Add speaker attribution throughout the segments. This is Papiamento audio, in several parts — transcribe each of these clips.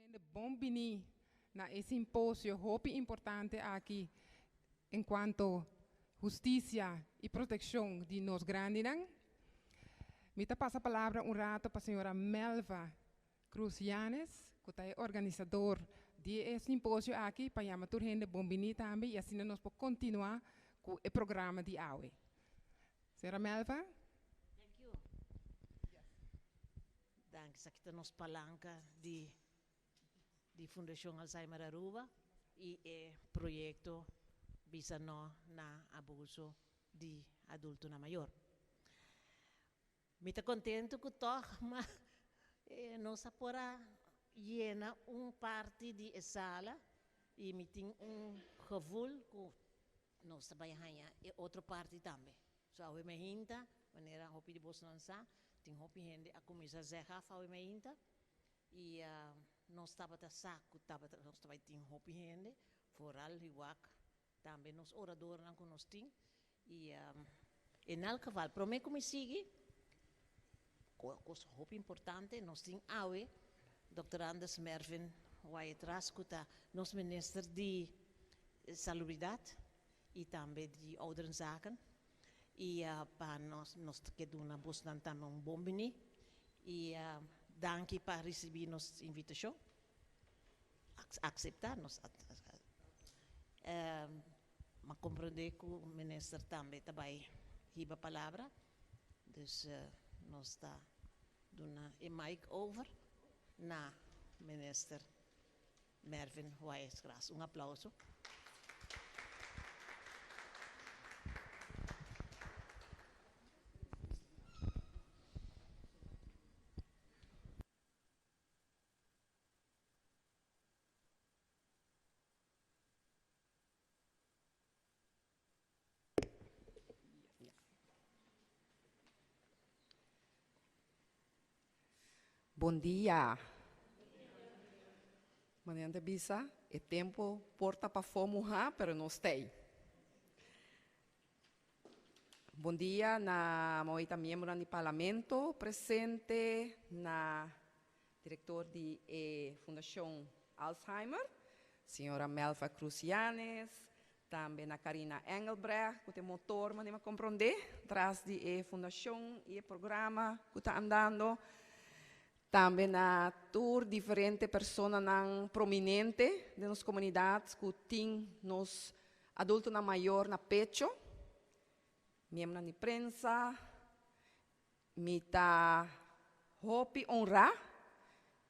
Speaker 1: Hende bon bini na e simposio hopi importante aki encuanto husticia y proteccion di nos grandinan. Mi ta pasa palabra un rato pa señora Melva Cruz Yanes, cu ta e organisador di e simposio aki, pa yama tur hende bon bini tambe y asina nos por continua cu e programa di awe. Señora Melva.
Speaker 2: Thank you. Danki. Esaki ta nos palanca di di Fundacion Alzheimer Aruba y e proyecto Bisa No na Abuso di Adultonan Mayor. Mi ta contento cu tog ma nos a por a yena un parti di e sala y mi tin un gevoel cu nos ta bay haña e otro parti tambe. So awe mainta, manera hopi di bosnan sa, tin hopi hende a cuminsa zeg af awe mainta y nos tabata sa cu tabata nos ta bay tin hopi hende, vooral Hiwak, tambe nos oradornan cu nos tin y en elk geval prome cu mi sigui, cos hopi importante, nos tin awe Doctor Anders Mervin Wyatt-Ras cu ta nos minister di Salubridad y tambe di Ouderenzaken y pa nos nos ta ke duna bosnan tambe un bon bini y danki pa ricibi nos invitacion acepta nos ma comprende cu minister tambe ta bay hiba palabra dus nos ta duna e mic over na minister Mervin Wyatt-Ras. Un aplauso.
Speaker 3: Bon dia. Manera nan ta bisa, e tempo por ta pafó muhá, pero nos ta ei. Bon dia na maoita miembronan di Parlamento presente, na director di e Fundacion Alzheimer, señora Melva Cruz Yanes, tambe na Carina Engelbrecht cu ta e motor manera mi a comprende tras di e fundacion y e programa cu ta andando, tambe na tur diferente personanan prominente den nos comunidad cu tin nos adultonan mayor na pecho, miembronan di prensa. Mi ta hopi honrá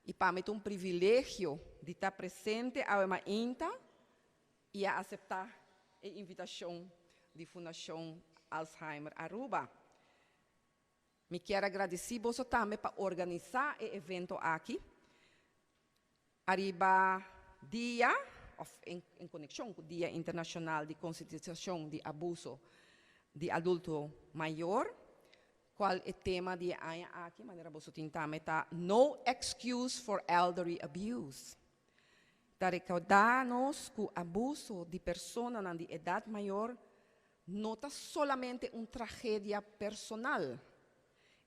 Speaker 3: i pa mi ta un privilegio di ta presente awe mainta i a aseptá e invitashon di Fundashon Alzheimer Aruba. Mi kier a gradisí boso tambe pa organisá e evento aki ariba dia òf en konekshon ku Dia Internashonal di Konsientisashon di Abuso di Adulto Mayor, kual e tema di e aña aki, manera boso tin tambe, ta No Excuse for Elderly Abuse. Ta rekordá nos ku abuso di personanan di edat mayor no ta solamente un tragedia personal,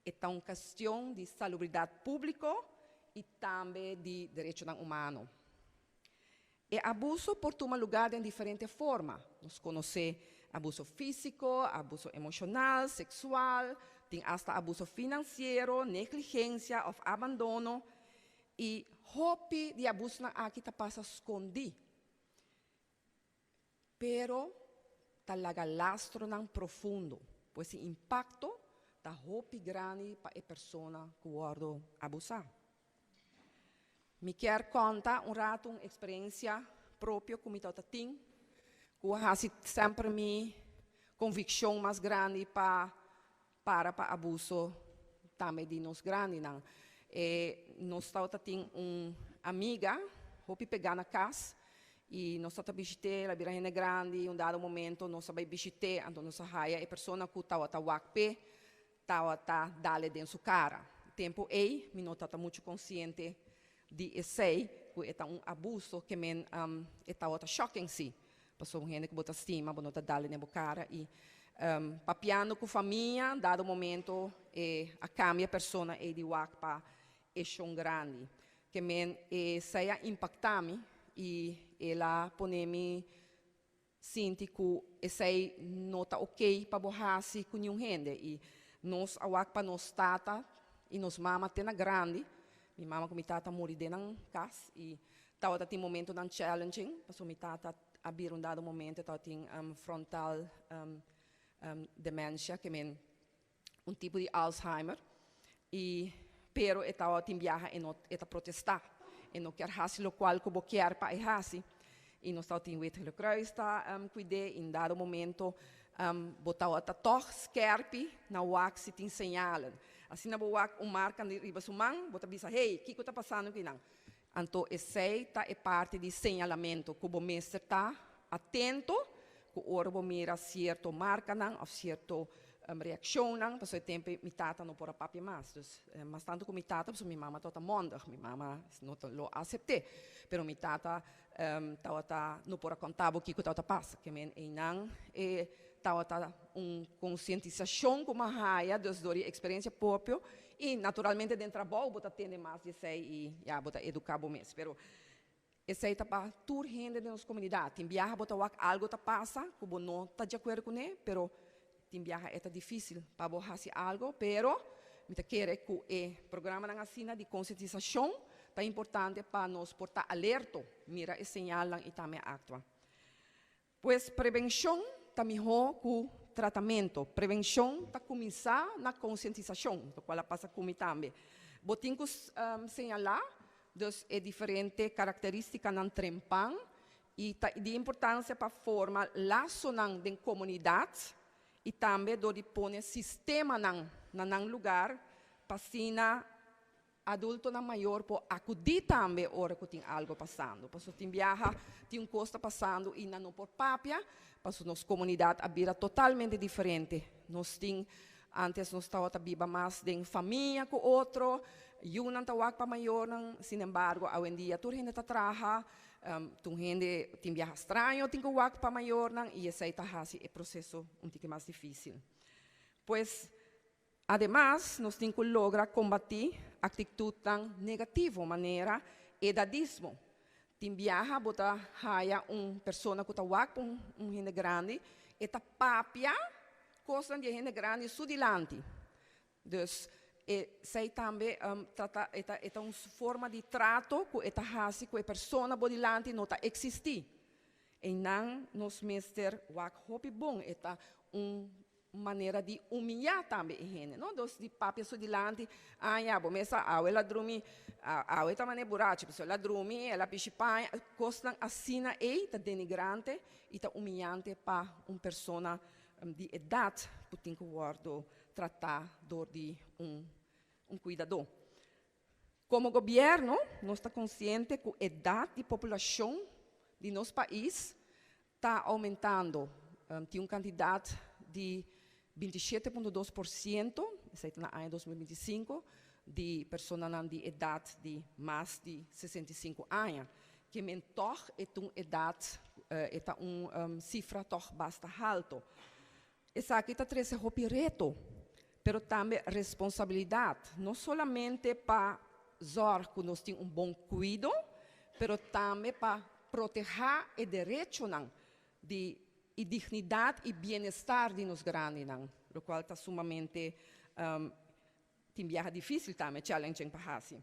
Speaker 3: e ta un kestion di salubridat públiko i tambe di derechonan humano. E abuso por tuma lugá den diferente forma. Nos konosé abuso físiko, abuso emoshonal, seksual, tin asta abuso finansiero, negligensia òf abandono. I hopi di abusonan aki ta pasa skondí, pero ta laga lastronan profundo, pues e impakto ta hopi grandi pa e persona ku wòrdu abusá. Mi kier konta un ratu un eksperensia propio ku mi tabata tin, ku a hasi semper mi konvikshon mas grandi pa para pa abuso tambe di nos grandinan. E nos tabata tin un amiga hopi pegá na kas i nos tabata bishit'é, el a bira hende grandi, un dado momento nos a bai bishit'é, anto nos a haya e persona ku tabata wak p'e tabata dale den su kara. Tempu ei mi no tabata muchu konsiente di esei ku e ta un abuso ke men e tabata shocking si. Pasobra un hende ku bo ta stima bo no ta dale den bo kara i papiando ku famia dado momento e a kambia persona ei di wak pa e shon grandi. Ke men esei a impaktá mi i el a pone mi sinti ku esei no ta okey pa bo hasi ku niun hende. I nos a wak pa nos tata i nos mama te na grandi. Mi mama ku mi tata muri den nan kas i tabata tin momentonan challenging pasobra mi tata a bira un dado momento e tabatin frontal dementia, ke men un tipo di Alzheimer y pero e tabatin biaha e no e ta protesta e no kier haci locual cu bo kier pa e haci y nos tabatin Wit Gele Kruis ta cuid'e y en dado momento bo tabata tog skerpi na wak si tin señalen asina bo wak un marca riba su man bo ta bisa hey kico ta pasando kinan anto esey ta e parti di señalamento cu bo mester ta atento ku ora bo mira sierto markanan òf sierto reakshonnan, pasobra e tempu ei mi tata no por a papia mas. Dus mas tantu ku mi tata, pasobra mi mama tabata mondig, mi mama no ta lo asept'é, pero mi tata tabata no por a konta bo kiko tabata pasa. Ke men einan e tabata un konsientisashon ku mi a haya dus dor di eksperensia propio i naturalmente den trabou bo ta tende mas di esei i ya bo ta eduká bo mes. Pero Esei ta pa tur hende den nos komunidat. Tin biaha bo ta wak algo ta pasa ku bo no ta di akuerdo kuné, pero tin biaha e ta difísil pa bo hasi algo. Pero mi ta kere ku e programanan asina di konsientisashon ta importante pa nos por ta alerto, mira e señalnan i tambe aktua. Pues prevenshon ta mihó ku tratamentu. Prevenshon ta kuminsá na konsientisashon, lokual a pasa ku mi tambe. Bo tin ku señalá dus e diferente karakterístikanan trempan i ta di importansia pa forma lasonan den komunidat i tambe dor di pone sistemanan na nan lugar pa asina Adultonan mayor por akudí tambe ora ku tin algo pasando. Pasobra tin biaha tin un kos ta pasando i nan no por papia, pasobra nos komunidat a bira totalmente diferente. Nos tin, antes nos tabata biba mas den famia ku otro, yunan ta wak pa mayornan, sinembargo awendia tur hende ta traha, tur hende tin biaha straño tin ku wak pa mayornan i esei ta hasi e proseso un tiki mas difísil. Pues. Ademas, nos tin ku logra kombatí aktitutnan negativo manera edadismo. Tin biaha bo ta haya un persona ku ta wak pa un hende grandi, e ta papia kosnan di e hende grandi su dilanti. Dus, esei tambe ta e ta un forma di trato ku e ta hasi ku e persona bo dilanti no ta eksistí. Einan nos mester wak hopi bon, e ta un manera di humillá tambe e hende, no? Dos di papia su dilanti, ah ya, bo mes sa awe el a drumi, awe ta manera burachi, pasobra el a drumi, el a pishi paña, kosnan asina ei ta denigrante i ta humillante pa un persona di edat ku tin ku wòrdu tratá dor di un un kuidadó. Komo gobièrnu nos ta konsiente ku edat di populashon di nos pais ta oumentando. Tin un kantidat di 27.2%, esei ta na aña 2025, di personanan di edat di mas di 65 aña. Ke men tòg e ta un edat, e ta un sifra tòg basta halto. Esaki ta trese hopi reto, pero tambe responsabilidat, no solamente pa zòrg ku nos tin un bon kuido, pero tambe pa protehá e derechonan di i dignidat i bienestar di nos grandinan, lokual ta sumamente tin biaha difísil tambe, challenging pa hasi.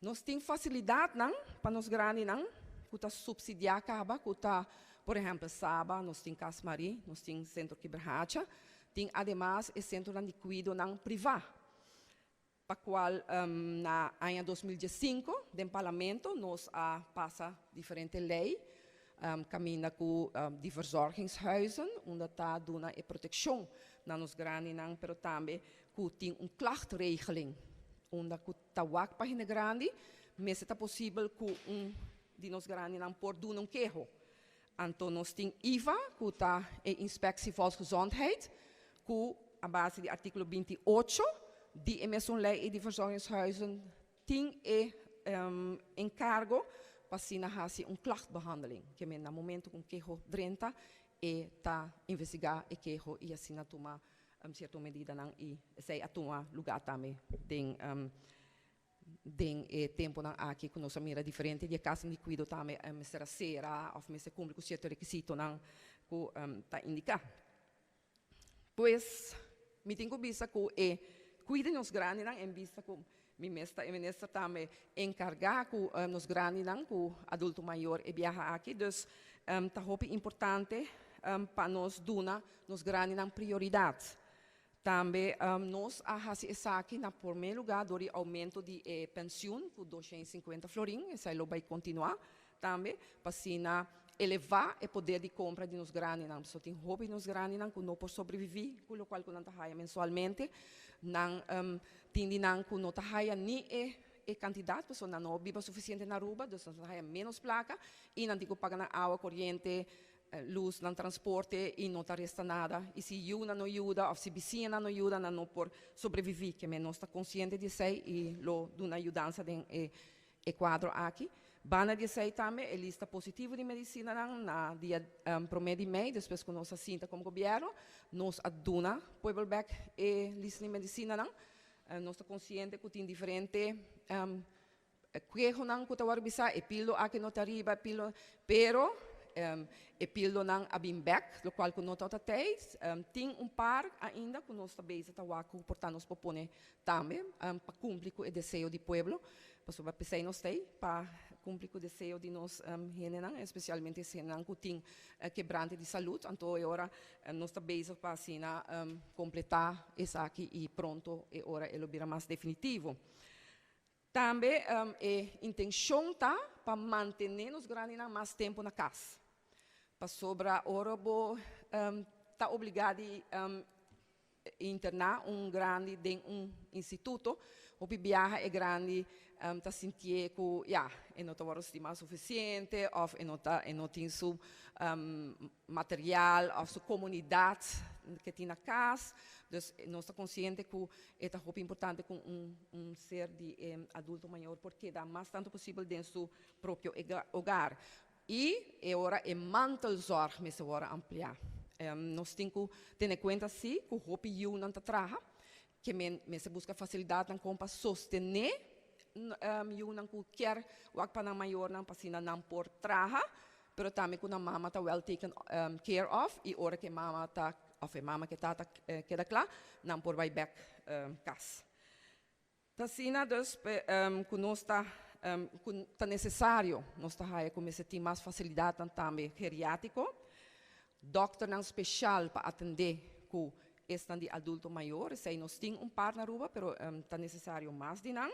Speaker 3: Nos tin fasilidatnan pa nos grandinan ku ta supsidiá kaba, ku ta, por ehèmpel, Saba, nos tin Cas Marie, nos tin Sentro Kibrahacha, tin ademas e sentronan di kuidonan privá, pa kual na aña 2015 den Parlamento nos a pasa diferente lei kaminda ku di verzorgingshuizen, unda ta duna e protekshon na nos grandinan, pero tambe ku tin un klachtregeling unda ku ta wak pa hende grandi, mester ta posibel ku un di nos grandinan por duna un keho. Anto nos tin IVA, ku ta e Inspectie Volksgezondheid, ku a base di artíkulo 28 di e mesun lei ei di verzorgingshuizen tin e enkargo pa asina hasi un klachtbehandeling. Ke men na momento ku un keho drenta e ta investigá e keho i asina tuma sierto medidanan i esei a tuma lugá tambe den. Den e temponan aki ku nos a mira diferente di e kasnan di kuido tambe mester a sera òf mester kumpli ku sierto rekisitonan ku ta indiká. Pues mi tin ku bisa ku e kuido di nos grandinan en bista ku mi mes ta e minister tambe enkargá ku nos grandinan ku adulto mayor e biaha aki dus ta hopi importante pa nos duna nos grandinan prioridat. Tambe nos a hasi esaki na promé lugá dor di oumento di e pensioen ku 250 florin, esei lo bai kontinuá tambe pa asina elevá e poder di kompra di nos grandinan. Pasobra tin hopi di nos grandinan ku no por sobreviví ku lokual ku nan ta haya mensualmente. Nan tin di nan ku no ta haya ni e e kantidat pasobra nan no biba sufisiente na Aruba, dus nan ta haya ménos plaka i nan tin ku paga nan awa, koriente, luz, nan transporte y no ta resta nada y si yiunan no yuda of si bisiñanan no yuda nan no por sobrevivi keme nos ta consciente di esey y lo duna yudansa den e e cuadro aki. Banda di esey tambe e lista positivo di medicinanan na dia prome di mei despues cu nos a sinta como gobierno nos a duna pueblo bek e lista di medicinanan. Nos ta consciente cu tin diferente Kehonan ku ta wòrdu bisá, e pildo aki no ta riba, e pildo, pero e pildonan a bin bèk, lokual ku no tabata tei. Tin un par ainda ku nos ta bezig ta wak ku por ta nos por pone tambe pa kumpli ku e deseo di pueblo, pasobra p'esei nos ta ei, pa kumpli ku deseo di nos hendenan, espesialmente es hendenan ku tin kebrante di salud. Anto e ora nos ta bezig pa asina kompletá esaki i pronto e ora e lo bira mas definitivo. Tambe e intencion ta pa mantene nos grandinan mas tempo na cas. Pasobra ora bo ta obliga di interna un grandi den un instituto, hopi biaha e grandi ta sintié cu ya, e no ta worde stima suficiente of e no ta e no tin su material of su comunidad ke tin na cas. Dus nos ta consciente cu e ta hopi importante cu un un ser di e adulto mayor por keda mas tanto posibel den su propio hogar. Y e ora e mantelzorg mester worde amplia. Nos tin cu tene cuenta si cu hopi yiunan ta traha, ke men mester busca facilidadnan con pa sostene yiunan cu kier wak pa nan mayornan pa asina nan por traha, pero tambe cu nan mama ta well taken care of y ora cu e mama ta of e mama cu e tata keda cla, nan por bay bek cas. Ta asina dus cu nos ta cu ta necesario nos ta haya cu mester tin mas facilidadnan tambe geriatrico, dokternan special pa atende cu esnan di adulto mayor, esey nos tin un par na Aruba pero ta necesario mas di nan.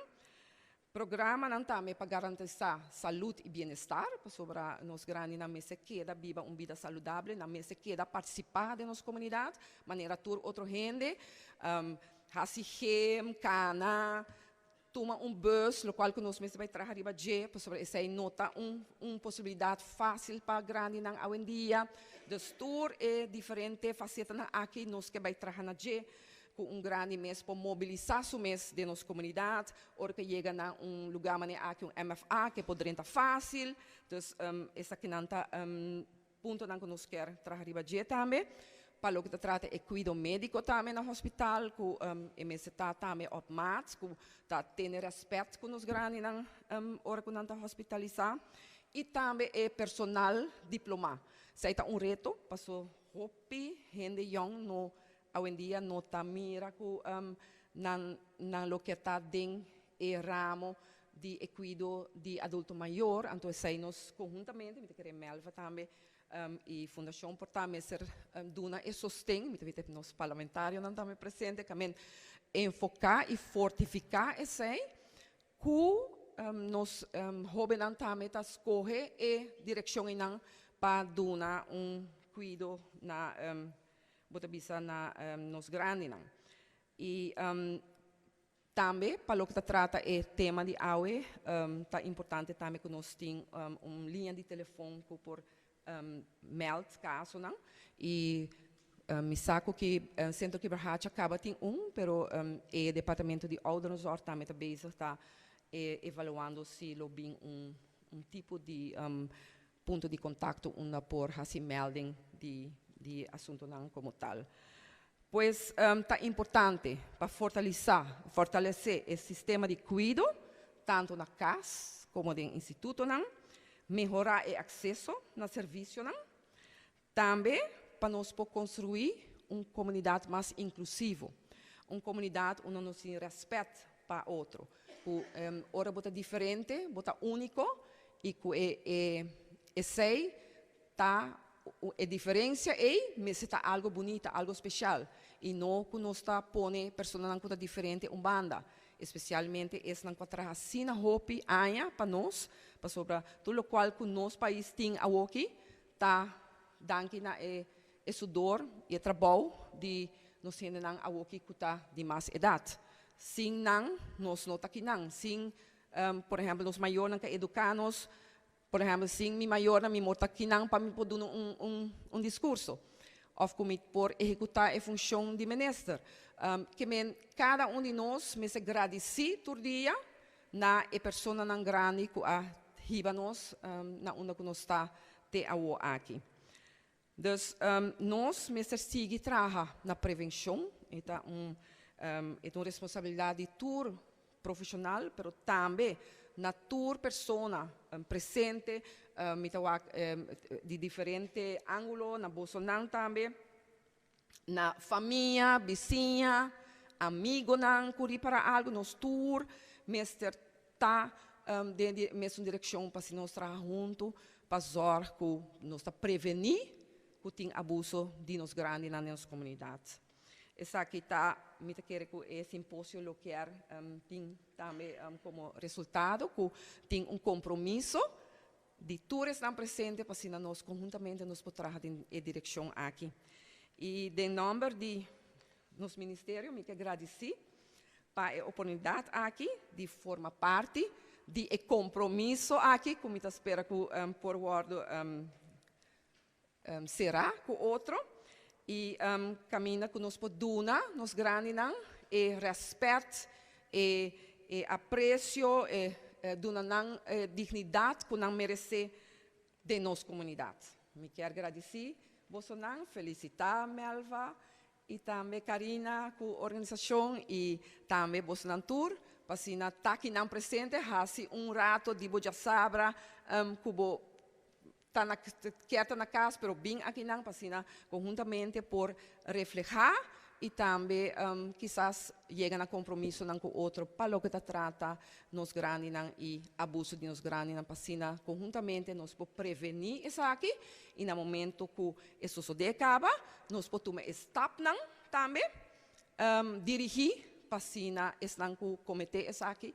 Speaker 3: Programanan tambe pa garantisa salud y bienestar, pasobra nos grandinan mester keda biba un bida saludable, nan mester keda participa den nos comunidad manera tur otro hende, haci gym, cana, tuma un bus, locual cu nos mester bay traha riba dje, pasobra esey no ta un un posibilidad facil pa grandinan awendia. Dus tur e diferente facetanan aki nos ke bay traha na dje. Ku un grandi mes por mobilisá su mes den nos komunidat, ora ku e yega na un lugá manera aki, un MFA, ku e por drenta fásil. Dus esakinan ta puntonan ku nos kier traha riba dje tambe. Pa loke ta trata e kuido médiko tambe na hospital, ku e mester ta tambe op maat, ku ta tene rèspèt ku nos grandinan ora ku nan ta hospitalisá. I tambe e personal diplomá. Esei ta un reto, paso hopi hende yòn no Awendia no ta mira ku nan nan lo ke ta den e ramo di e kuido di adulto mayor, anto esei nos konhuntamente, mi ta kere Melva tambe i Fundashon por ta mester duna e sosten, mi ta wit nos parlamentarionan tambe presente, kamen enfoká i fortifiká esei ku nos hóbennan tambe ta skohe e direkshon einan pa duna un kuido na Bo ta bisa na nos grandinan. I tambe pa loke ta trata e tema di awe, ta importante tambe ku nos tin un liña di telefon ku por meld kasonan. I mi sa ku ki Sentro Kibrahacha kaba tin un, pero e departamento di ouderenzorg tambe ta bezig ta evaluando si lo bin un tipo di punto di kontakto unda por hasi melding di di asuntonan komo tal. Pues ta importante pa fortalisá, fortalesé e sistema di kuido. tantu na kas komo den institutonan, mehorá e akseso na servisionan, tambe pa nos por konstruí un komunidat mas inklusivo, un komunidat unda nos tin rèspèt pa otro, ku ora bo ta diferente bo ta úniko i ku e esei ta e diferensia ei mester ta algu bunita, algu speshal i no ku nos ta pone personanan ku ta diferente un banda, espesialmente esnan ku a traha asina hopi aña pa nos, pasobra tur lokual ku nos pais tin awoki ta danki na e e sudor i e trabou di nos hendenan awoki ku ta di mas edat. Sin nan nos no ta kinan, sin por ehèmpel nos mayornan ku a eduká nos, por ehèmpel sin mi mayornan mi mor ta kinan pa mi por duna un un un diskurso òf ku mi por ehekutá e funshon di minister. Ke men kada un di nos mester gradisí tur dia na e personanan grandi ku a hiba nos na unda ku nos ta te awo aki. Dus nos mester sigui traha na prevenshon, e ta un e ta un responsabilidat di tur profeshonal pero tambe na tur persona presente, mi ta wak di diferente angulo, na bosonan tambe, na famia, bisiña, amigonan ku ripara algu, nos tur mester ta den di mesun direkshon pa si nos traha huntu pa zòrg ku nos ta prevení ku tin abuso di nos grandinan den nos komunidat. Esaki ta, mi ta kere ku e simposio lo kier tin tambe komo resultado ku tin un kompromiso di tur esnan presente pa asina nos konhuntamente nos por traha den e direkshon aki. I den nòmber di nos ministerio mi ke gradisí pa e oportunidat aki di forma parti di e kompromiso aki ku mi ta spera ku por wòrdu será ku otro i kaminda ku nos por duna nos grandinan e rèspèt, e e apresio, e duna nan e dignidat ku nan meresé den nos komunidat. Mi kier gradisí bosonan, felisitá Melva i tambe Karina ku organisashon i tambe bosonan tur pa asina ta kinan presente hasi un rato di bo djasabra ku bo ta na kier ta na kas pero bin akinan pa asina konhuntamente por reflehá i tambe kisas yega na kompromisonan ku otro pa loke ta trata nos grandinan i abuso di nos grandinan pa asina konhuntamente nos por prevení esaki i na momento ku e sosodé kaba nos por tuma e stapnan tambe dirigí pa asina esnan ku kometé esaki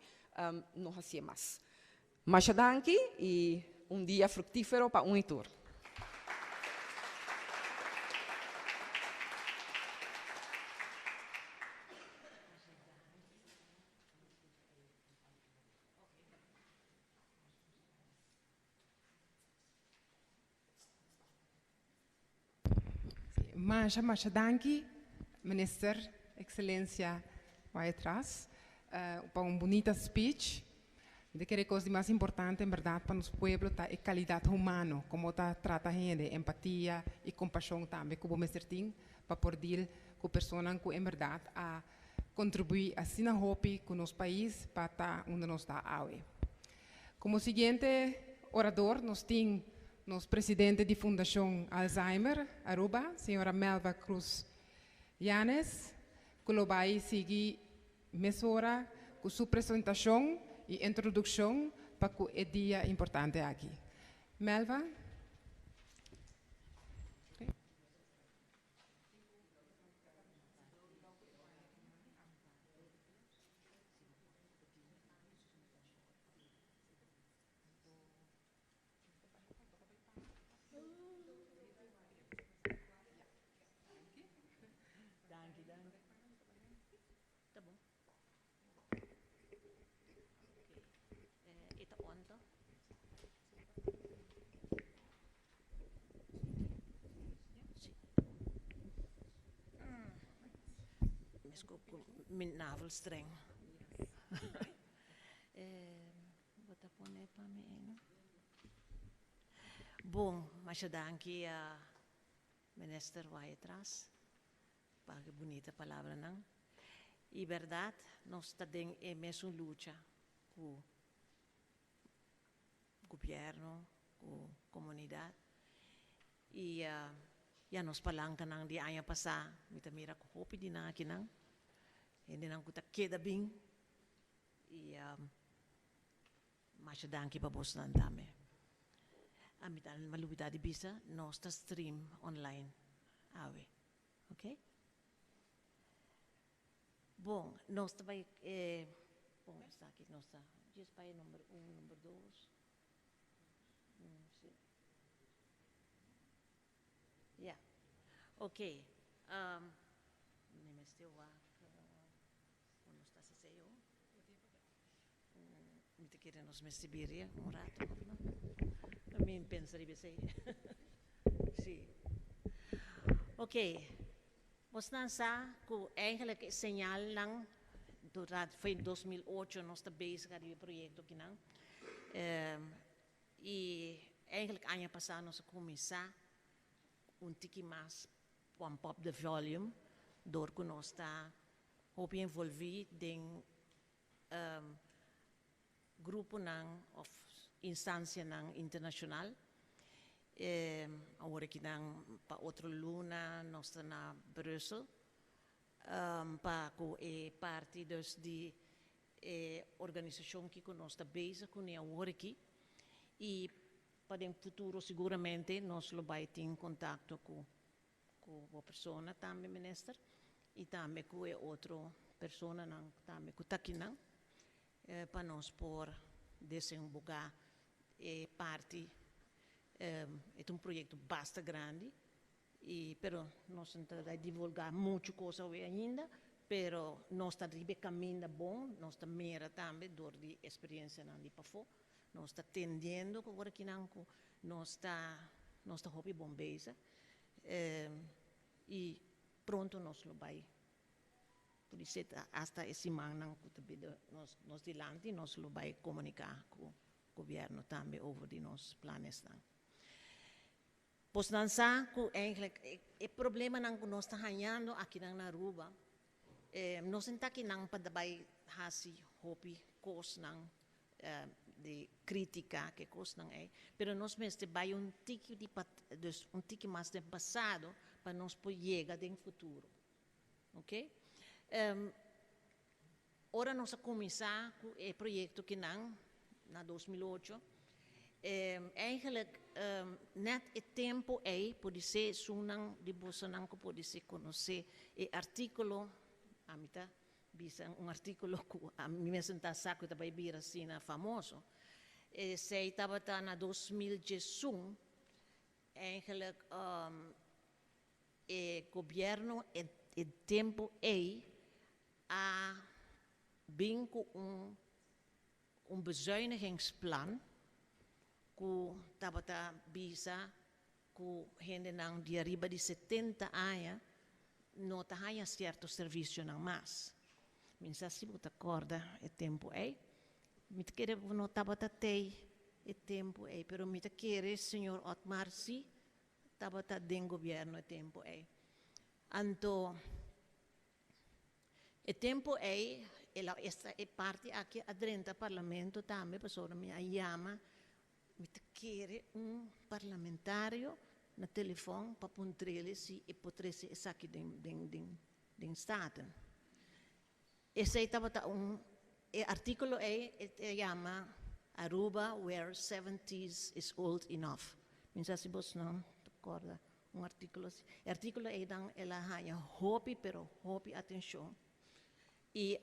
Speaker 3: no hasié mas. Masha danki y un dia fructifero pa un y tur.
Speaker 1: Masha masha danki Minister Excelencia Wyatt-Ras pa un bunita speech. Mi ta kere e kos di mas importante en berdad pa nos pueblo ta e calidad humano, como ta trata hende, empatia y compasion tambe cu bo mester tin pa por deal cu personanan cu en berdad a contribui asina hopi cu nos pais pa ta unda nos ta awe. Como siguiente orador nos tin nos presidente di Fundacion Alzheimer Aruba, señora Melva Cruz Yanez, cu lo bay sigui mesora cu su presentacion y introduccion pa cu e dia importante aki. Melva.
Speaker 2: Danki, danki. Ta bon. E ta on to? Si. Mesco cu mi navelstreng. Bo ta pone pa mi ei no? Bon, masha danki a Minister Wyatt-Ras pa e bunita palabranan. Y berdad nos ta den e mesun lucha cu. gobierno cu comunidad y ya nos palancanan di aña pasa mi ta mira cu hopi di nan akinan, hendenan cu ta keda bin y masha danki pa bosnan tambe. Ami ta lubida di bisa nos ta stream online awe, ok. Bon, nos ta bai bon esaki nos ta djis bai number un, number dos, si. Ya, ok, mi mester wak con nos ta haci esey ho. Mi ta kere nos mester bira un rato of no? Mi pensa riba esey. Si. Ok. Bosnan sa ku eigenlijk e señalnan durante for 2008 nos ta bezig ariba e proyekto akinan. I eigenlijk aña pasá nos a kuminsá un tiki mas pump up the volume dor ku nos ta hopi envolví den gruponan of instancianan internacional. Awor akinan pa otro luna nos ta na Brussel pa cu e parti dus di e organisacion kico nos ta bezig cune awor aki y pa den futuro siguramente nos lo bay tin contacto cu cu bo persona tambe minister y tambe cu e otro personanan tambe cu ta akinan pa nos por desemboca e parti. E ta un proyecto basta grandi y pero nos no ta bay divulga mucho cos awe ainda pero nos ta riba e caminda bon. Nos ta mira tambe door di experiencianan di pafo, nos ta tendiendo cu ora kinan cu nos ta hopi bon bezig y pronto nos lo bay por hasta e simannan cu ta bida nos dilanti nos lo bay comunica cu gobierno tambe over di nos planesnan. Bosnan sa cu eigenlijk e problemanan cu nos ta hañando akinan na Aruba, nos no ta akinan pa bay haci hopi cosnan di critica cu cosnan ey, pero nos mester bay un tiki di pat, dus un tiki mas den pasado pa nos por yega den futuro. Ok? Ora nos a cuminsa cu e proyecto akinan na 2008, eigenlijk net e tempo ey por ser esunnan di bosonan cu por ser conoce e articulo, ami ta bisa un articulo cu ami mes ta sa cu ta bay bira asina famoso. Esey tabata na 2011, eigenlijk e gobierno e tempo ey a bin cu un bezuinigingsplan cu tabata bisa cu hendenan di ariba di 70 aña no ta haya cierto servicionan mas. Mi sa si bo ta corda e tempo ey. Mi ta kere no tabata tey e tempo ey, pero mi ta kere señor Otmar si tabata den gobierno e tempo ey. Anto e tempo ey esta e parti aki a drenta parlamento tambe, pasobra mi a yama, mi ta kere un parlamentario na telefon pa puntr'ele si e por trece esaki den Staten. Esey tabata un e articulo ey e yama "Aruba where 70s is old enough". Mi sa si bosnan ta corda un articulo asina. E articulo ey dan el a haya hopi pero hopi atencion. Y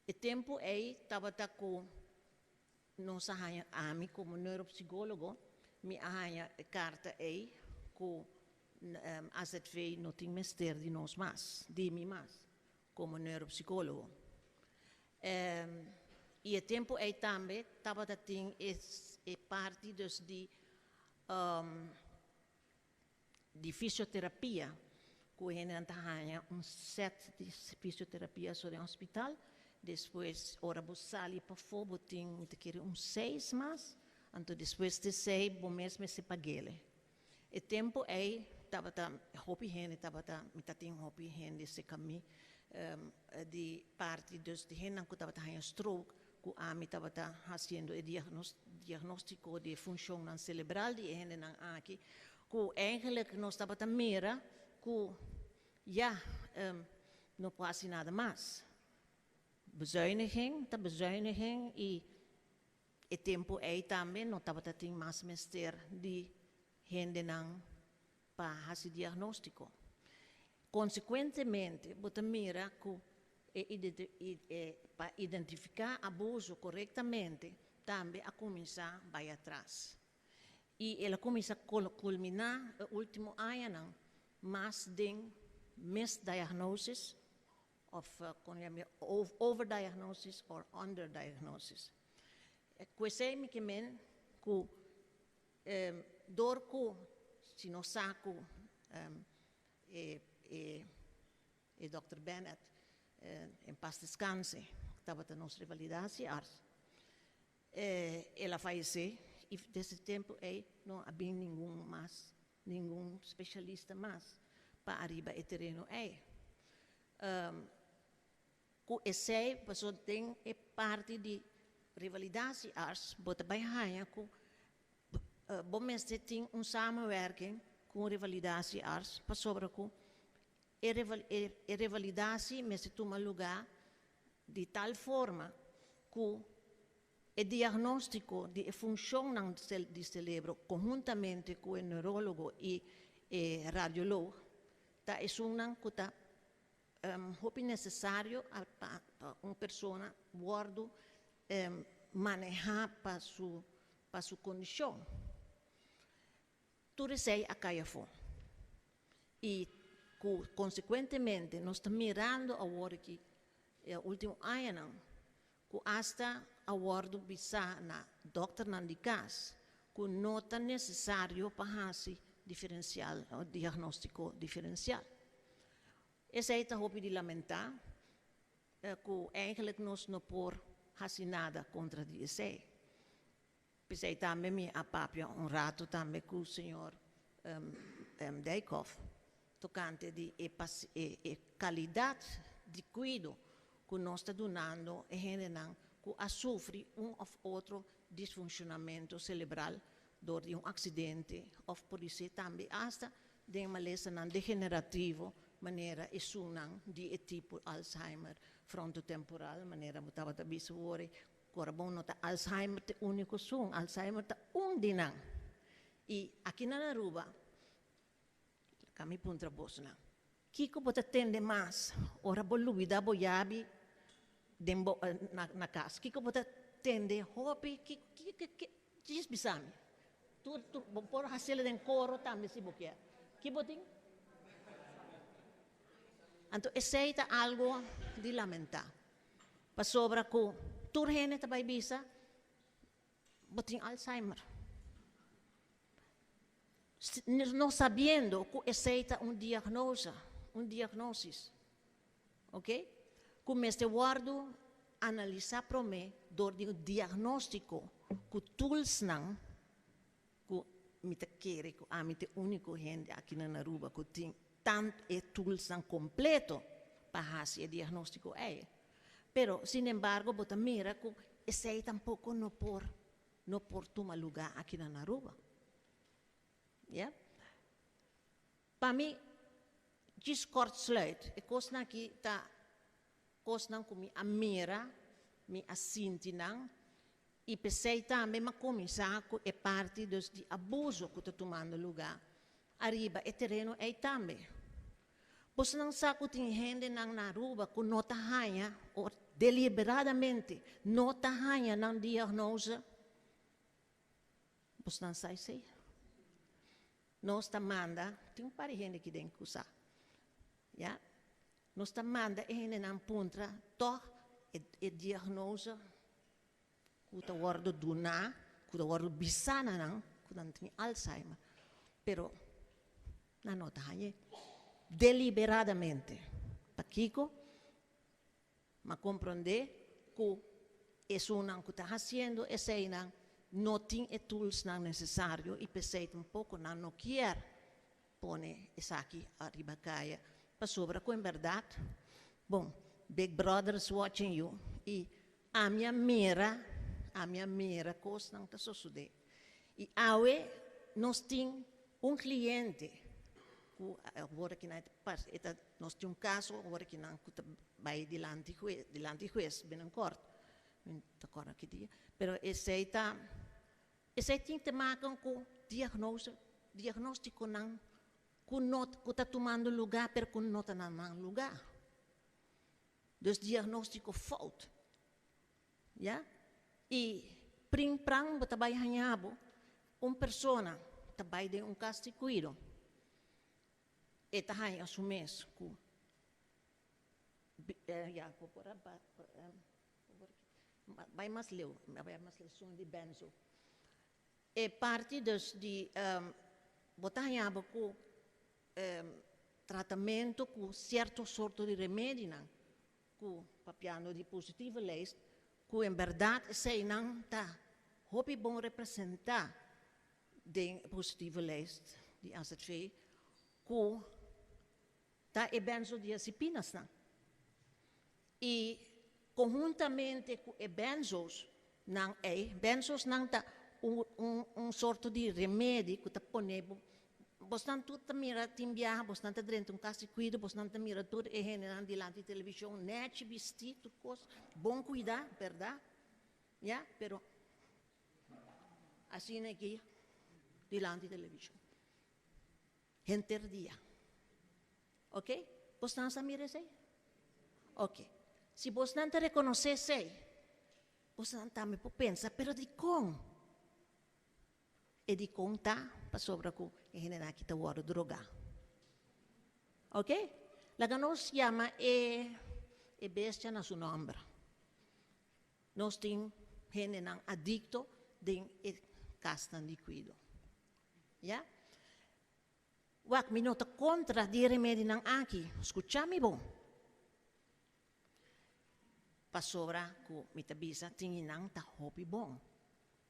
Speaker 2: e tempo ey tabata cu nos a haya, ami como neuropsicologo, mi a haya e carta ey cu AZV no tin mester di nos mas, di mi mas, como neuropsicologo. Y e tempo ey tambe tabata tin e parti dus di fisioterapia, cu hende ta haya un set di fisioterapia so den hospital, despues ora bo sali pafo bo tin, mi ta kere, un seis mas, anto despues di seis bo mes mester pag'ele. E tempo ey tabata hopi hende tabata, mi tatin hopi hende serca mi di parti dus di hendenan cu tabata haya stroke. ku ami tabata hasiendo e diagnóstiko di funshonnan selebral di e hendenan aki, ku eigenlijk nos tabata mira ku ya no por hasi nada mas. Bezuiniging ta bezuiniging i e tempu ei tambe no tabata tin mas mester di hendenan pa hasi diagnóstiko. Konsekuentemente bo ta mira ku e pa identifiká abuso korektamente tambe a kuminsá bai atras. I el a kuminsá kulminá e último añanan mas den misdiagnosis òf kon yama overdiagnosis or underdiagnosis. Ku esei mi ke men ku dor ku si nos sa ku e e e dòkter Bennett en pas deskanse tabata nos revalidatiearts el a fayesé i desde e tempu ei no a bin ningun mas ningun spesialista mas pa ariba e tereno ei. Ku esei pasobra den e parti di revalidatiearts bo ta bai haña ku bo mester tin un samenwerking ku un revalidatiearts pasobra ku e e revalidatie mester tuma lugá di tal forma ku e diagnóstiko di e funshonnan di selebro konhuntamente ku e neurólogo i e radiolog ta esunnan ku ta hopi nesesario pa un persona wòrdu manehá pa su pa su kondishon. Tur esei a kai afó i ku konsekuentemente nos ta mirando awor aki e último añanan ku asta a wòrdu bisá na dòkternan di kas ku no ta nesesario pa hasi diferensial diagnóstiko diferensial. Esei ta hopi di lamentá ku eigenlijk nos no por hasi nada kontra di esei. P'esei tambe mi a papia un ratu tambe ku señor Dijkhoff tokante di e e kalidat di kuido ku nos ta dunando e hendenan ku a sufri un òf otro disfunshonamentu selebral dor di un aksidente òf por disé tambe asta den malesanan degenerativo manera esunnan di e tipo Alzheimer frontotemporal manera bo tabata bisa wor. Ora bon, no ta Alzheimer ta úniko esun, Alzheimer ta un di nan. I aki na Aruba, laga mi puntra bosonan, kiko bo ta tende mas ora bo lubida bo yabi den bo na kas? Kiko bo ta tende hopi? Kiko djis bisa mi. Tur tur bo por hasiel den koro tambe si bo kier. Ki bo tin? Anto esei ta algo di lamentá. Pasobra ku tur hende ta bai bisa bo tin Alzheimer. No sabiendo ku esei ta un diagnose, un diagnosis. Ok? Ku mester wòrdu analisá promé dor di un diagnóstiko ku toolsnan ku mi ta kere ku ami ta e úniko hende aki na Aruba ku tin tantu e toolsnan kompleto pa hasi e diagnóstiko ei. Pero, sin embargo, bo ta mira ku esei tampoko no por tuma lugá aki na Aruba. Ja? Pa mi, djis kort sluit, e kosnan aki ta kosnan ku mi a mira, mi a sinti nan, i p'esei tambe m'a kuminsá ku e parti dus di abuso ku ta tumando lugá ariba e tereno ei tambe. Bosonan sa ku tin hendenan na Aruba ku no ta haña, or deliberadamente no ta haña nan diagnose. Bosonan sa esei? Nos ta manda, tin un par di hende aki den ku sa. Ja? Nos ta manda e hendenan puntra toch e diagnose ku ta wòrdu duná, ku ta wòrdu bisá na nan, ku nan tin Alzheimer. Pero nan no ta hañ'é. Deliberadamente. Pakiko? M'a komprondé ku esunnan ku ta hasiendo eseinan no tin e toolsnan nesesario i p'esei tampoko nan no kier pone esaki ariba kaya. Pasobra ku en bèrdat, bon, Big Brother is watching you i. Ami a mira, ami a mira kosnan ta sosodé. I awe nos tin un kliente ku awor aki nan e ta nos tin un kaso awor aki nan ku ta bai dilanti hues dilanti hues binnenkort mi no ta kòrda ki dia pero esei ta esei tin te maken ku diagnose diagnostikonan ku no ku ta tumando lugá pero ku no ta na nan lugá. Dus diagnóstiko fout. Ya? I prin pran bo ta bai haña bo un persona ta bai den un kas di kuido, e ta haña su mes ku ya bo por a bai mas leu, bai mas leu esun di benzo. E parti dus di bo ta haña bo ku Tratamentu ku sierto sorto di remedinan ku papiando di positieve lijst ku en bèrdat eseinan ta hopi bon representá den e positieve lijst di AZV ku ta e benzodiazepinasnan. I konhuntamente ku e benzos nan ei, benzos nan ta un un un sorto di remedi ku ta pone bo, bosnan tur ta mira tin biaha bosnan ta drenta un kas di kuido, bosnan ta mira tur e hendenan dilanti televishon nèchi bistí tur kos, bon kuidá, bèrdat? Ya, pero asina aki dilanti televishon henter dia. Ok, bosnan sa mira esei? Ok, si bosnan ta rekonosé esei, bosnan tambe por pensa, pero dikon? E dikon ta pasobra ku e hendenan aki ta wòrdu drogá. Ok, laga nos yama e e bestia na su nòmber. Nos tin hendenan adikto den e kasnan di kuido. Ya? Wak, mi no ta kontra di e remedinan aki, skucha mi bon. Pasobra ku mi ta bisa tin i nan ta hopi bon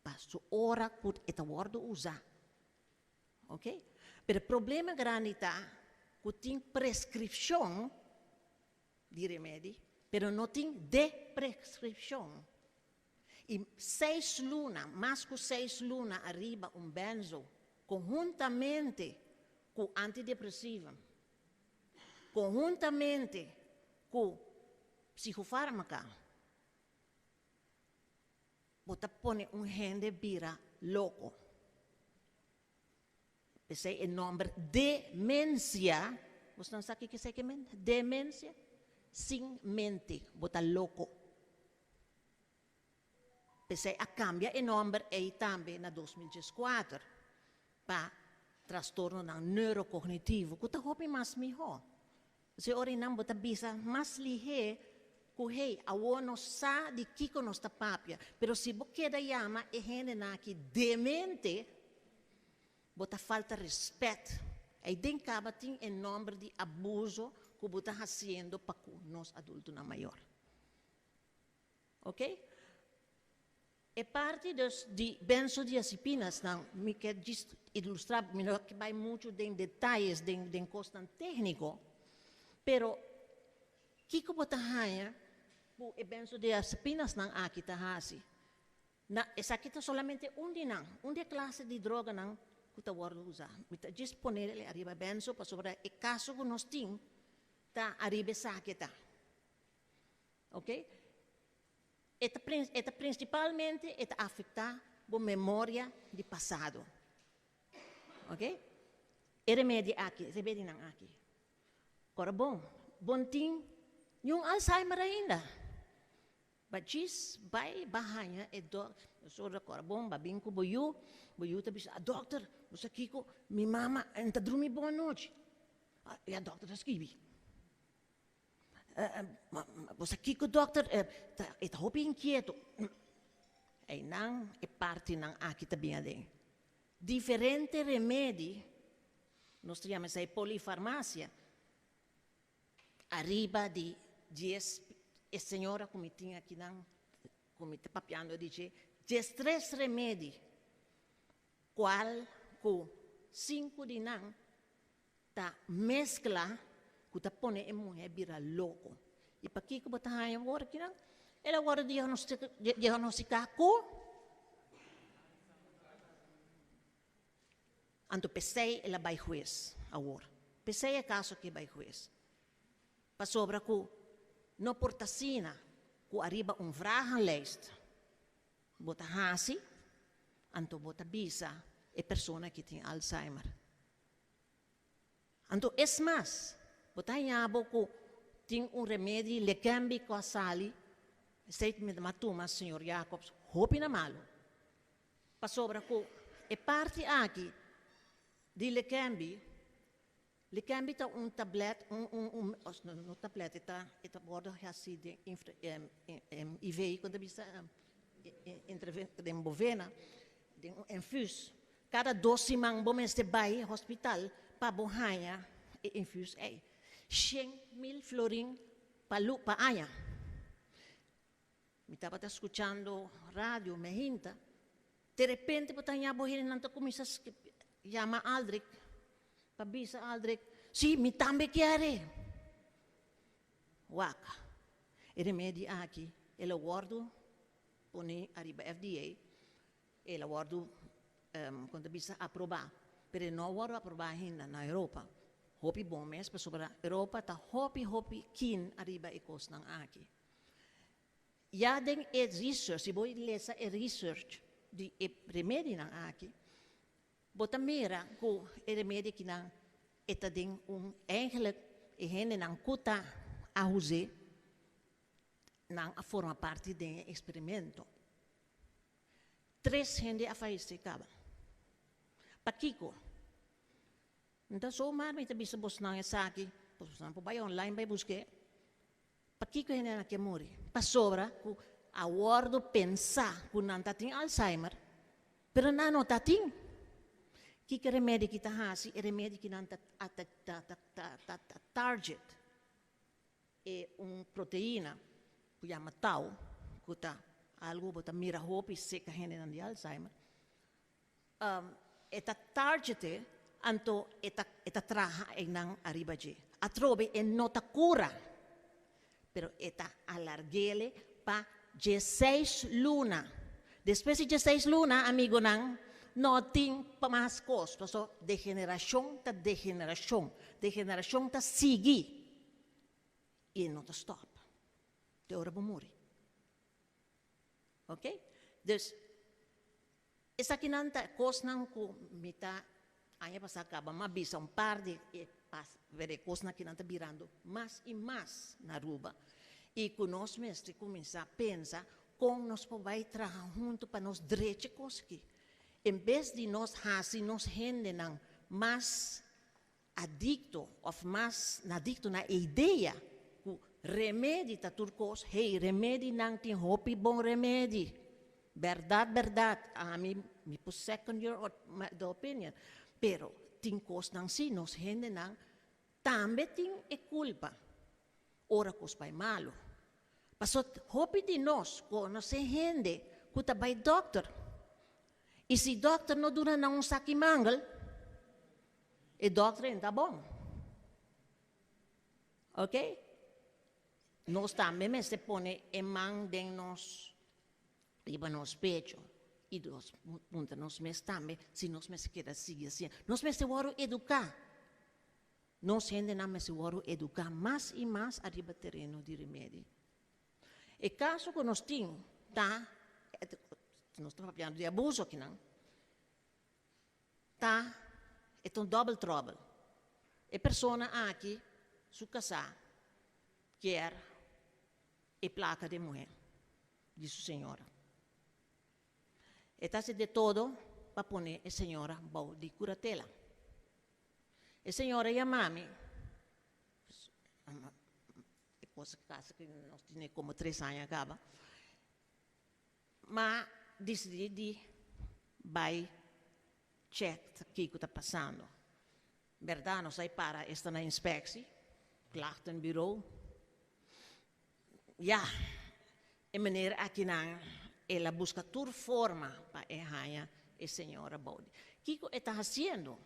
Speaker 2: pa su ora ku e ta wòrdu usá. Ok? Pero e problema grandi ta ku tin preskripshon di remedi, pero no tin depreskripshon. I seis luna, mas ku seis luna ariba un benzo konhuntamente ku antidepresivo, konhuntamente ku psikofarmaka, bo ta pone un hende bira loko. P'esei e nòmber demensia, bosnan sa kiko esei ke men? Demensia, sin mente, bo ta loko. P'esei a kambia e nòmber ei tambe na 2014 pa trastornonan neurokognitivo, ku ta hopi mas mihó. P'esei ora einan bo ta bisa mas lihé ku hey, awor nos sa di kiko nos ta papia. Pero si bo keda yama e hendenan aki demente, bo ta falta respèt. Ei den kaba tin e nòmber di abuso ku bo ta hasiendo pa ku nos adultonan mayor. Ok? E parti dus di benzodiazepinas-nan, mi ke djis ilustra, mi no ke bai muchu den detayes, den den kosnan tékniko, pero kiko bo ta haña ku e benzodiazepinas-nan aki ta hasi? Na, esaki ta solamente un di nan, un di e klase di droganan ku ta wòrdu usá. Mi ta djis pone el ariba benzo pasobra e kaso ku nos tin ta ariba esaki ta. Ok? E ta e ta prinsipalmente e ta afektá bo memoria di pasado. Ok? E remedi aki, e remedinan aki. Kòrda bon, bo no tin niun Alzheimer ainda. Ba djis bai ba haña e dòk, pasobra kòrda bon, ba bin ku bo yu, bo yu ta bisa, a dòkter, bo sa kiko, mi mama no ta drumi bon anochi. I a dòkter ta skibi. Bo sa kiko dokter, e ta hopi inkieto. Einan e partinan aki ta bin aden. Diferente remedi, nos ta yama esei polifarmasia, ariba di dies, e señora ku mi tin akinan, ku mi ta papiando di dje, diestres remedi, kual ku sinku di nan Ta meskla ku ta pone e muhé bira loko. I pakiko bo ta haña wor kinan? El a wòrdu diagnostiká ku Anto p'esei el a bai hues awor. P'esei e kaso aki bai hues. Pasobra ku no por ta asina ku ariba un vragenlijst bo ta hasi, anto bo ta bisa e persona ki tin Alzheimer. Anto es mas, bo ta haña bo ku tin un remedi Leqembi ku a sali, esei mi ta tuma señor Jacobs hopi na malu. Pasobra ku e parti aki di Leqembi, Leqembi ta un tablet, un un un no no tablet e ta e ta wòrdu hasi den infra IV kon ta bisa den bo vena, den un infus. Kada dos siman bo mester bai hospital pa bo haña e infuus ei. 100.000 florin pa lu pa aña. Mi tabata skuchando radio mehinta, de repente bo ta haña bo hendenan ta kuminsá yama Aldrich pa bisa Aldrich, si mi tambe kier e. Wak, e remedi aki el a wòrdu pone ariba FDA. El a wòrdu, kon ta bisa, aprobá, pero e no a wòrdu aprobá ainda na Europa. Hopi bon mes, pasobra Europa ta hopi, hopi keen ariba e kosnan aki. Ya den e research, si bo lesa e research di e remedinan aki, bo ta mira ku e remedi akinan e ta den un, eigenlijk e hendenan ku ta a us'é, nan a forma parti den e eksperimento. Tres hende a fayesé kaba. Pakiko? N ta zomaar mi ta bisa bosnan esaki, bosnan por bai online bai busk'é. Pakiko hendenan ke muri? Pasobra ku a wòrdu pensá ku nan ta tin Alzheimer, pero nan no ta tin. Kiko e remedi ki ta hasi? E remedi ki nan ta ta ta target e un proteina ku yama tau, ku ta algu bo ta mira hopi seka hendenan di Alzheimer, e ta targete, anto e ta e ta traha einan ariba dje. Atrobe e no ta kura, pero e ta alarg'ele pa dieseis luna. Despues di dieseis luna, amigonan, no tin mas kos, pasobra degenerashon ta degenerashon, degenerashon ta sigui. I e no ta stop te ora bo muri. Ok? Dus, esakinan ta kosnan ku mi ta aña pasá kaba m'a bisa un par di e pas pero e kosnan akinan ta birando mas i mas na Aruba i ku nos mester kuminsá pensa kon nos por bai traha huntu pa nos drecha e kos aki. En bes di nos hasi nos hendenan mas adicto of mas adicto na e idea cu remedi ta tur cos, hey, remedinan tin hopi bon remedi. Berdad, berdad, ami mi por second your the opinion, pero tin cosnan si, nos hendenan tambe tin e culpa ora cos bay malo. Paso hopi di nos conoce hende cu ta bay dokter y si dokter no duna nan un saki mangel, E dokter ta bon. Ok? Nos tambe mester pone e man den nos, riba nos pecho i nos puntra nos mes tambe si nos mester keda sigui asina. Nos mester wòrdu eduká. Nos hendenan mester wòrdu eduká mas i mas ariba tereno di remedi. E kaso ku nos tin ta, nos ta papiando di abuso akinan, Ta, e ta un dòbel tròbel. E persona aki, su kasá, kier e plaka di e muhé, di su señora. E ta hasi de todo pa pone e señora bou di kuratela. E señora yama mi, e kos kasi ku nos tene komo tres aña kaba, M'a disidí di bai chèk kiko ta pasando. Bèrdat nos a para esta na inspèksi, klachtenbureau. Ya, e meneer akinan el a buska tur forma pa e haña e señora bou di. Kiko e ta hasiendo?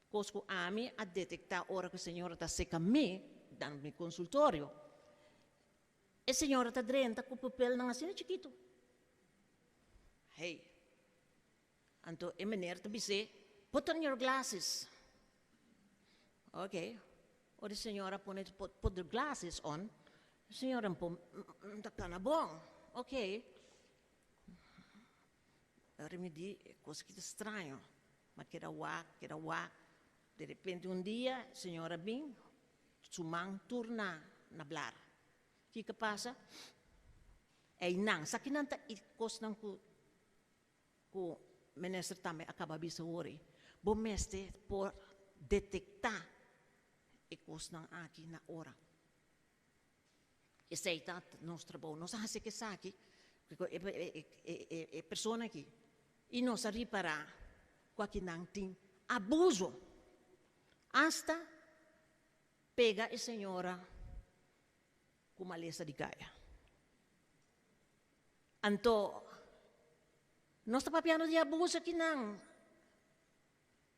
Speaker 2: Kos ku ami a detektá ora ku e señora ta seka mi dan mi konsultorio. E señora ta drenta ku pupilnan asina chikitu. Hey. Anto e meneer ta bis'é, Put on your glasses. Ok. Ora e señora pone put the glasses on, e señora no ta kana bon. Ok. Ora mi di, e kos aki ta straño. Mi a keda wak, keda wak. De repente un dia, e señora bin, su man tur na na blar. Kiko pasa? Einan, sa kinan ta e kosnan ku ku minister tambe a kaba bisa wori. Bo mester por detektá e kosnan aki na ora. Esei ta nos trabou. Nos a hasi esaki ku e persona aki i nos a ripará ku akinan tin abuso. Asta pega e señora ku malesa di kaya. Anto nos ta papiando di abuso akinan.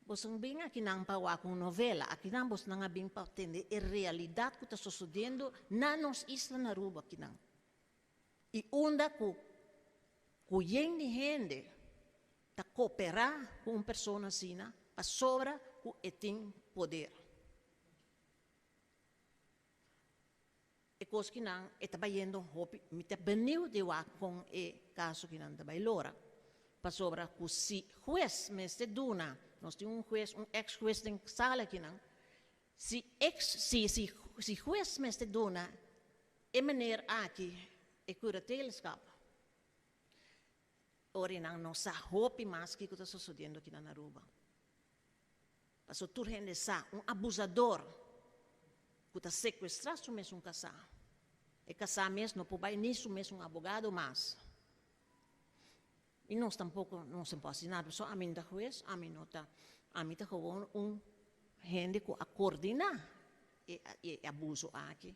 Speaker 2: Boso bin akinan pa wak un novela, akinan bosnan a bin pa tende e realidat ku ta sosodiendo na nos isla na Aruba akinan. I unda ku ku yen di hende ta koperá ku un persona asina pasobra ku e tin poder. E kos kinan e ta bayendo hopi, mi ta beniu di wak kon e kaso kinan ta bai lora. Pasobra ku si hues mester duna, nos tin un hues, un ex hues den sala kinan, si ex, si, si, si hues mester duna e meneer aki e curatelschap, ora nan no sa hopi mas kiko ta sosodiendo kinan na Aruba. Pasobra tur hende sa, un abusador ku ta sekuestrá su mes un kasá, e kasá mes no por bai ni su mes un abogado mas. I nos tampoko no se por hasi nada, pasobra ami no ta hues, ami no ta, ami ta gewoon un hende ku a koordiná e e abuso aki.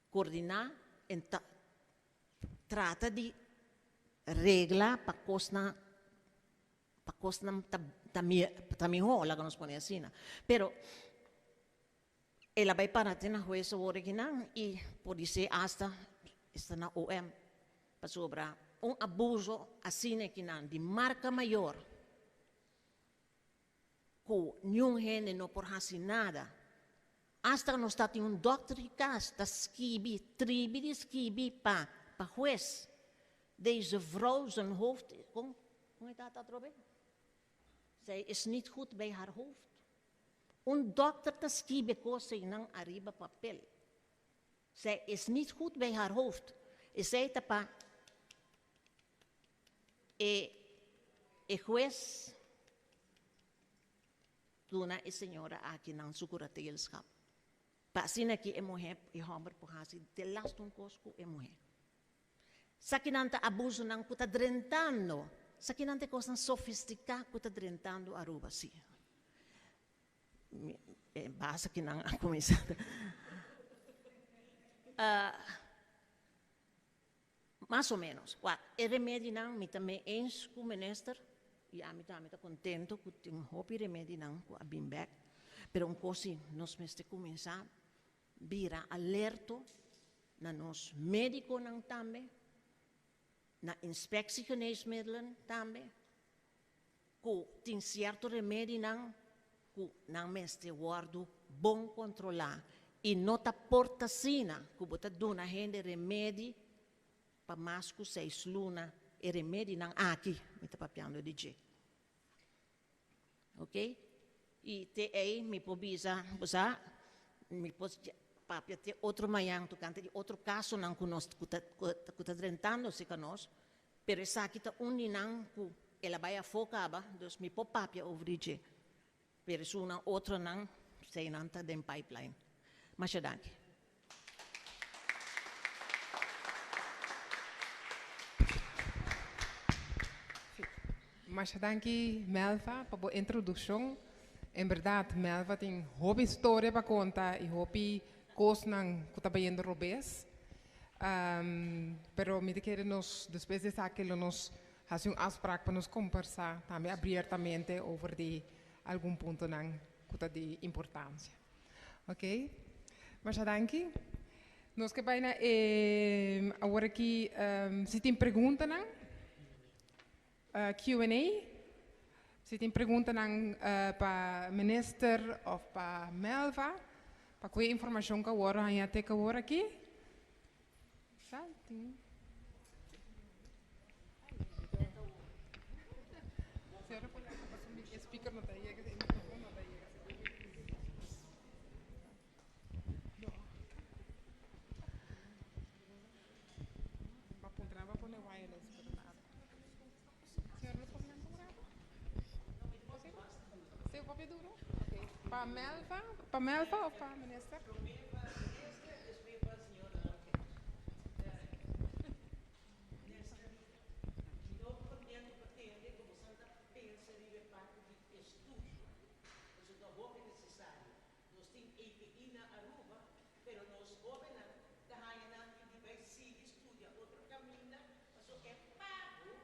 Speaker 2: Koordiná en ta trata di regla pa kosnan Pa kosnan ta ta ta mihó, laga nos pone asina. Pero el a bai para te na hues awor akinan i podisé asta esta na OM pasobra un abuso asina akinan di marka mayor ku niun hende no por hasi nada. Asta nos ta tin un dòkter di kas ta skibi, tribi di skibi pa pa hues. Deze vrouw zijn hoofd, kon, kon e tata atrobe? Zij is niet goed bij haar hoofd. Un dòkter ta skibi e kos einan ariba papel. Zij is niet goed bij haar hoofd. Esei ta pa e e hues duna e señora aki nan su kuratelschap. Pa asina ki e muhé e hòmber por hasi de lastu un kos ku e muhé. Sakinan ta abusonan ku ta drentando, sakinan ta e kosnan sofistiká ku ta drentando Aruba, sí. E basa ki nan a kuminsá. Mas o ménos. Wak, e remedinan mi ta mee eens ku minister i ami tambe ta kontento ku tin hopi remedinan ku a bin bèk. Pero un kos si, nos mester kuminsá bira alerto na nos médikonan tambe, na inspectiegeneesmiddelen tambe, ku tin sierto remedinan ku nan mester wòrdu bon kontrolá i no ta por ta asina ku bo ta duna hende remedi pa mas ku seis luna e remedinan aki mi ta papiando di dje. Ok i te ei mi por bisa bo sa mi por papia te otro mañan tokante di otro kasonan ku nos ku ta ku ta drentando serka nos Pero esaki ta un di nan ku el a bai afó kaba, dus mi por papia over di dje. Pero esunnan otronan, eseinan ta den pipeline. Masha danki.
Speaker 1: Masha danki Melva pa bo introdukshon. En bèrdat Melva tin hopi storia pa konta i hopi kosnan ku ta bayendo robes. Pero mi ta kere nos despues di esaki lo nos hasi un afsprak pa nos kombersá tambe abiertamente over di algun puntonan ku ta di importansia. Oke, masha danki. Nos ke bai na e awor aki si tin preguntanan, Q and A. Si tin preguntanan pa minister of pa Melva, pa ku e informashon ku awor haña te ku awor aki. Sa tin. Señora Polanco, pasobra e speaker no ta yega, e microfoon no ta yega. Pa Melva of pa minister?
Speaker 4: Nos tin API na Aruba, pero nos hobennan ta haña nan tin di bai sigui studia otro caminda paso e pago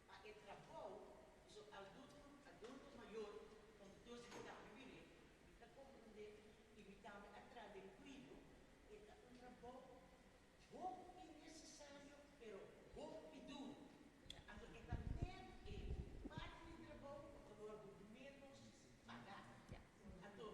Speaker 4: pa e trabou paso adulto adulto mayor ondertussen mi tambe bir'é mi ta comprende y mi tambe a traha den cuido e ta un trabou Hopi necesario pero hopi duro. Anto e ta net e parti di trabou cu ta wordo menos paga. Anto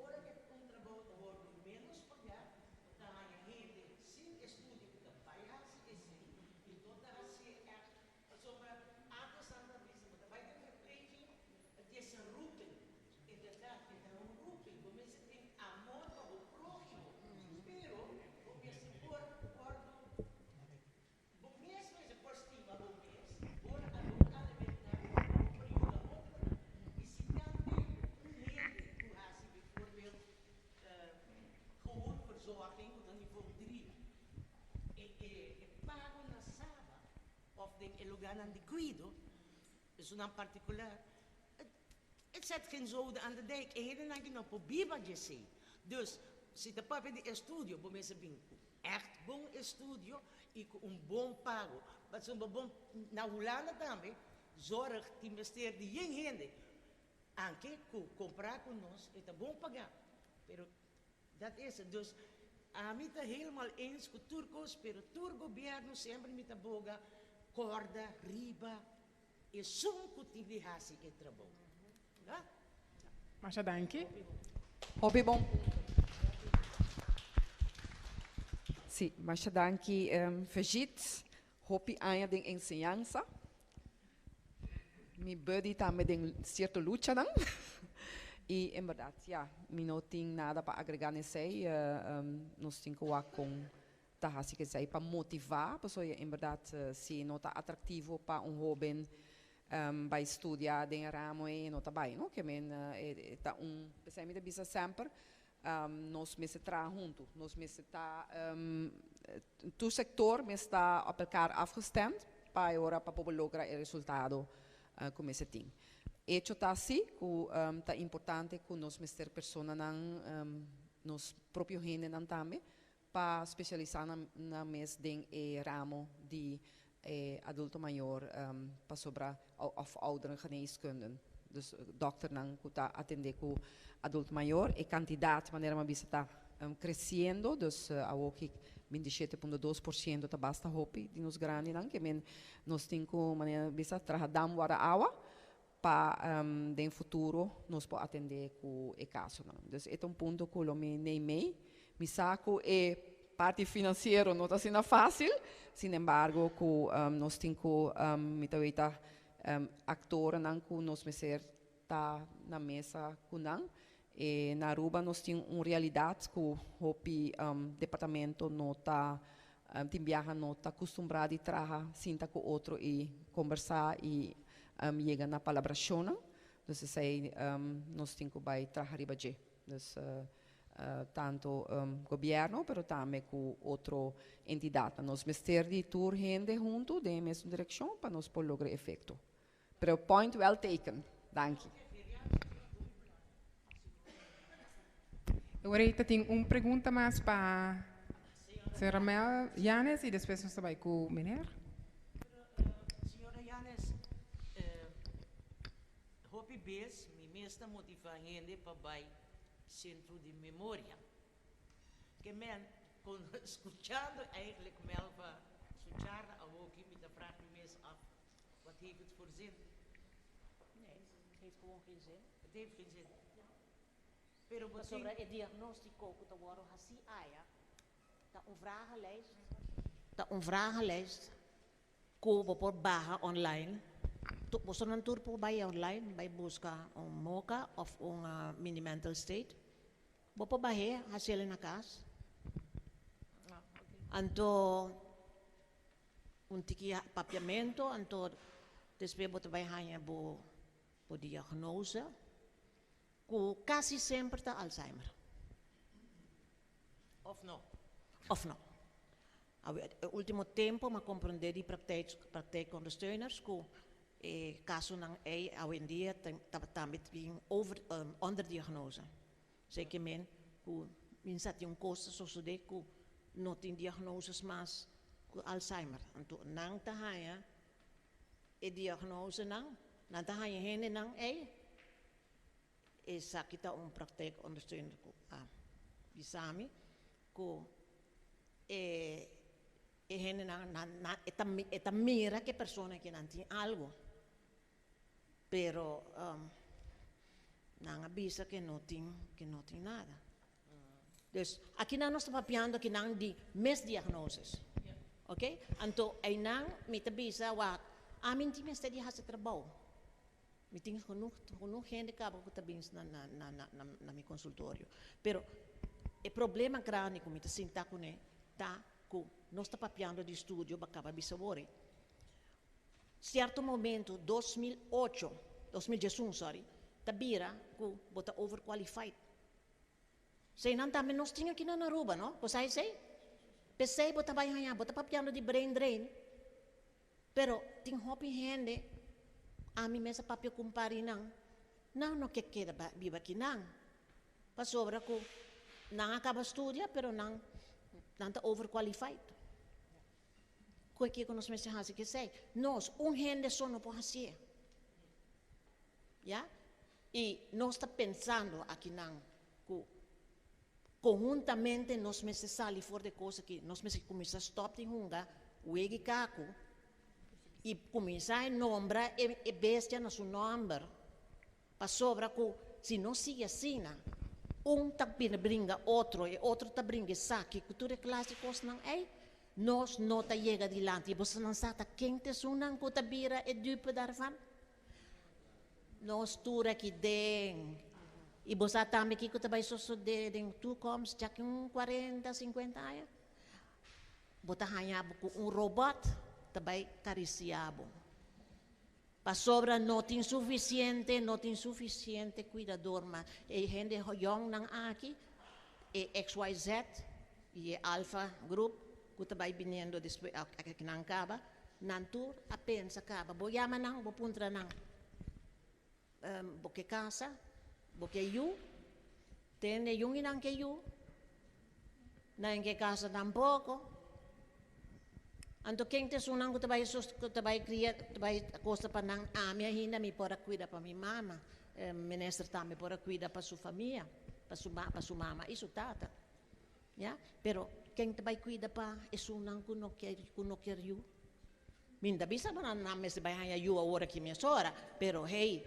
Speaker 4: ora cu un trabou ta wordo menos paga, bo ta haña hende sin estudio cu ta bay haci esey y no ta hacié echt pasobra antes nan ta bisa bo ta bay den verpleging, het is een roeping. Inderdaad, e ta un roeping. Bo mester tin amor pa bo próhimo, pero bo mester por wòrdu, bo mes mester por stima bo mes ora algun elementnan bo por yuda otronan. I si tambe un hende ku hasi bijvoorbeeld gehoorverzorging, ku ta nivo drie, e e pago na Saba òf den e lugánan di kuido, esunnan partikular, Het zet geen zoden aan de dijk. E hendenan ki no por biba djesei. Dus, si ta papia di estudio, bo mester bin ku ègt bon estudio i ku un bon pago. Pasobra bo bon, na Hulanda tambe, zorg tin mester di yen hende. Anke ku kompará ku nos, e ta bon pagá. Pero dat is het. Dus, ami ta helemaal eens ku tur kos, pero tur gobièrnu semper mi ta boga kòrda riba Esun ku tin di hasi e trabou. Da?
Speaker 1: Masha danki.
Speaker 3: Hopi bon punto. Si, masha danki Vejit. Hopi aña den enseñansa. Mi buddy tambe den cierto luchanan. Y en berdad, ya, mi no tin nada pa agrega n'esey. Nos tin cu wak con ta hasi kesei pa motivá, pasobra en bèrdat si no ta atraktivo pa un hóben bai studia den e ramo ei e no ta bai no, ke men e ta un, p'esei mi ta bisa semper nos mester traha huntu, nos mester ta tur sektor mester ta op elkaar afgestemd pa e ora pa por logra e resultado ku mester tin. Echo ta si ku ta importante ku nos mester personanan nos propio hendenan tambe pa specialisa nan mes den e ramo di e adulto mayor pasobra of ouderengeneeskunde, dus dokternan cu ta atende cu adulto mayor. E cantidad manera mi a bisa ta creciendo, dus awoki 27.2% ta basta hopi di nos grandinan ke men nos tin cu manera mi a bisa traha dam warda awa pa den futuro nos por atendé ku e kasonan. Dus e ta un punto ku lo mi neimei. Mi sa ku e parti finansiero no ta asina fásil, sin embargo ku nos tin ku mi ta weta aktornan ku nos mester ta na mesa ku nan. E na Aruba nos tin un realidat ku hopi departamento no ta Tin biaha no ta kustumbrá di traha sinta ku otro i kombersá i yega na palabrashonnan. Dus esei nos tin ku bai traha riba dje. Dus tantu gobièrnu pero tambe ku otro entidatnan. Nos mester di tur hende huntu den e mesun direkshon pa nos por logra efekto. Pero point well taken. Danki.
Speaker 1: Awor ta tin un pregunta mas pa señora Mel Yanes y despues nos ta bay cu meneer.
Speaker 4: Señora Yanes, hopi bes mi mes ta motiva hende pa bay centro di memoria. Ke men. Con scuchando eigenlijk Melva su charla awoki, mi ta vraag mi mes af, wat heeft het voor zin?
Speaker 2: Nee, het heeft gewoon geen zin.
Speaker 4: Het heeft geen zin. Pero bo tin.
Speaker 2: Pasobra e diagnóstiko ku ta wòrdu hasí aya ta un vragenlijst, ta un vragenlijst ku bo por baha online. Bosonan tur por bai online, bai buska un MoCA òf un Mini Mental State. Bo por bah'é, hasiel na kas. Anto un tiki papiamentu, anto despues bo ta bai haña bo bo diagnose ku kasi semper ta Alzheimer.
Speaker 4: Of no?
Speaker 2: Of no. Awe e ultimo tempo m'a komprondé di praktijk praktijkondersteuners ku e kasonan ei awendia ta tambe tin over onderdiagnose. Esei ke men ku min sa tin un kos ta sosodé ku no tin diagnoses mas ku Alzheimer. Anto nan ta haña e diagnosenan, nan ta haña hendenan ei, esaki ta un praktijkondersteuner ku a bisa mi ku e e hendenan nan nan e ta e ta mira ku e persona aki nan tin algu pero nan a bisa ke no tin ke no tin nada. Dus akinan nos ta papiando akinan di misdiagnosis ok anto einan mi ta bisa wak ami no tin mester di hasi trabou mi tin genoeg genoeg hende kaba ku ta bin na na na na mi consultorio pero e problema grandi ku mi ta sinta kuné ta ku nos ta papiando di studio bo a kaba bisa wori cierto momento 2008 2011 sorry ta bira ku bo ta overqualified. Seinan tambe nos tin aki na Aruba, no? Bo sa esei? P'esei bo ta bai haña, bo ta papiando di brain drain, pero tin hopi hende, ami mes a papia ku un par di nan, nan no ke keda biba akinan, pasobra ku nan a kaba studia pero nan nan ta overqualified. Ku e kiko nos mester hasi ku esei? Nos, un hende so no por hasié. Ya? I nos ta pensando akinan ku konhuntamente nos mester sali for di e kos aki, nos mester kuminsá stòp di hunga wega i kaku i kuminsá e nombra e bestia na su nòmber, pasobra ku si nos sigui asina, un ta bira bringa otro, e otro ta bringa esaki, ku tur e klas di kosnan ei, nos no ta yega dilanti. I bosonan sa ta ken ta esunnan ku ta bira e dupe daarvan? Nos tur aki den. I bo sa tambe kiko ta bai sosodé den toekomst djaki un kuarenta, sinkuenta aña? Bo ta haña bo ku un robòt ta bai karisiá bo. Pasobra no tin sufisiente, no tin sufisiente kuidador mas. E hende yòngnan aki, e XYZ i e Alpha Group ku ta bai biniendo despues aki nan kaba, Nan tur a pensa kaba, bo yama nan, bo puntra nan, Bo ke kasa? Bo ke yu? Tende yunginan ke yu? Nan ke kasa tampoko. Anto ken ta esunnan ku ta bai ku ta bai kria, ta bai kosta pa nan? Ami ainda mi por a kuida pa mi mama, minister tambe por a kuida pa su famia, pa su pa su mama i su tata. Ya, pero ken ta bai kuida pa esunnan ku no kier ku no kier yu? Mi no ta bisa bo nan nan mester bai haña yu awor aki mesora, pero hey,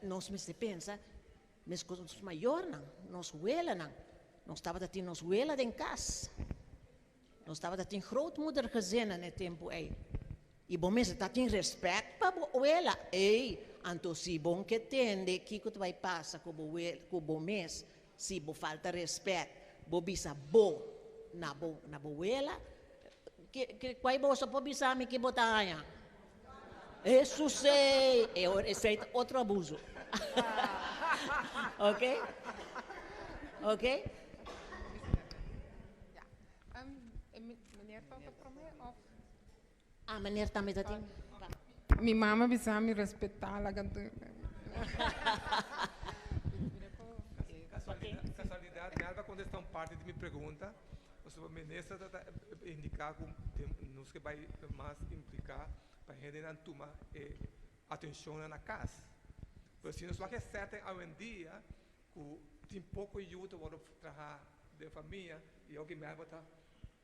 Speaker 2: nos mester pensa meskos nos mayornan, nos welanan. Nos tabata tin nos wela den kas. Nos tabata tin grootmoedergezinnen e tempu ei. I bo mester ta tin respèt pa bo wela. Ey, anto si bon ke tende kiko ta bai pasa ku bo ku bo mes si bo falta respèt, bo bisa bo na bo na bo wela. Ke ke kuai boso por bisa mi ke bo ta haña? Hesus ey! E ora esei ta otro abuso. Oké? Oké?
Speaker 1: Meneer ta prome of?
Speaker 2: Ah, meneer tambe ta tin.
Speaker 1: Mi mama bisa mi respetá laga.
Speaker 5: Casualidad, Melba contesta un parti di mi pregunta, pasobra minister ta ta indica cu nos ke bay mas implica pa hendenan tuma e atencionnan na cas. Pero si nos wak e setting awendia cu tin poco yu ta wordo traha. den famia i oki Melba ta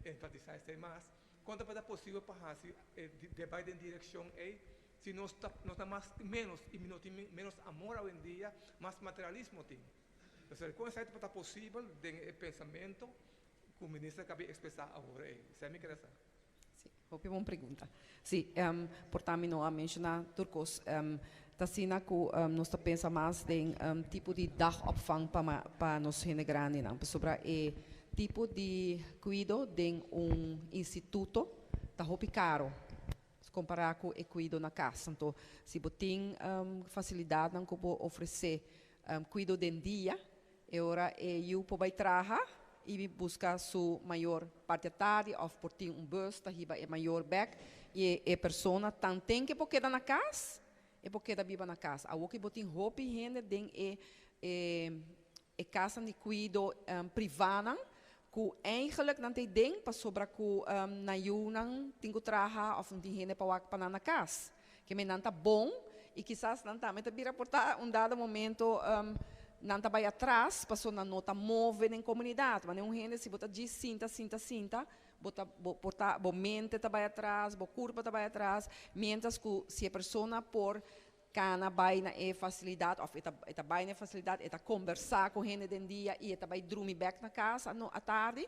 Speaker 5: enfatisá esei mas, kon tabata posibel pa hasi e bai den direkshon ei si nos ta nos ta mas ménos i no tin ménos amor awendia, mas materialismo tin. Entonces kon esei tabata posibel den e pensamento ku minister a kabi ekspresá awor ei? Esei mi kere sa.
Speaker 3: Sí, hopi bon pregunta. Sí, por ta mi no a menshoná tur kos. Ta asina ku nos ta pensa mas den tipo di dagopvang pa pa nos hende grandinan. Pasobra e tipo di kuido den un instituto ta hopi karo kompará ku e kuido na kas. Anto si bo tin fasilidatnan ku bo ofresé kuido den dia, E ora e yu por bai traha i buska su mayor parti atardi òf por tin un bus ta hiba e mayor bèk i e persona tanten ke por keda na kas, e por keda biba na kas. Awor ke bo tin hopi hende den e e kasnan di kuido privánan ku eigenlik nan ta ei den pasobra ku nan yunan tin ku traha òf no tin hende pa wak pa nan na kas. Ke men nan ta bon i kisas nan tambe ta bira por ta un dado momento nan ta bai atras pasobra nan no ta move den komunidat. Manera un hende si bo ta djis sinta sinta sinta bo ta bo por ta bo mente ta bai atras, bo kurpa ta bai atras, mientras ku si e persona por kana bai na e fasilidat òf e ta e ta bai na e fasilidat e ta kombersá ku hende den dia i e ta bai drumi bèk na kas ano atardi,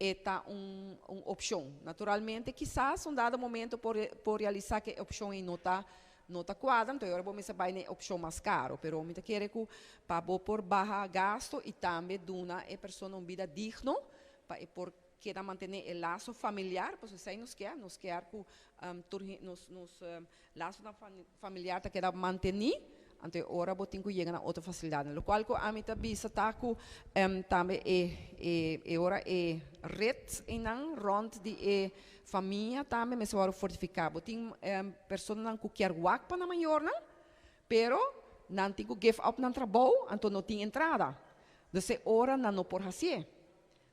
Speaker 3: E ta un un opshon. Naturalmente kisas un dado momento por por realisá ku e opshon ei no ta no ta kuadra, anto e ora bo mester bai na e opshon mas karo. Pero mi ta kere ku pa bo por baha gasto i tambe duna e persona un bida digno pa e por keda mantené e laso familiar, pasobra esei nos kier, nos kier ku tur nos nos Lasonan familiar ta keda mantení, anto e ora bo tin ku yega na otro fasilidatnan. Lokual ku ami ta bisa ta ku tambe e e ora e ret einan rònt di e famia tambe mester wòrdu fortifiká. Bo tin personanan ku kier wak pa nan mayornan, pero nan tin ku give up nan trabou, anto no tin entrada. Dus e ora nan no por hasié.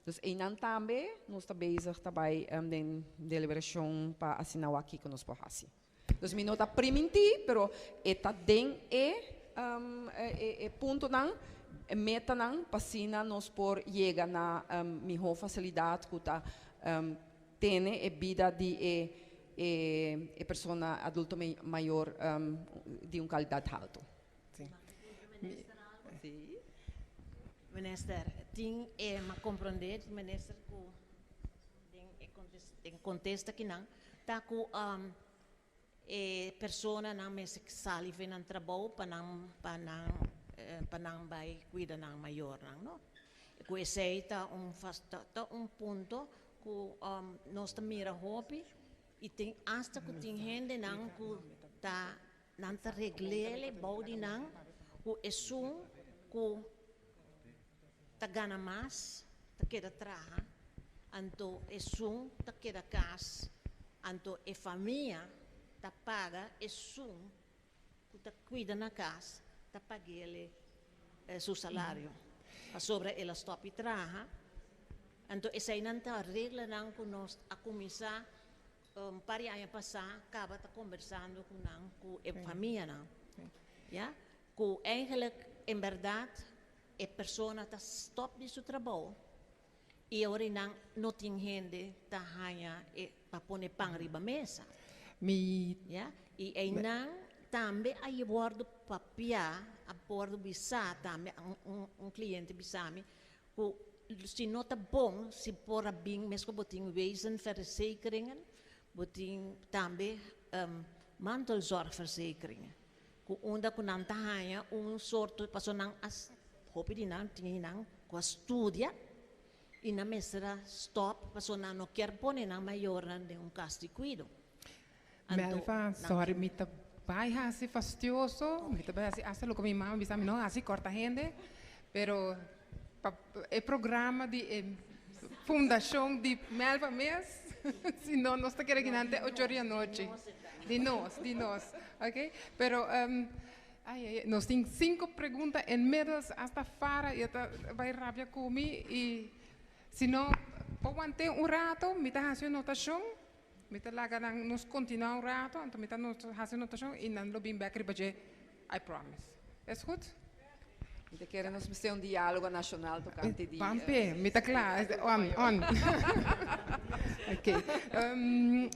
Speaker 3: Dus einan tambe nos ta bezig ta bai den deliberashon pa asina wak kiko nos por hasi. Dus mi no ta primintí, pero e ta den e e puntonan, e metanan pa asina nos por yega na mihó fasilidat ku ta tene e bida di e e persona adulto mayor di un kalidat haltu.
Speaker 2: Sí. Minister, tin e m'a comprende minister cu den e den contesta kinan ta cu e personanan mester sali fen nan trabou pa nan pa nan pa nan bay cuida nan mayornan no. Cu esey ta un ta un punto cu nos ta mira hopi y tin hasta cu tin hendenan cu ta Nan ta reglele bou di nan ku esun ku ta gana mas ta keda traha, anto esun ta keda kas, anto e famia ta paga esun ku ta kuida na kas ta pagele su salario pasobra el a stòp di traha. Anto eseinan ta reglanan ku nos a kuminsá Un par di aña pasá kaba ta kombersando ku nan, ku e famianan, ya, ku eigenlijk en bèrdat e persona ta stòp di su trabou i awor ei nan no tin hende ta haña e pa pone pan riba mesa.
Speaker 1: Mi.
Speaker 2: Ya, i einan tambe a wòrdu papiá, a wòrdu bisá tambe, un un kliente bisa mi Ku si no ta bon si por a bin mes ku bo tin wezenverzekeringen, bo tin tambe mantelzorgverzekeringen ku unda ku nan ta haña un sorto pasobra nan a hopi di nan tin nan ku a studia i nan mester a stòp pasobra nan no kier pone nan mayornan den un kas di kuido. Anto
Speaker 1: Melva,
Speaker 2: nan
Speaker 1: sorry mi ta bai hasi fastioso, mi ta bai hasi asta loke mi mama bisa mi no hasi, corta hende, pero pa e programa di e fundacion di Melva mes, si no nos ta keda akinan te ocho or di anochi. Di nos, di nos, ok. Pero ai ai ai, nos tin cinco pregunta inmiddels, asta Farah ya ta bai rabia cu mi y si no por want'é un rato mi ta hasi un notacion. Mi ta laga nan nos continua un rato, anto mi ta nos haci notashon y nan lo bin bek riba dje, I promise. Is goed?
Speaker 3: Mi ta kere nos mester un dialogo nacional tocante di
Speaker 1: Ban p'e, mi ta cla, on, on. Ok.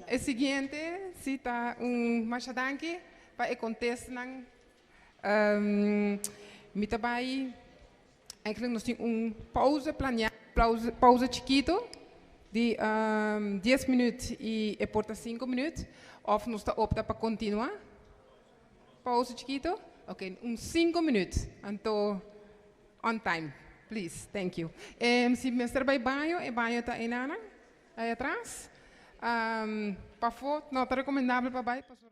Speaker 1: E siguiente si ta un masha danki pa e contestanan. Mi ta bay, eigenlijk nos tin un pauze planea, pauze, pauze chikito di 10 minuut y e por ta 5 minuut, of nos ta opta pa continua. Pauze chikito? Ok, un 5 minuut. Anto, on time, please, thank you. Si mester bay baño, e baño ta enana, ahí atras. Pafo, no ta recomendabel pa bay, pasobra.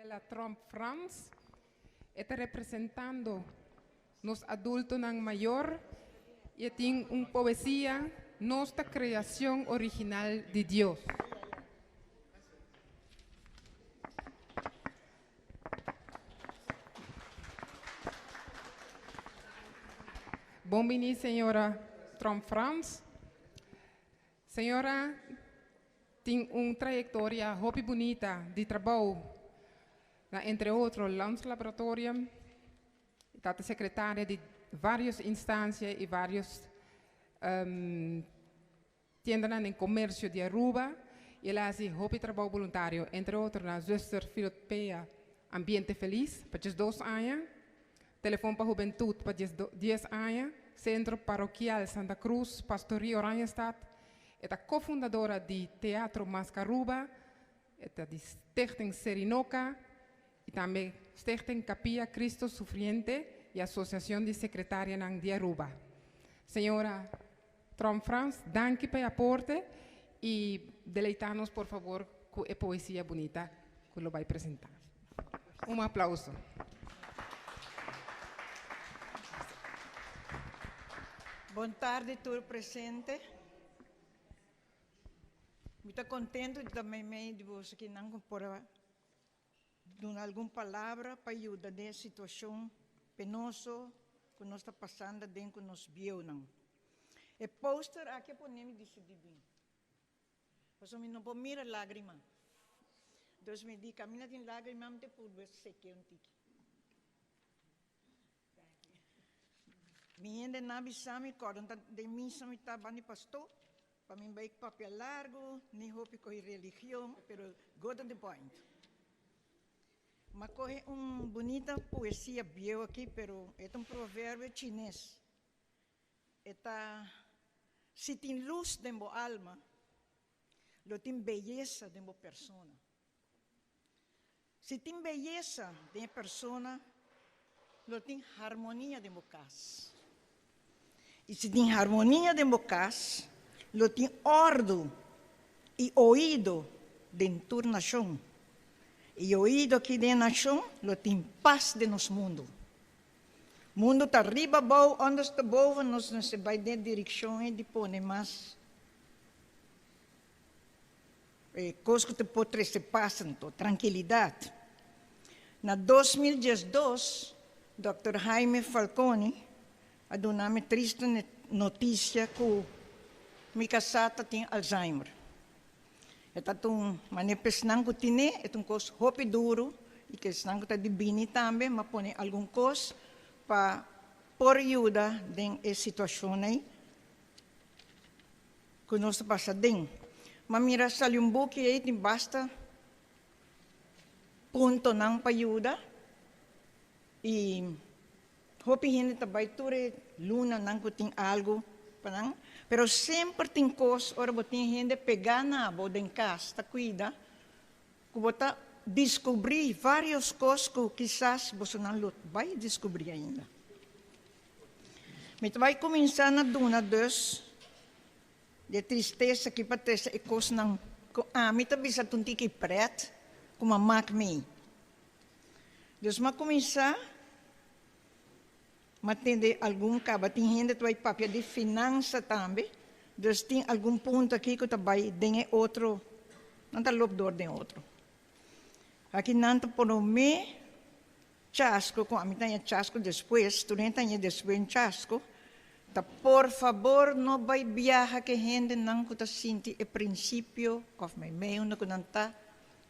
Speaker 1: Gabriela Tromp Frans. E ta representando nos adultonan mayor y e tin un poesia Nos ta creacion original di Dios. Bon bini señora Tromp Frans. Señora tin un trayectoria hopi bunita di trabou na entre otro Landslaboratorium, ta ta secretaria di varios instancia y varios tiendanan den comercio di Aruba y el a haci hopi trabou boluntario, entre otro na Zuster Filotpea Ambiente Feliz pa 12 aña, Telefon pa Hubentud pa 10 aña, Centro Parokial Santa Cruz, Pastorie Oranjestad, e ta cofundadora di Teatro Mascaruba, e ta di Stichting Serinoca y tambe Stichting Capilla Cristo Sufriente y Asociacion di Secretarianan di Aruba. Señora Tromp Frans, danki pa e aporte y deleita nos por favor cu e poesia bunita cu lo bay presenta. Un aplauso.
Speaker 6: Bon tardi tur presente. Mi ta contento di ta meimei di boso kinan cu por a duna algun palabra pa yuda den e situacion penoso cu nos ta pasando aden cu nos bieunan. E poster aki a pone mi dicidi bin. Pasobra mi no por mira lagrima. Dus mi di caminda tin lagrima mi ta purba seque un tiki. Mi hende nan bisa mi kòrda ta den misa mi ta banda di pastor pa mi bai papia largu ni hopi kohe religion pero go to the point. M'a kohe un bunita poesia bieu aki pero e ta un proverbio chines. E ta, Si tin lus den bo alma, lo tin beyesa den bo persona. Si tin beyesa den e persona, lo tin harmonia den bo kas. I si tin harmonia den bo kas, lo tin òrdu i oido den tur nashon. I oido aki den e nashon, lo tin pas den nos mundu. Mundu ta riba abou, ondersteboven, nos mester bai den direkshon ei di pone mas E kos ku ta por trese pas anto, trankilidat. Na 2012, Dòkter Jaime Falconi a duna mi triste notisia ku mi kasá ta tin Alzheimer. E ta un manera pa esnan ku tine, e ta un kos hopi duru i ku esnan ku ta di bini tambe, m'a pone algun kos pa por yuda den e situashon ei. Ku nos ta pasa den. Ma mira sali un buki ei tin basta puntonan pa yuda i hopi hende ta bai tur e lunanan ku tin algu pa nan, pero semper tin kos ora bo tin hende pegá na bo den kas ta kuida ku bo ta diskubrí vários kos ku kisas bosonan lo bai diskubrí ainda. Mi ta bai kuminsá na duna dus di e tristesa ki pa trese e kosnan ku ami ta bisa ta un tiki prèt ku m'a mak mi. Dus m'a kuminsá, m'a tende algun kaba tin hende ta bai papia di finansa tambe, dus tin algun punto aki ku ta bai den e otro, nan ta lop dor den otro. Aki nan ta promé Chasco cu ami ta haña chasco despues, tur hende ta haña despues un chasco, ta por fabor no bay biaha cu e hendenan cu ta sinti e principio of meimei unda cu nan ta,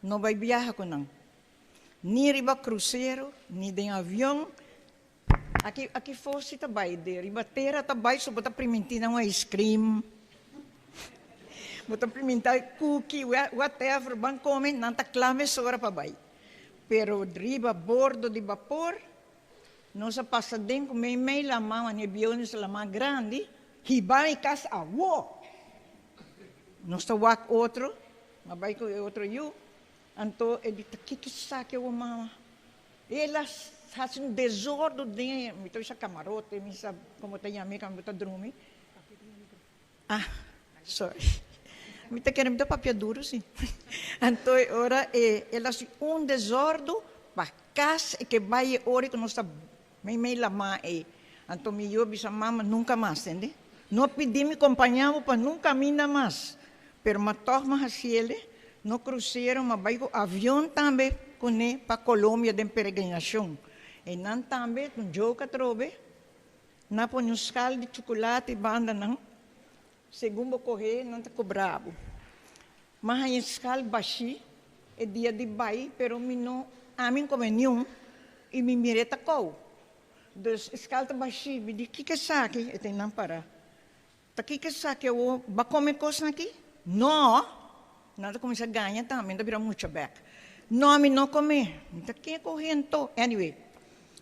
Speaker 6: no bay biaha cu nan. Ni riba crucero, ni den avion, aki aki for si ta bay, de riba tera ta bay so bo ta priminti nan un ice cream, bo ta priminta cookie, whatever, ban come, nan ta cla mesora pa bay. Pero riba bordo di bapor nos a pasa den ku meimei laman, wanneer bieu nos laman grandi, hiba mi kas awo! Nos ta wak otro, m'a bai ku e otro yu, anto e di ta kiko esaki awo mama? El a hasi un desordo den e, mi ta bisa kamarote, mi sa komo ta yama e kamba ta drumi. Ah, sorry. Mi ta kere mi ta papia duro si. Anto e ora e el hasi un desordo pa kas e ke bai e ora ku nos ta mei mei lamá ei. Anto mi yu a bisa mama nunka mas tende. No pidi mi kompañá bo pa nunka kaminda mas. Pero ma tòg mi a hasiel e, no krusero ma bai ku avion tambe kuné pa Colombia den peregrinashon. Einan tambe un joke atrobe, nan a pone un skal di chukulati banda nan, segun bo kohe nan ta kobra bo. Mi a haña e skal bashí e dia di bai pero mi no ami kome niun i mi mir'é ta kou. Dus e skal ta bashí, mi di kiko esaki? E ta einan para. Ta kiko esaki awor? Bo a kome kosnan aki? No! Nan ta kuminsá gaña tambe, nan ta bira mucha bèk. No, mi no kome. Mi ta ken ku hento? Anyway,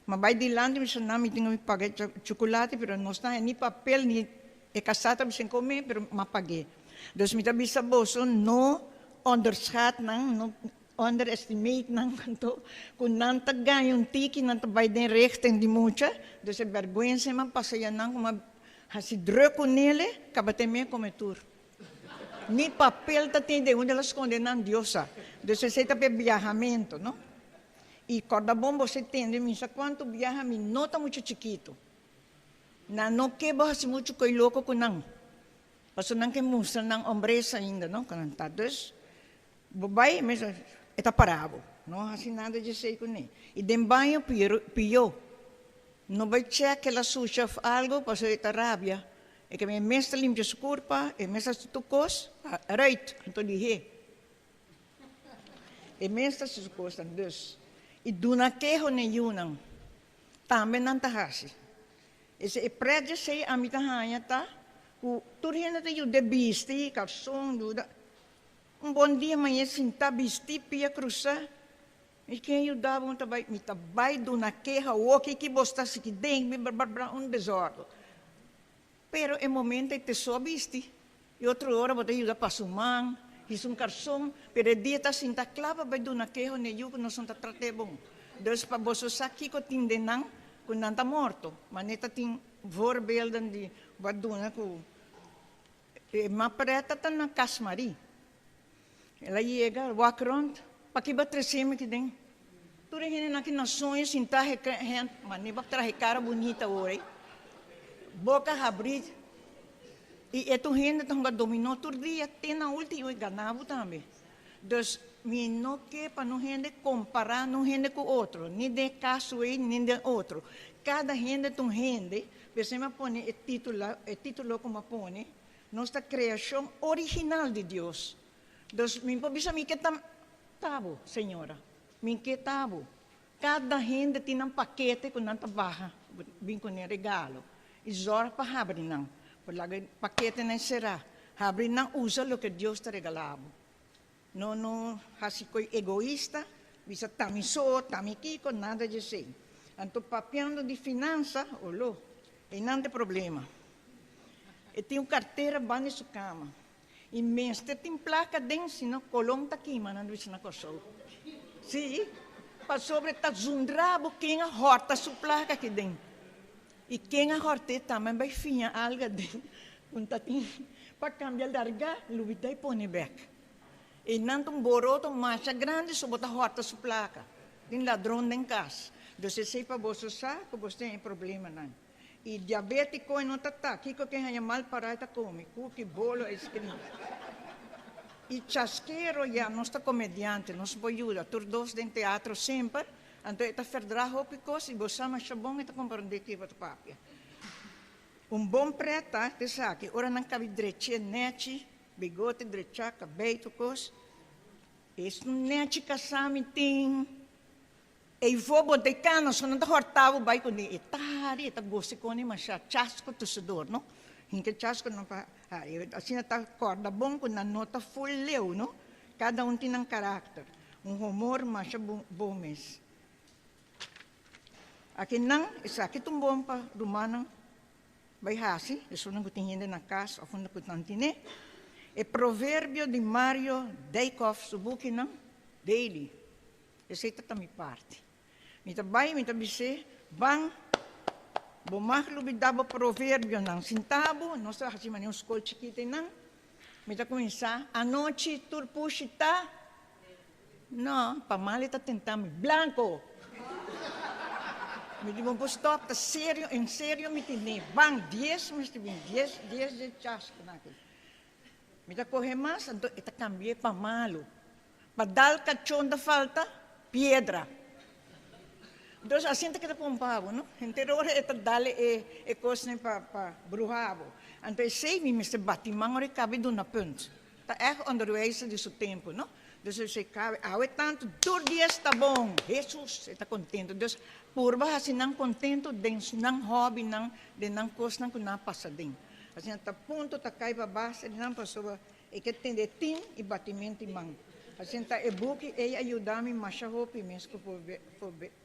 Speaker 6: mi a bai dilanti, mi bisa nan mi tin ku paga e chukulati, pero nos ta haña ni papel ni e kasá ta bisa kome, pero mi a pag'é. Dus mi ta bisa boso, no onderschat nan, no underestimate nan anto ku nan ta gaña un tiki, nan ta bai den richting di mucha, dus e bèrgwensa a pasa ya nan ku a hasi drùk ku nele, kaba te me kome tur. Ni papel ta tin den unda el a skonde nan, Dios sa. Dus esei ta p'e biahamentu, no? I kòrda bon bo se tende mi sa kuantu biaha mi no ta muchu chikitu. Nan no ke bo hasi muchu koi loko ku nan, pasobra nan ke mustra nan hombresa ainda, no? Ku nan ta. Dus Bo bai mes e ta para bo. No hasi nada djesei kuné. I den baño pió. No bai chèk el a susha òf algu pasobra e ta rabia. E ke e mes ta limpia su kurpa, e mes ta hasi tur kos, eruit, anto lihé. E mes ta hasi su kosnan. Dus, i duna keho na e yunan, tambe nan ta hasi. Esei e prèt djesei ami ta haña ta ku tur hende ta yuda e bisti, karson, yuda. Un bon dia mañe sintá bistí pia krusá, mi ken yuda bo? Mi ta bai, mi ta bai duna keha awoki ki bo sta siki den mi bla un desòrdu. Pero e momento ei te so a bisti i otro ora bo ta yuda pasa un man, hisa un karson, pero e dia ta sintá kla pa bai duna keho n'e yu ku nos no ta trat'é bon. Dus pa boso sa kiko tin den nan ku nan ta morto, manera ta tin voorbeelden di bo a duna ku E mapreta ta na cas Marie. El a yega, wak rond, paki bo a trece mi aki den? Tur e hendenan aki na soño sinta hen, ma ni bo a traha e cara bunita awor ey. Boca habri y e tur hende ta hunga dominó tur dia te na ultimo y gana bo tambe. Dus mi no ke pa no hende compara no hende cu otro, ni den e caso ey ni den otro. Cada hende ta un hende. P'esei mi a pone e titulo, e titulo ku mi a pone, Nos ta kreashon original di Dios. Dus mi por bisa mi ke ta ta bo, señora. Mi ke ta bo. Kada hende tin nan pakete ku nan ta baha bin kuné regalo. I zòrg pa habri nan. Por laga e paketenan será. Habri nan, usa loke Dios ta regalá bo. No no hasi koe egoista, bisa ta mi so, ta mi kiko, nada djesei. Anto papiando di finansa, olo, einan ta e problema. E tin un kartera banda di su kama i mester tin plaka aden, sino kolon ta kima, nan ta bisa na Kòrsou. Sí, pasobra e ta zundra bo ken a hòrta su plaka aki den. I ken a hòrt'é tambe bai fiña algu aden ku ta tin pa kambia largá, lubidá i pone bèk. Einan ta un boroto masha grandi so bo ta hòrta su plaka. Tin ladron den kas. Dus esei pa boso sa ku boso tin e problemanan. I diabétiko e no ta ta. Kiko ken haña mal pará e ta kome? Kuki, bolo, ijskrim. I chaskero ya nos ta komediante, nos por yuda tur dos den teatro semper. Anto e ta ferdrá hopi kos i bo sa masha bon e ta komprondé ke bo ta papia. Un bon pret ta esaki, ora nan kabi drech'é nèchi, bigote drechá, kabei tur kos. Esun nèchi kasá mi tin. Ei for bo ta e kana so nan ta hòrtá bo bai kuné. E ta hari, e ta gosa kone mashá chasko tusedor, no? Hinka chasko nan pa hari. Asina ta kòrda bon ku nan no ta ful leu, no? Kada un tin nan karakter. Un humor masha bon mes. Aki nan, esaki ta un bon pa rumannan bai hasi, esunnan ku tin hende na kas òf unda ku nan tine. E proverbio di Mario Dijkhoff su bukinan, daily. Esei ta ta mi parti. Mi ta bai, mi ta bis'é, Ban, bo mag lubidá bo proverbionan. Sinta bo, nos ta hasi manera un skol chikito einan. Mi ta kuminsá, Anochi tur pushi ta? No, pa mal e ta tenta mi. Blanco! Mi di, Bo por stop, ta serio, en serio mi tene. Ban, dies mester bin, dies, dies dje chasconan aki. Mi ta coge mas, anto e ta cambi'é pa malo. Pa dal cachon ta falta piedra. Entonces asina ta keda pompa bo, no? Henter ora e ta dal e e cosnan pa pa bruha bo. Anto esey mi mester bati man ora e cabe duna punt. Ta echt onderwijzer di su tempo, no? Dus esey cabe awe tanto tur dies ta bon. Hesus e ta contento. Dus purba haci nan contento den nan hobbynan, den nan cosnan cu nan a pasa den. Asina ta punto ta kai pa base di nan pasobra e ke tende tin i batimento di man. Asina ta e buki ei a yuda mi masha hopi mes ku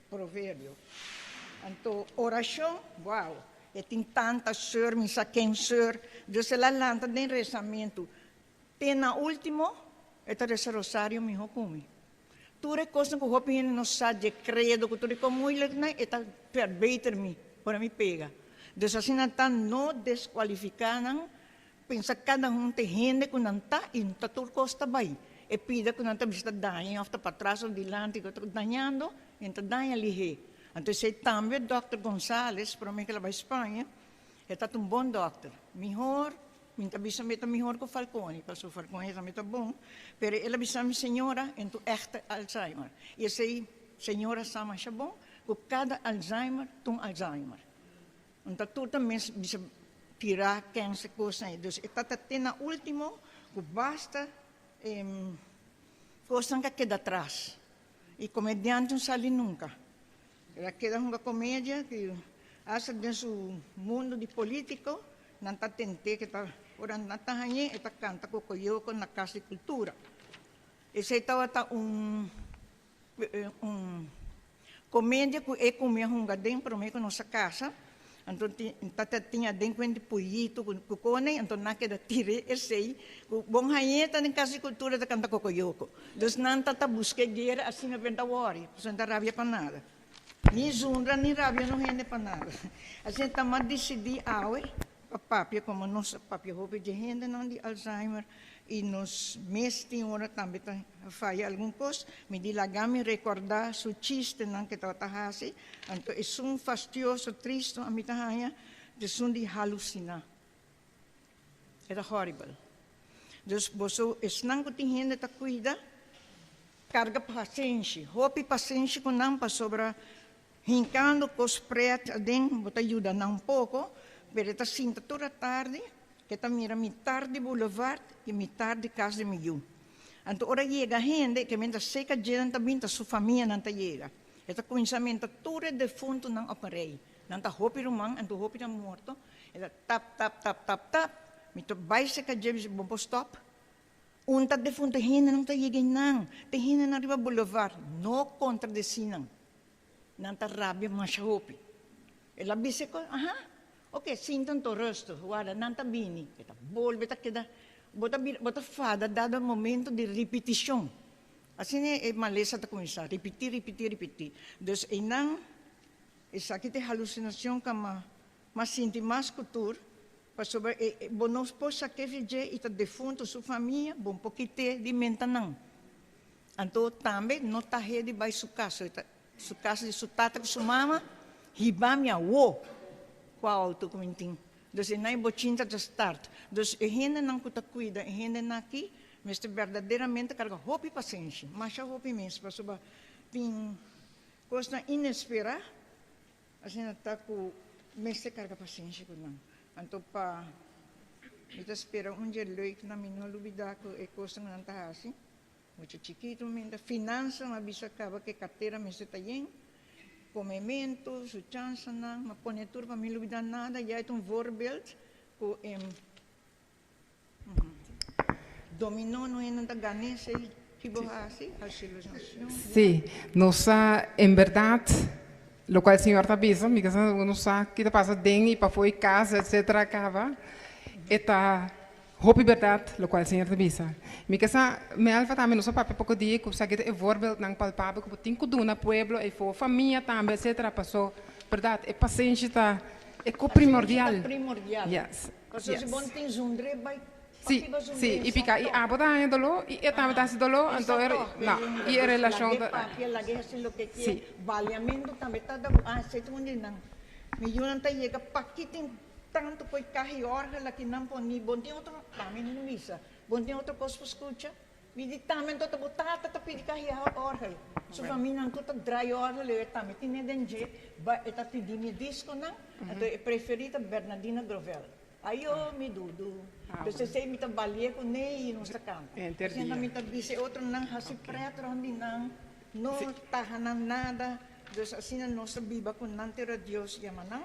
Speaker 6: proverbio. Anto orashon, wow, e tin tanta seur, mi sa ken seur. Dus el a lanta den resamentu. Te na ultimo e ta resa rosario miho ku mi. Tur e kosnan ku hopi hende no sa dje kredo ku tur e kos moeilijknan e ta verbeter mi ora mi pega. Dus asina ta no deskualifiká nan, pensa kada un ta e hende ku nan ta i ta tur kos ta bai. E pida ku nan ta bisa ta daña òf ta patras òf dilanti ku ta dañando, e ta daña lihé. Anto esei tambe dòkter Gonzales promé ku el a bai Spaña e ta un bon dòkter. Mihor Mi ta bisa mi ta mihor ku Falconi, pasobra Falconi tambe ta bon, pero el a bisa mi señora en tu echte Alzheimer. I esei señora sa masha bon ku kada Alzheimer ta un Alzheimer. Un ta tur ta mes bisa tira kense kosnan ei. Dus e tata te na ultimo ku basta e kosnan ka keda atras. I komediante no sali nunka. El a keda hunga komedia ku asta den su mundu di polítiko nan ta tent'é ke ta ora nan ta hañ'é e ta kanta kokoyoko na Kas di Kultura. Esei tabata un un komedia ku e ku mi a hunga den promé ku nos a kasa. Anto tata tin aden kuenta di poyito ku kone, anto nan keda tir'é esei ku bon hañ'é ta den Kas di Kultura ta kanta kokoyoko. Dus nan ta ta buska e guera asina ben ta wòri, pasobra nan ta rabia pa nada. Ni zundra ni rabia no hende pa nada. Asina ta mas disidí awe pa papia komo nos a papia hopi dje hendenan di Alzheimer i nos mes tin ora tambe ta faya algun kos. Mi di laga mi rekordá su chistenan ke tabata hasi, anto esun fastioso, tristu ami ta haña, esun di halusiná. E ta horrible. Dus boso esnan ku tin hende ta kuida, karga pasenshi, hopi pasenshi ku nan pasobra hinkando kos pret aden bo ta yuda nan un poko, pero e ta sinta tur atardi ke ta mira mitar di boulevard i mitar di kas di mi yu. Anto ora yega hende ke mientras seka dje nan ta bin ta su famianan ta yega. E ta kuminsá menta tur e defuntunan op un rei. Nan ta hopi ruman, anto hopi ta morto. E ta tap, tap, tap, tap, tap. Mi ta bai serka dje, mi bisa, Bo por stòp? Un ta defuntu, hendenan ta yega einan. Tin hendenan riba boulevard. No kontradesí nan. Nan ta rabia masha hopi. El a bisa ku, Aha, oke, sinta anto rustig, warda, nan ta bini. E ta bolbe ta keda, bo ta bira, bo ta fada dado momento di ripitishon. Asina e malesa ta kuminsá, ripití, ripití, ripití. Dus einan Esaki ta e halusinashon ku a m'a sinti mas ku tur, pasobra e bo no por sak'é fi dje i ta defuntu su famia, bo no por kit'é di menta nan. Anto tambe no ta hé di bai su kas, e ta su kas di su tata ku su mama, hiba mi awo ku a outo ku mi tin. Dus e nan e bochinta ta start. Dus e hendenan ku ta kuida e hendenan aki mester berdaderamente karga hopi pasenshi, masha hopi mes, pasobra tin Kosnan inesperá asina ta ku mester karga pasenshi ku nan. Anto pa mi ta spera un dje leuk na mi no lubidá ku e kosnan ku nan ta hasi. Mucha chikitu mi ta finansa mi a bisa kaba ku e kartera mester ta yen. Komementu, su chansanan, mi a pone tur pa mi lubidá nada. Ya e ta un voorbeeld ku e Dominó no hende ta gana esei ki bo hasi, halusinashon.
Speaker 1: Sí, nos sa en berdad locual Señor ta bisa, mi sa uno sa ki ta pasa den y pafó e cas etcetera caba, e ta hopi berdad locual Señor ta bisa. Mi ke sa Melva tambe nos a papia poco dia cu esaki ta e voorbeeldnan palpabel cu bo tin cu duna pueblo eyfo, famia tambe etcetera paso berdad e pasenshi ta e co primordial.
Speaker 6: Pasenshi ta primordial.
Speaker 1: Yes.
Speaker 6: Pasobra si bo no tin zundre bai.
Speaker 1: Si, si, i piká i abo ta haña doló i e tambe ta hasi doló, anto e no, i e relashon ta.
Speaker 6: Papia, lag'é hasi loke
Speaker 1: Si.
Speaker 6: kier. Baliamentu tambe ta da ah, esei ta un di nan. Mi yunan ta yega paki tin tantu ko'i kaha i òrgel aki nan poni, bo no tin otro, tambe mi no bisa, bo no tin otro kos pa skucha? Mi di tambe anto ta bo tata ta pidi kaha i òrgel. Su famianan tur ta drai òrgel i e tambe tine den dje, ba e ta pidi mi diskonan, anto e preferí ta Bernadina Grovel. Ayo mi dudu. Dus esei mi ta balia ku ne i nos ta kanta. Asina mi ta bisa e otronan hasi pret rond di nan, no taha nan nada. Dus asina nos ta biba ku nan te ora Dios yama nan.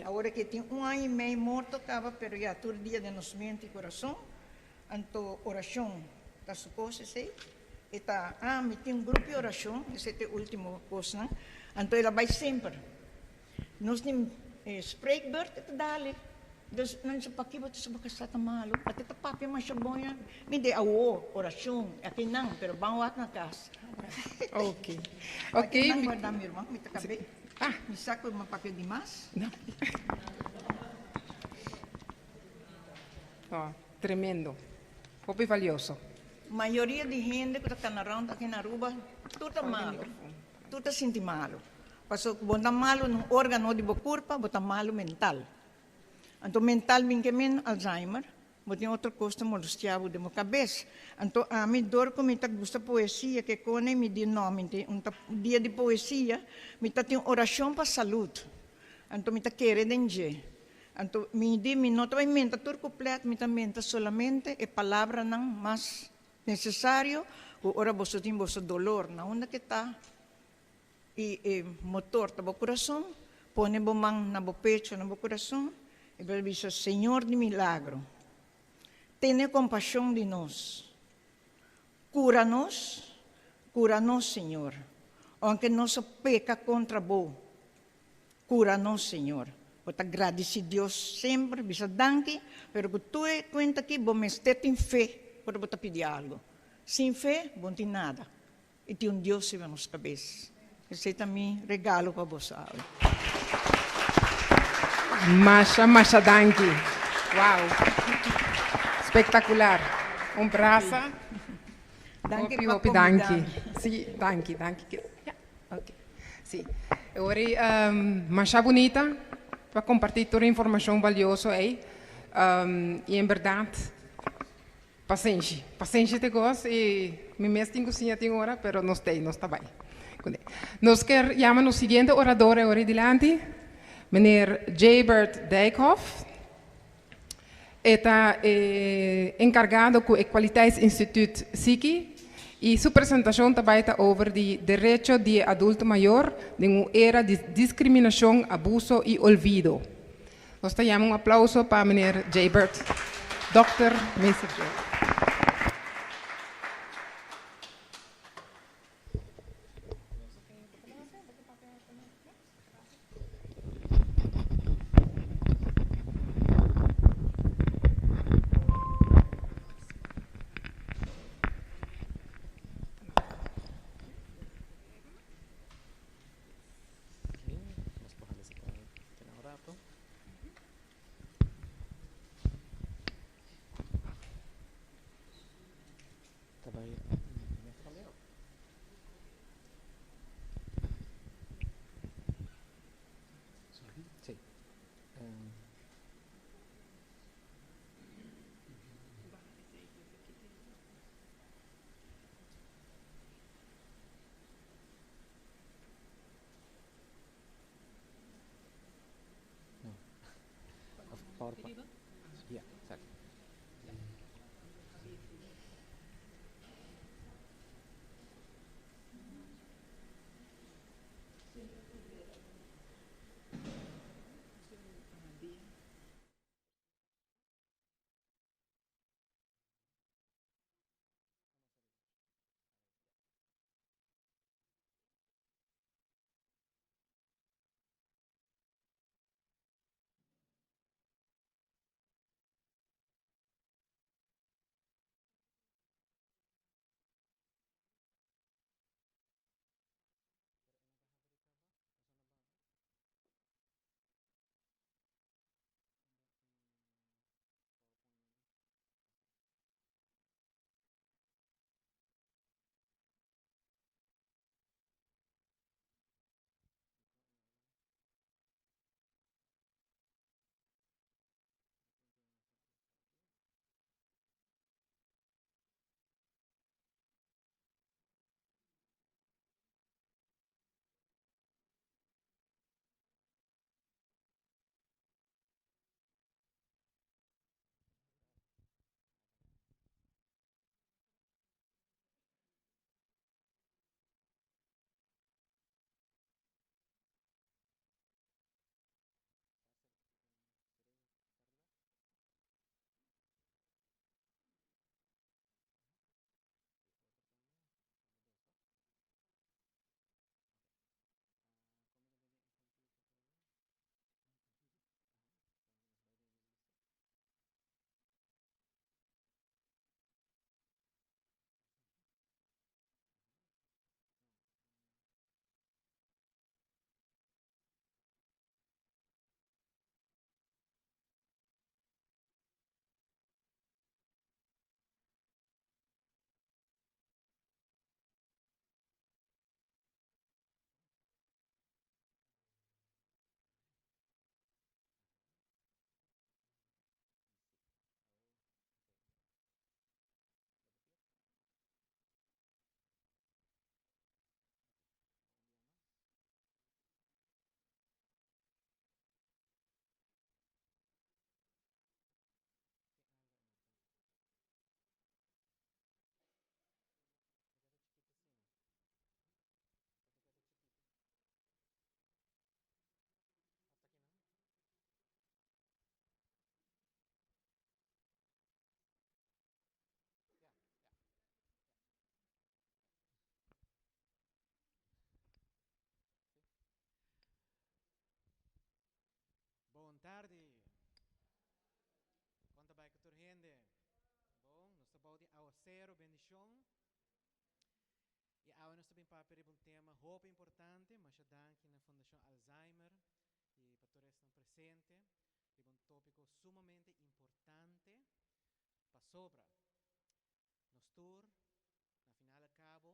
Speaker 6: Awor ke tin un aña i mei morto kaba pero ya tur dia den nos mente i kurason. Anto orashon ta su kos esei. E ta, ah mi tin un grupo di orashon, esei ta e ultimo kosnan. Anto el a bai semper. Nos tin e spreekbeurt e ta dale. Dus nan bisa paki bo ta suba kasa ta malu? Ate ta papia masha bon ya. Mi di awo, orashon, aki nan, pero ban wak na kas.
Speaker 1: Ok.
Speaker 6: Aki nan guarda mi ruman, mi ta kabe. Mi sa ku mi a papia dimas.
Speaker 1: No. Oh, tremendo. Hopi valioso.
Speaker 6: Mayoria di hende ku ta kana rònt aki na Aruba tur ta malu. Tur ta sinti malu. Pasobra ku bo ta malu na un órgano di bo kurpa, bo ta malu mental. Anto mental bin ke men Alzheimer, bo tin otro kos ta molestia bo den bo kabes. Anto ami dor ku mi ta gusta poesia ke kone mi di no, mi tin un ta dia di poesia, mi ta tin orashon pa salud. Anto mi ta kere den dje. Anto mi di mi no ta bai menta tur kuplet, mi ta menta solamente e palabranan mas nesesario ku ora boso tin boso dolor na unda ke ta. I e motor ta bo kurason, pone bo man na bo pecho, na bo kurason, i bo ta bisa, Señor di milagro, tene kompashon di nos, kura nos, kura nos, Señor, ounke nos a peka kontra bo, kura nos, Señor. Bo ta gradisí Dios semper, bisa danki, pero ku tur e kuenta aki bo mester tin fe ora bo ta pidi algu. Sin fe bo no tin nada. I tin un Dios riba nos kabes. Esei ta mi regalo pa boso awe.
Speaker 1: Masha masha danki. Wow. Spektakular. Un brasa.
Speaker 6: Danki
Speaker 1: Hopi
Speaker 6: pa
Speaker 1: hopi
Speaker 6: kombidá
Speaker 1: danki.
Speaker 6: mi.
Speaker 1: Si, danki, danki. Ya, ok. Si. E ora ei masha bunita pa kompartí tur e informashon balioso ei. I en bèrdat. Pasenshi, pasenshi te kos i mi mes tin ku siña tin ora, pero nos t'ei, nos ta bai kuné. Nos ker yama nos siguiente orador e ora ei dilanti, meneer Jabert Dijkhoff. E ta e enkargado ku e Kwaliteitsinstituut Siki i su presentashon ta bai ta over di derecho di e adulto mayor den un era di diskriminashon, abuso i olvido. Nos ta yama un aplauso pa meneer Jabert, Dòkter Meester Jabert.
Speaker 7: tardi. Kon ta bai ku tur hende? Bon, nos ta bou di awasero, bendishon. I awe nos ta bin papia riba un tema hopi importante. Masha danki na Fundashon Alzheimer i pa tur esnan presente riba un tópiko sumamente importante pasobra nos tur na final al kabo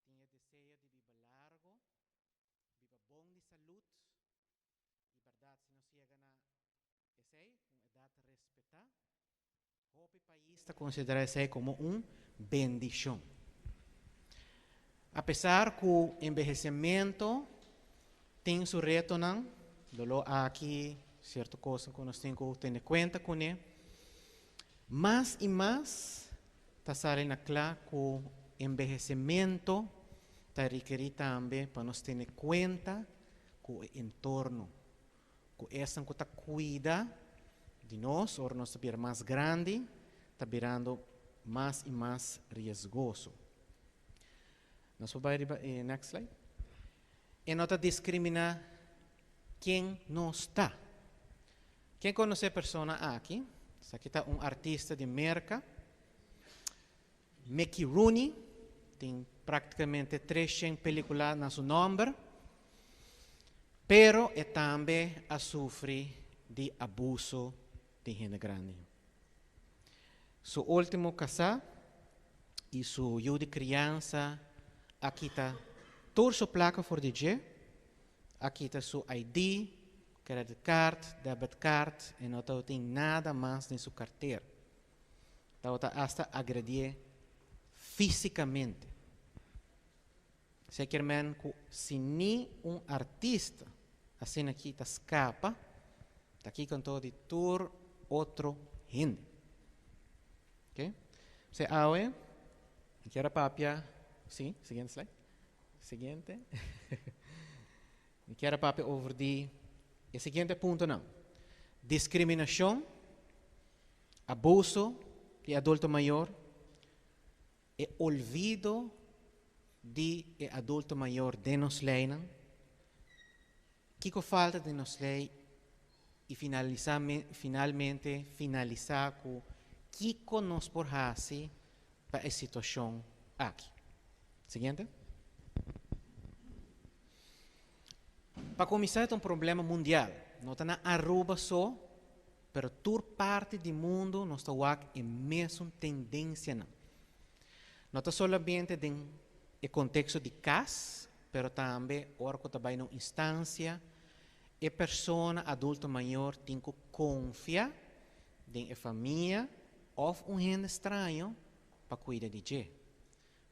Speaker 7: tin e deseo di biba largo, biba bon di salud i bèrdat si nos yega na esei, un edat respetá, hopi pais ta konsiderá esei komo un bendishon. Apesar ku enbehesementu tin su retonan, doló aki, sierto kosnan ku nos tin ku tene kuenta kuné, mas i mas ta sali na kla ku enbehesementu ta rikerí tambe pa nos tene kuenta ku e entorno, ku esnan ku ta kuida di nos ora nos ta bira mas grandi ta birando mas i mas riesgoso. Nos por bai riba e next slide. E no ta diskriminá ken nos ta. Ken konosé e persona aki? Esaki ta un artista di Merka, Mickey Rooney, tin práktikamente treshen pelíkula na su nòmber, pero e tambe a sufri di abuso di hende grandi. Su último kasá i su yu di kriansa a kita tur su plaka for di dje, a kita su ID, credit card, debit card, e no tabatin nada mas den su kartera. Tabata asta agredié físikamente. Esei kier men ku si ni un artista asina aki ta skapa, ta kiko anto di tur otro hende? Oke. P'esei awe mi kier a papia, sí, siguiente slide, siguiente. Mi kier a papia over di e siguiente puntonan, Diskriminashon, abuso di adulto mayor, e olvido di e adulto mayor den nos leynan, kico falta den nos ley y finalisa finalmente finalisa cu kico nos por haci pa e situacion aki. Siguiente. Pa cuminsa e ta un problema mundial, no ta na Aruba so, Pero tur parti di mundu nos ta wak e mesun tendensianan. No ta solamente den e konteksto di kas, pero tambe ora ku ta bai na un instansia, e persona adulto mayor tin ku konfia den e famia òf un hende straño pa kuida di dje.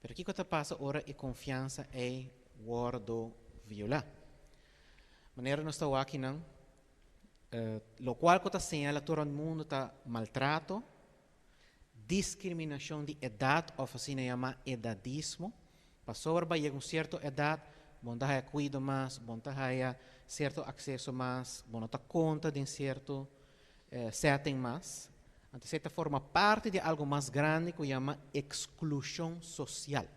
Speaker 7: Pero kiko ta pasa ora e konfiansa ei wòrdu violá? Manera nos ta wak kinan, lokual ku ta señala tur rònt mundu ta maltrato, diskriminashon di edat òf asina yamá edadismo. Pasobra bo a yega un sierto edat, bo no ta haya kuido mas, bo no ta haya sierto akseso mas, bo no ta konta den sierto setting mas. Anto esei ta forma parti di algu mas grandi ku yama eksklushon sosial,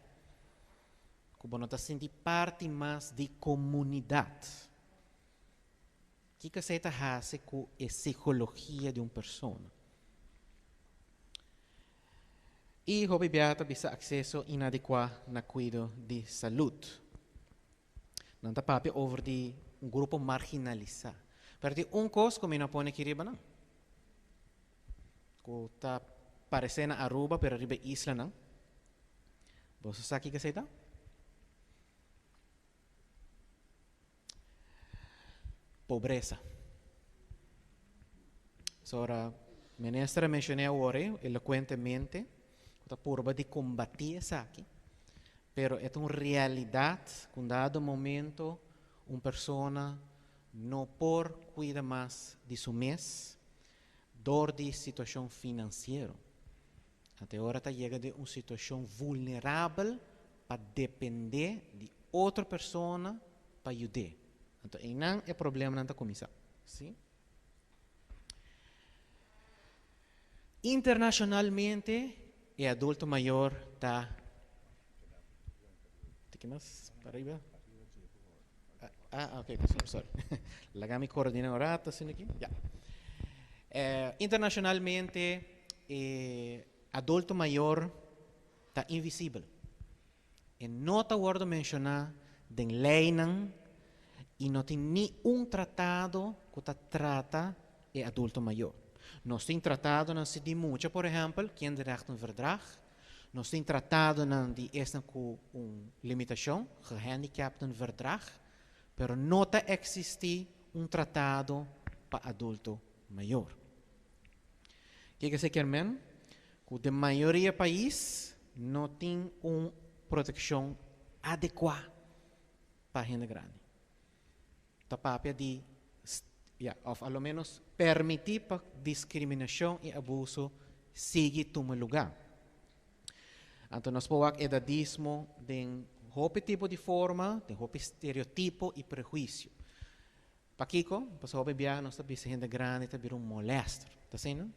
Speaker 7: ku bo no ta sinti parti mas di komunidat. Kiko esei ta hasi ku e sikologia di un persona? I hopi biaha ta bisa akseso inadekuá na kuido di salud. Nan ta papia over di un grupo marginalisá. Pero tin un kos ku mi no pone aki riba nan, ku ta paresé na Aruba pero riba e islanan. Boso sa kiko esei ta? Pobresa. So ora minister a mencioné awor elocuentemente cu ta purba di combati esaki, pero e ta un realidad cu un dado momento un persona no por cuida mas di su mes door di situacion financiero. Ante ora ta yega den un situacion vulnerabel pa depende di otro persona pa yud'é. Anto einan e problemanan ta kuminsá. Sí. Internashonalmente e adulto mayor ta Tiki mas pa ariba. Ah, ok, sorry, sorry. Laga mi coordina un rato asina aki. Ja. Internacionalmente, adulto mayor ta invisibel. E no ta wordo menciona den leynan y no tin ni un tratado cu ta trata e adulto mayor. Nos tin tratadonan si di mucha, por ehempel, Kinderrechtenverdrag. Nos tin tratadonan di esnan cu un limitacion, Gehandicaptenverdrag, pero no ta existi un tratado pa adulto mayor. Kico esey kier men? Cu den mayoria pais no tin un proteccion adecua pa hende grandi. Ta papia di, ya, of a lo menos permiti pa discriminacion y abuso sigui tuma luga. Anto nos por wak edadismo den hopi tipo di forma, den hopi stereotipo y prehuicio. Pakico? Pasobra hopi biaha nos ta bisa hende grandi ta bira un molester. Ta asina?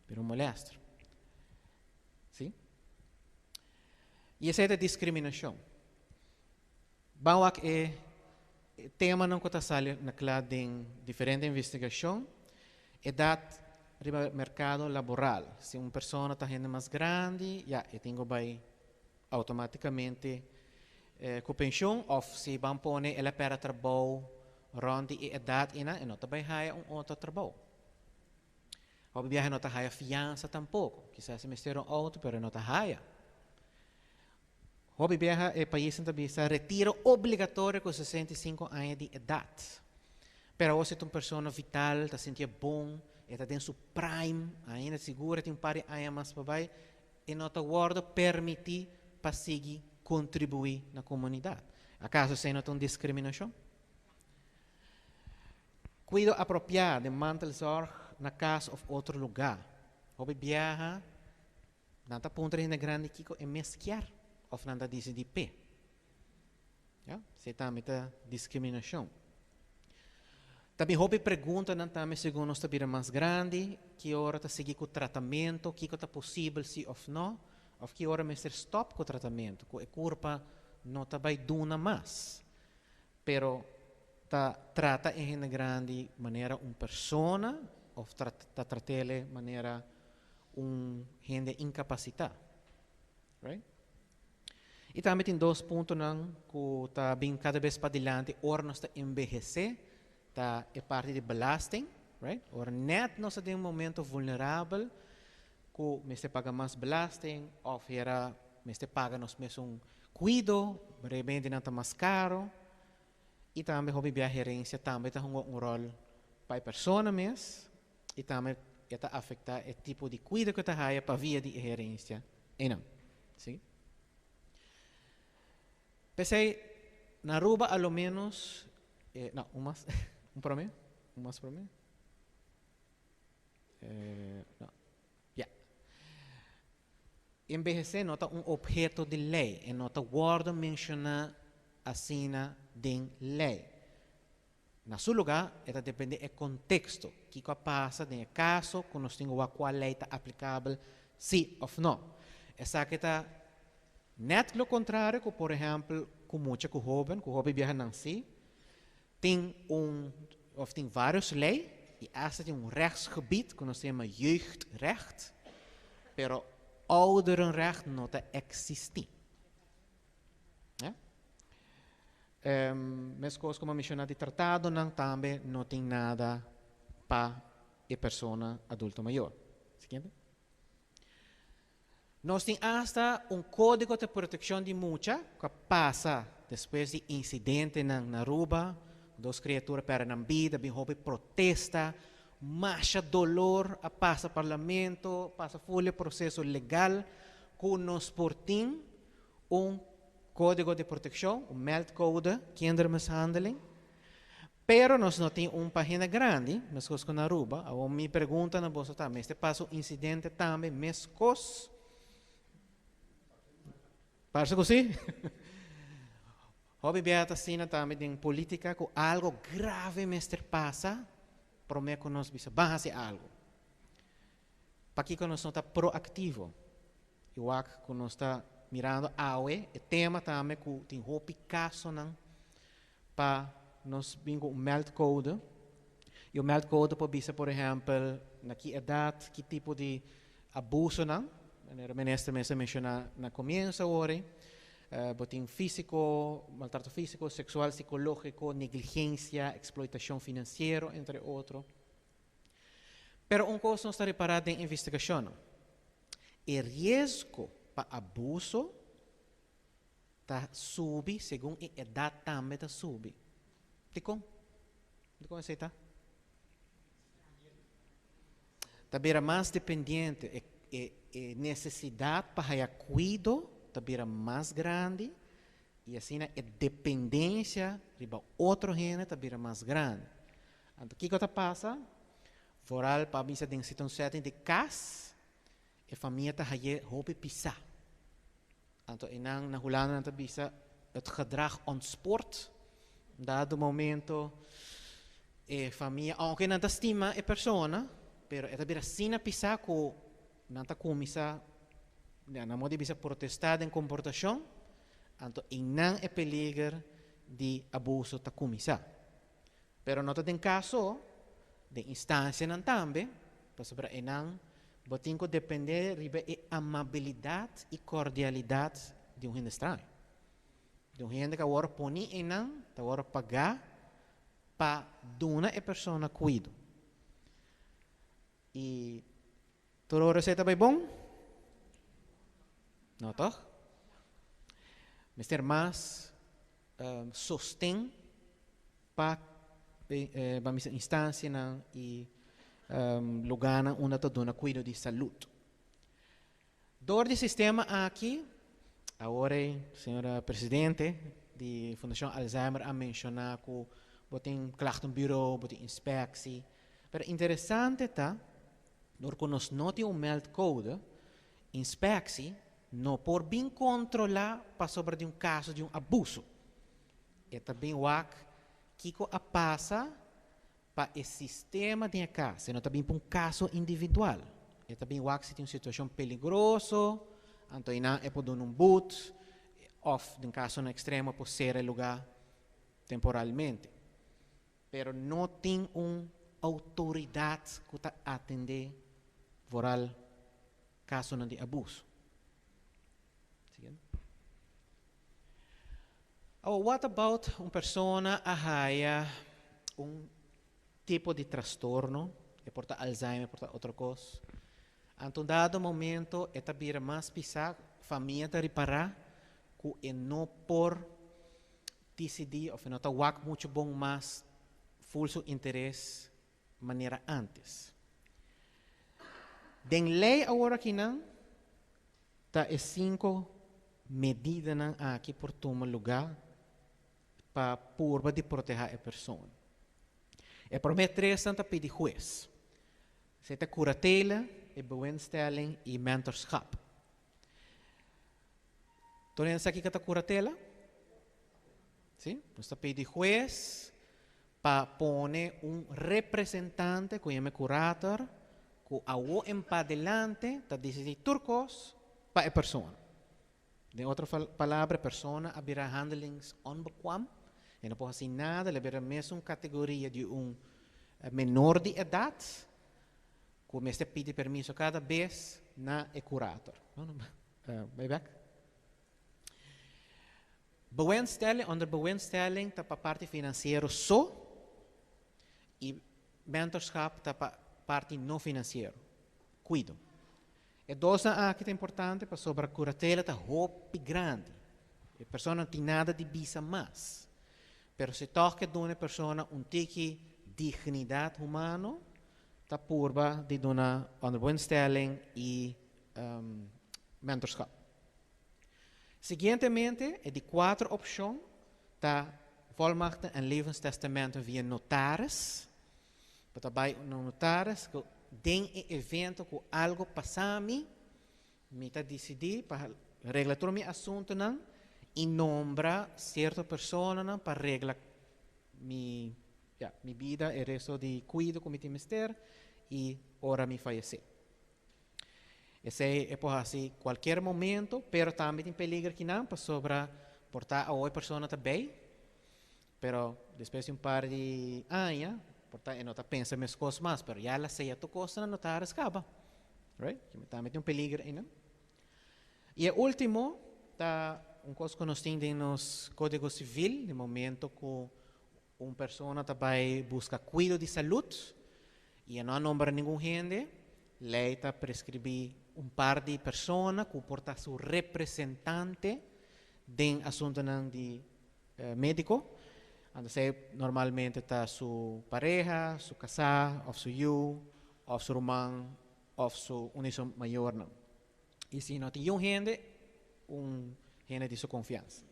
Speaker 7: Bira un molester. Si? Y esey ta discriminacion. Ban wak e temanan ku ta sali na kla den diferente investigashon, edat riba merkado laboral. Si un persona ta hende mas grandi, ya, e tin ku bai outomátikamente ku penshon òf si ban pone el a pèrdè trabou rònt di e edat einan, e no ta bai haya un otro trabou. Hopi biaha e no ta haya fiansa tampoko. Kisas e mester un outo pero e no ta haya. Hopi biaha e paisnan ta bisa retiro obligatorio ku 65 aña di edat. Pero awor si ta un persona vital, ta sintié bon, e ta den su prime, ainda sigur e tin un par di aña mas pa bai, e no ta wòrdu permití pa sigui kontribuí na komunidat. Akaso esei no ta un diskriminashon? Kuido apropiá den mantelzorg na kas òf otro lugá. Hopi biaha Nan ta puntra hende grandi kiko e mes kier of nan ta disidi p'e. Ya, esei tambe ta diskriminashon. Ta bin hopi preguntanan tambe segun nos ta bira mas grandi, ki ora ta sigui ku tratamentu, kiko ta posibel si of no, of ki ora mester stòp ku tratamentu, ku e kurpa no ta bai duna mas. Pero ta trata e hende grandi manera un persona of ta trat'ele manera un hende inkapasitá. Right? I tambe tin dos puntonan ku ta bin kada bes padilanti ora nos ta enbehesé, ta e parti di belasting, right? Ora nèt nos ta den un momento vulnerabel ku mester paga mas belasting òf hera mester paga nos mesun kuido, remendinan ta mas karo. I tambe hopi bia herensia tambe ta hunga un ròl pa e persona mes i tambe e ta afektá e tipo di kuido ku e ta haya pa via di e herensia einan. Si. P'esei na Aruba a lo ménos e no un mas un promé un mas promé no ya. Enbehesé no ta un obheto di lei, e no ta wòrdu menshoná asina den lei. Na su lugá, e ta dependé e konteksto, kiko a pasa den e kaso ku nos tin ku wak kua lei ta aplikabel sí òf no. Esaki ta nèt lo kontrario ku por ehèmpel ku mucha ku hóben, ku hopi biaha nan sí tin un òf tin vários lei i asta tin un rechtsgebied ku nos ta yama jeugdrecht, pero ouderenrecht no ta eksistí. Ya. Meskos ku mi a menshoná di tratadonan tambe no tin nada pa e persona adulto mayor. Siguiente. Nos tin asta un kódigo di protekshon di mucha ku a pasa despues di insidentenan na Aruba, dos kriatura pèrdè nan bida, bin hopi protesta, masha dolor a pasa parlamento, pasa ful e proseso legal ku nos por tin un kódigo di protekshon, un meldcode kindermishandeling. Pero nos no tin un pagina grandi, meskos ku na Aruba. Awor mi pregunta na boso ta, mester pasa un insidente tambe meskos? Parse ku si. Hopi bia ta asina tambe den politika ku algo grave mester pasa prome ku nos bisa ban hasi algo. Pakiko nos no ta proaktivo? I wak ku nos ta mirando awe e tema tambe ku tin hopi kasonan pa. nos bin ku un meldcode. I un meldcode por bisa, por ehèmpel, na ki edat, ki tipo di abusonan, manera minister mes a menshoná na komienso awor, bo tin físiko, maltrato físiko, seksual, sikológiko, negligensia, eksploitashon finansiero, entre otro. Pero un kos nos ta ripará den investigashonnan, e riesgo pa abuso ta subi segun e edat tambe ta subi. Dikon? Dikon esei ta? Ta bira mas dependiente, e e e nesesidat pa haya kuido ta bira mas grandi i asina e dependensia riba otro hende ta bira mas grandi. Anto kiko ta pasa? Vooral pa bisa den situ setting di kas, e famia ta haye hopi pisá. Anto einan na Hulanda nan ta bisa het gedrag ontspoort. Dado momento e famia, aunke nan ta stima e persona, pero e ta bira asina pisá ku nan ta kuminsá, nan modo di bisa protestá den komportashon, anto einan e peliger di abuso ta kuminsá. Pero no ta den kaso, den instansianan tambe, pasobra einan bo tin ku dependé riba e amabilidat i kordialidat di un hende straño. Di un hende ku a wòrdu poni einan, ta wòrdu pagá pa duna e persona kuido. I tur ora esei ta bai bon? No tòg? Mester mas sosten pa pa mester instansianan i lugánan unda ta duna kuido di salud. Dor di sistema aki, awor e señora presidente di Fundashon Alzheimer a menshoná ku bo tin klachtenbureau, bo tin inspeksie, pero interesante ta dor ku nos no tin un meldcode, inspeksie no por bin kontrolá pasobra di un kaso di un abuso. E ta bin wak kiko a pasa pa e sistema den e kas. E no ta bin pa un kaso individual. E ta bin wak si tin un situashon peligroso, anto einan e por duna un but, òf den kasonan ekstremo por sera e lugá temporalmente. Pero no tin un outoridat ku ta atendé vooral kasonan di abuso. Siguiente. Awor, what about un persona a haya un tipo di trastorno, e por ta Alzheimer, por ta otro kos, anto un dado momento e ta bira mas pisá, famia ta ripará ku e no por disidí òf e no ta wak muchu bon mas ful su interes manera ántes. Den lei awor akinan ta e sinku medidanan aki por tuma lugá pa purba di protehá e persona. E promé tresnan ta pidi hues. Esei ta kuratela, e bewindstelling i mentorschap. Tur hende sa kiko ta kuratela? Sí, nos ta pidi hues pa pone un representante ku yama e kurator ku awo en padelante ta disidí tur kos pa e persona. Den otro palabra e persona a bira handelingsonbekwam, e no por hasi nada, el a bira mesun kategoria di un menor di edat ku mester pidi permiso kada bes na e kurator. Bai bek. Bewindstelling, onder bewindstelling ta pa parti finansiero so i mentorschap ta pa parti no finansiero, kuido. E dosnan aki ta importante pasobra kuratela ta hopi grandi. E persona no tin nada di bisa mas. Pero si tòg ke duna e persona un tiki dignidat humano, ta purba di duna onder bewindstelling i mentorschap. Siguientemente, e di kuater opshon ta volmachten en levenstestamenten via notaris. Bo ta bai na un notaris ku den e evento ku algo pasa mi, mi ta disidí pa regla tur mi asuntunan i nombra sierto personanan pa regla mi, ya, mi bida, e resto di kuido ku mi tin mester i ora mi fayesé. Esei e por hasi kualkier momento, pero tambe tin peliger kinan pasobra por ta awo e persona ta bei. Pero despues di un par di aña, por ta e no ta pensa meskos mas, pero ya el a seya tur kosnan no ta haris kaba. Right? Tambe tin un peliger einan. I e último ta un kos ku nos tin den nos Kódigo Sivil, di momento ku un persona ta bai buska kuido di salud i e no a nombra ningun hende, lei ta preskribí un par di persona ku por ta su representante den asuntunan di médiko. Anto esei normalmente ta su pareha, su kasá òf su yu òf su ruman òf su un di su mayornan. I si no tin yun hende, un hende di su konfiansa.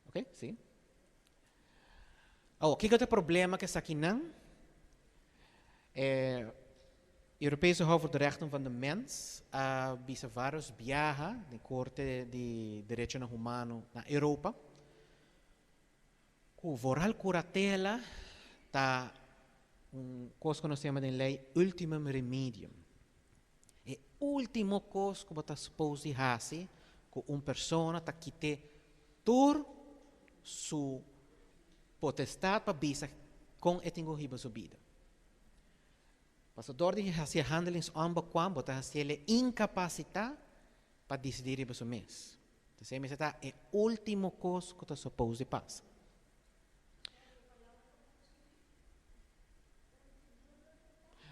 Speaker 7: Ok, si. Awor, kiko ta e problema ku esakinan? E Europese Hof voor de Rechten van de Mens a bisa vários biaha den Korte di Derechonan Humano na Europa ku vooral kuratela ta un kos ku nos yama den lei ultimum remedium. E último kos ku bo ta supos di hasi ku un persona ta kit'é tur su potestat pa bisa kon e tin ku hiba su bida. Pasobra dor di hasi e handelingsonbekwam bo ta hasiel e inkapasitá pa disidí riba su mes. Esei mester ta e último kos ku ta supos di pasa.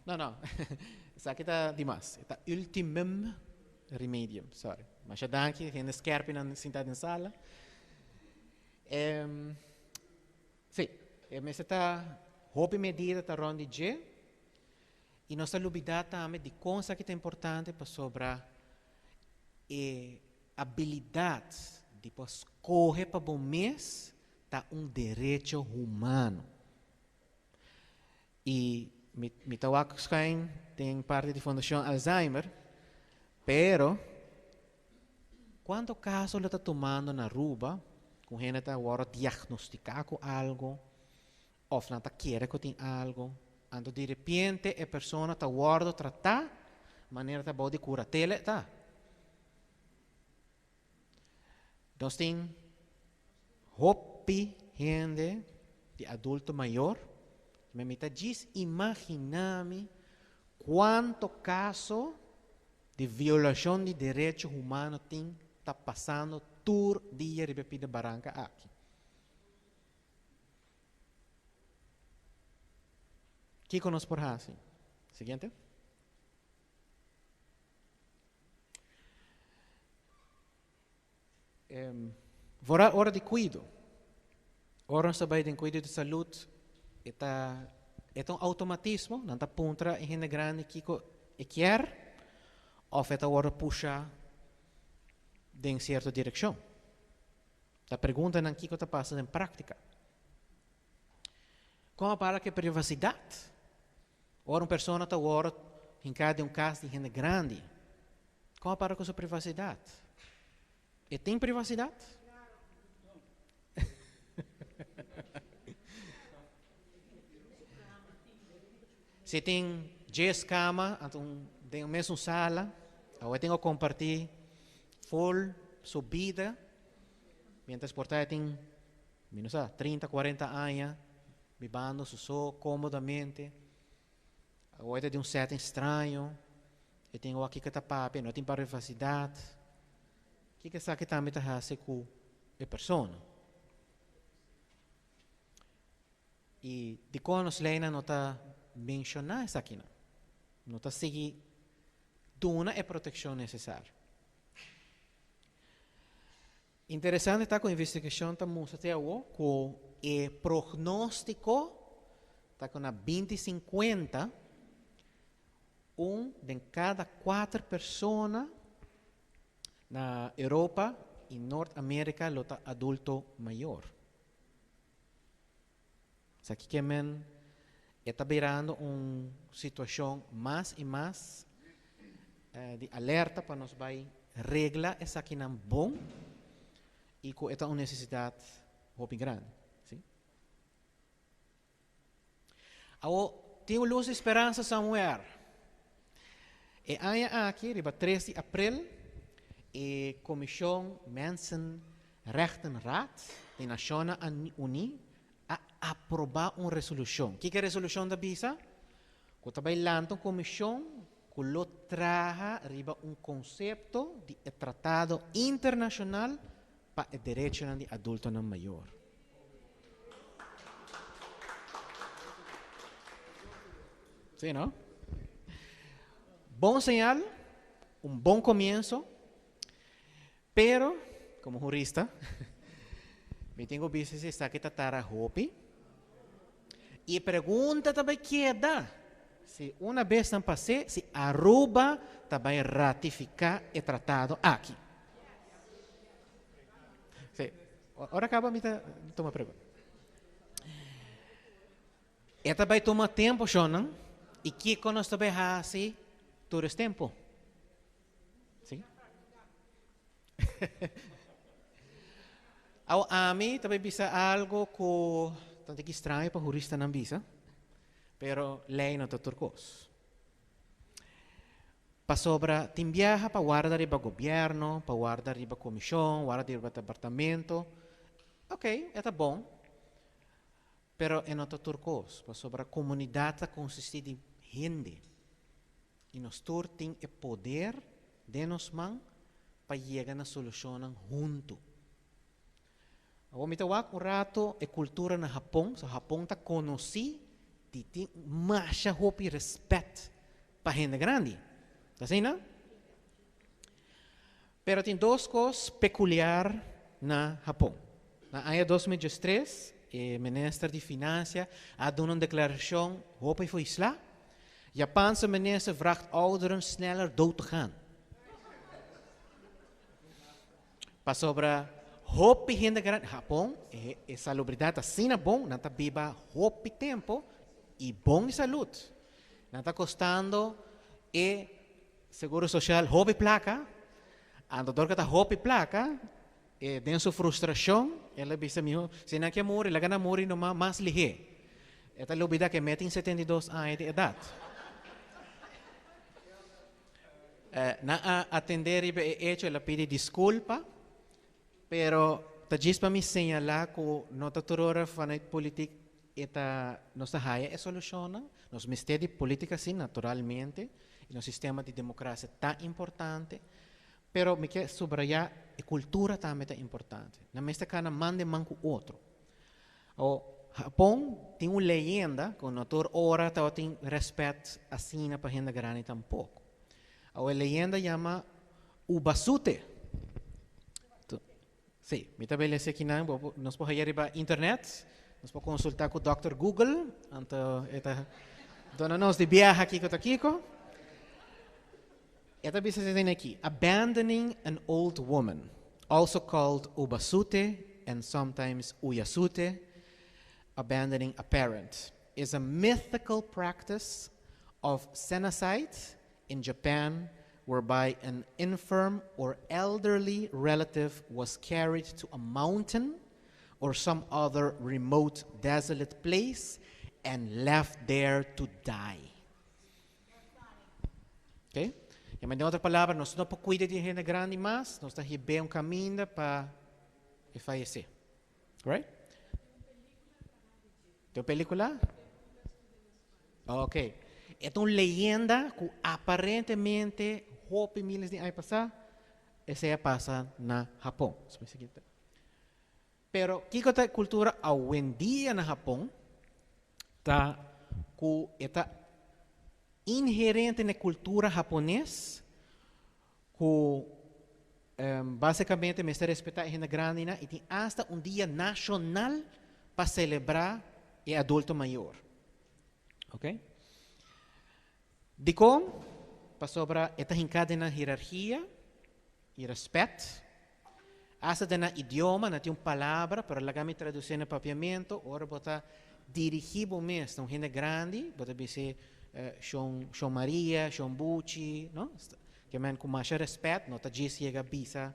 Speaker 7: No, no. Esaki ta dimas. E ta ultimum remedium. Sorry. Masha danki, hende skerpi nan sinta den sala. Um, sí, e mester ta hopi medida ta rond di dje. I nos ta lubida tambe dikon esaki ta importante pasobra e abilidat di por skohe pa bo mes ta un derecho humano. I mi mi ta wak schuin den parti di Fundacion Alzheimer, pero cuanto caso lo ta tumando na Aruba cu hende ta worde diagnostica cu algo of nan ta kere cu tin algo, anto di repente e persona ta worde trata manera ta bou di curatela e ta. Nos tin hopi hende di adulto mayor, mi mi ta djis imagina mi cuanto caso di violacion di derecho humano tin ta pasando tur dia riba e pida baranca aki. Kico nos por haci? Siguiente. Vooral ora di cuido. Ora nos ta bay den cuido di salud, e ta e ta un automatismo, nan ta puntra e hende grandi kico e kier of e ta wordo pusha den cierto direccion. Ta pregunta nan kico ta pasa den practica. Con a para cu e privacidad? Ora un persona ta wòrdu hinká den un kas di hende grandi, kon a para ku su privasidat? E tin privasidat? Si tin djes kama, anto un den un mesun sala, awe tin ku kompartí ful su bida, mientras por ta e tin, mi no sa, trinta, kuarenta aña Bibando su so komodamente. Awor e ta den un setting straño. E tin awor kiko ta papia, no tin privacidad. Kiko esaki tambe ta hasi ku e persona? I dikon nos leynan no ta menshoná esakinan? No ta sigui duna e protekshon nesesario. Interesante ta ku investigashon ta mustra te awo ku e prognóstiko ta ku na binti sinkuenta un den kada kuater persona na Europa i Nort Amerika lo ta adulto mayor. Esaki ke men e ta birando un situashon mas i mas di alerta pa nos bai regla esakinan bon i ku e ta un nesesidat hopi grandi. Si. Awor, tin un lus di speransa somewhere. E aña aki, riba tres di aprel, e Komishon Mensen. Rechtenraad di Nashonnan Uní a aprobá un resolushon. Kiko e resolushon ta bisa? Ku ta bai lanta un komishon ku lo traha riba un konsepto di e tratado internashonal pa e derechonan di adultonan mayor. Sí, no? Bon señal, un bon komienso, pero, komo hurista, mi tin ku bisa si esaki ta tara hopi. I e pregunta ta bai keda, si una bes nan pas'é, si Aruba ta bai ratifiká e tratado aki. Sí, ora kaba mi ta tuma pregunta. E ta bai tuma tempu, shonnan, i kiko nos ta bai hasi tur es tempu? Sí? Awo ami ta bai bisa algo ku ta un tiki straño pa huristanan bisa, pero lei no ta tur kos. Pasobra tin biaha pa warda riba gobierno, pa warda riba komishon, warda riba departamento, ok, e ta bon, pero e no ta tur kos, pasobra komunidat ta konsistí di hende. I nos tur tin e poder den nos man pa yega na solushonnan huntu. Awor mi ta wak un rato e kultura na Hapon, so Hapon ta konosí di tin masha hopi rèspèt pa hende grandi. Ta asina? Pero tin dos kos pekuliar na Hapon. Na aña 2013 e minister di Finansia a duna un deklarashon hopi fo'i sla, Japanse minister vraagt ouderen sneller dood te gaan. Pasobra hopi hende grandi, Hapon e e salubridat asina bon, nan ta biba hopi tempo i bon di salud. Nan ta kostando e Seguro Social hopi plaka, anto dor ku ta hopi plaka, e den su frustrashon el a bisa miho si nan ke muri laga nan muri numa mas lihé. E ta lubida ku e me tin 72 aña di edat. Nan a atendé riba e echo, el a pidi diskulpa, pero ta djis pa mi señalá ku no ta tur ora vanuit politik E ta, nos ta haya e solushonnan. Nos mester di politica si, naturalmente, i nos sistema di democracia ta importante, pero mi ke subraya e cultura tambe ta importante. Nan mester cana man den man cu otro. Awor, Japon tin un leyenda cu no tur ora tabatin respet asina pa hende grandi tampoco. Awor e leyenda yama Ubasute. Sí, mi ta bay lesa akinan, bo por, nos por haya riba internet, nos por consulta cu Doctor Google, anto e ta duna nos di biaha kico ta kico. E ta bisa asina aki, Abandoning an old woman, also called ubasute and sometimes uyasute, abandoning a parent, is a mythical practice of senicide in Japan whereby an infirm or elderly relative was carried to a mountain or some other remote desolate place and left there to die. Okay? Ja, maar in otro palabra, nos no por cuida di hende grandi mas, nos ta hib'é un caminda pa e fallecé. Right? Tin un pelicula? Ok. E ta un leyenda ku aparentemente hopi miles di aña pasá esei a pasa na Hapon. Pero kiko ta e kultura awendia na Hapon ta ku e ta inherente na e kultura hapones ku basikamente mester respetá e hende grandinan i tin asta un dia nashonal pa selebrá e adulto mayor. Ok. Dikon? Pasobra e ta hinká den nan hierarkia i rèspèt. Asta den nan idioma nan tin un palabra, pero laga mi tradusí na papiamentu, ora bo ta dirigí bo mes na un hende grandi, bo ta bis'é Shon, Shon Maria, Shon Buchi, no? Ke men ku masha rèspèt, no ta djis yega bisa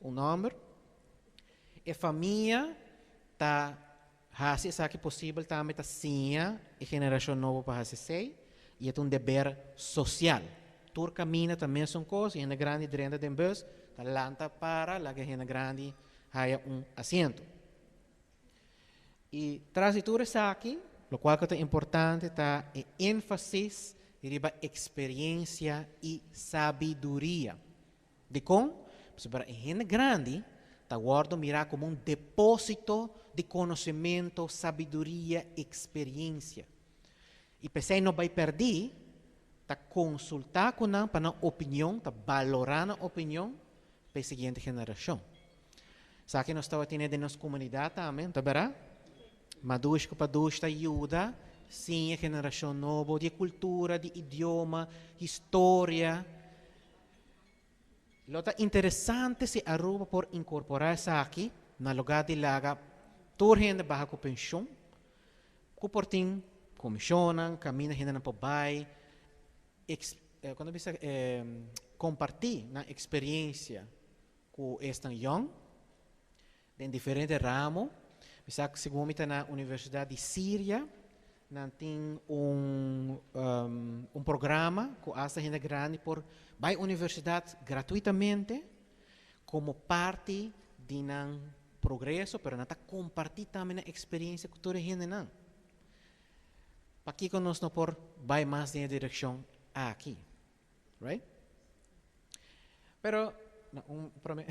Speaker 7: un nòmber. E famia ta Hasi esaki posibel tambe ta siña e generashon nobo pa hasi esei i e ta un deber sosial. Tur kaminda ta mesun kos, e hende grandi drenta den bus ta lanta para laga e hende grandi haya un asiento. Y tras di tur esaki, locual cu ta importante ta e enfasis riba experiencia y sabiduria. Dicon? Pasobra e hende grandi ta wordo mira como un deposito di conocemento, sabiduria, experiencia. Y p'esey no bay perdi, ta consulta cu nan pa nan opinion, ta balora nan opinion pa e siguiente generacion. Esaki nos tabatin den nos comunidad tambe, no ta bera? Madush cu Padush ta yuda siña generacion nobo di e cultura, di idioma, historia. Lo ta interesante si Aruba por incorpora esaki na lugar di laga tur hende baha cu pension, cu por tin comisionnan, caminda hendenan por bay, ex, cuando bisa comparti nan experiencia cu esnan yong den diferente ramo. Mi sa segun mi ta na Universidad di Siria, nan tin un programa cu hasta hende grandi por bay universidad gratuitamente como parti di nan progreso, pero nan ta comparti tambe nan experiencia cu tur e hendenan. Pakico nos no por bay mas den e direccion aki? Right? Pero, na un prome,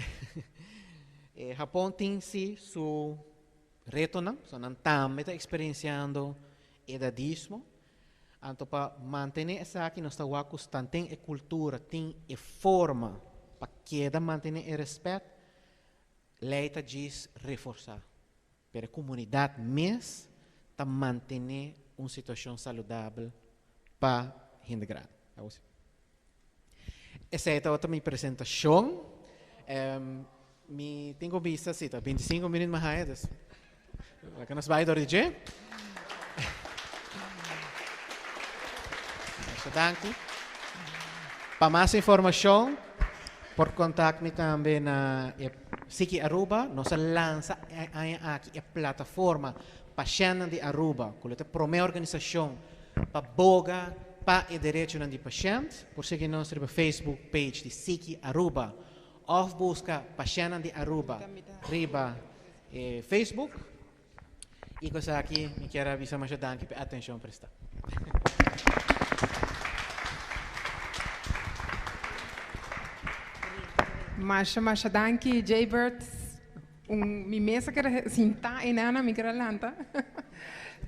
Speaker 7: Japon tin si su retonan, so nan tambe ta experienciando edadismo. Anto pa mantene esaki nos ta wak cu tanten e cultura tin e forma pa keda mantene e respet, ley ta djis reforsa. Pero e comunidad mes ta mantene un situacion saludabel pa hende grandi. Esey tabata mi presentacion. Mi tin cu bisa, si, ta 25 minuut mas haya, dus laga nos bay door di dje. Masha danki. Pa mas informacion, por contact mi tambe na e Siki Aruba. Nos a lansa e aña aki e plataforma Pashentnan di Aruba, cu lo ta e prome organisacion pa boga pa e derechonan di pashent. Por sigui nos riba Facebook page di Siki Aruba of busca Pashentnan di Aruba riba e Facebook. Y cu esaki mi kier a bisa masha danki pa e atencion presta.
Speaker 1: Masha masha danki Jaybird. Un mi mes a keda sinta enana, mi keda lanta.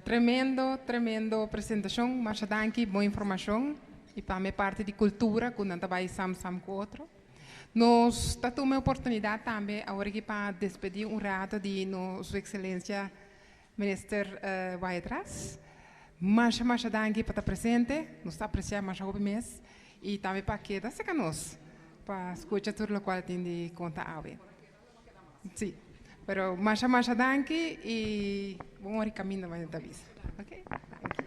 Speaker 1: Tremendo, tremendo presentacion. Masha danki, bon informacion. Y pa mi parti di cultura cu nan ta bay sam sam cu otro. Nos ta tuma e oportunidad tambe awor aki pa despedi un rato di nos Su Excelencia Minister Wyatt-Ras. Masha masha danki pa ta presente. Nos ta aprecia masha hopi mes. Y tambe pa keda cerca nos pa scucha tur locual tin di conta awe. Sí, pero masha masha danki y bon ora y caminda manera ta bisa. Ok, danki.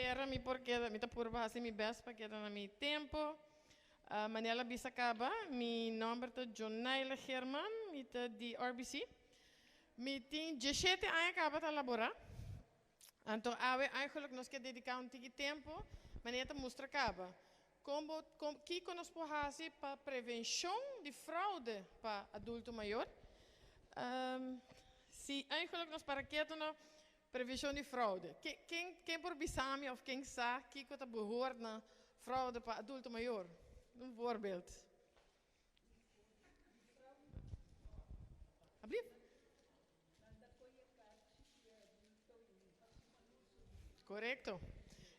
Speaker 8: Spera mi por keda, mi ta purba hasi mi best pa keda na mi tempo. Manera el a bisa caba, mi nomber ta Jonaila Geerman, mi ta di RBC. Mi tin 17 aña caba ta labora. Anto awe eigenlijk nos ke dedica un tiki tempo, manera ta mustra caba. Con bo, con, kico nos por haci pa prevencion di fraude pa adulto mayor? Si eigenlijk nos para keto na prevencion di fraude. Ken, ken, ken por bisa mi of ken sa kico ta behoort na fraude pa adulto mayor? Un voorbeeld. Alsjeblieft. Correcto.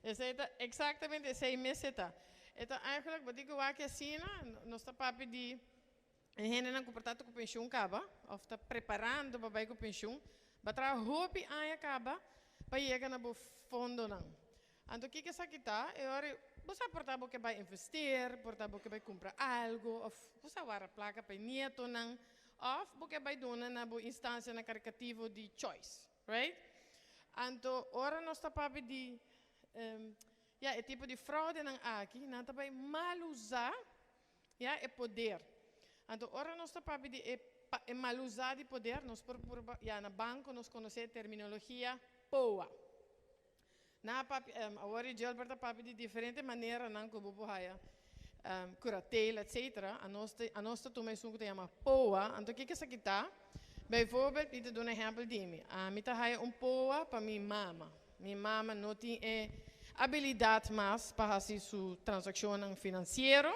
Speaker 8: Esey ta exactamente esey mes e ta. E ta eigenlijk, bo tin cu wak asina, nos ta papia di e hendenan cu por ta cu pensioen caba, of ta preparando pa bay cu pensioen, ba traha hopi aña caba pa yega na bo fondonan. Anto kiko esaki ta? E ora bo sa por ta bo ke bai investeer, por ta bo ke bai kumpra algo, of bo sa wara plaka pa e nietonan, of bo ke bai duna na bo instansianan karikativo di choice, right? Anto ora nos ta papia di ya e tipo di fraudenan aki, nan ta bai mal usa ya e poder. Anto ora nos ta papia di e e mal usa di poder, nos por purba, ya na banko nos konosé e terminologia POA. Na papia, awor e Gilbert a papia di diferente maneranan ku bo por haya curatela etcetera. Anos ta, anos ta tuma esun ku ta yama POA. Anto kiko esaki ta? Bijvoorbeeld, mi ta duna ehèmpel di mi. Ami ta haya un POA pa mi mama. Mi mama no tin e abilidat mas pa hasi su transakshonnan finansiero.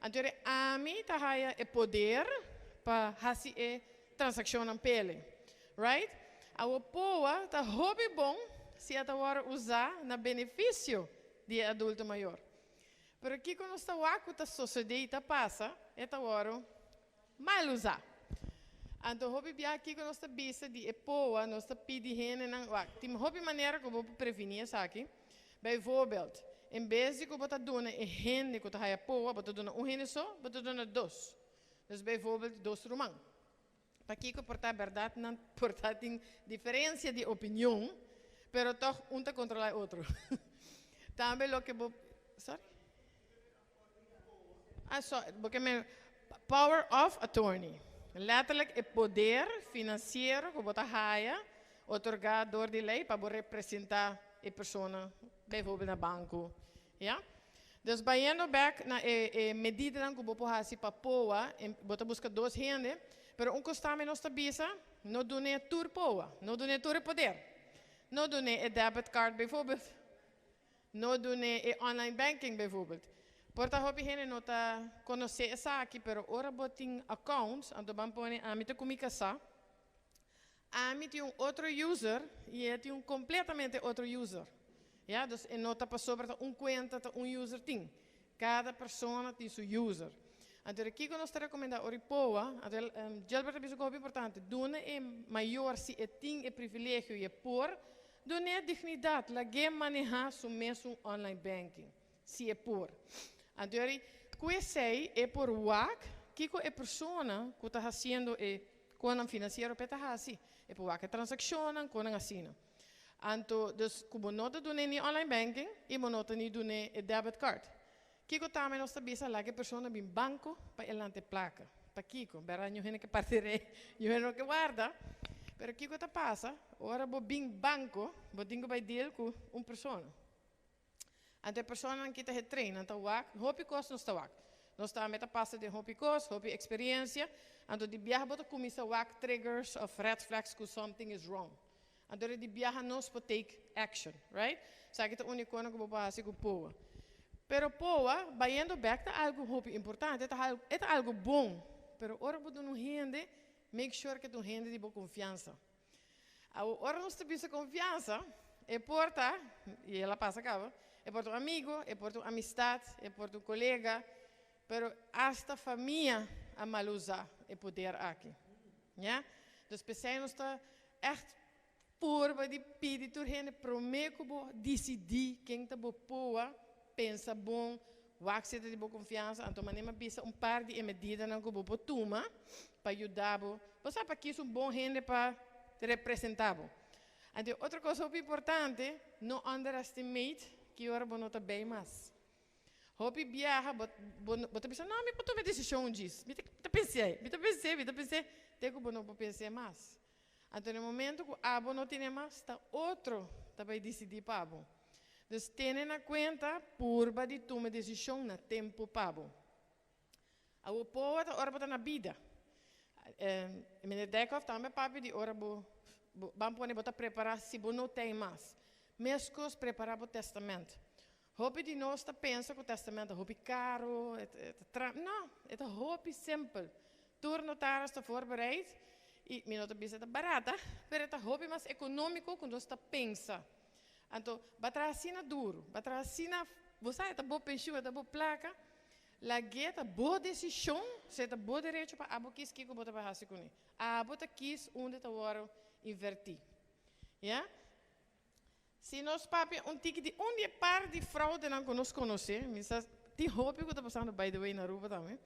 Speaker 8: Anto ami ta haya e poder pa hasi e transakshonnan p'ele. Right? Awor POA ta hopi bon si e ta wòrdu usá na benefisio di e adulto mayor. Pero kiko nos ta wak ku ta sosodé i ta pasa, e ta wòrdu mal usá. Anto hopi bia kiko nos ta bisa di e POA, nos ta pidi hendenan, wak, tin hopi manera ku bo por prevení esaki. Bijvoorbeeld, en bes di ku bo ta duna e hende ku ta haya POA, bo ta duna un hende so, bo ta duna dos. Dus bijvoorbeeld dos ruman. Pakiko por ta berdad nan por ta tin diferencia di opinion, pero toch un ta controla e otro. Tambe loke bo, sorry? Ah, so, bo ke men power of attorney. Letterlijk e poder financiero ku bo ta haya otorga door di ley pa bo representa e persona, bijvoorbeeld na banco, ya. Dus bayendo bek na e e medidanan ku bo por hasi pa POA, bo ta buska dos hende, pero un kos tambe nos ta bisa, no dun'é tur POA, no dun'é tur e poder. No dun'é e debit card bijvoorbeeld, no dun'é e online banking bijvoorbeeld. Por ta hopi hende no ta konosé esaki, pero ora bo tin accounts, anto ban pone ami ta ku mi kasá, Ami tin un otro user y e tin un completamente otro user. Ya, dus e no ta pasobra ta un cuenta ta un user tin. Cada persona tin su user. Anto di kico nos ta recomenda ora y poa, anto Gilbert a bisa cu hopi importante, duna e mayor si e tin e privilegio y e por, dun'e dignidad, lag'e maneha su mesun online banking, si e por. Anto di cu esey e por wak kico e persona cu ta haciendo e Kon nan finansiero p'e ta hasi? E por wak e transakshonnan, kon nan asina. Anto, dus ku bo no ta dun'é ni online banking i bo no ta ni dun'é e debit card. Kiko tambe nos ta bisa laga e persona bin banko pa e lanta e plaka. Pakiko? Bèrdat ñu hende ke parti rei, ñu hende no ke warda. Pero kiko ta pasa ora bo bin banko, bo tin ku bai deal ku un persona. Anto e personanan ki ta hetrain, nan ta wak, hopi kos nos ta wak. Nos tambe ta pasa den hopi kos, hopi eksperiencia. Anto di biaha bo ta kuminsa wak triggers of red flags ku something is wrong. Anto di biaha nos por take action, right? Esaki ta un ikona ku bo por hasi ku POA. Pero POA, bayendo bek, ta algu hopi importante, e ta e ta algu bon. Pero ora bo duna un hende, make sure ku e ta un hende di bo konfiansa. Awor, ora nos ta bisa konfiansa, e por ta, i el a pasa kaba, e por ta un amigu, e por ta un amistat, e por ta un kolega, pero asta famia a mal usa e poder aki. Ya? Dus p'esei nos ta ègt purba di pidi tur hende promé ku bo disidí ken ta bo poa, pensa bon, wak si e ta di bo konfiansa, anto manera mi a bisa un par di e medidanan ku bo por tuma pa yuda bo. Bo sa pa kis un bon hende pa representá bo. Anto otro kos hopi importante, no underestimate. Ki ora bo no ta bay mas. Hopi biaha, bo, bo, bo ta bisa, no, mi por tuma desishon djis. Mi ta pensa, mi ta pensa, mi ta pensa, te ku bo no por pensa mas. Anto, na momento ku abo no tin mas, ta otro ta bai disidí pa bo. Dus tene na kuenta, purba di tuma desishon na tempu pa bo. Awo POA ta ora bo ta na bida. Meneer Dijkhoff tambe papia di ora bo, bo ban pone bo ta prepará si bo no tin mas. Meskos prepará bo tèstamènt. Hopi di nos ta pensa ku tèstamènt ta hopi karu, no, e ta hopi simpel. Tur notaris ta voorbereid i mi no ta bisa ta barata, pero e ta hopi mas ekonómiko ku nos ta pensa. Anto, bo traha asina duru, bo traha asina, bo sa, e ta bo penshun, e ta bo plaka, lag'é ta bo desishon, sea ta bo derecho pa abo kies kiko bo ta bai hasi kuné. Abo ta kies unda ta wòrdu invertí. Ya? Si nos papia un tiki di un di e par di fraudenan ku nos konosé, mi sa tin hopi ku ta pasando by the way na Aruba tambe.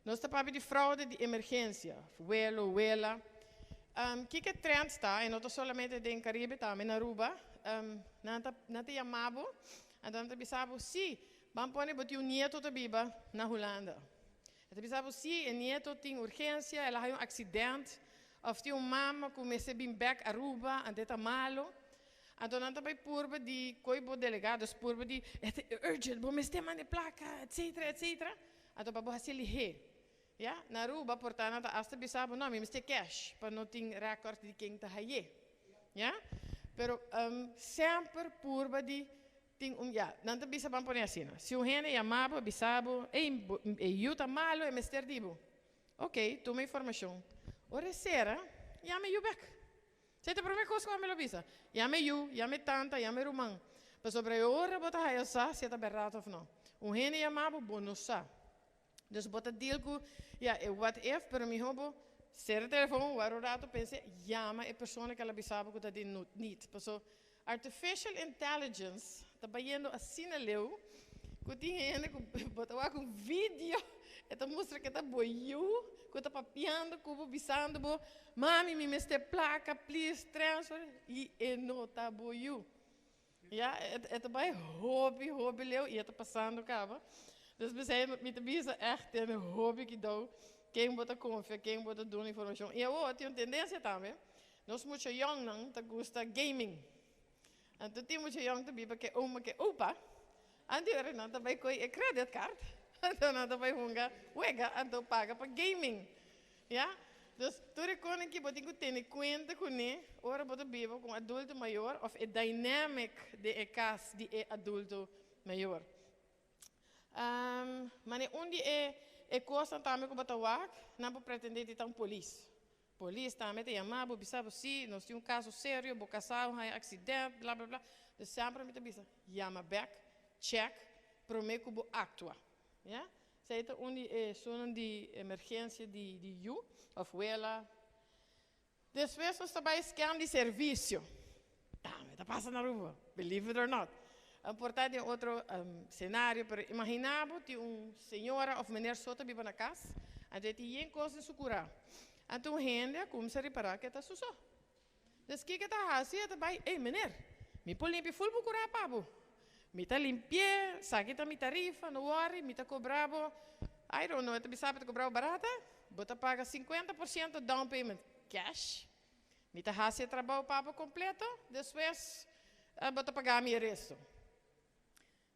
Speaker 8: Nos ta papia di fraude di emergensia, welo, wela. Kiko trend ta, i no ta solamente den Karibe, tambe na Aruba, nan ta yama bo, anto nan ta bisa bo, si, ban pone bo tin un nieto ta biba na Hulanda. E ta bisa bo, si, e nieto tin urgensia, el a haña un aksident, òf tin un mama ku mester bin bèk Aruba, anto e ta malu. Anto nan ta bai purba di koi bo delegado, purba di, e ta urgent, bo mester manda e plaka, etcetera, etcetera. Anto pa bo hasi lihé. Ya, na Aruba por ta nan ta hasta bisa bo, no, mi mester cash, pa no tin record di ken ta hayé. Ya? Pero semper purba di tin un, ya, nan ta bisa ban pone asina. Si un hende yama bo, bisa bo, ei, e yu ta malu, e mester di bo. Ok, tuma informashon. Ora e sera, yama e yu bèk. Esei ta e promé kos ku ami lo bisa. Yama e yu, yama e tanta, yama e ruman. Pasobra e ora bo ta haya sa si e ta bèrdat òf no. Un hende yama bo, bo no sa. Dus bo ta deal ku, ya, e what if, pero mihó bo sera e telefòn, wak un ratu, pensa, yama e persona ku el a bisa bo ku ta den need. Paso artificial intelligence ta bayendo asina leu ku tin hende ku bo ta wak un video, e ta mustra ku e ta bo yu ku ta papiando ku bo, bisando bo, mami mi mester plaka, please transfer, i e no ta bo yu. Ya, e ta bai hopi, hopi leu i e ta pasando kaba. Dus p'esei mi ta bisa ègt tene hopi kidou ken bo ta konfia, ken bo ta duna informashon. I awor tin un tendensia tambe, nos mucha yòngnan ta gusta gaming. Anto tin mucha yòn ta biba ke oma ke opa, anto e ora nan ta bai koi e credit card, anto nan ta bai hunga wega, anto paga pa gaming. Ya? Dus, tur e konan ki bo tin ku tene kuenta kuné ora bo ta biba ku un adulto mayor òf e dynamic den e kas di e adulto mayor. Mane un di e e kosnan tambe ku bo ta wak, nan por pretendé di ta un polis. Polis tambe ta yama bo, bisa bo, sí, nos tin un kaso serio, bo kasá a haña aksident, bla bla bla. Dus semper mi ta bisa, yama bèk, chèk, promé ku bo aktua. Ya? Esei ta un di e esunnan di emergensia di di yu òf wela. Despues nos ta bai scam di servisio. Tambe ta pasa na Aruba, believe it or not. Por ta den otro scenario, pero imagina bo tin un señora òf meneer so ta biba na kas, anto e tin yen kos den su kurá. Anto un hende a kumsa ripará ku e ta su so. Dus kiko e ta hasi? E ta bai, Ey, meneer, mi por limpia ful bo kurá pa bo. Mi ta limpi'é, saki ta mi tarifa, no worry, mi ta kobra bo, I don't know, e ta bisa bo ta kobra bo barata, bo ta paga 50% down payment cash, mi ta hasi e trabou pa bo kompleto, despues bo ta paga mi e resto.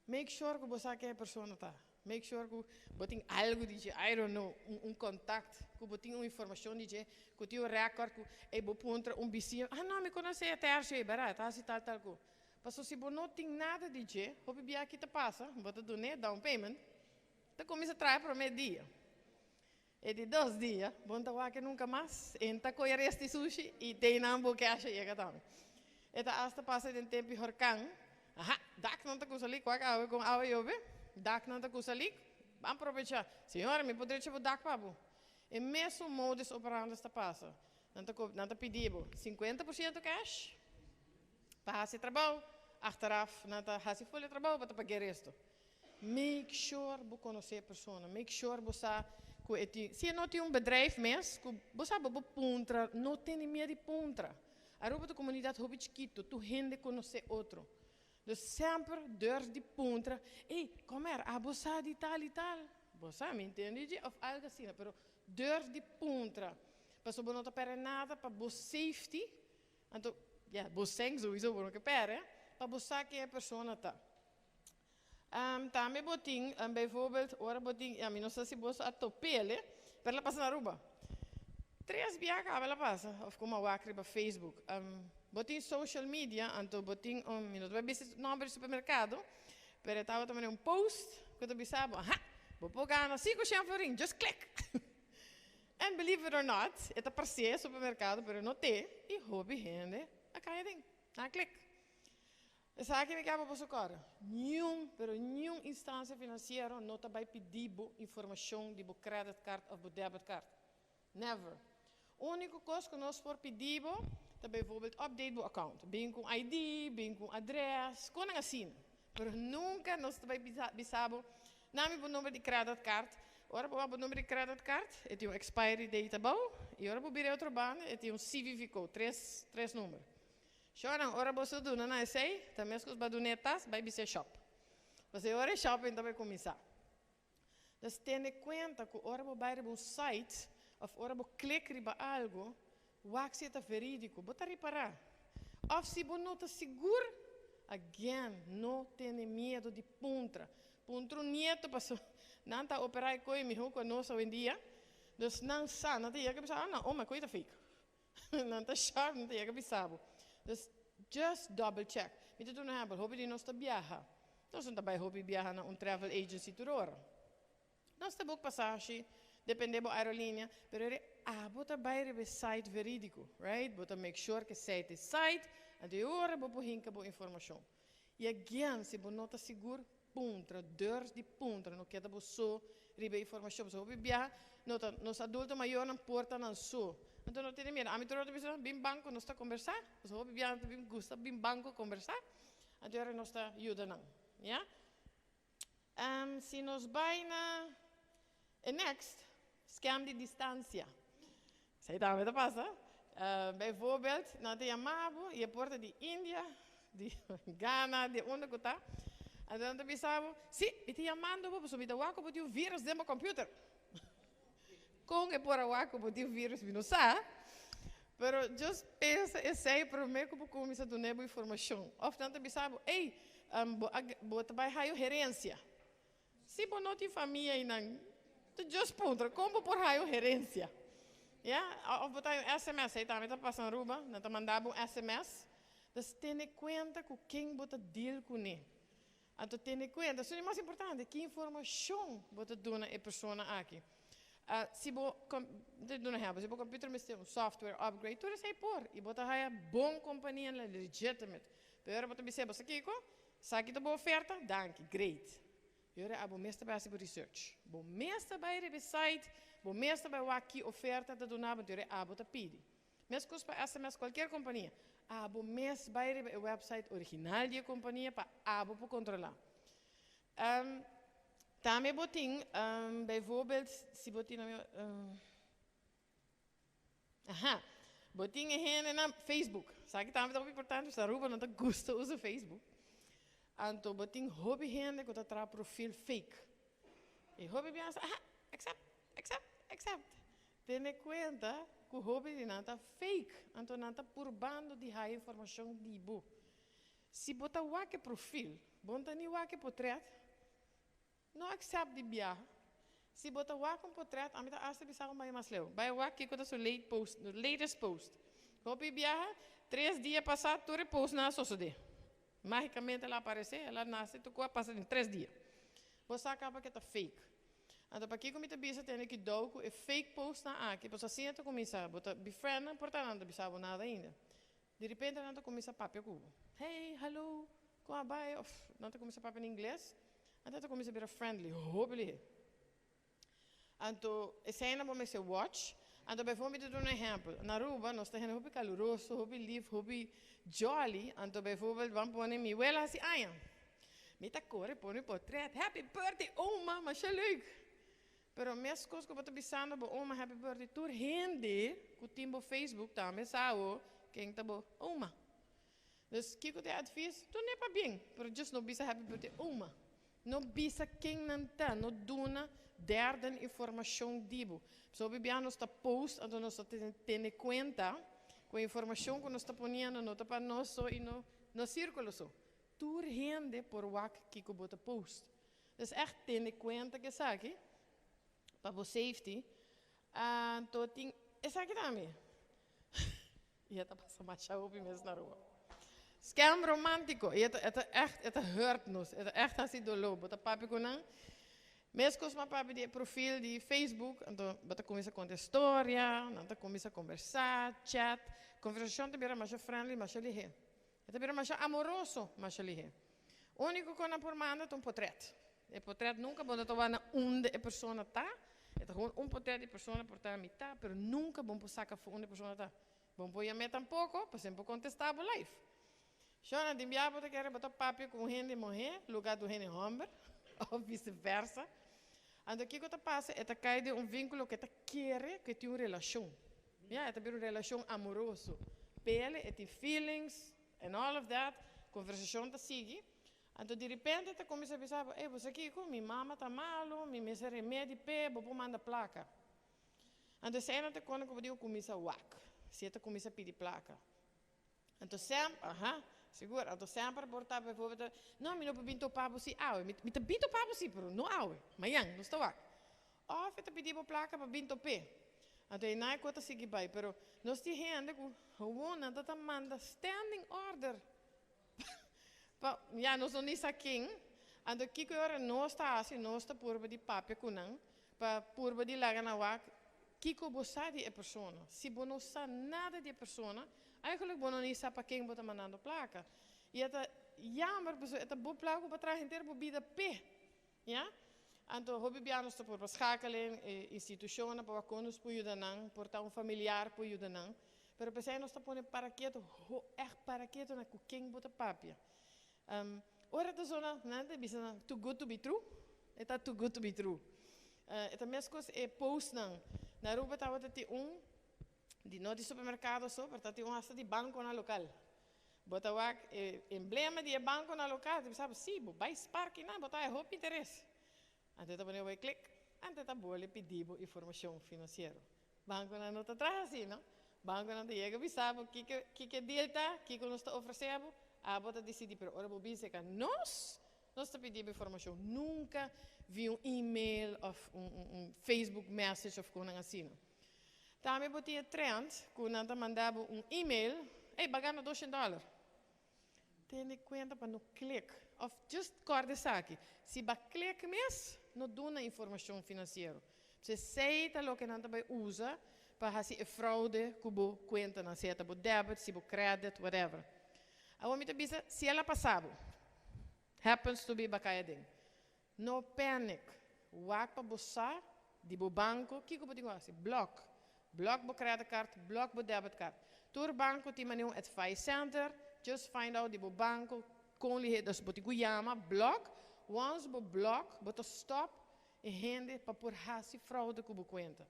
Speaker 8: Make sure ku bo sa ken e persona ta. Make sure ku bo tin algu di dje, I don't know, un contact, ku bo tin un informashon di dje, ku tin un record ku ey bo puntra un bisiño, ah no, mi konosé e tercio ey, bèrdat, e ta hasi tal tal ku. Pasobra si bo no tin nada di dje, hopi bia ki ta pasa, bo ta dun'é down payment, ta kuminsá traha e promé dia. E di dos dia, bo no ta wak nunka mas, e no ta kohe rest di sushi i te nan bo cash a yega tambe. E ta asta pasa den tempu di horkan, aha, daknan ta kusa lik, wak awe kon awa yobe, daknan ta kusa lik, ban probecha. Señora, mi por drecha bo dak pa bo. E mesun modus operandus ta pasa. Nan ta nan ta pidi bo 50% cash pa hasi trabou, achteraf nan ta hasi ful e trabou, bo ta paga e resto. Make sure bo konosé e persona, make sure bo sa ku e tin, si e no tin un bedrijf mes, ku bo sa bo por puntra, no tene miedu di puntra. Aruba ta komunidat hopi chikitu, tur hende konosé otro. Dus semper durf di puntra, "Ei, kom er, abo sa di tal i tal? Bo sa, mi entende di of algo asina, pero durf di puntra. Paso bo no ta perde nada pa bo safety, anto, ja, bo seng sowieso bo no ke perde, pa bo sa ken e persona ta. Tambe bo tin, bijvoorbeeld, ora bo tin, ja, mi no sa si boso a topele, pero el a pasa na Aruba. Tres bia caba el a pasa, of como a wak riba Facebook. Bo tin social media, anto bo tin un, mi no ta bay bisa nomber di supermercado, pero e tabata manera un post cu ta bisa bo, aha, bo por gana 500 florin, just click! And believe it or not, e ta parce e supermercado, pero e no te, y hopi hende a cay aden, nan a click. Esaki mi kaba boso kòrda, niun, pero niun instansia finansiero no ta bai pidi bo informashon di bo credit card òf bo debit card. Never. Úniko kos ku nos por pidi bo ta bijvoorbeeld update bo account. Bin ku un ID, bin ku un adrès, konan asina. Pero nunka nos ta bai bisa bisa bo, nami bo number di credit card. Ora bo wak bo number di credit card, e tin un expiry date abou, i ora bo bira e otro banda e tin un CVV code, tres tres number. Shornan, ora boso duna nan esei, ta meskos bo a duna e tas, bai bis'é shop. Pasobra e ora e shopping ta bai kuminsá. Dus tene kuenta ku ora bo bai riba un site òf ora bo klik riba algu, wak si e ta verídiko. Bo ta ripará. Òf si bo no ta sigur, again, no tene miedu di puntra. Puntra un nieto pasobra nan ta operá e koi mihó ku anos awendia. Dus nan sa, nan ta yega bisa, ah, nan oma e koi ta fake. Nan ta sharp, nan ta yega bisa bo. Dus just double check. Mi ta duna un ehempel, hopi di nos ta biaha. Nos no ta bai hopi biaha na un travel agency tur ora. Nos ta book pasashi, depende bo aerolinea, pero eri abo ta bai riba e site veridico, right? Bo ta make sure ke site e site, anto e ora bo por hinka bo informacion. I again, si bo no ta sigur, puntra, durf di puntra, no keda bo so riba e informacion, pasobra hopi biaha no ta nos adulto mayornan por ta nan so, anto no tene miedo. Ami tur ora ta bisa nan, bin banco nos ta combersa, pasobra hopi biaha nan ta bin gusta bin banco combersa, anto e ora nos ta yuda nan, ya. Si nos bai na e next, scam di distancia. Esei tambe ta pasa. Bijvoorbeeld, nan ta yama bo y e por ta di India, di Ghana, di unda cu ta. Anto nan ta bisa bo, si, mi ta yamando bo pasobra mi ta wak cu bo tin un virus den bo computer. Con e por a wak cu bo tin un virus mi no sa, pero just pensa esei prome cu bo cuminsa duna bo informacion. Of nan ta bisa bo, ey, bo a bo ta bay haya un herencia. Si bo no tin famia einan, ta just puntra, con bo por haya un herencia? Ya, of bo ta haya un sms, esei tambe ta pasa na Aruba, nan ta manda bo un sms. Dus tene cuenta cu ken bo ta deal cune. Anto tene kuenta, esun di mas importante, ki informashon bo ta duna e persona aki. Si bo, te duna ehèmpel, si bo computer mester un software upgrade, tur esei por, i bo ta haya bon kompania legitimate. Pero ora bo ta bis'é, bo sa kiko? Esaki ta bo oferta? Danki, great. I ora abo mes ta bai hasi bo research. Bo mes ta bai riba e site, bo mes ta bai wak ki oferta ta duna bo, anto ora abo ta pidi. Meskos pa sms kualkier kompania. Abo mes bai riba e website original di e kompania pa abo por kontrolá. Tambe bo tin, bijvoorbeeld, si bo tin, aha, bo tin e hende na Facebook. Esaki tambe ta hopi importante, pasobra Aruba no ta gusta usa Facebook. Anto bo tin hopi hende ku ta traha profil fake. I hopi biaha sa, aha, accept, accept, accept. Tene kuenta ku hopi di nan ta fake, anto nan ta purbando di haya informashon di bo. Si bo ta wak e profil, bo no ta ni wak e potret, no accept di biaha. Si bo ta wak un potret, ami ta hasta bisa bo bai mas leu, bai wak kiko ta su late post, latest post. Hopi biaha, tres dia pasá tur e postnan a sosodé. Mágicamente el a aparece, el a nace, tur cu a pasa den tres dia. Bo sa caba cu e ta fake. Anto pakico mi ta bisa tene kidou cu e fake postnan aki, pasobra asina ta cuminsa, bo ta befriend nan, por ta nan ta bisa bo nada ainda. Di repente nan ta cuminsa papia cu bo. Hey, hallo, con a bay? Of nan ta cuminsa papia na ingles, anto ta cuminsa bira friendly, hopi lihe. Anto eseinan bo mester watch. Anto bijvoorbeeld mi ta duna un ehempel. Na Aruba nos ta hende hopi caluroso, hopi lief, hopi jolly. Anto bijvoorbeeld ban pone mi wela haci aña. Mi ta core pone portret, happy birthday oma, masha leuk. Pero mescos cu bo ta bisando bo oma happy birthday, tur hende cu tin bo Facebook tambe sa awo ken ta bo oma. Dus kiko ta e advies? Dun'é pabien, pero just no bisa happy birthday oma. No bisa ken nan ta, no duna derden informacion di bo. Pasobra hopi bia nos ta post anto nos ta tene cuenta cu e informacion cu nos ta poniendo no ta pa nos so y no nos circulo so. Tur hende por wak kico bo ta post. Dus echt tene cuenta cu esaki pa bo safety. Anto tin esaki tambe. Y e ta pasa masha hopi mes na Aruba. Scam romantico. Y e ta, e ta echt, e ta hurt nos. E ta echt haci dolor. Bo ta papia cu nan. Mescos m'a papia di e profil di Facebook. Anto bo ta cuminsa conta e storia. Nan ta cuminsa conversa, chat. Conversacion ta bira masha friendly, masha lihe. E ta bira masha amoroso, masha lihe. Unico cu nan por manda ta un potret. E potret nunca bo no ta wak na unda e persona ta. E ta gewoon un potret di e persona por ta mitad, pero nunca bo por saca afo unda e persona ta. Bo no por yam'é tampoco, pasobra e no por contesta bo live. Shona, tin bia bo ta kere bo ta papia cu un hende muher lugar di un hende homber, of vice versa. Anto kico ta pasa? E ta cay den un vinculo cu e ta kere cu e tin un relacion. Ya, e ta bira un relacion amoroso. P'ele e tin feelings and all of that, conversacion ta sigui. Anto di repente ta cuminsa bisa bo, ey, bo sa kico? Mi mama ta malo, mi mester remedi p'e, bo por manda placa. Anto esei ta cuando cu bo dico cuminsa wak, si e ta cuminsa pidi placa. Anto semper, aha, sigur, anto semper por ta bijvoorbeeld, no, mi no por bin topa bo si awe, mi, mi ta bin topa bo si, pero no awe, mañan, nos ta wak. Of e ta pidi bo placa pa bin top'é. Anto einan e cos ta sigui bay, pero nos tin hende cu gewoon nan ta ta manda standing order pa, ya, nos no ni sa ken. Anto kico e ora nos ta haci? Nos ta purba di papia cu nan, pa purba di laga nan wak kico bo sa di e persona. Si bo no sa nada di e persona, eigenlijk bo no ni sa pa ken bo ta mandando placa. Y e ta jammer pasobra e ta bo placa cu bo a traha henter bo bida p'e. Ya? Anto hopi bia nos ta purba schakel e institucionnan pa wak con nos por yuda nan, por ta un familiar por yuda nan. Pero p'esei nos ta pone para keto, ho echt para keto na cu ken bo ta papia. Ora ta zona, nan ta bisa nan, too good to be true. E ta too good to be true. E ta mescos e postnan. Na Aruba tabata tin un, di no di supermercado so, pero tabatin un hasta di banconan local. Bo ta wak e emblema di e banconan local, ta bisa bo, si, bo bay spaar kinan, bo ta haya hopi interes. Anto e ta pone bo e click, anto e ta bole pidi bo informacion financiero. Banconan no ta traha asi, no? Banconan ta yega bisa bo kiko kiko e deal ta, kiko nos ta ofrece bo, abo ta dicidi, pero ora bo bin cerca nos, nos ta pidi bo informacion. Nunca via un email of un un un Facebook message of conan asina. Tambe bo tin e trend cu nan ta manda bo un email, ey, bo a gana doshen dollar. Tene cuenta pa no click of just corda esaki, si ba click mes no duna informacion financiero. Pues esey ta loke nan ta bay usa pa haci e fraude cu bo cuentanan, sea ta bo debit, si bo credit, whatever. Awor mi ta bisa, si el a pasa bo, happens to be ba cay aden, no panic, wak pa bo sa di bo banco kico bo tin cu haci, block, block bo credit card, block bo debit card. Tur banco tin mane un advice center, just find out di bo banco con lihe, dus bo tin cu yama, block, once bo block, bo ta stop e hende pa por haci fraude cu bo cuenta.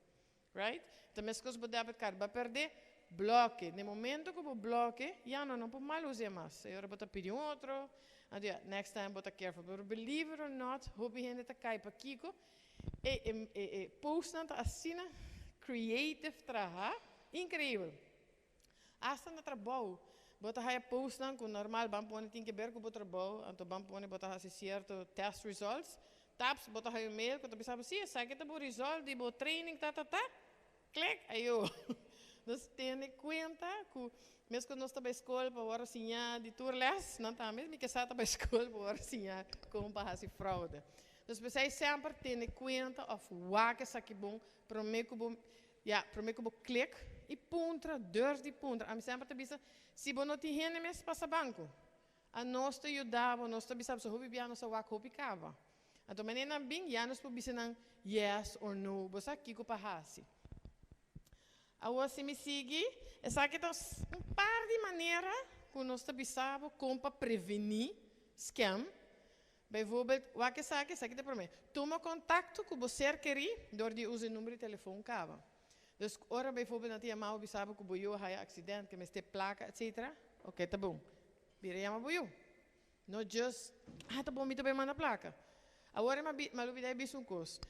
Speaker 8: Right? Ta mescos bo debit card ba perde, bloke. Den momento cu bo bloke, ya no no por mal use mas. E ora bo ta pidi un otro, anto ya, next time bo ta careful. Pero believe it or not, hopi hende ta cay pakico e e e e postnan ta asina creative traha, increibel. Hasta na trabou, bo ta haya postnan cu normal ban pone tin ke ber cu bo trabou, anto ban pone bo ta haci cierto test results, taps bo ta haya un mail cu ta bisa bo, si esaki ta bo result di bo training ta ta ta, click, ayo. Nos tene cuenta cu mescos nos ta bay scol pa worde siña di tur les, nan tambe mi ke sa ta bay scol pa worde siña con pa haci fraude. Nos pesey semper tene cuenta of wak esaki bon prome cu bo Ya, prome ku bo klik i puntra, durf di puntra. Ami semper ta bisa, si bo no tin hende mes pasa banko. Anos ta yuda bo, nos ta bisa bo, so hopi bia nos a wak hopi kaba. Anto manera nan bin, ya nos por bisa nan yes or no, bo sa kiko pa hasi. Awor si mi sigui, esaki ta un par di manera ku nos ta bisa bo kon pa prevení scam. Bijvoorbeeld, wak esaki, esaki ta e promé. Tuma kontakto ku bo ser kerí dor di usa e number di telefon kaba. Dus ora bijvoorbeeld nan ta yama bo bisa bo ku bo yu a haya aksident, ke mester plaka, etcetera, oke ta bon. Bira yama bo yu. No just, ah, ta bon, mi ta bay manda placa. Awor m'a lubida bisa un cos.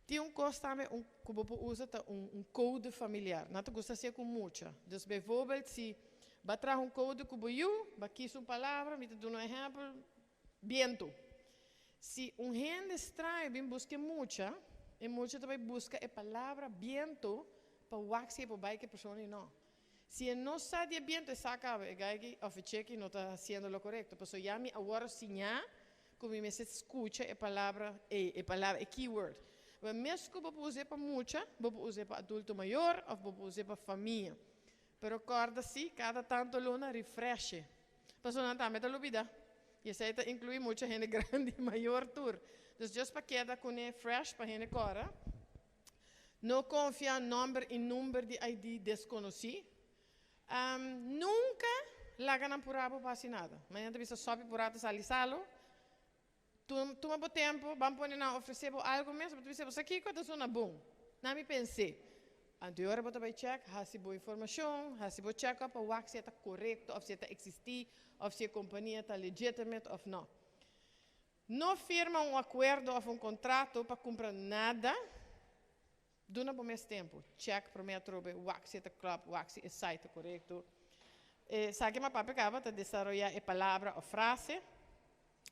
Speaker 8: Tin un cos tambe un cu bo por usa ta un code familiar. Nan ta gusta hacié cu mucha. Dus bijvoorbeeld si bo traha un code cu bo yu, bo kies un palabra, mi ta duna un ehempel, biento. Si un hende straño bin busca mucha, e mucha ta bay busca e palabra biento pa wak si e por bay cu e persona y no. Si e no sa di e biento, e sa caba, e guy aki of e chick no ta haciendo lo corecto. Paso ya mi awor a siña cu mi mester scucha e palabra, e palabra, e keyword. Pero mes cu bo por usa pa mucha, bo por usa pa adulto mayor of bo por usa pa famia. Pero corda si, cada tanto luna refresh. Paso nan tambe ta lubida. Y esey ta inclui mucha hende grandi mayor tur. Dus just pa keda cune fresh pa hende cora. No confia nomber y number di ID desconoci. Nunca laga nan pura bo pa haci nada. Mañana ta bisa sopi pura ta sali salo. Tuma bo tempo, ban pone nan ofrece bo algo mes, bo ta bisa bo sa kico ta sona bon. Na mi pense. Anto e ora bo ta bay check, haci bo informacion, haci bo check up pa wak si e ta corecto of si e ta existi of si e compania ta legitimate of no. No firma un acuerdo of un contrato pa cumpra nada. Duna bo mes tempo. Check prome atrobe wak si e ta klopt, wak si e site ta corecto. Esaki m'a papia caba ta desaroya e palabra of frase.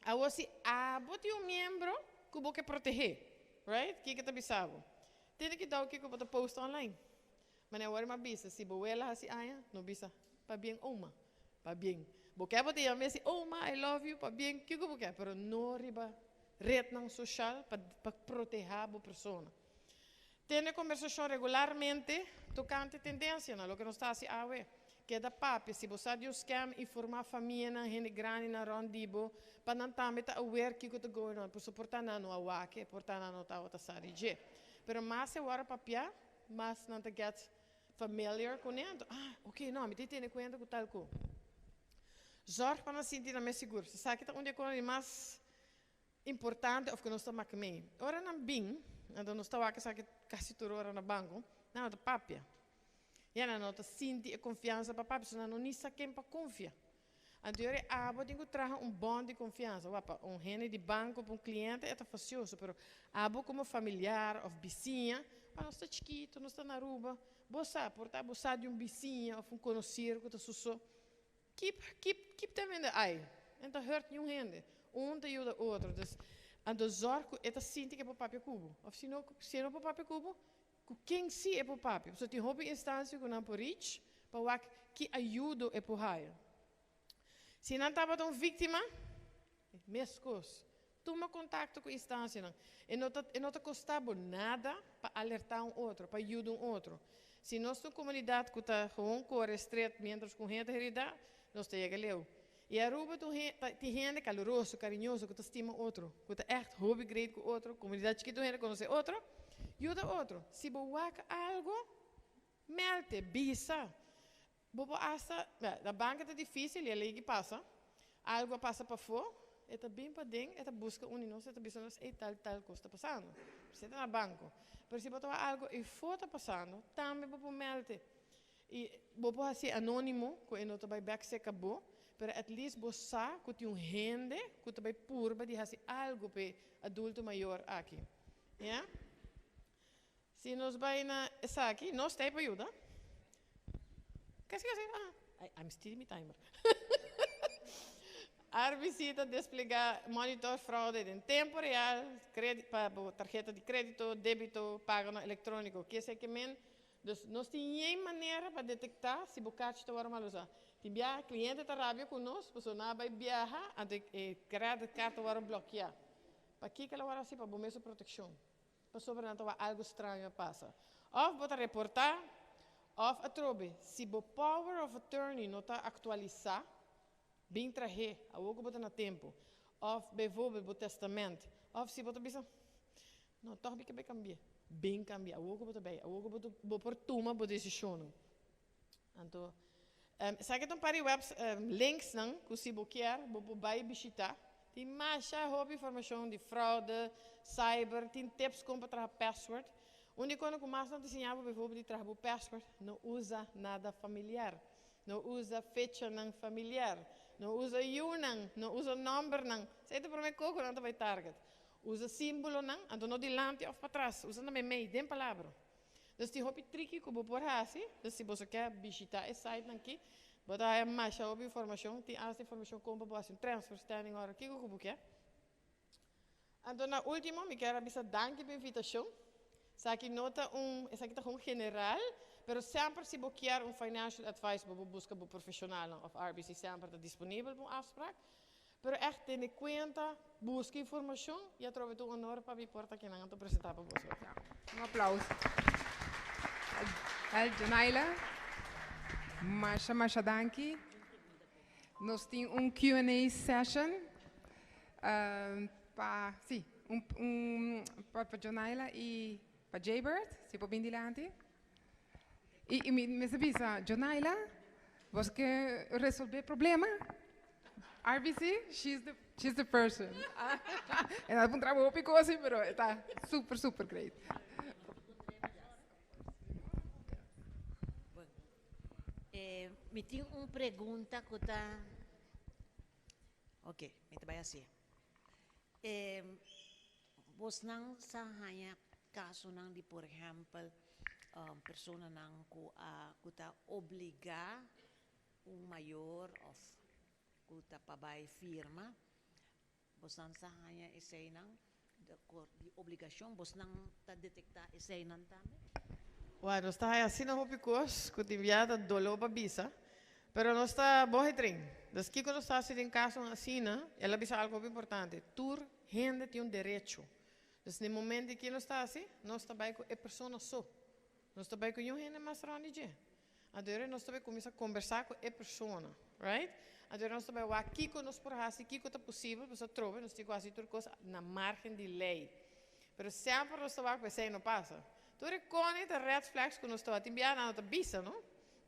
Speaker 8: Awor si abo tin un miembro cu bo ke protege, right? Kiko ta bisa bo? Tene cuidao kico bo ta post online. Mane awor m'a bisa, si bo wela haci aña, no bisa, pabien oma, pabien. Bo ke bo ta yama si oma, I love you, pabien, kico bo ke, pero no riba rednan social pa proteha bo persona. Tene conversacion regularmente tocante tendencianan, loke nos ta haci awe. Keda papia, si bo sa di un scam, informa famianan, hende grandinan rond di bo, pa nan tambe ta aware kico ta going on. Pasobra por ta nan no a wak e, por ta nan no tabata sa di dje. Pero mas e wòrdu papia, mas nan ta get familiar cu ne. Anto, ah, ok, no, mi tin tene cuenta cu tal cu. Zorg pa nan sinti nan mes sigur. Esaki ta un di e cosnan di mas importante of cu nos ta maka mee. Ora nan bin, anto nos ta wak esaki casi tur ora na banco, nan no ta papia. Ya nan no ta sinti e confiansa pa papia, so nan no ni sa ken pa confia. Anto yori abo tin cu traha un bond di confiansa. Wapa, un hende di banco pa un cliente e ta facioso, pero abo como familiar of bisiña, pa nos ta chikito, nos ta na Aruba, bo sa, por ta bo sa di un bisiña of un conocido cu ta suso. Keep, keep, keep them in the eye. En ta hurt niun hende. Un ta yuda otro. Dus, anto zorg cu e ta sinti cu e por papia cu bo. Of si no, si e no por papia cu bo, cu ken si e por papia. So tin hopi instancia cu nan por reach pa wak ki ayudo e por haya. Si nan tabata un victima, mescos. Tuma contacto cu instancianan. E no ta costa bo nada pa alerta un otro, pa yuda un otro. Si nos ta un comunidad cu ta gewoon core stret mientras cu hende herida, nos ta yega leu. Y Aruba tin hende caluroso, cariñoso, cu ta stima otro, cu ta echt hopi great cu otro, comunidad chikito hende conoce otro, yuda otro. Si bo wak algo, meld, bisa. Bo por hasta, na banca ta dificil, y ley cu pasa, algo pasa pafo, e ta bin paden, e ta busca un di nos, e ta bisa nos, ey, tal, tal cos ta pasando. Bo ta na banco. Pero si bo ta algo eyfo ta pasando, tambe bo por meld. Y bo por haci anonimo, cu e no ta bay back serca bo, pero at least bo sa cu tin un hende cu ta bay purba di haci algo pa adulto mayor aki. Ja? Si nos bay na esaki, nos ta pa yuda. Casi casi, ah, I'm stealing my timer. RBC ta desplega monitor fraude den tempo real, pa tarheta di credito, debito, pago electronico. Kico kiermen? Dus nos tin manera pa detecta si bo kaartje ta wordo mal usa. Tin bia cliente ta rabia cu nos, pasobra nan a bay biaha, anto e credit card ta wordo blokea. Pakico el a wordo asina? Pa bo mes proteccion. Pasobra nan ta algo straño pasa. Of bo ta reporta, of atrobe, si bo power of attorney no ta actualisa, bin trahe, awor cu bo ta na tempo. Of bijvoorbeeld bo testament. Of si bo ta bisa, no, toch mi kier cambia. Bin cambia, awor cu bo ta bij, awor cu bo por tuma bo decision. Anto, sabi cu un par di webs, links nan, cu si bo kier, bo por bay bishita. Tin masha hopi informacion di fraude, cyber, tin tips con pa traha password. Unico cu mas nan ta siña bijvoorbeeld di traha password, no usa nada familiar. No usa fechanan familiar. No usa yunan, no usa nòmbernan. Esei ta e promé kos ku nan ta bai target. Usa símbolonan, anto no dilanti òf patras, usa na meimei, den palabra. Dus tin hopi triki ku bo por hasi. Dus si boso ke bishitá e sitenan aki, bo ta haña masha hopi informashon. Tin asta informashon kon pa bo hasi un transfer, standing order, kiko ku bo ke. Anto na último mi kier a bisa danki pa invitashon. Esaki no ta un, esaki ta un general, pero semper si bo kier un financial advice bo por buska bo profeshonalnan òf RBC semper ta disponibel pa un afsprak. Pero ègt tene kuenta, buska informashon i atrobe ta un honor pa mi por ta kinan anto presentá pa boso.
Speaker 1: Un aplauso. Wel, Jonaila, masha masha danki. Nos tin un Q&A session pa, sí, un, un, pa, pa Jonaila y pa Jaybird, si por bin dilanti. Y, y mi mester bisa, Jonaila, bos ke resolve problema? RBC, she's the, she's the person. E ta puntra bo hopi cos, pero e ta super, super great.
Speaker 2: Eh, mi tin un pregunta ku ta Ok, mi ta bai hasié. Eh, bosnan sa haña kasonan di por ehèmpel um, personanan ku a ku ta obligá un mayor òf ku ta pa bai firma, bosnan sa haña eseinan di obligashon, bosnan ta detektá eseinan tambe?
Speaker 8: Wak, nos ta haña asina hopi kos ku tin bia ta doló pa bisa, pero nos ta bon hetrin. Dus kiko nos ta hasi den kasonan asina? El a bisa algu hopi importante, tur hende tin un derecho. Dus na e momento ki nos ta hasi, nos ta bai ku e persona so. Nos ta bai ku niun hende mas rònt di dje. Anto ora nos ta bai kuminsá kombersá ku e persona, right? Anto ora nos ta bai wak kiko nos por hasi, kiko ta posibel, pasobra atrobe nos tin ku hasi tur kos na margen di lei. Pero semper nos ta wak ku esei no pasa. Tur e koni ta red flags ku nos ta wak. Tin biaha nan no ta bisa, no?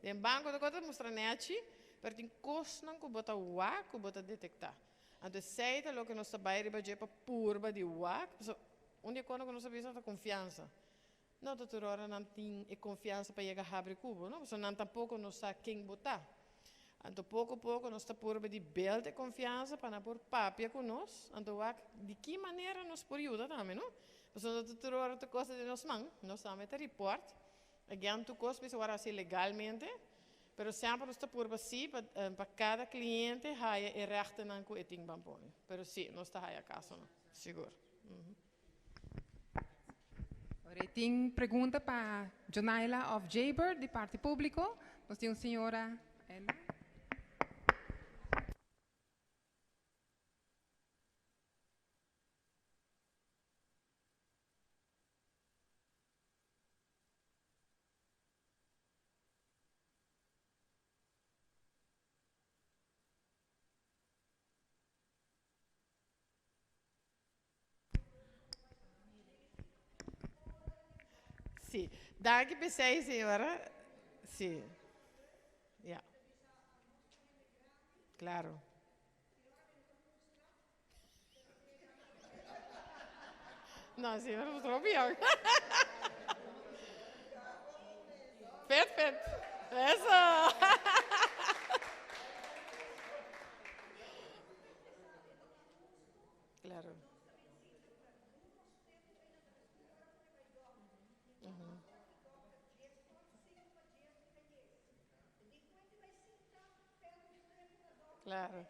Speaker 8: Den banko ta kos ta mustra nèchi, pero tin kosnan ku bo ta wak ku bo ta detektá. Anto esei ta loke nos ta bai riba dje pa purba di wak, pasobra un di e kosnan ku nos ta bisa ta konfiansa. No ta tur ora nan tin e konfiansa pa yega habri ku bo, no, pasobra nan tampoko no sa ken bo ta. Anto poko poko nos ta purba di build e konfiansa pa nan por papia ku nos, anto wak di ki manera nos por yuda tambe, no. Pasobra no ta tur ora tur kos ta den nos man, nos tambe ta report, again tur kos mester wòrdu hasi legalmente, pero semper nos ta purba si pa pa kada kliente haya e rèchtennan ku e tin ban pone. Pero si, nos ta haya kasonan, sigur.
Speaker 1: Ora e tin pregunta pa Jonaila of Jaybird di parti publico, nos tin un señora Ella.
Speaker 8: Sí. Danki p'esei, señora. Sí. Ja. Claro. No, señora, bo ta hopi yong. Fet, fet. Eso. Claro. Claro.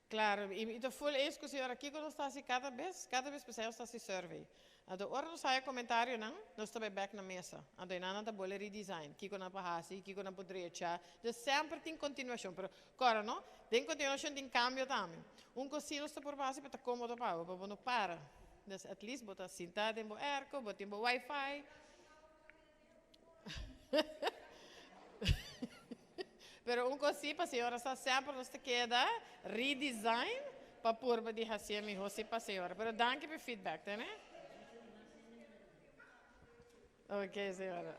Speaker 8: Claro, y mi ta full eens cu señora Kiko nos ta haci cada bes, cada bes pesey nos ta haci survey. Anto ora nos haya comentarionan, nos ta bay bek na mesa. Anto e nan ta bole redesign, kico nan por haci, kico nan por drecha. Dus semper tin continuacion, pero cora no, den continuacion tin cambio tambe. Un cos si nos ta por haci pa ta comodo pa bo, pa bo no para. Dus at least bo ta sinta den bo airco, bo tin bo wifi. Pero un cos si, pa señora sa semper nos ta keda redesign pa purba di hacié miho si pa señora. Pero danki pa e feedback, tene? Ok, señora.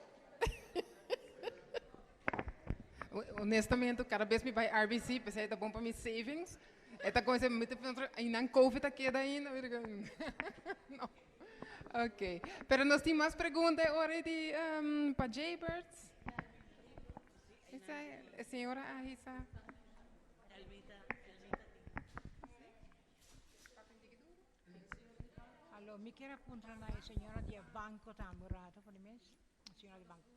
Speaker 1: Honestamente, cada bes mi bai RBC, p'esei ta bon pa mi savings. E ta como mi ta pensa, y nan COVID a keda ainda. No. Ok. Pero nos tin mas pregunta ora di pa Jaybird. Esa señora Ahisa.
Speaker 9: Aló, mi kier a puntra na e señora di banco tambe un rato, por mes. Señora di banco.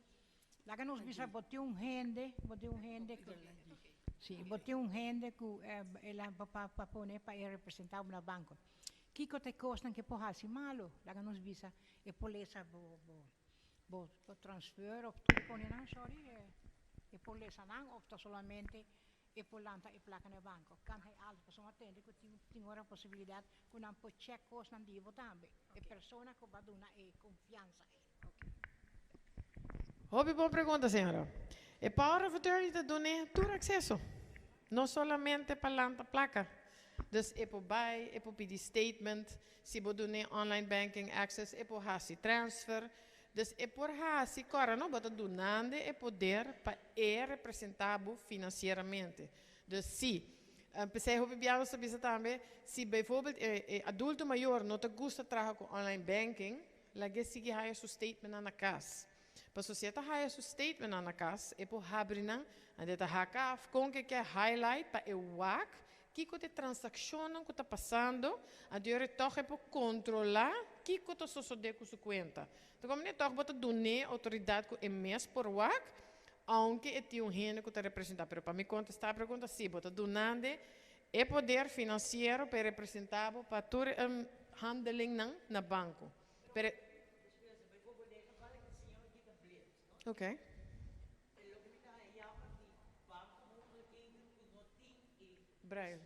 Speaker 9: Laga nos bisa bo tin un hende, bo tin un hende ku, si, bo tin un hende ku el a pa pone pa e representá na banco. Kiko ta e kosnan ku e por hasi malu? Laga nos bisa e por lesa bo bo bo bo transfer of tur pone nan, sorry, e por lesa nan of ta solamente e por lanta e plaka na e banco. Kan hay algo, pasobra mi a tende ku tin tin ora posibilidat ku nan por check kosnan di bo tambe, e persona ku bo a duna e konfiansa ei.
Speaker 8: Hopi bon pregunta, señora. E power of attorney ta dun'é tur akseso, no solamente pa lanta plaka. Dus e por bai, e por pidi statement, si bo dun'é online banking access, e por hasi transfer. Dus e por hasi, kòrda no, bo ta dunando e poder pa e representá bo finansieramente. Dus si, p'esei hopi bia nos ta bisa tambe, si bijvoorbeeld e adulto mayor no ta gusta traha ku online banking, Lag'é sigui haya su statementnan na kas. Paso si e ta haya su statementnan na kas, e por habri nan, anto e ta haka af kon ku e ke highlight pa e wak kiko ta e transakshonnan ku ta pasando, anto e ora tòg e por kontrolá kiko ta sosodé ku su kuenta. Ta komo manera tòg bo ta dun'é outoridat ku e mes por wak, ounke e tin un hende ku ta representá. Pero pa mi kontestá e pregunta, sí, bo ta dunand'e e poder finansiero pa e representá bo pa tur e handelingnan na banko. Pero e. Ok. Braille.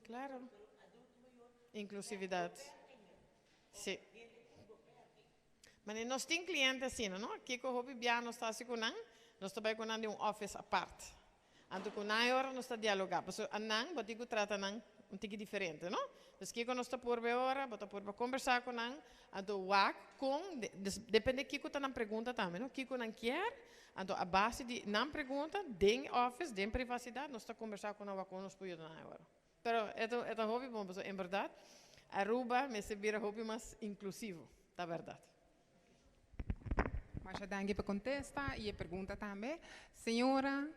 Speaker 8: Claro. Inclusividad. Sí. Mane nos tin cliente asina, no? Kiko hopi bia nos ta hasi ku nan, nos ta bai ku nan den un office apart. Anto ku nan e ora nos ta dialogá. Pasobra a nan bo tin ku trata nan un tiki diferente, no? Dus kiko nos ta purba e ora, bo ta purba kombersá ku nan, anto wak kon, dus depende kiko ta nan pregunta tambe, no? Kiko nan kier, anto a base di nan pregunta den e office, den privasidat, nos ta kombersá ku nan wak kon nos por yuda nan e ora. Pero e ta e ta hopi bon, pasobra en bèrdat Aruba mester bira hopi mas inklusivo, ta bèrdat.
Speaker 1: Masha danki pa kontesta i e pregunta tambe. Señora.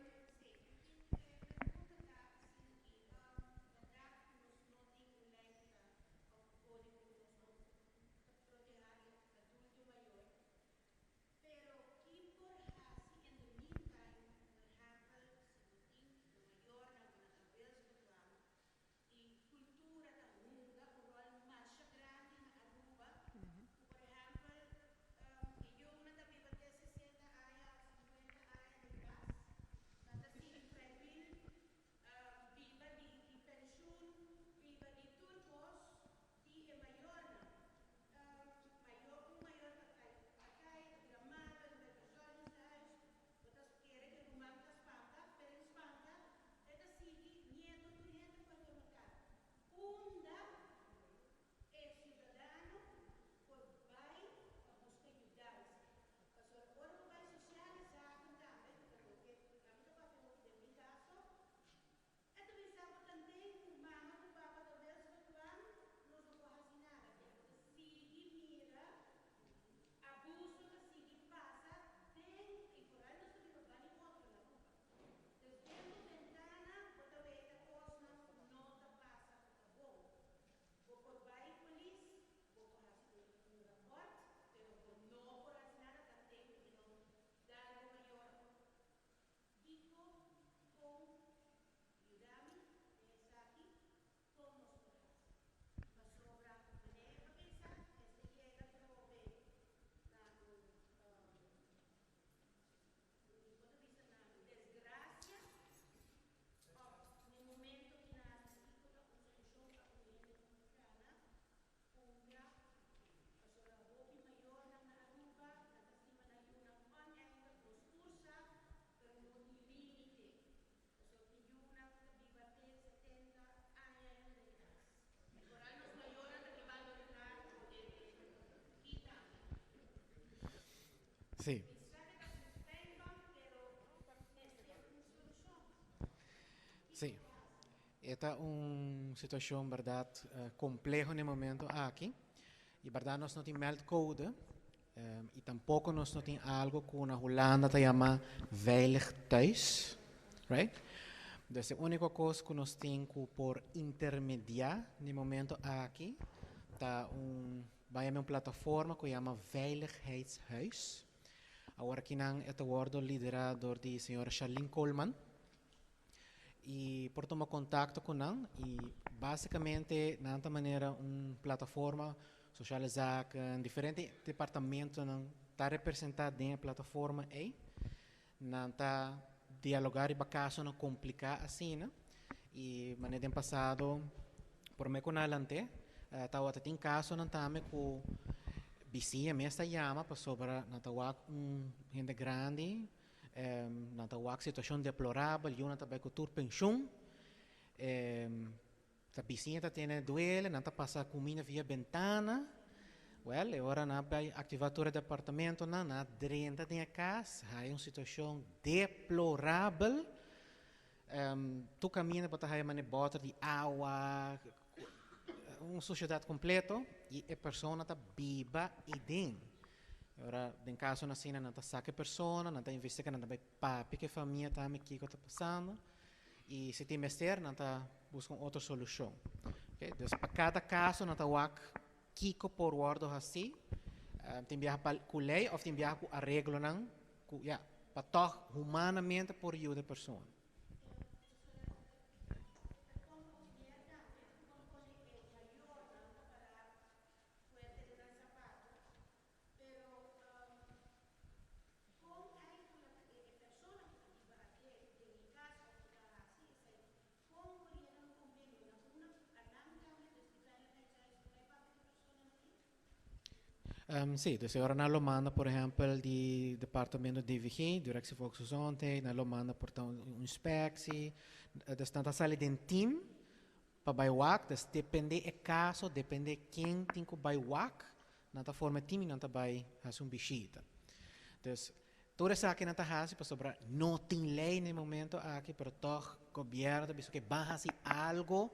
Speaker 7: Sí. Sí. E ta un situacion berdad compleho na e momento aki. Y berdad nos no tin meldcode y tampoco nos no tin algo cu na Hulanda ta yama veilig thuis, right? Dus e unico cos cu nos tin cu por intermedia na e momento aki ta un, bay yama un plataforma cu yama Veiligheidshuis. Awor akinan e ta wordo lidera door di señora Charlene Koolman. Y por tuma contacto cu nan y basicamente nan ta manera un plataforma, sociale zaken, diferente departamentonan ta representa den e plataforma ey. Nan ta dialoga riba casonan complica asina y manera den pasado prome cu nan a lante tawata tin casonan tambe cu bisiña mes ta yama pasobra nan ta wak un hende grandi Nan ta wak situashon deplorabel, yunan ta bai ku tur penshun, ta bisiña ta tene duele, nan ta pasa kuminda via bentana. Wèl, e ora nan a bai aktivá tur e departamentonan, nan a drenta den e kas, haya un situashon deplorabel. Tur kaminda bo ta haya manera bòter di awa, un sushedat kompleto i e persona ta biba eiden. Ora den kasonan asina nan ta saka e persona, nan ta investiga, nan ta bai papia ku e famia tambe kiko ta pasando i si tin mester nan ta buska un otro solushon. Okay, dus pa kada kaso nan ta wak kiko por wòrdu hasí, tin biaha pa ku lei òf tin biaha ku areglonan ku ya pa tòg humanamente por yuda e persona. Sí, dus e ora nan lo manda por ehempel di departamento DVG, Directie Volksgezondheid, nan lo manda por ta un inspectie, dus nan ta sali den team pa bai wak, dus depende e caso, depende ken tin cu bai wak, nan ta forma e team y nan ta bai haci un bishita. Dus tur esaki nan ta haci pasobra no tin ley na e momento aki, pero tog gobierno ta bisa ke ban haci algo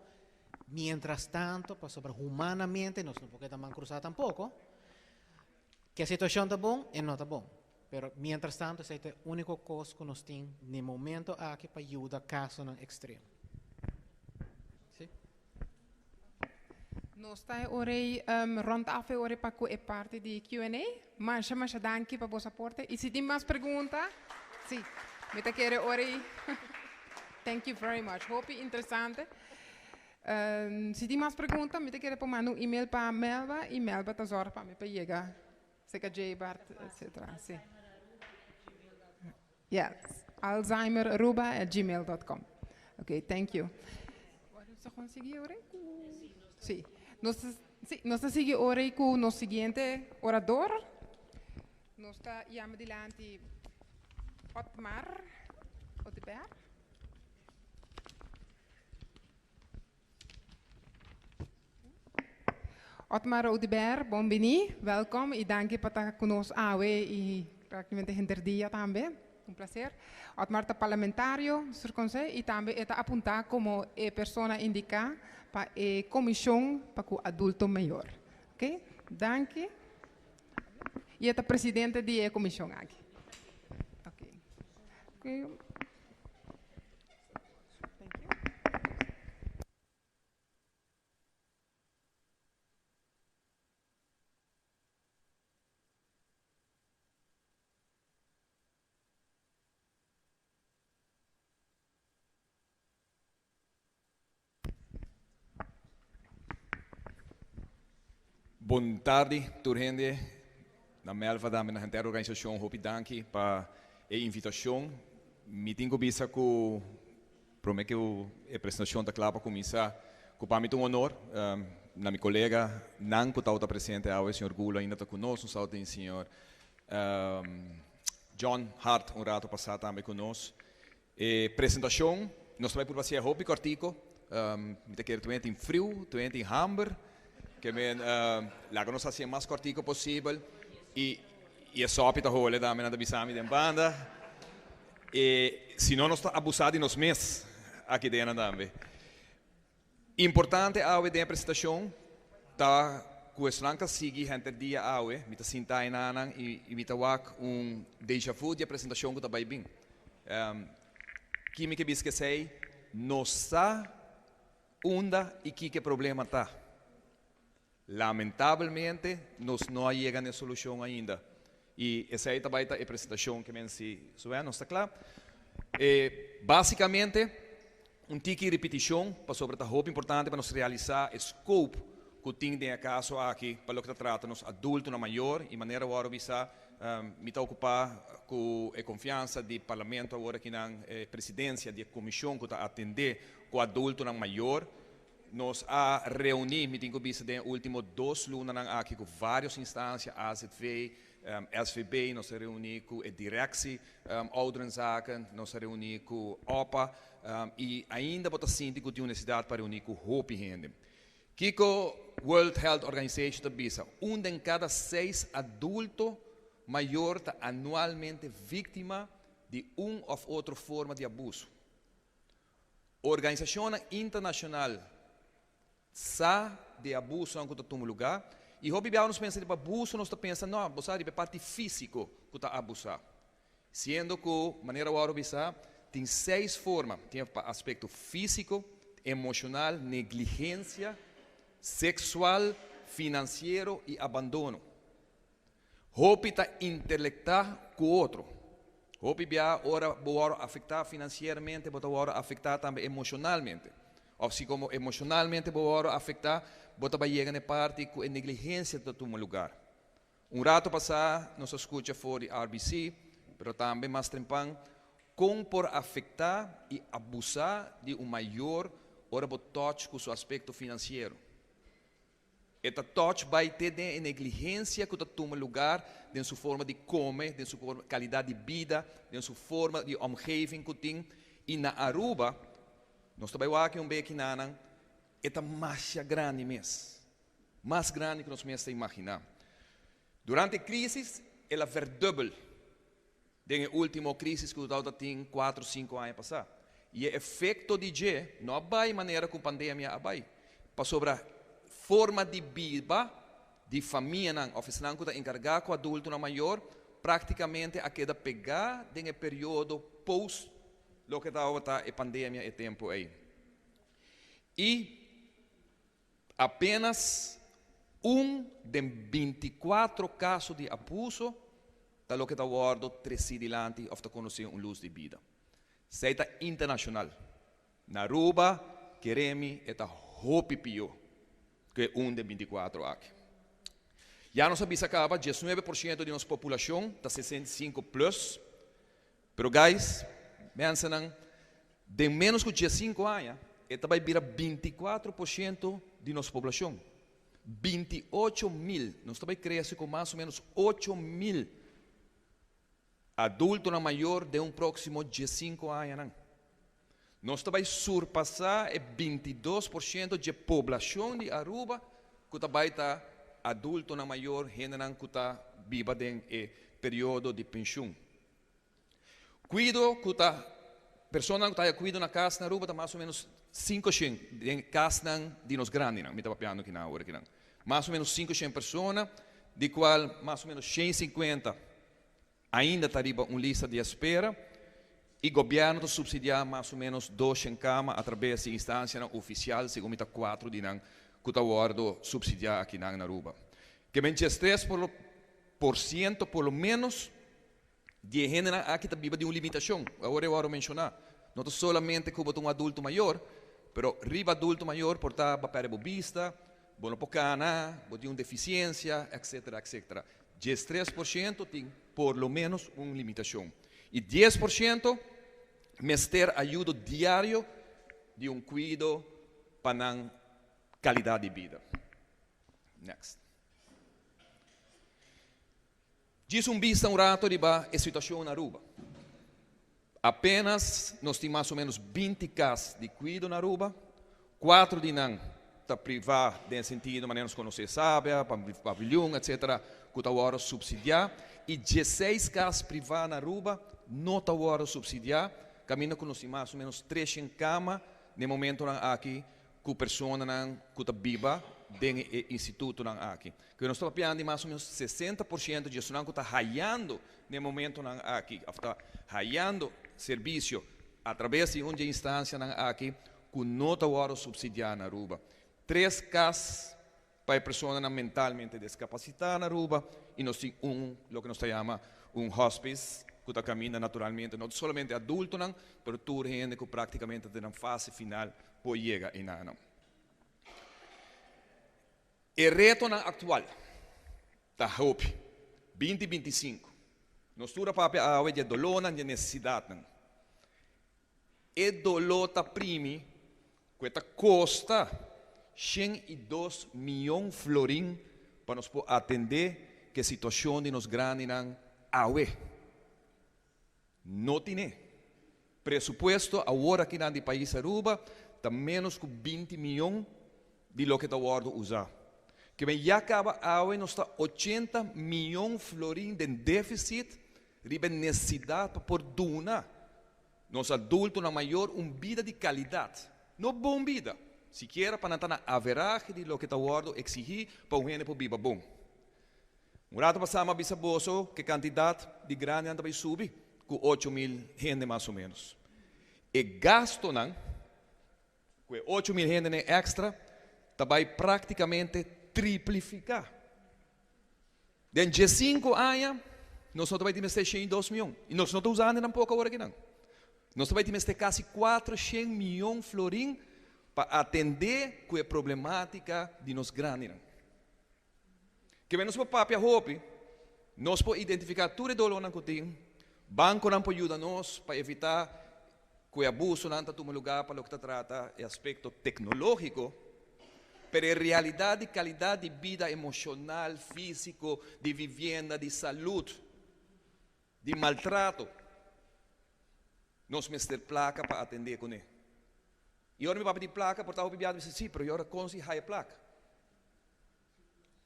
Speaker 7: mientras tanto pasobra humanamente nos no por keda man cruza tampoco, ke situacion ta bon e no ta bon, pero mientras tanto esey ta e unico cos cu nos tin na e momento aki pa yuda casonan extremo. Sí.
Speaker 1: Nos ta e ora ei rond af e ora ei pa cu e parti di Q&A. Masha masha danki pa boso aporte. Y si tin mas pregunta, sí, mi ta kere ora ei. Thank you very much. Hopi interesante. Si tin mas pregunta, mi ta kere por manda un email pa Melba y Melba ta zorg pa mi pa yega cerca J-Bart, etcetera. Sí. Yes, alzheimeraruba@gmail.com. Ok, thank you. Nos ta gewoon sigui ora cu... Sí, nos ta, sí, nos ta sigui ora cu nos siguiente orador. Nos ta yama dilanti Otmar Oduber. Otmar Oduber, bon bini, welkom y danki pa ta cu nos awe y practicamente henter dia tambe. Un placer. Otmar ta parlamentario, Sur Conseil, y tambe e ta apunta como e persona indica pa e comision pa cu adulto mayor. Ok, danki. Y e ta presidente di e comision aki. Ok.
Speaker 10: Bon tardi tur hende na Melva tambe na henter organisacion hopi danki pa e invitacion. Mi tin cu bisa cu prome cu e presentacion ta cla pa cuminsa cu pa mi ta un honor na mi colega nan cu tabata presente awe señor Gulo ainda ta cu nos, nos tabata tin señor John Hart un rato pasa tambe cu nos. E presentacion nos ta bay purba hacié hopi cortico, mi ta kere tur hende tin friu, tur hende tin hamber, ke men laga nos hacié mas cortico posibel y E sopi ta hole tambe nan ta bisa mi den banda. E si no nos ta abusa di nos mes aki den tambe. Importante awe den presentacion ta ku esnan ta sigui henter dia awe, mi ta sinta einan i mi ta wak un déjà vu di presentacion ku ta bai bin. Ki mi ke bisa esei, nos sa unda i kiko problema ta. Lamentablemente, nos no a yega na solucion ainda. I esei tambe ta e presentacion ku mi si, nos ta kla. Basicamente, un tiki repeticion, pasobra ta hopi importante pa nos realisa e scope ku tin den e caso aki pa loke ta trata nos adultonan mayor i manera awor bisa mi ta ocupa ku e confiansa di parlamento awor aki na presidencia di comision ku ta atende ku adultonan mayor. Nos a reuni, mi tin ku bisa, den ultimo 2 lunanan aki ku varios instancia, AZV, SVB, nos a reuni ku e directie ouderenzaken, nos a reuni ku OPA i ainda bo ta sinti ku tin necesidad pa reuni ku hopi hende. Kiko World Health Organization ta bisa, 1 den cada 6 adulto mayor ta anualmente victima di un of otro forma di abuso. Organisacion internacional sa di abuso ku ta tuma lugar i hopi biaha nos pensa di abuso, nos ta pensa, no, bo sa, di parti fisico ku ta abusa. Siendo ku manera awor bisa, tin seis forma, tin aspecto fisico, emocional, negligencia, sexual, financiero i abandono. Hopi ta interconecta ku otro. Hopi bia ora bo afecta financieramente, bo ta afecta tambe emocionalmente. Of si como emocionalmente bo afecta, bo ta yega na parti ku negligencia ta tuma lugar. Un rato pasa, nos a scucha for di RBC, pero tambe mas trempan, con por afecta i abusa di un mayor ora bo touch ku su aspecto financiero. E ta touch bay te den negligencia ku ta tuma lugar den su forma di come, den su forma, calidad di bida, den su forma di omgeving ku tin. I na Aruba, nos tambe aki un beki nanan, e ta mas grandi mes. Mas grandi ku nos mes ta imagina. Durante e crisis, el a verdubbel. Den e ultimo crisis ku tin 4, 5 aña pasa. I e efecto di dje no a bai manera ku pandemia a bai. Pasobra forma di bida di famianan of esnan ku ta encarga ku adultonan mayor practicamente a keda pega den e periodo post loke tabata e pandemia e tempo ei. I apenas 1 den 24 caso di abuso ta loke ta wordo treci dilanti of ta conoce un luz di bida. Esei ta internacional. Na Aruba, kere mi, e ta hopi pio ku 1 den 24 aki. Ya nos a bisa caba, 19% di nos poblacion ta 65 plus. Pero guys, mensen, den menos ku 5 aña, e ta bai bira 24% di nos poblacion. 28 mil, nos ta bai crece ku mas o menos 8 mil adultonan mayor den un proximo 5 aña. Nos ta bai surpasa e 22% di poblacion di Aruba ku ta bai ta adultonan mayor, hendenan ku ta biba den e periodo di pensioen. Cuido ku ta persona ku ta cuido na cas na Aruba ta mas o menos 500 den casnan di nos grandinan, mi ta papiando aki na awor aki nan. Mas o menos 500 persona, di cual mas o menos 150 ainda ta riba un lista di espera i gobierno ta subsidia mas o menos 200 cama a traves di instancia oficial, segun mi ta 4 di nan ku ta wordo subsidia aki na Aruba. Ke men 3% por lo menos di hendenan aki ta biba di un limitacion. Awor mi a menciona. No solamente ku un adulto mayor, pero riba adulto mayor por ta perde bista, bo no por cana, bo tin un deficiencia, etc., etc. 3% tin por lo menos un limitacion. I 10% mester ayudo diario di un cuido pa nan calidad di bida. Next. Djis un bista un rato riba e situacion na Aruba. Apenas nos tin mas o menos 20 cas di cuido na Aruba, 4 di nan. ta privá den sentido manera nos konosé Sabia, Paviljoen etc. Ku ta wòrdu supsidiá i diesseis kas privá na Aruba no ta wòrdu supsidiá, kaminda ku nos tin mas o ménos treshen kama na e momentonan aki ku personanan ku ta biba den e institutonan aki. Ku nos ta papiando di mas o ménos 60% di esunnan ku ta hayando na e momentonan aki òf ta hayando servisio atrabes di un di e instansianan aki ku no ta wòrdu supsidiá na Aruba. Tres kas pa e personanan mentalmente deskapasitá na Aruba i nos tin un loke nos ta yama un hospice ku ta kaminda naturalmente no solamente adultonan pero tur hende ku praktikamente ta den nan fase final por yega einanan. E retonan aktual ta hopi. 2025. Nos tur a papia awe di e dolónan, di e nesesidatnan. E doló ta primi ku e ta kosta 102 mion florin pa nos por atendé ku e situashon di nos grandinan awe. No tine. Presupuesto awor akinan di pais Aruba ta ménos ku 20 mion di loke ta wòrdu usá. Ke men ya kaba awe nos ta 80 mion florin den défisit riba e nesesidat pa por duna nos adultonan mayor un bida di kalidat, no bon bida, sikiera pa nan ta na averahe di loke ta wòrdu eksigí pa un hende por biba bon. Un ratu pasá mi a bisa boso ku e kantidat di grandinan ta bai subi ku 8000 hende mas o ménos. E gastonan ku e 8000 hendenan èkstra ta bai práktikamente triplifiká. Den 15 aña nos no ta bai tin mester 102 mion i nos no ta usando tampoko awor akinan. Nos ta bai tin mester kasi 400 mion florin pa atendé ku e problemátika di nos grandinan. Ke men nos por papia hopi, nos por identifiká tur e dolónan ku tin, bankonan por yuda nos pa evitá ku e abusonan ta tuma lugá pa loke ta trata e aspekto teknológiko, pero e realidat di kalidat di bida emoshonal, físiko, di vivienda, di salud, di maltrato, nos mester plaka pa atendé kuné. I ora mi papia di plaka, por ta hopi biaha mi bisa, sí, pero i ora kon si haya plaka?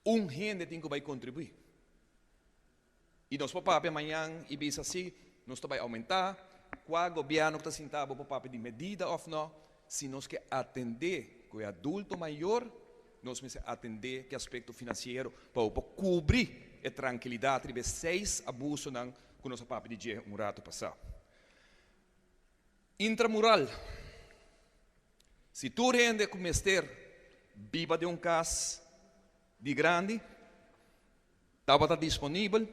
Speaker 10: Un hende tin ku bai kontribuí. I nos por papia mañan i bisa sí, nos ta bai oumentá, kua gobièrnu ku ta sinta bo por papia di medida òf nò, si nos ke atendé ku e adulto mayor, nos mester atendé ku e aspekto finansiero pa bo por kubri e trankilidat riba e seis abusonan ku nos a papia di dje un ratu pasá. Intramural. Si tur hende ku mester biba den un kas di grandi tabata disponibel,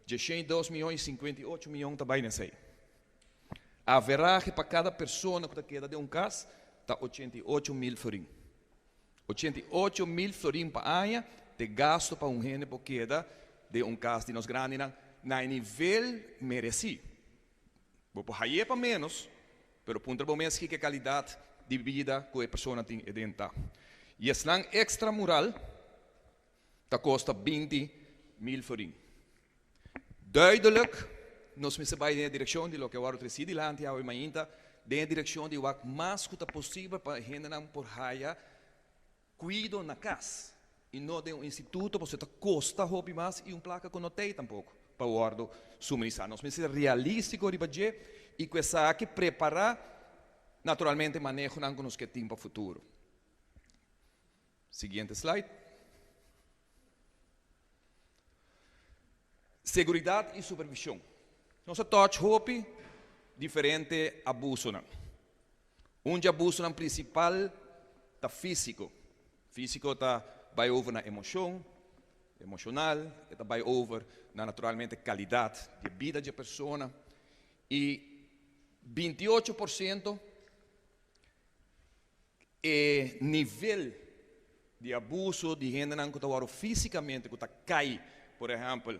Speaker 10: dje 102 mion i 58 mion ta bai na esei. Averahe pa kada persona ku ta keda den un kas ta 88 mil florin. 88 mil florin pa aña ta gasto pa un hende por keda den un kas di nos grandinan na nivel meresí. Bo por hay'é pa ménos, pero puntra bo mes kiko e kalidat di bida ku e persona tin aden ta. I esnan ekstramural ta kosta 20 mil florin. Duidelijk, nos mester bai den e direkshon di loke a wòrdu tresí dilanti awe mainta, den e direkshon di wak mas ku ta posibel pa hendenan por haya kuido na kas i no den un instituto, pasobra ta kosta hopi mas i un plaka ku no t'ei tampoko pa wòrdu suministrá. Nos mester ser realístiko riba dje i ku esaki prepará naturalmente manehonan ku nos ke tin pa futuro. Siguiente slide. Seguridat i supervishon. Nos a touch hopi diferente abusonan. Un di abusonan prinsipal ta físiko. Físiko ta bai over na emoshon, emoshonal, ta bai over na naturalmente kalidat di bida di e persona. I 28% e nivel di abuso di hendenan ku ta wòrdu físikamente, ku ta kai, por ehèmpel,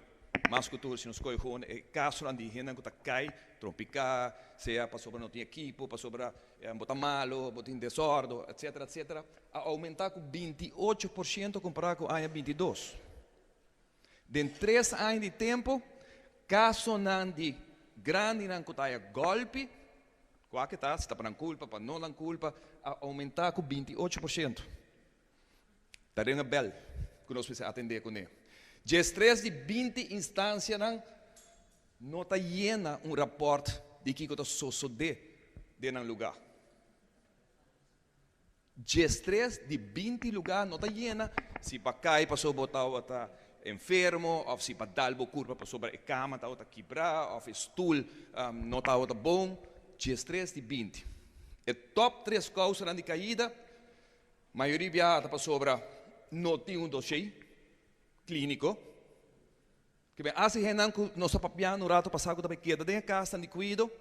Speaker 10: mas ku tur si nos kohe gewoon e kasonan di hendenan ku ta kai, trompiká, sea pasobra no tin ekipo, pasobra bo ta malu, bo tin desòrdu, etcétera, etcétera, a oumentá ku 28% kompará ku aña 22. Den 3 aña di tempu, kasonan di grandinan ku ta haya gòlpi, kua ke ta, si ta pa nan kulpa, pa no nan kulpa, a oumentá ku 28%. Ta ring a bell ku nos mester atendé kuné. 13 di 20 instansianan no ta yena un rapòrt di kiko ta sosodé den nan lugá. 13 di 20 lugá no ta yena si pa kai pasobra bo tabata enfermo òf si pa dal bo kurpa pasobra e kama tabata kibrá òf e stul no tabata bon. 13 di 20. E tòp tres kousanan di kaida, mayoria biaha ta pasobra no tin un doshé klíniko. Ke men hasi hendenan ku nos ta papiando un rato pasá ku ta bai keda den e kasnan di kuido,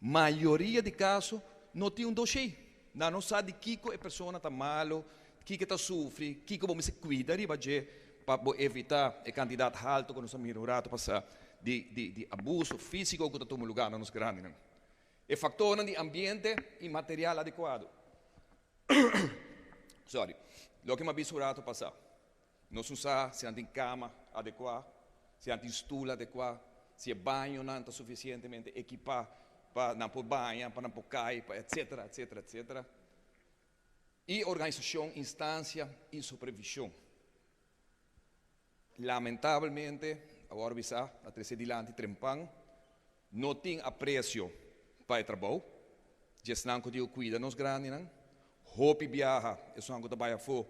Speaker 10: mayoria di kaso no tin un doshé. Nan no sa di kiko e persona ta malu, kiko e ta sufri, kiko bo mester kuida riba dje pa bo evitá e kantidat haltu ku nos a mira un rato pasá di di di abuso físiko ku ta tuma lugá na nos grandinan. E faktornan di ambiente i material adekuado. Sorry. Loke mi a bisa un rato pasá. Nos no sa si nan tin kama adekuá, si nan tin stul adekuá, si e bañonan ta sufisientemente ekipá pa nan por baña, pa nan por kai, pa etsetera, etsetera, etsetera. I organisashon, instansia i supervishon. Lamentabelmente, a wòrdu bisá, a trese dilanti trempan, no tin apresio pa e trabou. Djesnan ku tin ku kuida nos grandinan, hopi biaha esunnan ku ta bai afó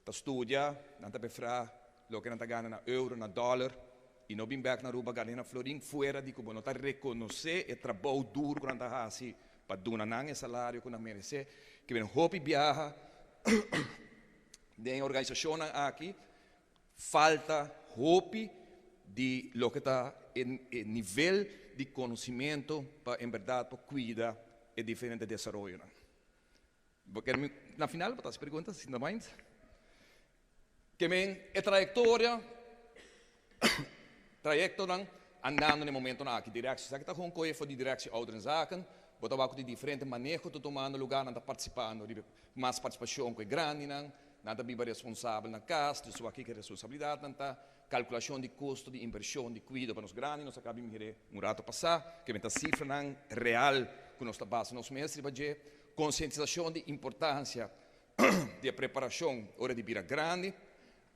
Speaker 10: ta studia, nan ta prefera loke nan ta gana na euro, na dollar, y no bin bek na Aruba gana na florin, fuera di cu bo no ta reconoce e trabou duro cu nan ta haci pa duna nan e salario cu nan merece. Ke ben hopi biaha den e organisacionnan aki falta hopi di loke ta e nivel di conocimento pa en berdad por cuida e diferente desaroyonan. Bo ker mi na final bo ta hasi pregunta si no mind. Ke men e trayektoria, trayektonan andando na e momentonan aki. Direktie, esaki ta gewoon koe for di Directie Ouderenzaken. Bo ta wak ku tin diferente maneho ta tumando lugar, nan ta partisipando riba mas partisipashon ku e grandinan, nan ta biba responsabel na kas, dus wak kiko e responsabilidatnan ta, kalkulashon di kosto di invershon di kuido pa nos grandi, nos a kaba di mir'é un rato pasá, ke men ta sifranan real ku nos ta basa nos mes riba dje. Konsientisashon di importansia di e preparashon ora di bira grandi,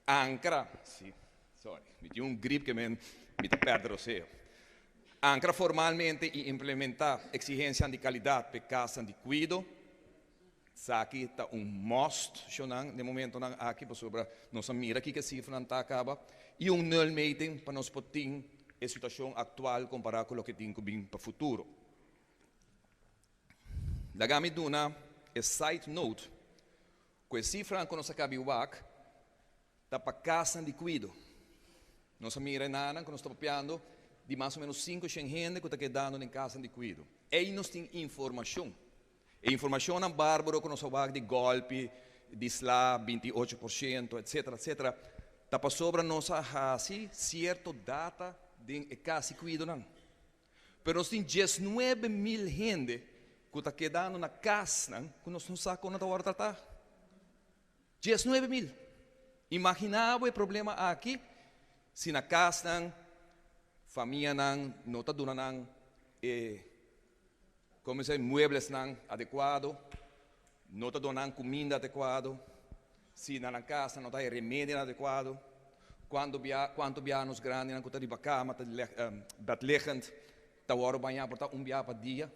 Speaker 10: ankra, si, sorry, mi tin un grip ke men mi ta pèrdè roseo. Ankra formalmente i implementá eksigensianan di kalidat pa e kasnan di kuido. Esaki ta un must, shonnan, den momentonan aki pasobra nos a mira kiko e sifranan ta kaba i un nulmeting pa nos por tin e situashon aktual kompará ku loke tin ku bin pa futuro. Laga mi duna e side note ku e sifranan ku nos a kabi wak ta pa kasnan di kuido. Nos a mira e nanan ku nos ta papiando di mas o menos 500 hende ku ta kedando den kasnan di kuido. Ei nos tin informashon. E informashonnan bárbaro ku nos a wak di gòlpi, di sla, 28%, etsetera, etsetera, ta pasobra nos a hasi sierto data den e kas di kuidonan. Pero nos tin 19.000 hende ku ta kedando na kasnan ku nos no sa kon nan ta wòrdu tratá. 19.000! Imaginá bo e problema aki si na kasnan famianan no ta duna nan e, komo se, mueblesnan adekuado, no ta duna nan kuminda adekuado, si na nan kasnan no ta e remedinan adekuado, kuantu bia kuantu bia nos grandinan ku ta riba kama ta bedliggend ta wòrdu bañá por ta un bia pa dia,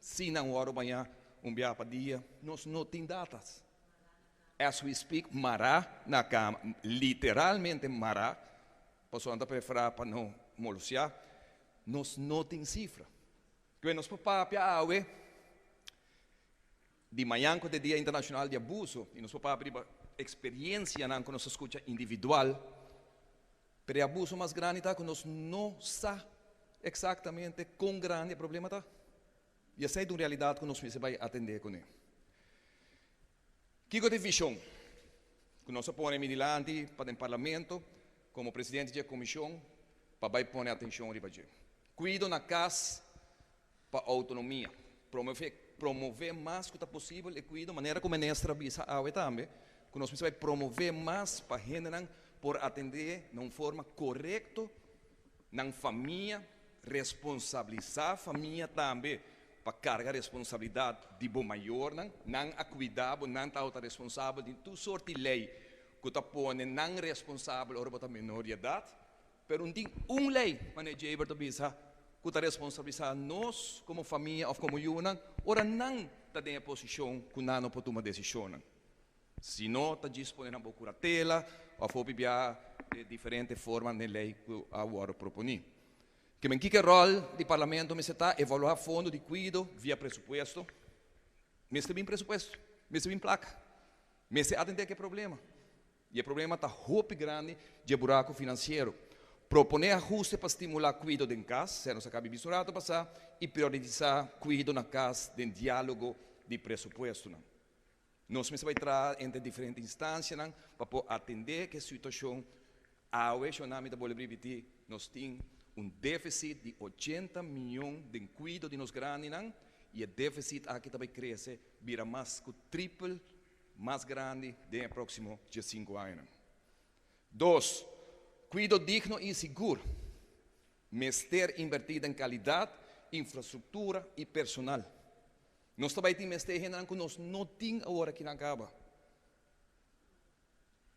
Speaker 10: si nan wòrdu bañá un bia pa dia, nos no tin datas. As we speak mará na kama, literalmente mará, pasobra nan ta preferá pa no molosiá, nos no tin sifra. Kue nos por papia awe di mañan ku ta e Dia Internashonal di Abuso i nos por papia riba eksperiencianan ku nos a skucha individual, pero e abuso mas grandi ta ku nos no sa eksaktamente kon grandi e problema ta. I esei ta un realidat ku nos mester bai atendé kuné. Kiko ta e vishon ku nos a pone mi dilanti pa den Parlamento komo presidente di e komishon pa bai pone atenshon riba dje? Kuido na kas pa outonomia. Promové promové mas ku ta posibel e kuido, manera ku minister a bisa awe tambe, ku nos mester bai promové mas pa hendenan por atendé na un forma korekto nan famia, responsabilisá famia tambe pa karga responsabilidat di bo mayornan, nan a kuida bo, nan tabata responsabel di tur sort di lei. ku ta pone nan responsabel ora bo ta menor di edat, pero no tin un lei, manera Jaber ta bisa, ku ta responsabilisá nos komo famia òf komo yunan ora nan ta den e posishon ku nan no por tuma desishonnan. Si no ta djis pone nan bo kuratela òf hopi bia e diferente forma den lei ku a wòrdu proponí. Ke men kiko e ròl di parlamento mester ta? Evaluá fondo di kuido via presupuesto. Mester bin presupuesto, mester bin plaka, mester atendé ku e problema. I e problema ta hopi grandi dje buraku finansiero. Proponé ahuste pa stimulá kuido den kas, sea nos a kabi bisa un rato pasá, i prioritisá kuido na kas den diálogo di presupuestonan. Nos mester bai traha entre diferente instansianan pa por atendé ku e situashon awe. Shonami ta bolbe ripití, nos tin un défisit di ochenta mion den kuido di nos grandinan i e défisit aki ta bai krese bira mas ku tripel mas grandi den e próksimo diesinku añanan. Dos, kuido digno i sigur. Mester invertí den kalidat, infrastruktura i personal. Nos ta bai tin mester hendenan ku nos no tin awor aki nan kaba.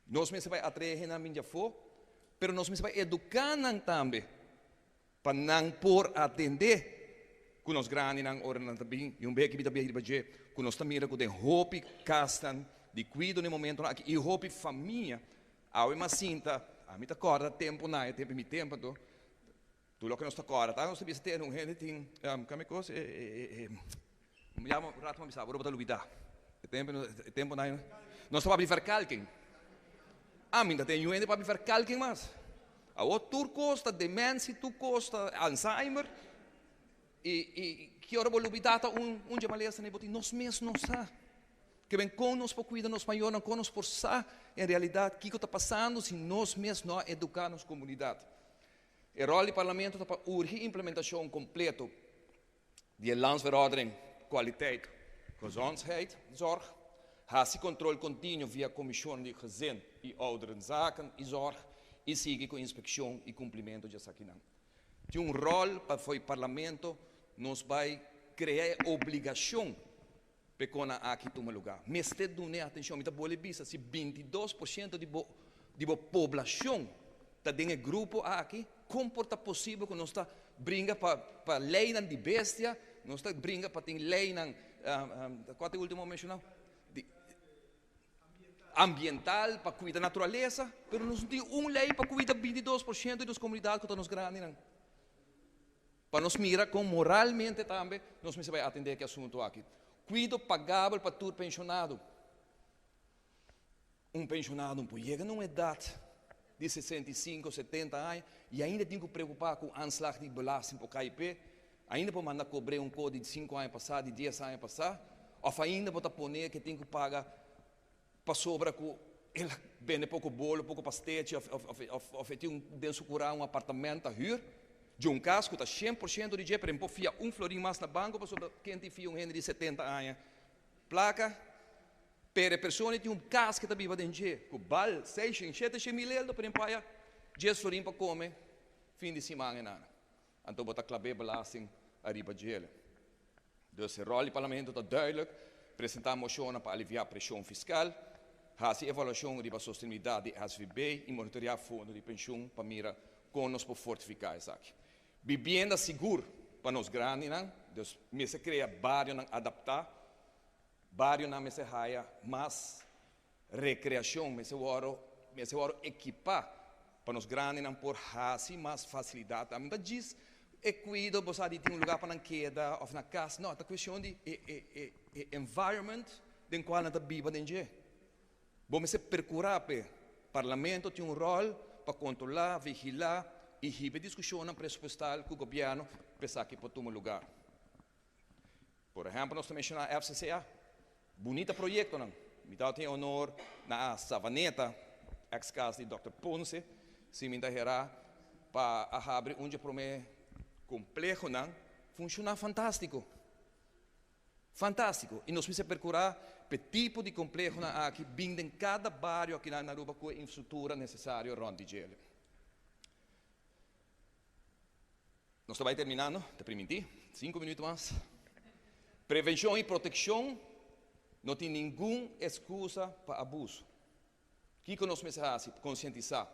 Speaker 10: Nos mester bai atraé hendenan bin djafó, pero nos mester bai eduká nan tambe pa nan por atendé ku nos grandinan ora nan ta bin. I un bes ki mi ta bia riba dje ku nos ta mira ku den hopi kasnan di kuido na e momentonan aki i hopi famia awe mas sinta, ami ta kòrda tempunan, e tempu mi tempu anto, Tur loke nos ta kòrda ta nos ta bisa tene un hende tin kami kos e e e ya un rato mi bisa bo ta lubida e tempo e tempo nan nos ta papia di verkalking ami ta ten yu hende papia di verkalking mas awor tur kos ta dementie tur kos ta alzheimer i i ki ora bo lubida ta un un dje malesa bo tin nos mes no sa ke ben kon nos por kuida nos mayornan kon nos por sa en realidat kiko ta pasando si nos mes no a eduka nos komunidat. E ròl di Parlamento ta pa urgi implementashon kompleto di e Landsverordening Kwaliteit Gezondheidszorg, hasi kontrol kontinuo via Komishon di Gezin i Ouderenzaken i Zorg i sigui ku inspekshon i kumplimentu di esakinan. Tin un ròl pa fo'i Parlamento nos bai krea e obligashon p'e konan aki tuma lugá. Mester dun'é atenshon. Mi ta bolbe bisa, si 22% di bo di bo poblashon ta den e grupo aki, kon por ta posibel ku nos ta bringa pa pa leinan di bestia, nos ta bringa pa tin leinan, kua ta e ultimo menshoná? Di ambiental, pa kuida naturalesa, pero nos no tin un lei pa kuida 22% di nos komunidat ku ta nos grandinan. Pa nos mira kon moralmente tambe nos mester bai atendé ku e asuntu aki. Kuido pagabel pa tur penshonado. Un penshonado no por yega na un edat di 65, 70 aña i ainda tin ku preokupá ku aanslag di belasting por kai p'e, ainda por manda kobr'é un kos di sinku aña pasá, di dies aña pasá, òf ainda bo ta pon'é ke tin ku paga pasobra ku el a bende poko bolo, poko pastechi òf òf òf e tin un den su kurá un apartamènt ta hür dje un kas ku ta 100% di dje pero e por fia un florin mas na banko pasobra ken tin fia un hende di 70 aña plaka pero e persona tin un kas ke ta biba den dje ku bal seishen shete mil eldo pero e paya dies florin pa kome fin di siman e nana anto bo ta klab'é belasting ariba djele. Dus e ròl di Parlamento ta duidelijk, presentá moshonnan pa aliviá preshon fiskal, hasi evaluashon riba sostenibilidat di SVB i monitoreá fondo di penshun pa mira kon nos por fortifiká esaki. Bibienda sigur pa nos grandinan, dus mester krea barionan adaptá, barionan mester haya mas rekreashon, mester wòrdu mester wòrdu ekipá pa nos grandinan por hasi mas fasilidat. Ami no ta djis e kuido bo sa di tin un lugá pa nan keda òf na kas, no, ta kuestion di e e e e environment den kual nan ta biba den dje. Bo mester perkurá p'e. Parlamento tin un ròl pa kontrolá, vigilá i hiba e diskushonnan presupuestal ku gobièrnu pa esaki por tuma lugá. Por ehèmpel nos ta menshoná FCCA, bunita proyektonan. Mi tabatin e honor na Savaneta, eks kas di dòkter Ponce, si mi ta herá, pa a habri un dje promé komplehonan, funshoná fantástiko. Fantástiko. I nos mester perkurá p'e tipo di komplehonan aki bin den kada bario akinan na Aruba ku e infrastruktura nesesario rònt di djele. Nos ta bai terminando, ta primintí, sinku minuut mas. Prevenshon i protekshon, no tin ningun eskusa pa abuso. Kiko nos mester hasi? Konsientisá.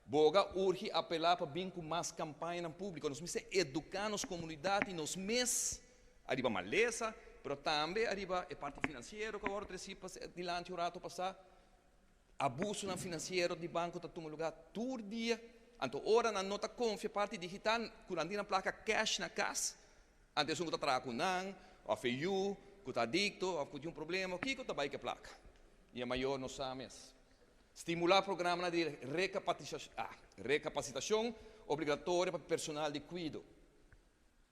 Speaker 10: Boga, urgi, apelá pa bin ku mas kampañanan públiko. Nos mester eduká nos komunidat i nos mes ariba malesa, pero tambe ariba e parti finansiero ku a wòrdu tresí dilanti un ratu pasá. Abusonan finansiero di banko ta tuma lugá tur dia. Anto ora nan no ta konfia parti digital ku nan tin nan plaka cash na kas, anto esun ku ta traha ku nan òf e yu ku ta adikto òf ku tin un problema, kiko ta bai ku e plaka? I e mayor no sa mes. Stimulá programanan di rekapasitashon obligatorio pa personal di kuido.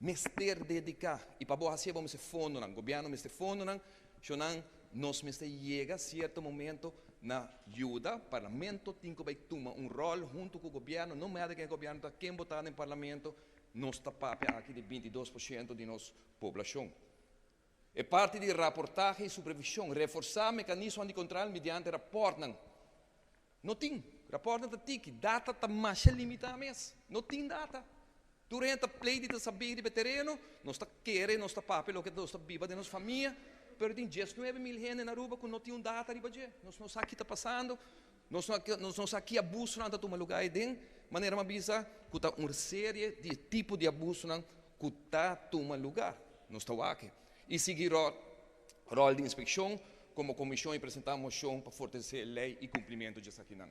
Speaker 10: Mester dediká. I pa bo hasié bo mester fondonan. Gobièrnu mester fondonan. Shonnan, nos mester yega sierto momento na yuda. Parlamento tin ku bai tuma un ròl huntu ku gobièrnu. No mèda ken gobièrnu ta, ken bo ta den parlamento. Nos ta papia aki di 22% di nos poblashon. E parti di raportahe i supervishon, reforsá mekanismonan di kontrol mediante rapòrtnan. No tin. Rapòrtnan ta tiki. Data ta masha limitá mes. No tin data. Tur hende ta plei di ta sabí riba e tereno. Nos ta kere, nos ta papia loke nos ta biba den nos famia, pero tin 19 mil hende na Aruba ku no tin un data riba dje. Nos no sa ki ta pasando. Nos no sa ki abusonan ta tuma lugá aden. Manera mi a bisa ku ta un serie di tipo di abusonan ku ta tuma lugá. Nos ta wak. I sigui ròl di inspekshon komo komishon i presentá moshon pa fortalesé lei i kumplimentu di esakinan.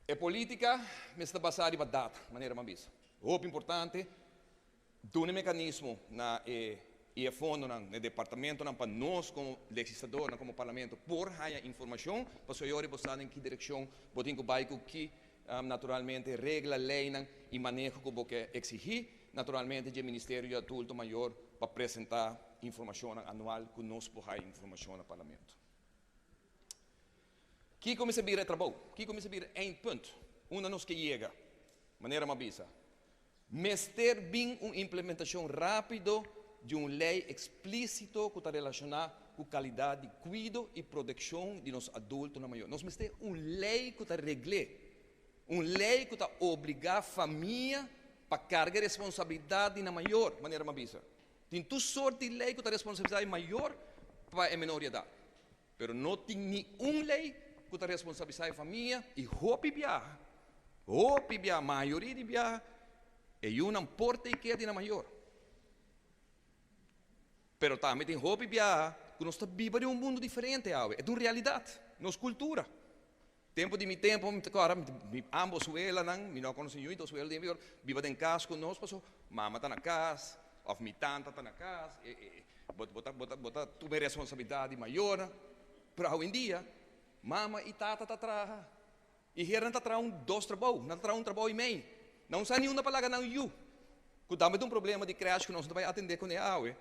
Speaker 10: E polítika mester basá riba data, manera mi a bisa. Hopi importante, duna mekanismo na e fondonan, na departamentonan pa nos komo legislador, komo parlamento, por haña informashon, pa so yori bo sa den ki direkshon, bo tin ku bai ku ki naturalmente regla, leinan i maneho ku bo ke eksigí, naturalmente di Ministerio di Adulto Mayor pa presentá informashon anual ku nos por haña informashon na parlamento. Kiko mester bira e trabou? Kiko mester bira eindpunt? Unda nos ke yega? Manera mi a bisa. Mester bin un implementashon rápido di un lei eksplísito ku ta relashoná ku kalidat di kuido i protekshon di nos adultonan mayor. Nos mester un lei ku ta regl'é. Un lei ku ta obligá famia pa karga responsabilidat di nan mayor, manera mi a bisa. Tin tur sorto di lei ku ta responsabilidat di mayor pa e menor edat. Pero no tin ningun lei ku ta responsabilisá e famia i hopi biaha, hopi biaha, mayoria di biaha, e yunan por take care di nan mayor. Pero tambe tin hopi biaha ku nos ta biba den un mundu diferente awe. E ta un realidat, nos kultura. Tempu di mi tempu, mi ta mi ambos welanan, mi no konosé niun dos wela di mi, biba den kas ku nos, paso mama ta na kas, òf mi tanta ta na kas, bo ta tuma responsabilidat di mayor. Pero awendia, mama i tata ta traha. I heren ta traha un dos trabou, nan ta traha un trabou i mei. Nan no sa ni unda pa laga nan yu. Ku tambe un problema di crèche ku nos no ta bai atendé kuné awe.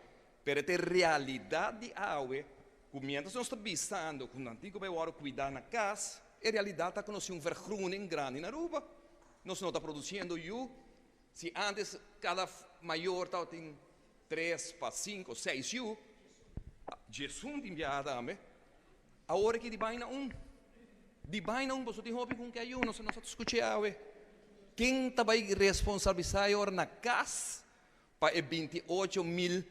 Speaker 10: Pero e realidat di awe, ku mientras nos ta bisando ku nan tin ku bai wòrdu kuidá na kas, e realidat ta ku nos tin un vergroening grandi na Aruba. Nos no ta produsiendo yu. Si antes kada mayor tabatin 3 pa 5, 6 yu, 11 tin biaha tambe. Awor aki di bai na un. Di bai na un, pasobra tin hopi ku ke yu, nos no sa skucha awe. Ken ta bai responsabilisá ora na kas pa e 28 mil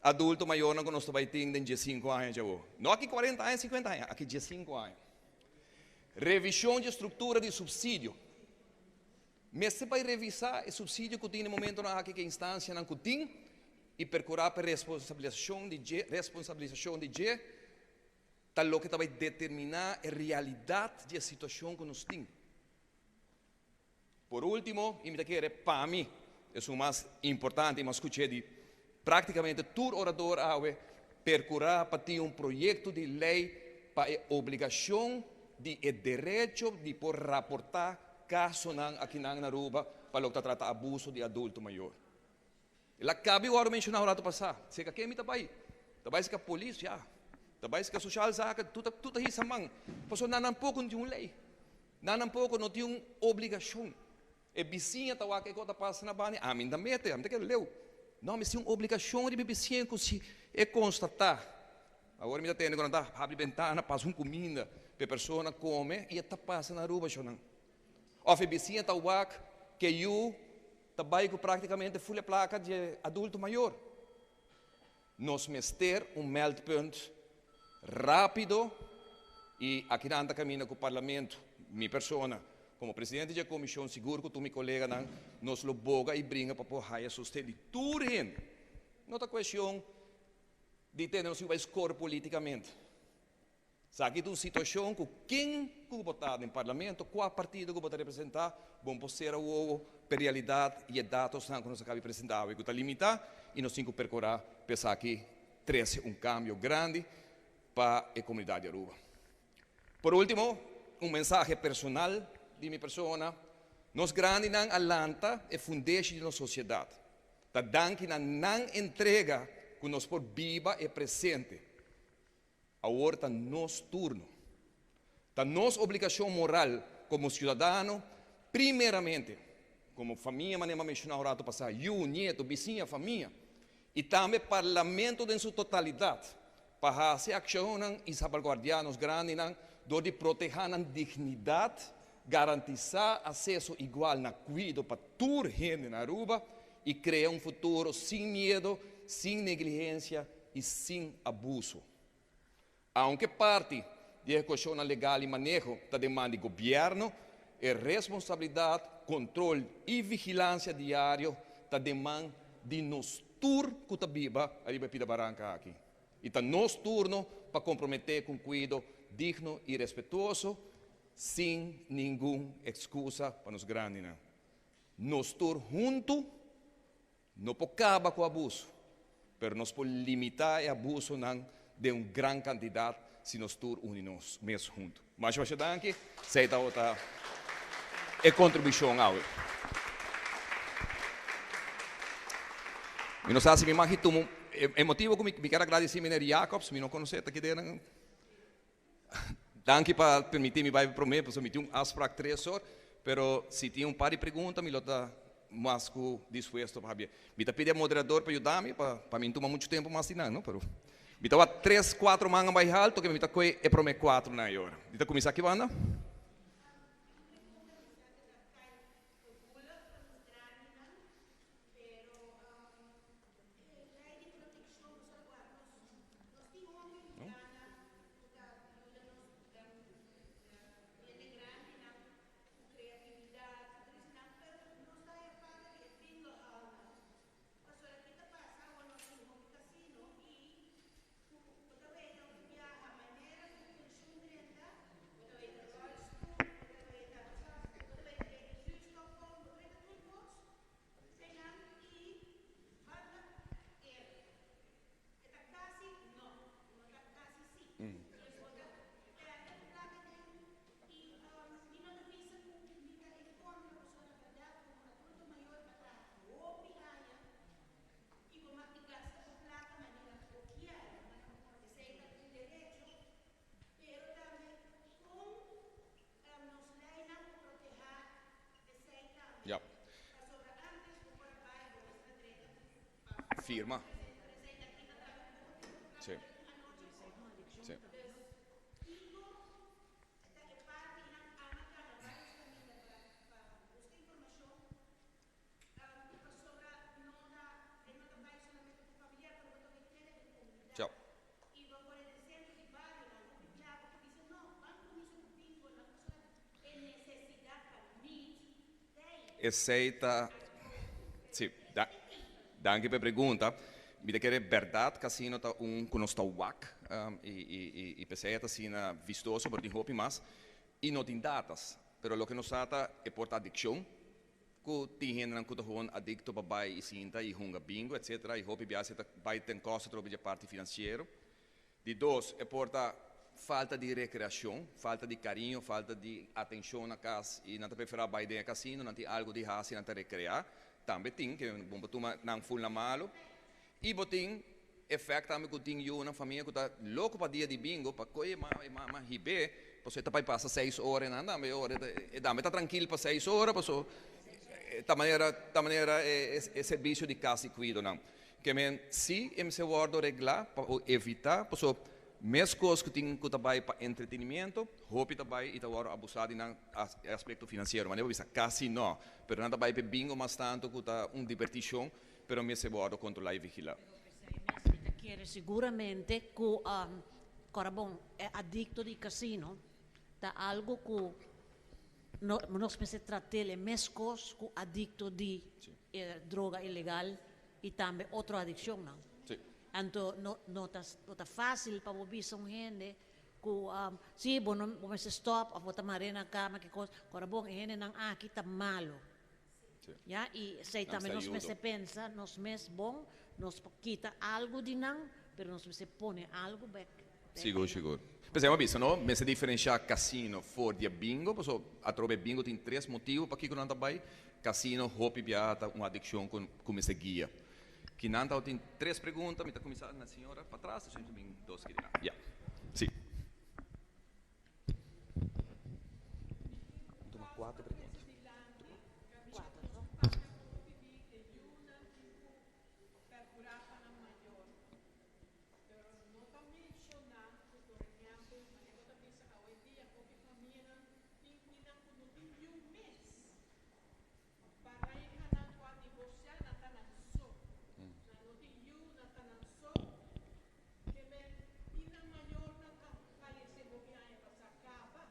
Speaker 10: adulto mayor ku nos ta bai tin den 5 aña ya. No aki 40 aña, 50 aña, aki 5 aña. Revishon di struktura di supsidio. Mester bai revisá e supsidio ku tin na momentonan aki ku instansianan ku tin i perkurá pa responsabilisashon di dje ta loke ta bai determiná e realidat di e situashon ku nos tin. Por último, i mi ta kere pa mi, e mas importante, m'a skucha di práktikamente tur orador awe, perkurá pa tin un proyekto di lei pa e obligashon di e derecho di por raportá kasonan aki na Aruba pa loke ta trata abuso di adulto mayor. El a kaba di menshoná un ratu pasá. Serka ken mi ta bai? Ta bai serka polis, ya. Ta bai serka sociale zaken, tur ta hisa man. Pasobra nan tampoko no tin un lei. Nan tampoko no tin un obligashon. E bisiña ta wak e kos ta pasa na banda, ami n' ta mete, ami ta keda leu. No, mester un obligashon di bisiña ku si e konstatá. Awor mi ta tende ku nan ta habri bentana, pasa un kuminda, pa e persona kome i e ta pasa na Aruba shonnan. Òf e bisiña ta wak ku yu ta bai ku práktikamente full plaka di adulto mayor. Nos mester un meldpunt rápido. I akinan ta kaminda ku Parlamento, mi persona, komo presidente dje komishon, sigur ku tur mi koleganan, nos lo boga i bringa pa por haya sosten di tur hende. No ta kuestion di tene nos riba e skor politikamente. Esaki ta un situashon ku ken ku bo ta den Parlamento, kua partido ku bo ta representá, bo no por sera wowo pa e realidat i e datosnan ku nos a kabi presentá awe ku ta limitá i nos tin ku perkurá pa esaki trese un kambio grandi pa e komunidat di Aruba. Por último, un mensahe personal di mi persona, nos grandinan a lanta e fundeshi di nos sosiedat. Ta danki na nan entrega ku nos por biba e presente. Awor ta nos turno. Ta nos obligashon moral komo siudadano, primeramente komo famia manera mi a menshoná un rato pasá, yu, nieto, bisiña, famia, i tambe Parlamento den su totalidat, pa hasi akshonnan i salbaguardiá nos grandinan dor di protehá nan dignidat, garantisá aseso igual na kuido pa tur hende na Aruba i krea un futuro sin miedo, sin negligensia i sin abuso. Aunke parti di e ekuashonnan legal i maneho ta den man di gobièrnu, e responsabilidat, kontrol i vigilansia diario ta den man di nos tur ku ta biba ariba e pida baranka aki. I ta nos turno pa komprometé ku un kuido digno i respetuoso, sin ningun ekskusa pa nos grandinan. Nos tur huntu no por kaba ku abuso, pero nos por limitá e abusonan den un gran kantidat si nos tur uni nos mes huntu. Masha masha danki, esei tabata e kontribushon awe. Mi no sa si mi mag tuma e motibu ku mi kier a gradisí Meneer Jacobs, mi no konosé ta kidé nan. Danki pa permití mi bai promé, pasobra mi tin un afsprak tres or, pero si tin un par di pregunta mi lo ta mas ku dispuesto pa habia. Mi ta pidi e moderador pa yuda mi, pa pa mi no tuma muchu tempu mas di nan, no, pero mi ta wak tres, kuatro man a bai haltu, ke mi ta kohe e promé kuatronan e ora. Mi ta kuminsá aki banda. Ya. Firma. Sí. Sí. Chao. Esey ta, si, da, danki pa e pregunta. Mi ta kere berdad casino ta un cu nos ta wak y, y, y, y p'esey e ta asina vistoso, pero tin hopi mas y no tin datas. Pero loke nos sa ta e por ta adiccion, Ku tin hendenan ku ta gewoon adikto pa bai i sinta i hunga bingo etc. I hopi biaha e ta bai ten kosto trobe dje parti finansiero. Di dos, e por ta falta di rekreashon, falta di kariño, falta di atenshon na kas i nan ta preferá bai den e kasino, nan tin algu di hasi, nan ta rekreá. Tambe tin, ke bon por tuma nan ful na malu. I bo tin efèkt tambe ku tin yu nan famia ku ta loko pa dia di bingo pa koe e mama e mama hib'é pasobra e ta bai pasa seis ora einan tambe ora e tambe ta trankil pa seis ora pasobra ta manera ta manera e e servisio di kas di kuidonan. Ke men si e mester wòrdu reglá pa evitá pasobra meskos ku tin ku ta bai pa entretenimiento hopi ta bai i ta wòrdu abusá di nan aspekto finansiero manera bo bisa kasi no pero nan ta bai pa e bingo mas tantu ku ta un dibertishon Pero mester wòrdu kontrolá i vigilá.
Speaker 2: Pero p'esei mes mi ta kere siguramente ku Ora bon, e adicto di casino ta algo cu no, nos mester trat'e mescos cu adicto di droga ilegal y tambe otro adiccion, no? Anto no, no ta facil pa bisa un hende cu si bo no bo mester stop of bo ta mara na cama, ki cos. Ora bon, hendenan aki ta malo. Ja, y esey
Speaker 10: Nan
Speaker 2: tambe
Speaker 10: sa
Speaker 2: nos
Speaker 10: ayuda.
Speaker 2: Mester pensa, nos mes bon, nos kita algo di nan, pero nos mester pone algo back.
Speaker 10: Sigur. Pesey mi a bisa, no? Mester diferencia casino for di bingo, paso atrobe bingo tin tres motivo pa kico nan ta bay. Casino hopi bia ta un adiccion cu mester guia. Ki nan ta tin tres pregunta, mi ta cuminsa na señora patras, so bin dos ki dina. Ja. Si. Tuma cuatro pregunta.
Speaker 2: Cuatro.
Speaker 11: Percura pa nan mayor. Pero no ta menciona cu, por ehempel, manera ta bisa awendia, hopi famianan tin nan cu no tin yiu mes. Parehanan cu a divorcia, nan ta nan so. Nan no tin yiu, nan ta nan so. Kiermen tin nan mayornan a fayece hopi aña pasa caba.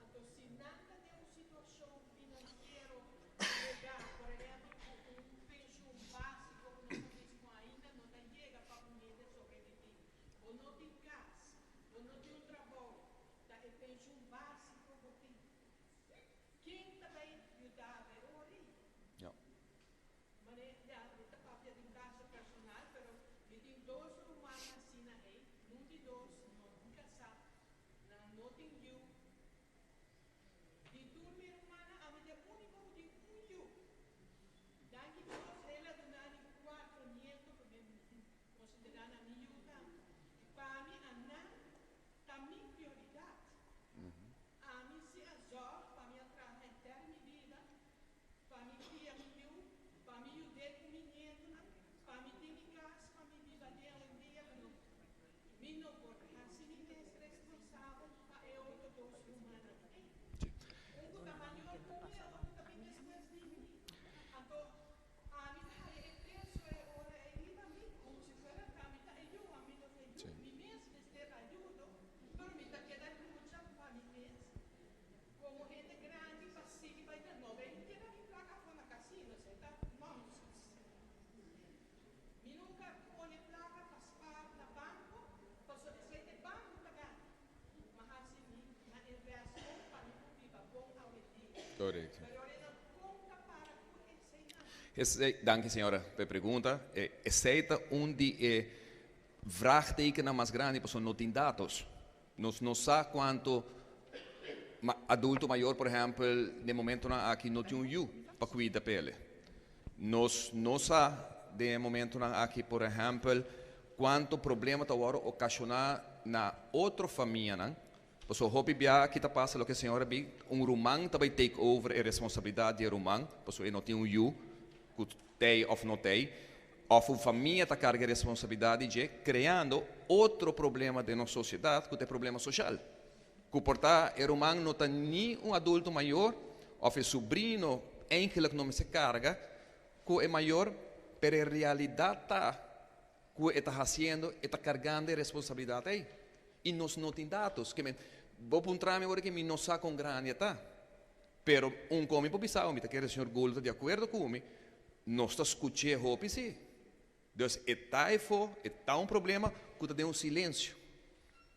Speaker 11: Anto, si nan ta den un situacion financiero legal, por ehempel, cu un pensioen basico cu nos ta bisa cu ainda no ta yega pa un hende sobrevivi. Bo no tin cas, bo no tin un trabou, ta e pensioen basico bo tin. Ken ta bay yuda ori? Mane, ja, mi ta papia di un caso personal, pero mi tin dos ruman asina ey, un di dos, no tin casa, nan no tin yiu. Di tur mi rumannan, ami ta unico cu tin un yiu. Danki Dios, el a duna mi cuatro nieto, pa mi considera nan mi yiu tambe. Y pa mi, a nan, ta mi prioridad. Ami si a zorg pa mi a traha henter mi bida, pa mi cria mi yiu, pa mi yuda cu mi nietonan, pa mi tin mi cas, pa mi biba den un dia, pero mi no por haci mi mes responsabel pa e otro dos rumannan. Un cu ta mayor cu mi, otro cu ta bin despues di mi. Anto, ami ta haya e peso e ora e riba mi, como si fuera ami ta e yiu, ami no ta yiu. Mi mes mester ayudo, pero mi ta keda lucha pa mi mes. Como hende grandi, pa sigui bay ta no bay tira mi placa for na casino, esey ta nonsense. Mi nunca pone placa pa spaar na banco, paso esey e banco ta gana. Ma haci mi na invest bon pa mi por biba bon awendia. Pero ora nan conta para cu esey nan.
Speaker 10: Esey, danki señora pa e pregunta. Esey ta un di e vraagtekenen mas grandi, pasobra no tin datos. Nos no sa cuanto adulto mayor, por ehempel, na momentonan aki no tin un yiu pa cuida p'e. Nos no sa den momentonan aki, por ehempel, cuanto problema ta wordo ocasiona na otro famianan. Paso hopi bia aki ta pasa loke señora bi, un ruman ta bay take over e responsabilidad di ruman, paso e no tin un yiu, cu t'ey of no t'ey, of un famia ta carga e responsabilidad di dje, creando otro problema den nos sociedad, cu ta problema social. Cu por ta e ruman no ta ni un adulto mayor, of e sobrino eigenlijk no mester carga, cu e mayor, pero e realidad ta cu e ta haciendo, e ta cargando e responsabilidad ey. Y nos no tin datos. Kiermen, bo puntra mi awor cu mi no sa con grandi ta. Pero un cu mi por bisa, mi ta kere señor Gould di acuerdo cu mi, nos ta scucha hopi si. Dus e ta efo, e ta un problema cu ta den un silencio.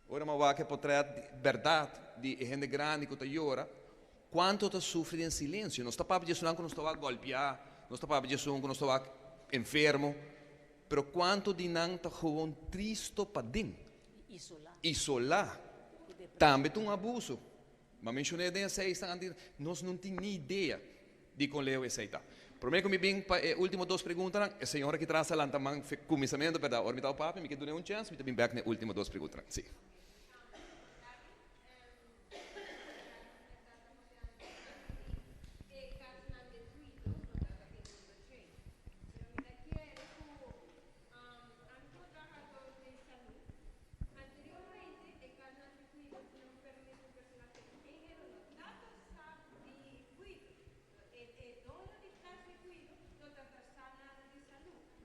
Speaker 10: Ora mi a wak e portret berdad di hende grandi cu ta yora, cuanto ta sufri den silencio. Nos ta papia di esunnan cu nos ta golpea, nos ta papia di esun cu nos ta enfermo, pero cuanto di nan ta gewoon tristo paden.
Speaker 2: Isola.
Speaker 10: Isola. Tambe ta un abuso. Mi a menciona den seis antes, nos no tin ni idea di con leu esey ta. Prome cu mi bin pa e ultimo dos pregunta, e señora aki tras a lanta man cuminsamento, berdad? Ora mi ta papia, mi kier duna un chance, mi ta bin back na ultimo dos pregunta. Si.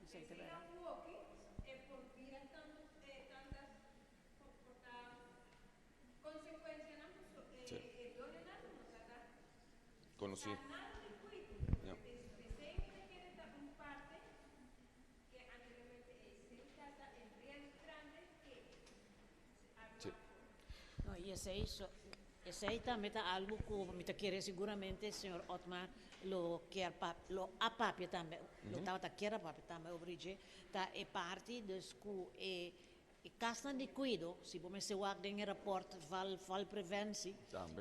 Speaker 2: Esey ta berdad.
Speaker 10: Conoci. Ja. Sí.
Speaker 2: No, y esey, so, esey tambe ta algo cu mi ta kere seguramente señor Otmar lo kier pap, lo a papia tambe, lo tabata kier a papia tambe over dje, ta e parti dus cu e E kasnan di kuido, si bo mester wak den e rapòrt val valpreventie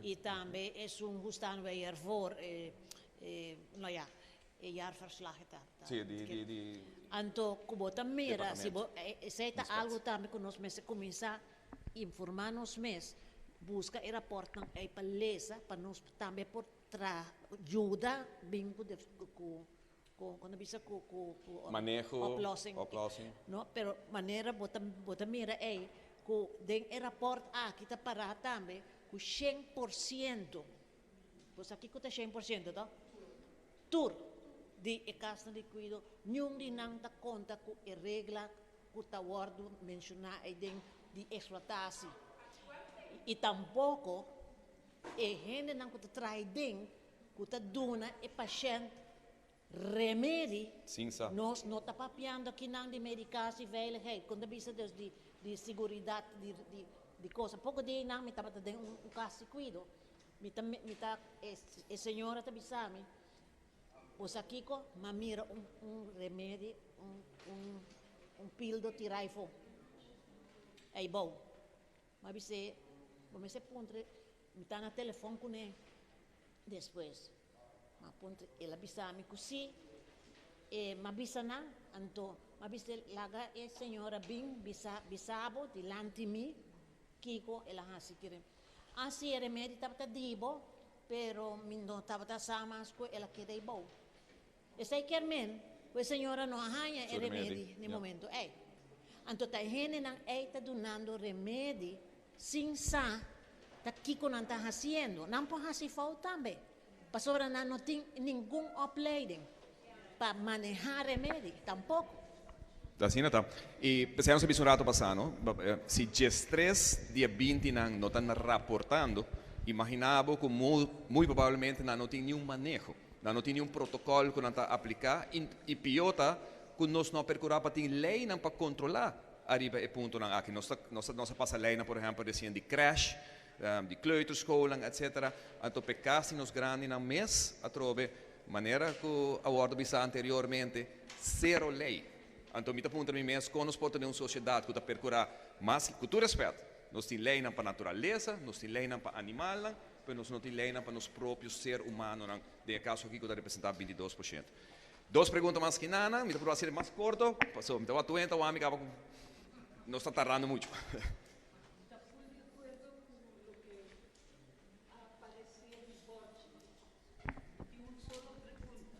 Speaker 2: i tambe esun hoe staan wij ervoor, e e no ya, e jaarverslag e ta ta
Speaker 10: Sí, di di di
Speaker 2: Anto ku bo ta mira si bo esei ta algu tambe ku nos mester kuminsá informá nos mes, buska e rapòrtnan ei pa lesa pa nos tambe por traha yuda bin ku ku Con con ta bisa cu cu cu
Speaker 10: Maneho,
Speaker 2: oplossing.
Speaker 10: oplossing.
Speaker 2: No, pero manera bo ta bo ta mira ey cu den e rapport aki ta para tambe cu 100%, bo sa kico ta 100% to? Tur di e casnan di cuido, niun di nan ta conta cu e regla cu ta wordo menciona ey den di explotatie. Y tampoco e hendenan cu ta traha den ku ta duna e pashènt remedi,
Speaker 10: Sin sa.
Speaker 2: nos no ta papiando akinan di medikasie veiligheid, kon ta bisa dus di di siguridat di di di cosa. Poko di einan mi tabata den un un kas di kuido, mi ta mi ta e e señora ta bisa mi, bo sa kiko? M'a mira un un remedi, un un un pildo tirá aifó, eibou. M'a bis'é, bo mester puntra, mi ta na telefòn kuné despues. M'a puntra, el a bisa mi ku sí. E m'a bisa nan, anto m'a bis'é, laga e señora bin bisa bisa bo dilanti mi kiko el a hasi ki remedi. A sí, e remedi tabata di bo, pero mi no tabata sa mas ku el a keda ei bou. Esei kier men ku e señora no a haña e remedi na e momento ei. Anto ta e hendenan ei ta dunando remedi sin sa ta kiko nan ta hasiendo. Nan por hasi fout tambe, pasobra nan no tin ningun opleiding pa manehá remedi tampoko.
Speaker 10: Ta asina ta. I p'esei nos a bisa un rato pasá, no? Si diestres di e bintinan no ta raportando, imaginá bo ku muy probablemente nan no tin niun maneho. Nan no tin niun protokòl ku nan ta apliká i pió ta ku nos no a perkurá pa tin leinan pa kontrolá ariba e puntonan aki. Nos ta nos ta nos a pasa leinan por ehèmpel resien di krèsh, di kleuterschoolnan etsetera. Anto p'e kas di nos grandinan mes atrobe manera ku a wòrdu bisá anteriormente sero lei. Anto mi ta puntra mi mes kon nos por tene un sosiedat ku ta perkurá mas ku tur rèspèt nos tin leinan pa naturalesa, nos tin leinan pa animalnan, Pero nos no tin leynan pa nos propio ser humanonan, den e caso aki cu ta representa 22%. Dos pregunta mas ki nana, mi ta proba haci'e mas corto, pasobra mi ta wak tuenta wami caba cu nos ta tardando mucho.
Speaker 4: Mi ta full di acuerdo cu loke a aparece den borchi. Mi tin un solo pregunta.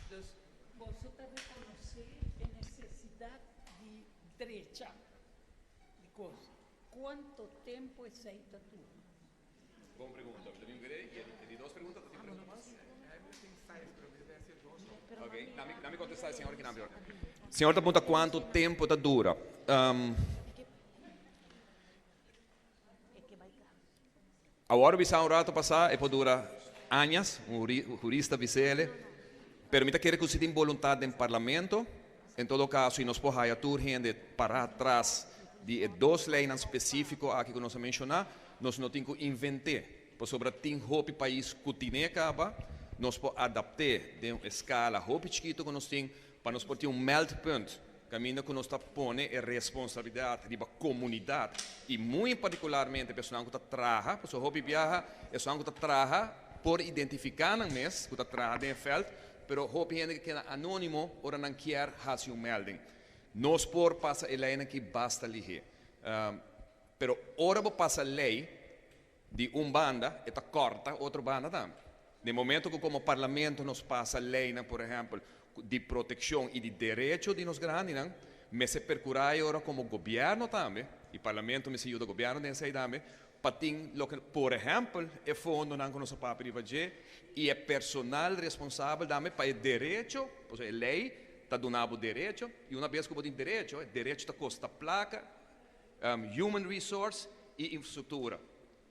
Speaker 4: Dus, boso ta reconoce e necesidad di drecha di cos. Cuanto tempo esey ta dura?
Speaker 10: Bon pregunta. Mi ta bin were y e di dos pregunta ta tin pregunta mas? Ok, na mi contesta e señor kinan peor. Señor ta punta cuanto tempo ta dura. Awor bisa un rato pasa e por dura añas, un jurista bisele, pero mi ta kere cu si tin boluntad den parlamento, en todo caso y nos por haya tur hende para tras di e dos leynan specifico aki cu nos a menciona, nos no tin cu invente, pasobra tin hopi pais cu tine caba, nos por adapte den un escala hopi chikito cu nos tin, pa nos por tin un meldpunt Kaminda ku nos ta pone e responsabilidat riba komunidat i muy partikularmente personanan ku ta traha, pasobra hopi biaha esunnan ku ta traha por identifiká nan mes ku ta traha den e vèlt, pero hopi hende ke keda anónimo ora nan kier hasi un melding. Nos por pasa e leinan aki basta lihé. Pero ora bo pasa lei di un banda e ta kòrta otro banda tambe. Den momento ku komo parlamento nos pasa leinan por ehèmpel di protekshon i di derecho di nos grandinan, mester perkurá e ora komo gobièrnu tambe, i parlamento mester yuda gobièrnu den esei tambe, pa tin loke por ehèmpel e fondonan ku nos a papia riba dje i e personal responsabel tambe pa e derecho, pasobra e lei ta duna bo derecho i una bes ku bo tin derecho, e derecho ta kosta plaka, human resource i infrastruktura.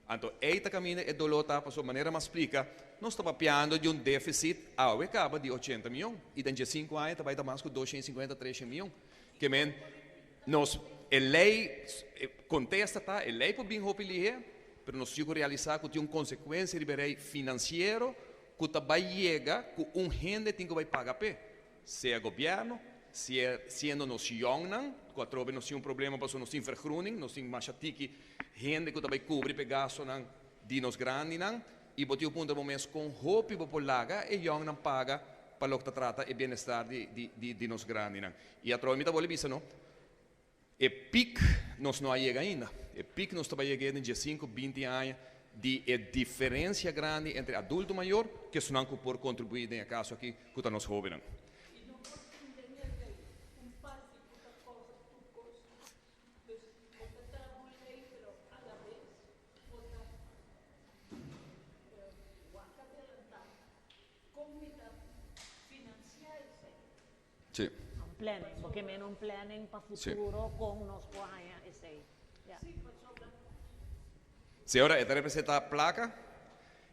Speaker 10: Anto ei ta kaminda e doló ta pasobra manera mi a splika nos ta papiando di un deficit awe kaba di ochenta mion i den diesinku aña ta bai ta mas ku doshen i sinkuenta treshen mion. Ke men nos e lei kontesta ta e lei por bin hopi lihé pero nos tin ku realisá ku tin un konsekuensia riba e rei finansiero ku ta bai yega ku un hende tin ku bai paga p'e. Sea gobierno, sea siendo nos yongnan, cu atrobe nos tin un problema pasobra nos tin vergroening, nos tin masha tiki hende cu ta bay cubri p'e gastonan di nos grandinan, y bo tin cu puntra bo mes con hopi bo por laga e yongnan paga pa loke ta trata e bienestar di di nos grandinan. Y atrobe mi ta bolbe bisa no, E piek nos no a yega ainda. E piek nos ta bai yeg'é den diesinku, binti aña di e diferencia grandi entre adulto mayor ku esunnan ku por kontribuí den e kaso aki ku ta nos hóbennan.
Speaker 11: I no por tin den e lei un parti ku ta kòver tur kos. Dus bo ta traha un lei pero alabes bo ta wak adelantá kon mi ta finansiá esei.
Speaker 10: Sí.
Speaker 2: Un planning, bo ke meen un planning pa futuro kon nos por haña esei. Ya.
Speaker 10: Señora, e ta representa plaka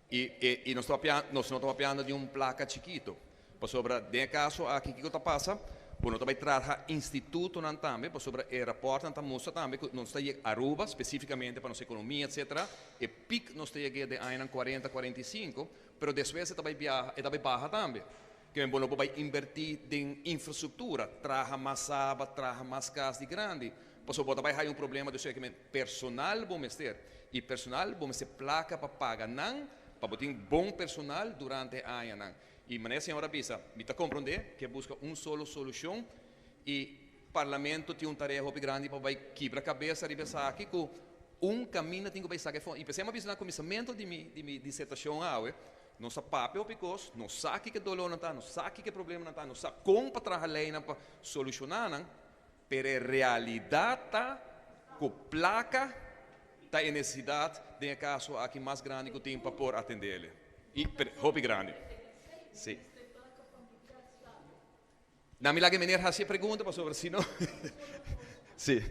Speaker 10: i e i nos ta papia nos no ta papiando di un plaka chikito. Pasobra den e kaso aki kiko ta pasa? Bo no ta bai traha institutonan tambe pasobra e rapòrtnan ta mustra tambe ku nos ta yega Aruba spesifikamente pa nos ekonomia etsetera e pik nos ta yeg'é den añanan kuarenta, 45, pero despues e ta bai biaha e ta bai baha tambe. Ke bo no por bai inbertí den infrastruktura, traha mas saba, traha mas kas di grandi, pasobra bo ta bai haya un problema di esei personal bo mester, i personal bo mester plaka pa paga nan, pa bo tin bon personal durante e añanan. I manera señor a bisa, mi ta komprondé ke buska un solo solushon i Parlamento tin un tarea hopi grandi pa bai kibra kabesa riba esaki ku un kaminda tin ku bai saka e fondo. I p'esei mi a bisa na kuminsamentu di mi di mi disertashon awe, Nos a papia hopi kos, nos sa kiko e dolornan ta, nos sa kiko e problemanan ta, nos sa kon pa traha leinan pa solushoná nan, pero e realidat ta ku plaka ta e nesesidat den e kaso aki mas grandi ku tin pa por atendé el. I hopi grandi. Sí. Na mi laga e meneer hasi e pregunta pasobra si no. Sí.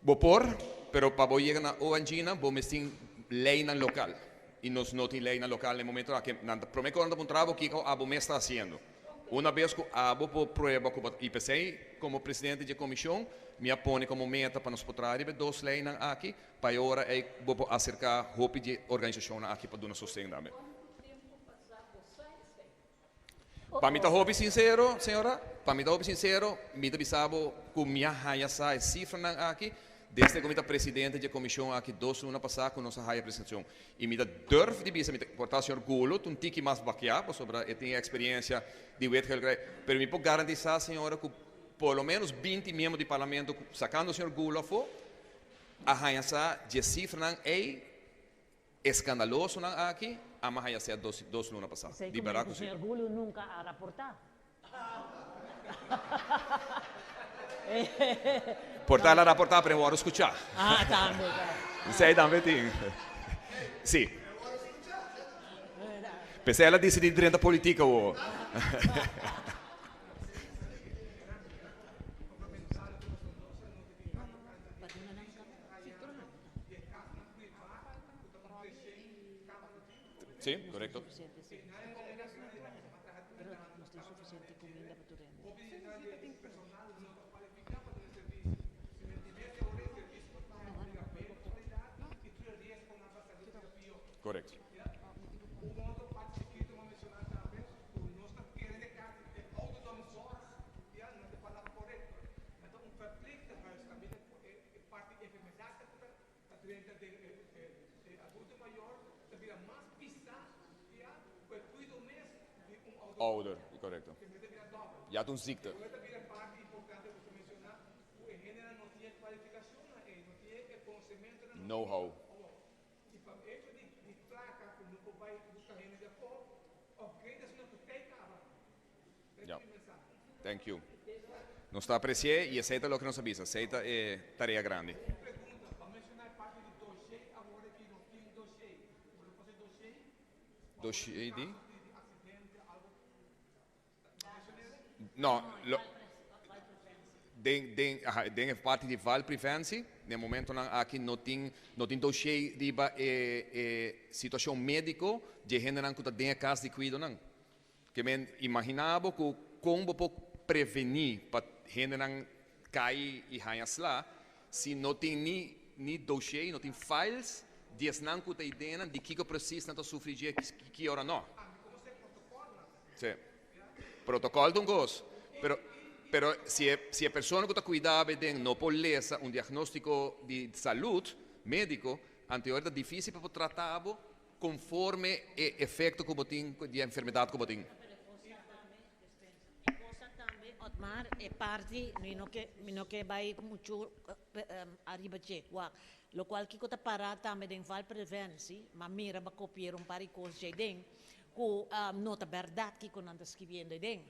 Speaker 10: Bo por, pero pa bo yega na ONG-nan bo mes tin leynan local y nos no tin leynan local na e momento aki. Nan ta prome cu nan ta puntra bo kico abo mes ta haciendo. Una bes cu abo por prueba cu bo ta, y p'esey como presidente dje comision mi a pone como meta pa nos por traha riba e dos leynan aki pa e ora ey bo por acerca hopi dje organisacionnan aki pa duna sosten tambe. Pa mi ta hopi sincero, señora, pa mi ta hopi sincero, mi ta bisa bo cu mi a haya sa e cifranan aki desde cu mi ta presidente dje comision aki dos luna pasa cu nos a haya presentacion. Y mi ta durf di bisa, mi ta por ta señor Gulo ta un tiki mas bakia pasobra e tin e experiencia di wetgeving, pero mi por garantisa señora cu por lo menos binti miembro di parlamento sacando señor Gulo afo a haya sa dje cifranan ey. Eskandalosonan aki a maha ya sea dos dos luna pasá.
Speaker 2: Esei
Speaker 10: Di
Speaker 2: ku
Speaker 10: bèrdat
Speaker 2: ku
Speaker 10: ku si.
Speaker 2: señor Julio nunka a raportá.
Speaker 10: Por ta el a raportá pero e wòrdu skuchá.
Speaker 2: Ah, tambe, ta.
Speaker 10: Esei tambe tin. Si. P'esei el a disidí drenta politika awor. Sí, correcto. Correcto.
Speaker 5: Ta drenta den e adulto mayor ta bira mas pisá ya ku e kuido mes di un ouder.
Speaker 10: Ouder, korekto.
Speaker 5: Ke mester bira dòbel.
Speaker 10: Ya ta un ziekte.
Speaker 5: E ta bira parti importante ku ta menshoná ku e hendenan no tin e kualifikashonnan ei, no tin e konosementunan, no tin
Speaker 10: Know-how.
Speaker 5: I pa hecho di plaka ku no por bai buska hende di afó, upgrade esnan ku tei kaba.
Speaker 10: Ya. Thank you. Nos ta aprecié y esey ta loke nos a bisa. Esey ta e tarea grandi. Dossier di? No, lo, Den den aha den e parti di valpreventie, na e momentonan aki no tin no tin dossier riba e e situacion medico di e hendenan cu ta den e cas di cuidonan. Ke men imagina bo cu con bo por preveni pa hendenan cay y haña sla si no tin ni ni dossier, no tin files di esnan cu ta ideanan di kico precies nan ta sufri dje ki ora no. Sí. Protocol ta un cos, pero pero si e si e persona cu ta cuida bo den no por lesa un diagnostico di salud medico, anto e ora ta dificil pa por trata bo conforme e efecto cu bo tin di e enfermedad cu bo tin.
Speaker 2: E cosa tambe, Otmar, e parti, mi no ke, mi no ke bai mucho ariba dje, wak, locual kico ta para tambe den valpreventie, ma mira ba copier un par di cos dje den, cu no ta berdad kico nan ta skibiendo den.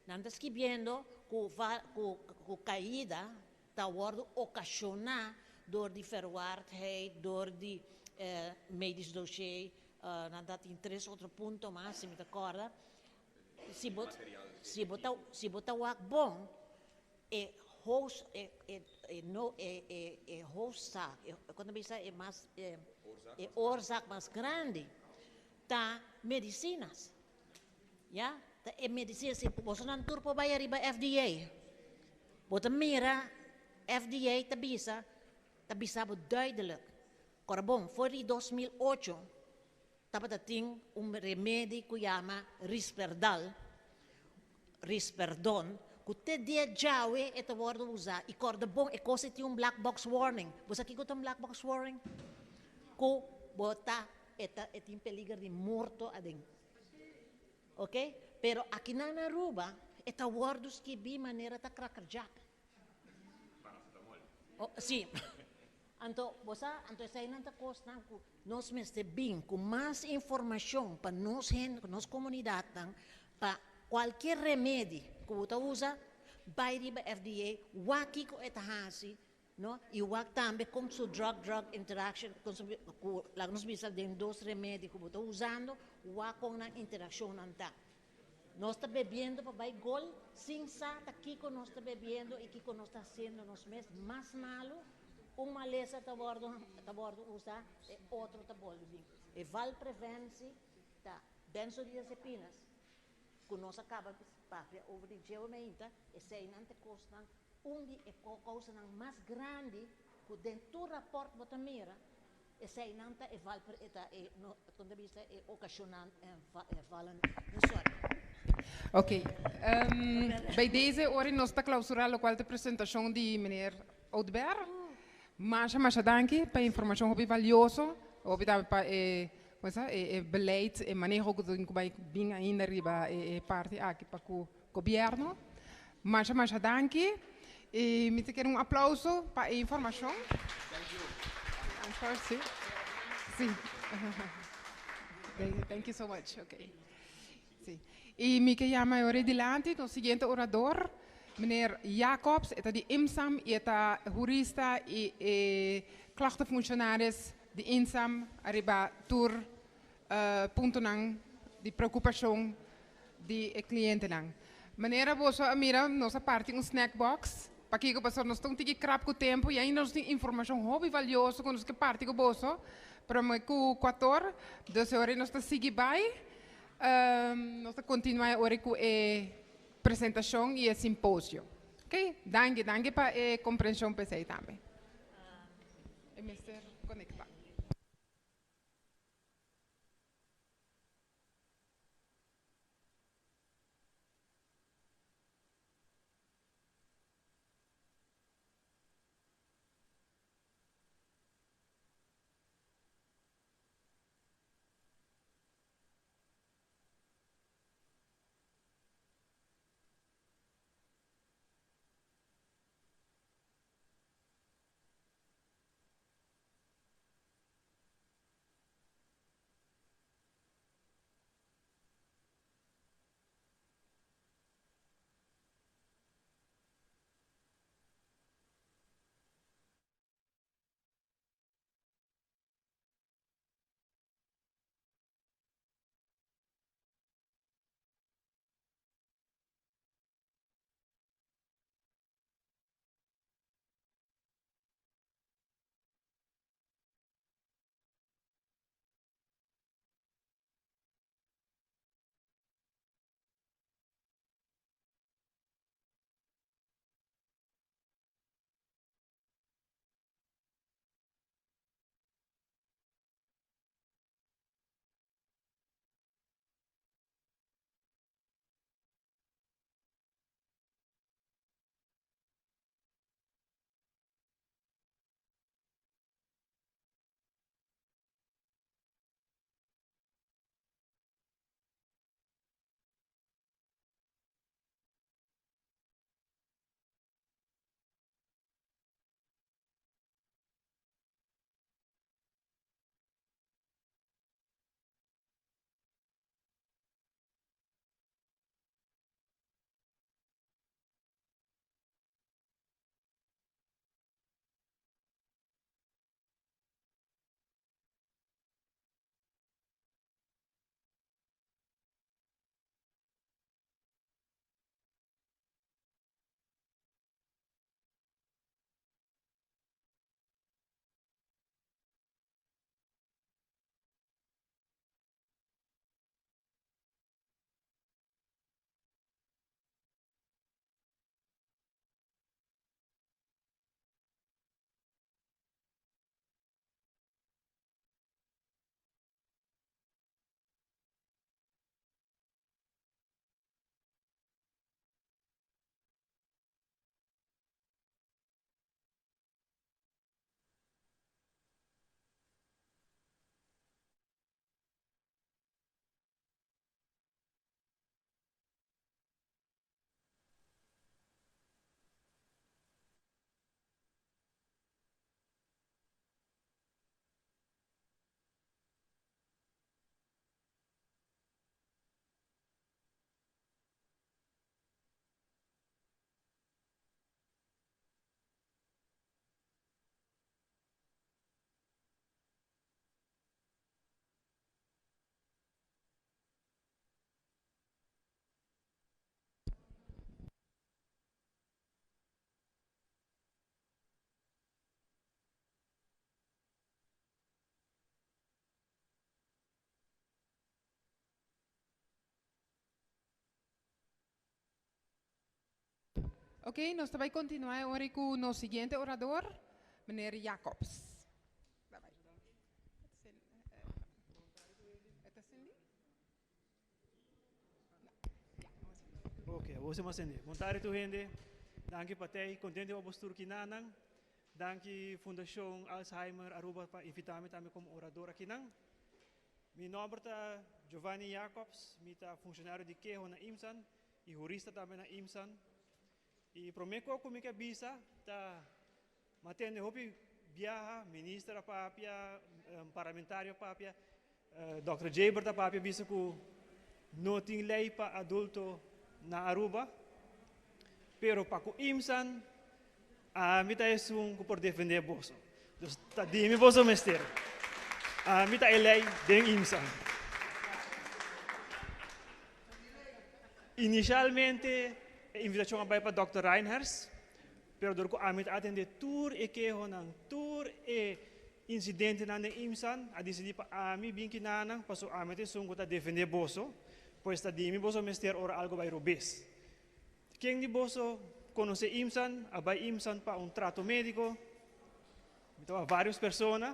Speaker 2: Nan ta skibiendo cu cu cu caida ta wordo ocasiona door di verwardheid, door di medisch dossier, nan ta tin tres otro punto mas si mi ta corda. Si bo si bo ta si bo ta wak bon e hoofd e e e no e e e hoofdzaak e kon ta bisa e mas e e oorzaak mas grandi ta medicinas ya ta e medicina si bosonan tur por bai ariba FDA bo ta mira FDA ta bisa ta bisa bo duidelijk kor bon for di 2008 tabata tin un remedi ku yama Risperdal Risperdon ku te dia djawe e ta wòrdu usá i kòrda bon e kos ei tin un black box warning bo sa kiko ta un black box warning ku bo ta E ta e tin peliger di morto aden. Ok? Pero akinan na Aruba e ta wordo skibi manera ta crackerjack.
Speaker 10: Paracetamol.
Speaker 2: Oh, si. Anto, bo sa, anto eseinan ta kosnan ku nos mester bin ku mas informashon pa nos hende, nos komunidatnan, pa kualkier remedi ku bo ta usa, bai riba FDA, wak kiko e ta hasi, No? I wak tambe kon su drug drug interaction kon su ku laga nos bisa den dos remedi ku bo ta usando wak kon nan interakshonnan ta. Nos ta bebiendo pa bai gol sin sa ta kiko nos ta bebiendo i kiko nos ta hasiendo nos mes mas malu, un malesa ta wòrdu ta wòrdu usa e otro ta bolbe bin. E valpreventie ta benzodiazepinas ku nos a kaba papia over di dje meinta, eseinan ta e kosnan Un di e kousanan mas grandi ku den tur rapòrt bo ta mira, eseinan ta e val e ta e no kon ta bisa e okashonnan valen sorry.
Speaker 1: Ok, bij deze ora nos ta klausurá lokual ta e presentashon di meneer Oudber. Masha masha danki pa e informashon hopi valioso, hopi tambe pa e kon sa e beleid, e maneho ku tin ku bai bin ainda riba e parti aki pa ku Gobierno. Masha masha danki y mi ta kere un aplauso pa e informacion.
Speaker 10: Thank you.
Speaker 1: I'm sorry, si. Si. Thank you so much. Okay. Si. Y mi ke yama e ora dilanti nos siguiente orador, meneer Jacobs, e ta di IMSAM y e ta hurista y e klachtenfunctionaris di IMSAM ariba tur puntonan di preocupacion di e clientenan. Manera boso a mira nos a parti un snack box. Pakico? Pasobra nos ta un tiki krap cu tempo y ainda nos tin informacion hopi valioso cu nos ke parti cu boso prome cu cuator. Dus e ora nos ta sigui bay. Nos ta continua e ora cu e presentacion y e simposio. Ok, danki, danki pa e comprension p'esey tambe. E mester conecta. Ok, nos ta bai kontinuá e ora ku nos siguiente orador, meneer Jacobs.
Speaker 12: Ok, awor si mas hende. Bon tardi tur hende. Danki pa tei. Contento pa bos tur kinanan. Danki Fundacion Alzheimer Aruba pa invita mi tambe como orador akinan. Mi nomber ta Giovanni Jacobs. Mi ta funcionario di keho na IMSAN y hurista tambe na IMSAN. Y prome cu cu mi ke bisa ta Ma tende hopi biaha, minister a papia, parlamentario a papia, Dòkter Jabert a papia bisa ku no tin lei pa adulto na Aruba, pero pa ku IMSAN ami ta esun ku por defende boso. Dus ta di mi boso mester. Ami ta e lei den IMSAN. Inicialmente e invitacion a bai pa Dòkter Reinhers, Pero dor ku ami ta atendé tur e kehonan, tur e insidentenan den IMSAN, a disidí pa ami bin kinanan, pasobra ami ta esun ku ta defendé boso, pues ta di mi boso mester ora algu bai robes. Ken di boso konosé IMSAN, a bai IMSAN pa un trato médiko? Mi ta wak vários persona.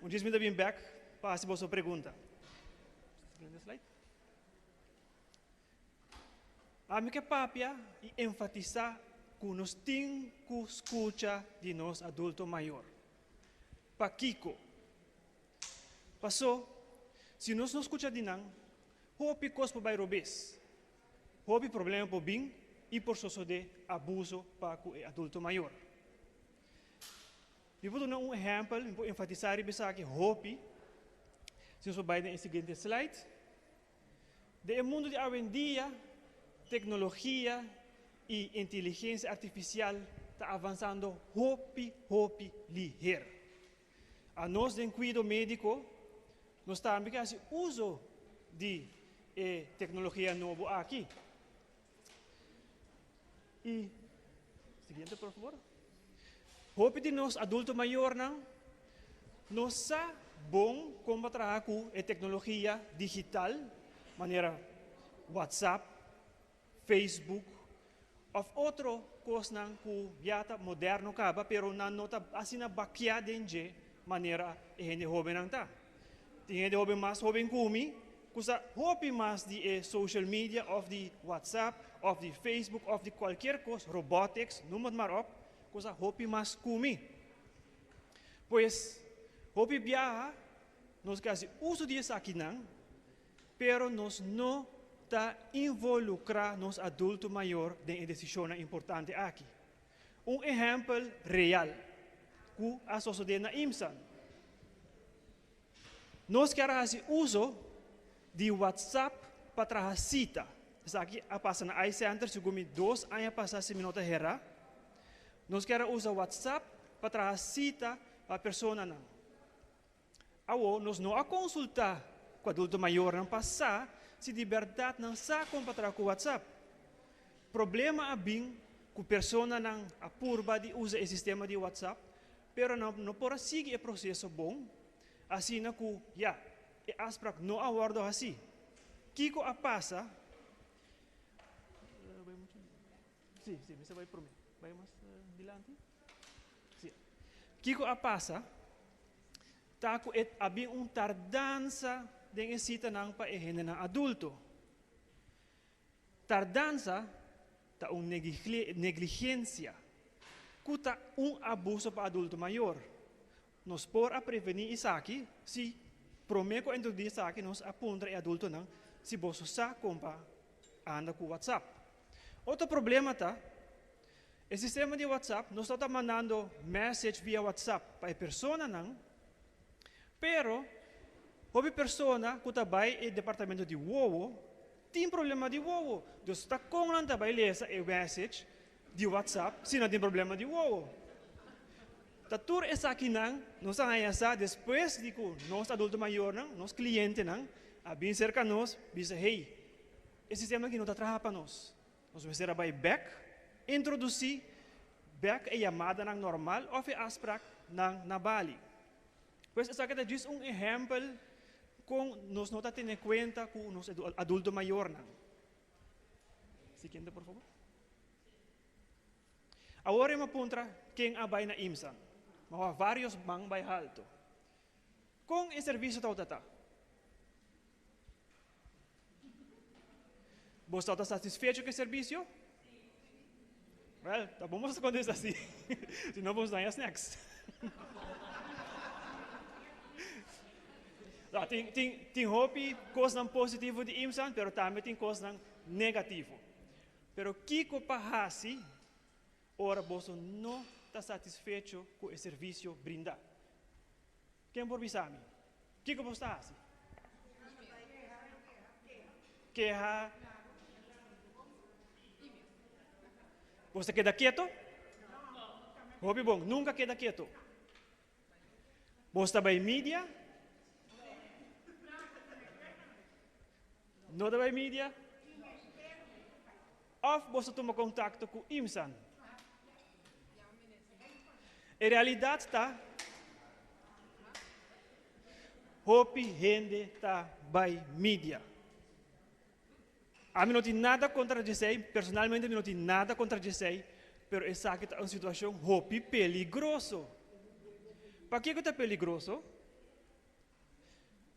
Speaker 12: Un djis mi ta bin bèk pa hasi boso pregunta. Siguiente slide. Ami ke papia i enfatisá ku nos tin ku skucha di nos adulto mayor. Pakiko? Pasó, si nos no skucha di nan, hopi kos por bai robes, hopi problema por bin i por sosodé abuso pa ku e adulto mayor. Mi por duna un ehèmpel, mi por enfatisá riba esaki hopi, si nos por bai den e siguiente slide. Den e mundu di awendia, teknologia i inteligensia artifisial ta avansando hopi, hopi liher. Anos den kuido médiko, nos tambe ke hasi uso di e teknologia nobo aki. I, siguiente por favor. Hopi di nos adulto mayornan no sa bon kon pa traha ku e teknologia digital manera WhatsApp, Facebook òf otro kosnan ku ya ta moderno kaba pero nan no ta asina bakiá den dje manera e hende hóbennan ta. Tin hende hóben mas hóben ku mi ku sa hopi mas di e social media òf di WhatsApp òf di Facebook òf di kualkier kos, robotics, noem het maar op, ku sa hopi mas ku mi. Pues, hopi biaha nos ke hasi uso di esakinan, pero nos no ta involukrá nos adulto mayor den e desishonnan importante aki. Un ehèmpel real ku a sosodé na IMSAN. Nos kier a hasi uso di WhatsApp pa traha sita. Esaki a pasa na iCenter segun mi dos aña pasá si mi no ta herá. Nos kier a usa WhatsApp pa traha sita pa personanan. Awor nos no a konsultá ku adulto mayornan pa sa si di bèrdat nan sa kon pa traha ku WhatsApp. Problema a bin ku personanan a purba di usa e sistema di WhatsApp, pero nan no por a sigui e proseso bon, asina ku ya, e afsprak no a wòrdu hasí. Kiko a pasa? Sí, sí, mester bai promé. Bai mas dilanti. Sí. Kiko a pasa? Ta ku e a bin un tardansa den e sitanan pa e hendenan adulto. Tardansa ta un negligensia ku ta un abuso pa adulto mayor. Nos por a prevení esaki si promé ku a introdusí esaki nos a puntra e adultonan si boso sa kon pa anda ku WhatsApp. Otro problema ta e sistema di WhatsApp nos ta mandando message via WhatsApp pa e personanan pero hopi persona ku ta bai e departamento di wowo tin problema di wowo. Dus ta kon nan ta bai lesa e message di WhatsApp si nan tin problema di wowo? Ta tur esakinan nos a haña sa despues di ku nos adulto mayornan, nos klientenan a bin serka nos bisa hey, e sistema aki no ta traha pa nos. Nos mester a bai bek, introdusí bek e yamadanan normal òf e afspraknan na bali. Pues esaki ta djis un ehèmpel kon nos no ta tene kuenta ku nos adulto mayornan. Siguiente por favor. Awor e mi a puntra ken a bai na IMSA. Mi a wak varios man bai halto. Kon e servisio tabata ta? Bo tabata satisfecho ku e servisio? Wel, ta bon boso kontesta si. Si no boso daña snacks. No, tin, tin, tin hopi kosnan positivo di IMSA, pero tambe tin kosnan negativo. Pero kiko pa hasi ora boso no ta satisfecho ku e servisio brindá? Ken por bisa mi? Kiko boso ta hasi? Keha. Boso ta keda keto? Hopi bon, nunka keda keto. Boso ta bai media? No ta bai media? Of boso tuma kontakto ku IMSAN? E realidat ta, hopi hende ta bai media. Ami no tin nada kontra djesei, personalmente mi no tin nada kontra djesei, pero esaki ta un situashon hopi peligroso. Pakiko ta peligroso?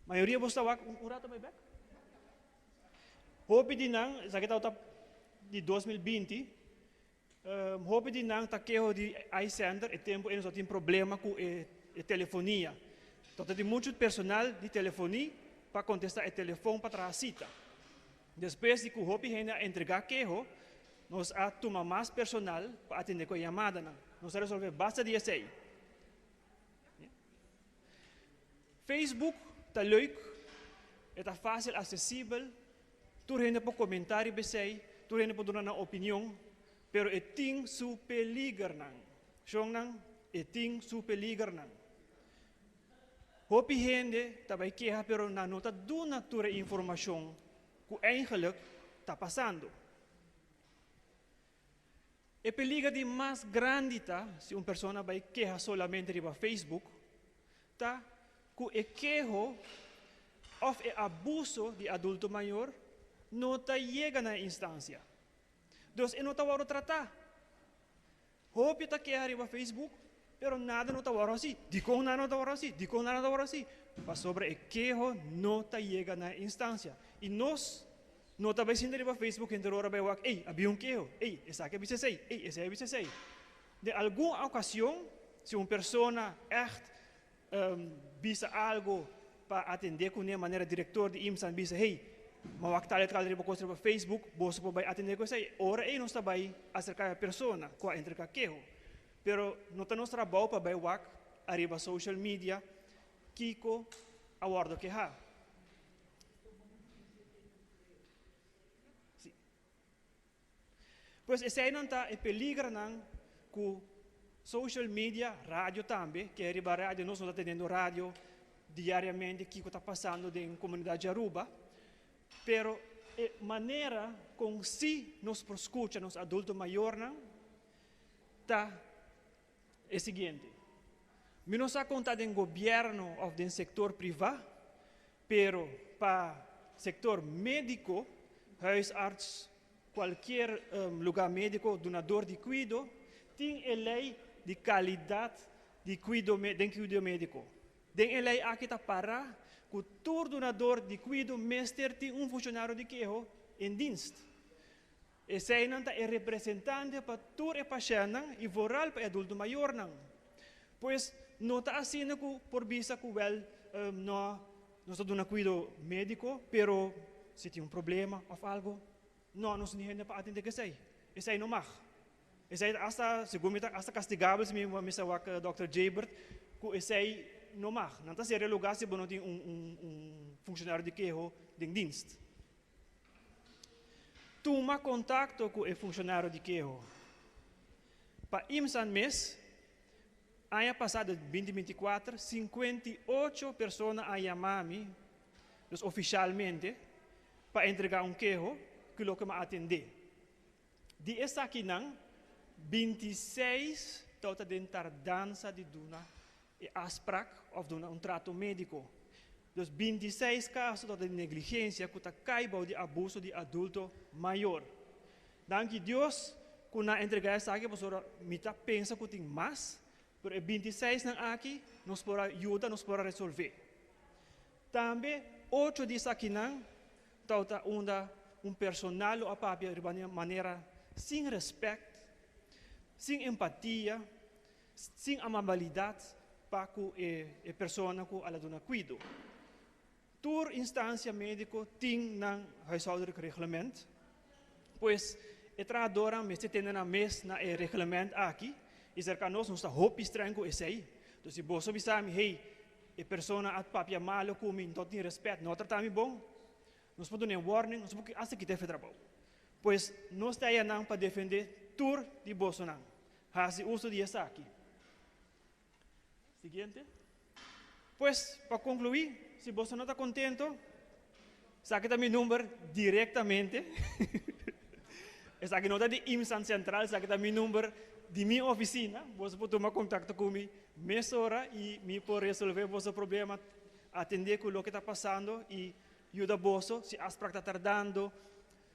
Speaker 12: Mayoria boso ta wak un rato bai bek. Hopi di nan, esaki tabata di 2020, um, hopi di nan ta keho di iCenter, e tempo ei nos tin problema ku e, e telefonia. Tabata tin muchu personal di telefoni pa kontesta e telefon pa traha sita. Despues di ku hopi hende a entrega keho, nos a tuma mas personal pa atende ku e yamadanan. Nos a resolve basta di esei. Facebook ta leuk, e ta fácil accesibel, tur hende por komentá riba esei, tur hende por duna nan opinion, pero e tin su peligernan. Shonnan, e tin su peligernan. Hopi hende ta bai keha pero nan no ta duna tur e informashon ku eigenlijk ta pasando. E peliger di mas grandi ta si un persona bai keha solamente riba Facebook, ta ku e keho òf e abuso di adulto mayor no ta yega na e instansia. Dus e no ta wòrdu tratá. Hopi ta keha riba Facebook, pero nada no ta wòrdu hasí. Dikon nada no ta wòrdu hasí? Dikon nada no ta wòrdu hasí? Pasobra e keho no ta yega na e instansia. I nos No ta bai sinta riba Facebook henter ora bai wak, ey, a bin un keho, ey, esaki a bisa esey, ey, esey a bisa esey. Den algun ocasion, si un persona echt bisa algo pa atende cune, manera director di IMSAN bisa, hey, mi a wak tal y tal riba cos riba Facebook, boso por bai atende cu esey. Ora ey nos ta bai acerca e persona cu a entrega keho. Pero no ta nos trabao pa bai wak ariba social media kico a wordo keha. Sí. Pues eseinan ta e peligernan ku social media, radio tambe, ke riba radio nos no ta teniendo radio diariamente kiko ta pasando den komunidat di Aruba, pero e manera kon si nos por skucha nos adulto mayornan ta e siguiente, Mi no sa kon ta den gobièrnu òf den sektor privá, pero pa sektor médiko, huisarts, kualkier lugá médiko, dunador di kuido, tin e lei di kalidat di kuido den kuido médiko. Den e lei aki ta pará ku tur dunador di kuido mester tin un funshonario di keho in dienst. Eseinan ta e representante pa tur e pashèntnan i vooral pa e adulto mayornan. Pues no ta asina ku por bisa ku wèl no nos ta duna kuido médiko pero si tin un problema òf algu no nos tin hende pa atendé ku esei. Esei no mag. Esei ta asta segun mi ta asta kastigabel si mi mester wak dòkter Jabert ku esei no mag. Nan ta sera e lugá si bo no tin un un funshonario di keho den dienst. Tuma kontakto ku e funshonario di keho. Pa IMSAN mes, aña pasá di 2024, 58 persona a yama mi, dus ofishalmente, pa entregá un keho ku loke mi a atendé. Di esakinan, 26 tabata den tardansa di duna e afsprak òf duna un trato médiko. Dus 26 kaso tabata di negligensia ku ta kai bou di abuso di adulto mayor. Danki Dios. ku nan a entregá esaki pasobra mi ta pensa ku tin mas, pero e 26 nan aki nos por a yuda, nos por a resolvé. Tambe ocho di esakinan tabata unda un personal lo a papia riba manera sin rèspèt, sin empatia, sin amabilidat pa ku e persona ku a la duna kuido. Tur instansia médiko tin nan huishoudelijk reglement, pues e trahadornan mester tene nan mes na e reglement aki i serka nos, nos ta hopi streng ku esei. Dus si boso bisa mi, hey, e persona a papia malo ku mi, no tin rèspèt, no a trata mi bon, nos por duna e warning, nos por asta kita efe trabou. Pues nos ta eyanan pa defendé tur di bosonan. Hasi uso di esaki. Siguiente. Pues, pa konkluí, si boso no ta kontento, esaki ta mi number direktamente. Esaki no ta di IMSAN Sentral, esaki ta mi number di mi ofisina. Boso por tuma kontakto ku mi mesora i mi por resolvé boso problema, atendé ku loke ta pasando i yuda boso. Si afsprak ta tardando,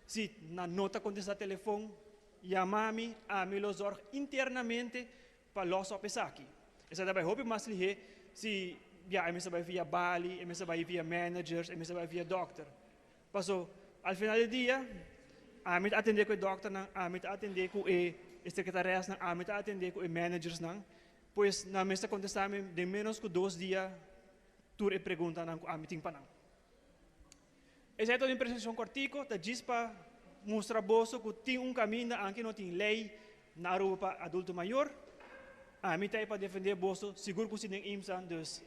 Speaker 12: si nan no ta kontestá telefon, yama mi, ami lo zòrg internamente pa los op esaki. Esaki ta bai hopi mas lihé si ya e mester bai via bali, e mester bai via managers, e mester bai via dòkter. Paso al final di dia ami ta atendé ku e dòkternan, ami ta atendé ku e sekretaresnan, ami ta atendé ku e managersnan, pues nan mester kontestá mi den ménos ku dos dia tur e preguntanan ku ami tin pa nan. Esei ta un presentashon kòrtiku, ta djis pa mustra boso ku tin un kaminda anke no tin lei na Aruba pa adulto mayor. Ami ta ei pa defendé boso, sigur ku si den IMSA, dus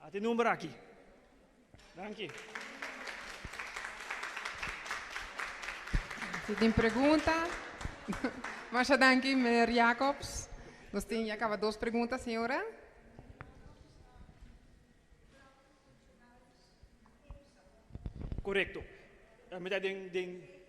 Speaker 12: ata e number aki. Danki.
Speaker 1: Si tin pregunta, masha danki meneer Jacobs. Nos tin ya kaba dos pregunta, señora.
Speaker 12: Korekto. Mi ta den den.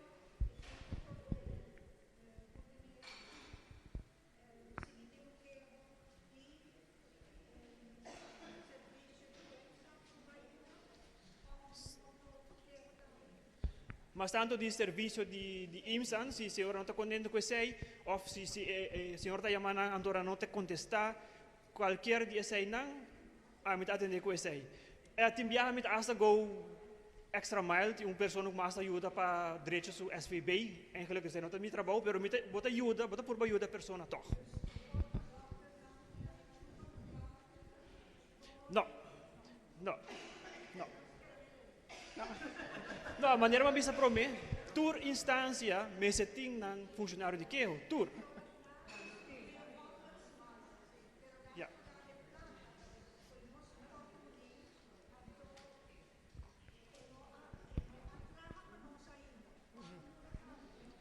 Speaker 12: Mas tanto di servisio di di IMSAN, si señora no ta kontento ku esei òf si si e señor ta yama nan anto ora no ta kontestá kualkier di eseinan, Ami ta atendé ku esei. E tin biaha mi ta asta go extra mile, tin un persona ku mi asta yuda pa drecha su SVB. Eigenlijk esei no ta mi trabou, pero mi ta, bo ta yuda, bo ta purba yuda e persona tòg. No, no, no. No, manera mi a bisa promé, tur instansia mester tin nan funshonario di keho, tur. Ja.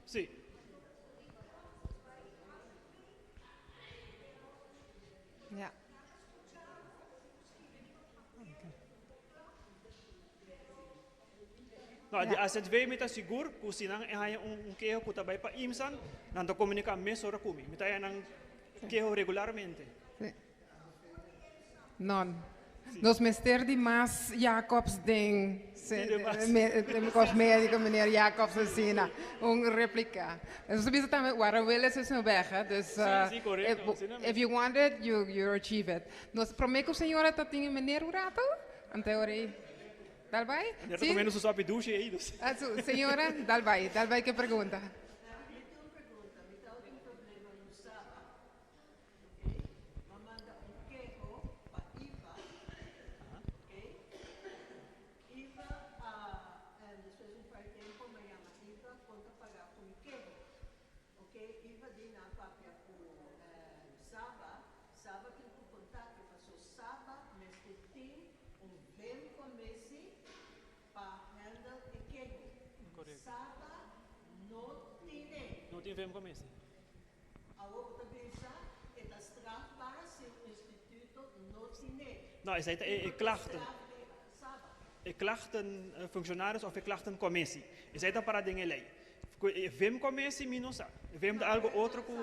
Speaker 12: Sí.
Speaker 1: Ja.
Speaker 12: No, di AZV mi ta sigur ku si nan haña un keho ku ta bai pa IMSAN, nan ta komuniká mesora ku mi. Mi ta haña nan keho regularmente.
Speaker 1: Sí. No, nos mester di mas Jacobs den kos médiko, meneer Jacobs asina, un réplika. Nos ta bisa tambe, waar een wil is, is een weg, hè. Dus if you want it, you achieve it. Nos promé ku señora ta tin e meneer un rato, anto ora ei. Dal bai?
Speaker 12: Meneer ta comiendo su sopi dushi ei dus.
Speaker 1: Ah, su, señora, dal bai, dal bai ke pregunta.
Speaker 4: Mi tin un pregunta, mi ta un problema no saba, ok, m'a manda un keho pa IVA, ok, IVA a, despues un par tempo m'a yama IVA kon ta paga ku mi keho, Ok, Iva di nan papia ku Saba, Saba tin ku kontakto paso Saba mester tin un vemcommissie pa handle e keho. Saba no tine.
Speaker 12: No tin vemcommissie.
Speaker 4: Awor bo ta bisa e ta strafbaar si un instituto no tine.
Speaker 12: No, esei ta e klachten. E klachten functionaris of e klachten commissie. Esei ta para den e ley. Ku e vem commissie mi no sa. Vem ta algo otro ku.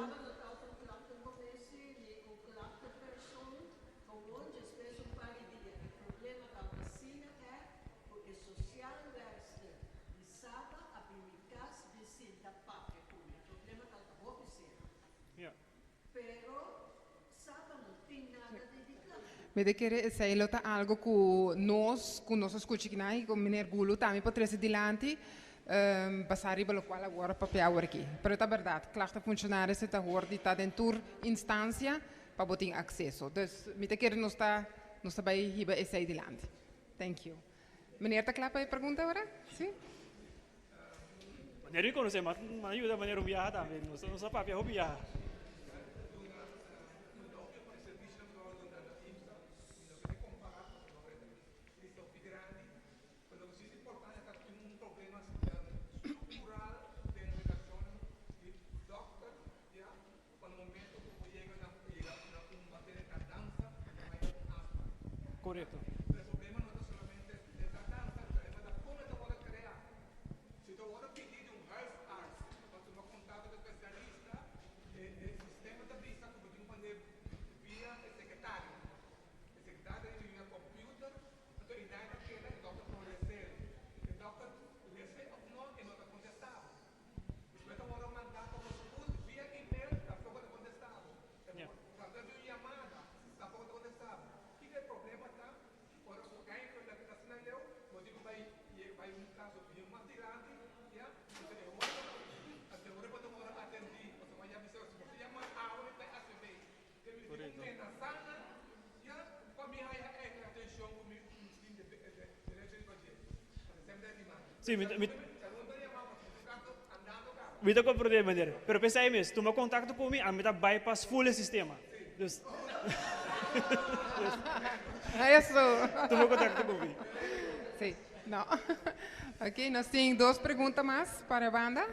Speaker 12: Ja.
Speaker 4: Pero SABA no tin nada di klacht.
Speaker 1: Mi ta kere esey lo ta algo cu nos, cu nos a scucha aki nan y cu meneer Gulu tambe por trece dilanti, basa riba locual a worde papia awor aki. Pero ta berdad, klachtenfunctionaris ta hoor di ta den tur instancia pa bo tin acceso. Dus mi ta kere nos ta, nos ta bay hiba esey dilanti. Thank you. Meneer ta cla pa e pregunta awor? Si?
Speaker 12: Meneer mi conoce, ma a yuda meneer un biaha tambe. Nos a papia hopi biaha. Correcto. Sí, mi ta comprende, meneer. Pero p'esei mes, tuma contacto cu mi, ami ta bypass full e sistema. Dus,
Speaker 1: Eso.
Speaker 12: Tuma contacto cu mi.
Speaker 1: Sí, no. Ok, nos tin dos pregunta mas para banda.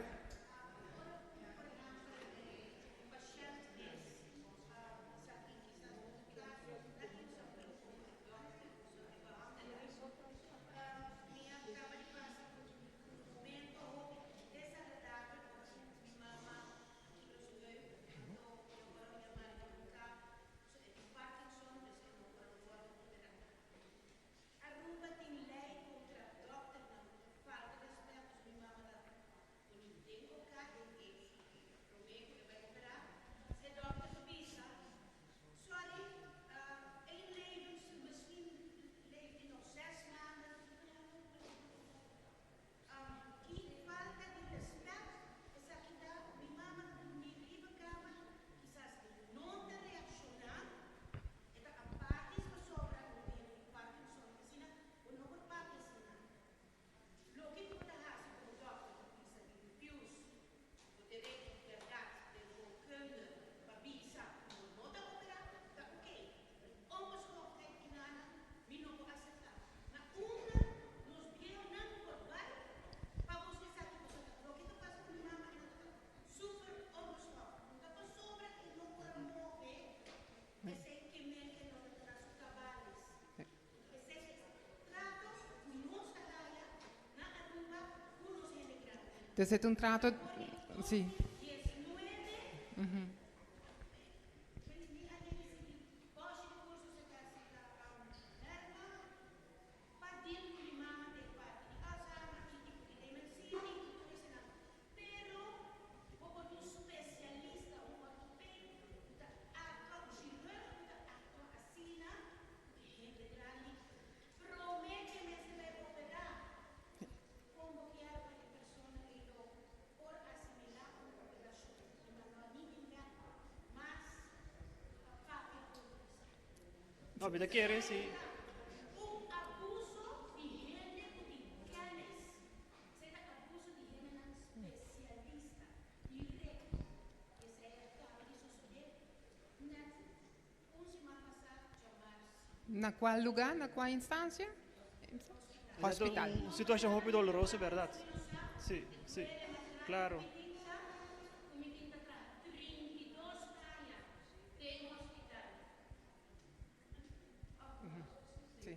Speaker 1: Dus e ta un trato, si.
Speaker 12: No, mi ta kere si.
Speaker 1: Na cual lugar, na cual instancia? Hospital.
Speaker 12: Un situacion hopi doloroso, berdad. Si, si, claro.
Speaker 1: Si.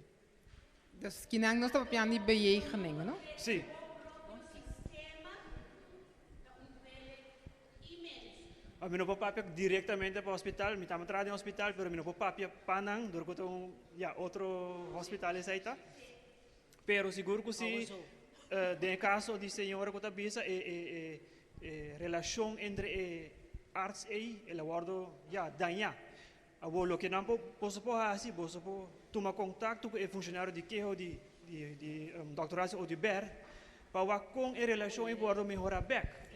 Speaker 1: Dus kinan nos ta papiando di bejegening, no?
Speaker 12: Si. Mi no por papia directamente pa hospital, mi tambe traha den hospital, pero mi no por papia pa nan, dor cu ta un, ya, otro hospital esey ta. Pero sigur cu si, den e caso di señora cu ta bisa, e, e, e, e relacion entre e. arts ei el a wordo ya daña. Awor loke nan por boso por haci, boso por tuma contacto cu e funcionario di keho di di di Dòkter Horacio Oduber pa wak con e relacion ei por wordo mehora bek.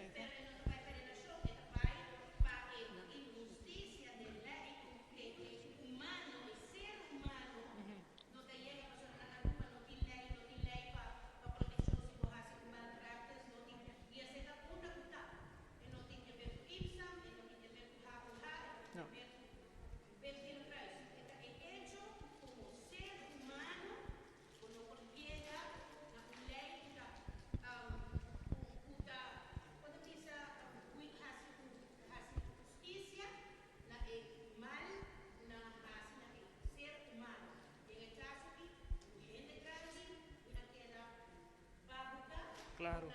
Speaker 12: Claro.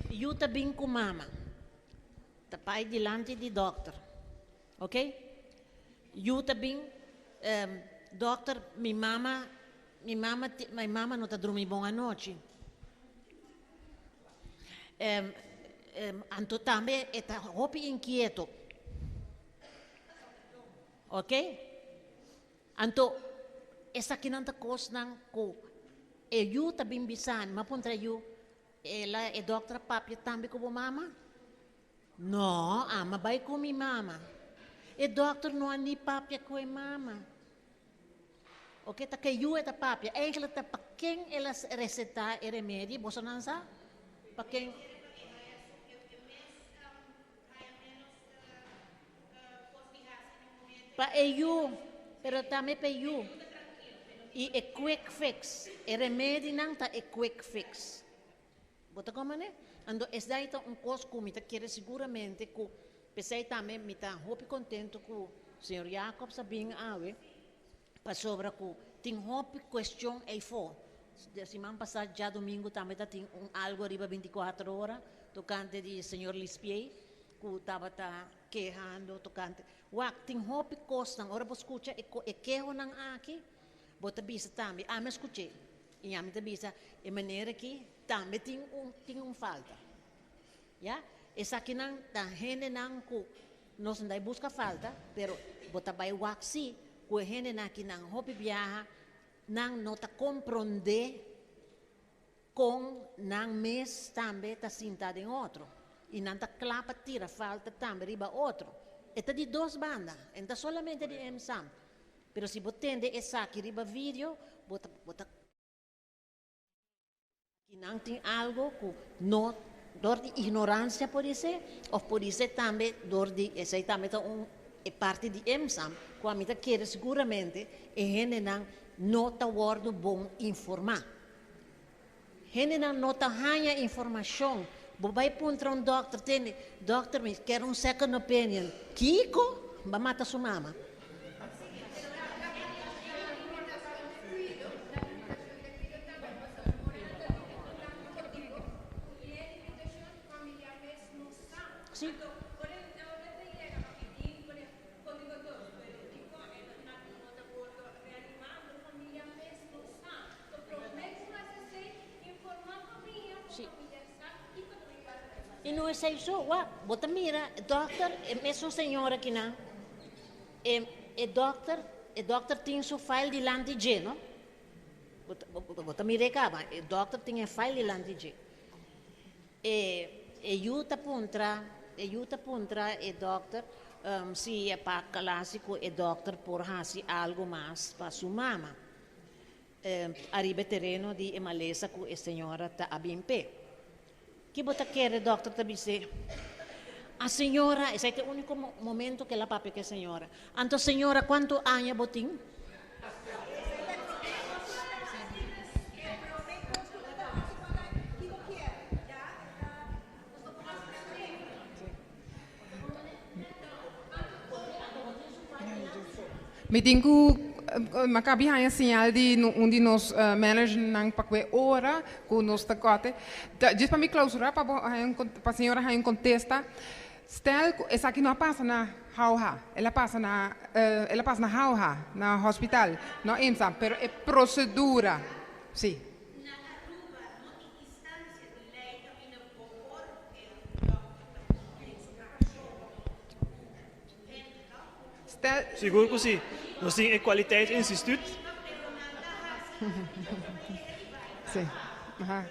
Speaker 2: Yu ta bin ku mama. Ta pai dilanti di dòkter. Ok? Yu ta bin, Dòkter, mi mama, mi mama, mi mama no ta drumi bon anochi. Anto tambe e ta hopi inkieto. Ok? Anto esakinan ta kosnan ku e yu ta bin bisa mi. Mi a puntra e yu, El a e dòkter a papia tambe ku bo mama? No, ama bai ku mi mama. E dòkter no a ni papia ku e mama. Oke, ta ke yu e ta papia. Eigenlijk ta pa ken el a resetá e remedi, boso nan sa? Pa ken? Pa e yu, pero tambe pa e yu. I e quick fix, e remedinan ta e quick fix. Bo ta komprende? Anto esdai ta un kos ku mi ta kere siguramente ku p'esei tambe mi ta hopi kontento ku señor Jacobs a bin awe, pasobra ku tin hopi kuestion eifó. De siman pasá djadumingu tambe ta tin un algu ariba binti kuater ora tokante di señor Lispiey ku tabata kehando tokante. Wak, tin hopi kosnan ora bo skucha e e kehonan aki, bo ta bisa tambe, ami a skuch'é i ami ta bisa e manera aki tambe tin un tin un falta. Ya, esakinan ta hendenan ku nos no ta buska falta, pero bo ta bai wak si ku e hendenan aki nan hopi biaha nan no ta komprondé kon nan mes tambe ta sinta den otro i nan ta kla pa tira falta tambe riba otro. E ta di dos banda, e no ta solamente di MSAM. Pero si bo tende esaki riba video, bo ta bo ta ki nan tin algo ku no dor di ignoransia podisé òf podisé tambe dor di esei tambe ta un e parti di MSAM ku ami ta kere siguramente e hendenan no ta wòrdu bon informá. Hendenan no ta haña informashon. Bo bai puntra un dòkter, tende, dòkter mi kier un second opinion. Kiko? Ba mata su mama. Sí. Sí. I no esei so, wak, bo ta mira, e dòkter, e mesun señora kinan, e e dòkter. E dòkter tin su file dilanti dje, no? Bo ta mir'é kaba, e dòkter tin e file dilanti dje. E e yu ta puntra, e yu ta puntra e dòkter si e pa kalasi ku e dòkter por hasi algu mas pa su mama ariba e tereno di e malesa ku e señora ta a bin p'e. Ki bo ta kere dòkter ta bis'é? A señora, esei ta e úniko momento ku el a papia ku e señora. Anto señora kuantu aña bo tin?
Speaker 1: Mi tin ku mi a kabi haña señal di un di nos managernan pa ku e ora ku nos ta kòrte. Djis pa mi klausurá pa bo haña un pa señora haña un kontesta. Stel ku esaki no a pasa na Jauja, el a pasa na el a pasa na Jauja, na hospital, no IMSA, pero e prosedura si.
Speaker 4: Na Aruba no tin instancia di ley caminda bo por e dokter ta pone su accion cu hende to?
Speaker 1: Stel.
Speaker 12: Sigur cu si. Nos tin e kwaliteitsinstituut.
Speaker 1: Si. Aha.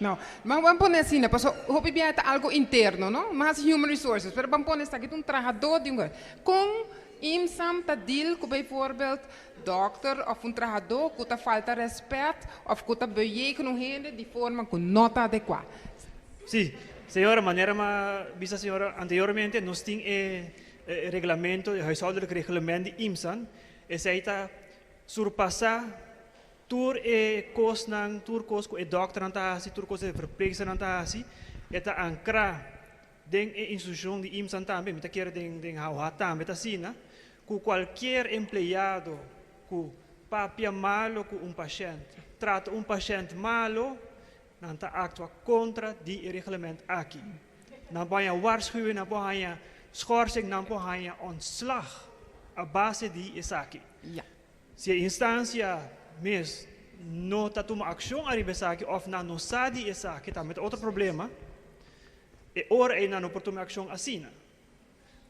Speaker 1: No, ban ban pone asina, paso hopi bia ta algo interno, no? Mas human resources, pero ban pone esaki ta un trahadó di un Kon IMSAM ta deal ku bijvoorbeeld dòkter òf un trahadó ku ta falta rèspèt òf ku ta bejegen un hende di forma ku no ta adekuá?
Speaker 12: Sí, señora, manera m'a bisa señora anteriormente, nos tin e reglamento, e huishoudelijk reglement di IMSAN, esei ta surpasá Tur e kosnan, tur kos ku e dòkternan ta hasi, tur kos e verpleegsternan ta hasi, e ta ankrá den e institushon di IMSAN tambe, mi ta kere den den HOH tambe ta asina, ku kualkier empleado ku papia malo ku un pashènt, trata un pashènt malo, nan ta aktua kontra di e reglement aki. Nan por haña waarschuwing, nan por haña schorsing, nan por haña ontslag a base di esaki. Si e instansia mes no ta tuma akshon ariba esaki òf nan no sa di esaki tambe ta otro problema, e ora ei nan no por tuma e akshon asina.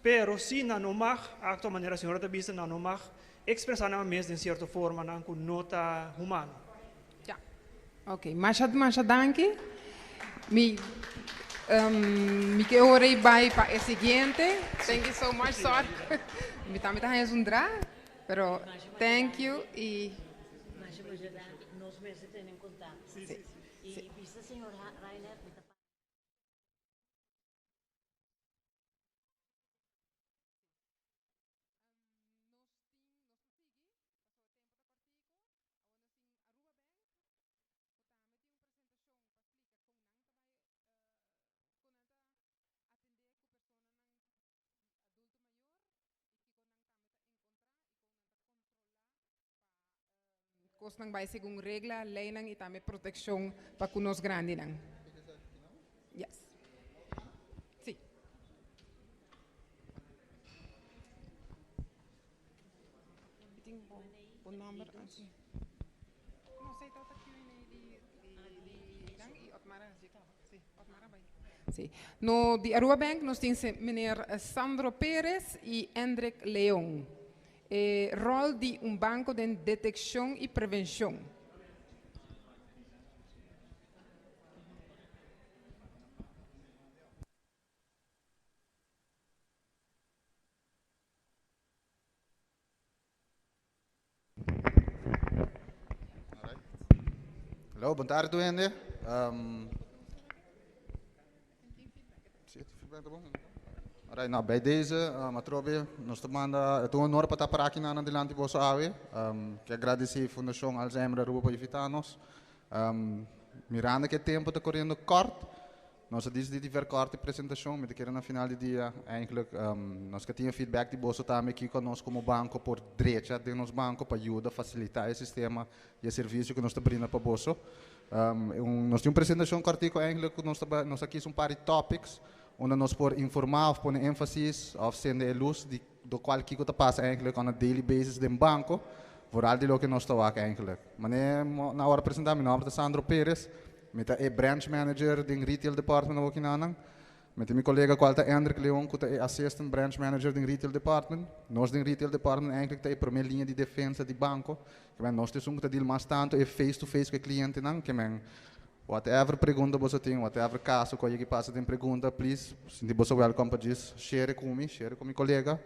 Speaker 12: Pero si nan no mag aktua manera señora ta bisa, nan no mag ekspresá nan mes den sierto formanan ku no ta humano.
Speaker 1: Ja. Ok, masha masha danki. Mi mi ke ora i bai pa e siguiente. Thank you so much, sorry. Mi tambe ta haña zundrá. Pero thank you y.
Speaker 2: Masha masha danki. Nos mester tene en contacto.
Speaker 1: Sí.
Speaker 2: Y bisa señor Reiner mi ta.
Speaker 1: Kosnan bai segun regla, leinan i tambe protekshon pa ku nos grandinan. Yes. Sí. Tin bo nomber así. No sé, ta Q&A di di di i Otmar a hasi kaba. Sí, Otmar a bai. Sí. No di Aruba Bank nos tin meneer Sandro Perez i Endrick Leon. E rol di un banco den deteccion y prevencion.
Speaker 13: Hallo, bon tardi tur hende. Um, Alright, nou, bij deze, um, atrobe, nos ta manda, het un honor pa ta para aki nan dilanti boso awe. Um, ke agradeci Fundacion Alzheimer Aruba pa invita nos. Um, mirando que tempo ta corriendo kort, nos a dicidi di verkort e presentacion. Mi ta kere na final di dia, eigenlijk, um, nos ke tin feedback di boso tambe kiko nos como banco por drecha den nos banco pa yuda facilita e sistema y e servicio cu nos ta brinda pa boso. Um, nos tin un presentacion cortico eigenlijk cu nos ta nos a kies un par di topics unda nos por informa of pone énfasis of sende e luz di do cual kico ta pasa eigenlijk on a daily basis den banco, vooral di loke nos ta wak eigenlijk. Mane na ora presenta, mi nomber ta Sandro Perez, mi ta e branch manager den retail department awor kinanan. Mi tin mi colega cual ta Hendrik Leon cu ta e Assistant Branch Manager den Retail Department. Nos den Retail Department eigenlijk ta e prome liña di defensa di banco. Ke men nos ta esun cu ta deal mas tanto e face to face cu e clientenan. Ke men whatever pregunta boso tin, whatever caso cu a yegi pasa den pregunta, please sinti boso welcome pa djis share cu mi, share cu mi colega.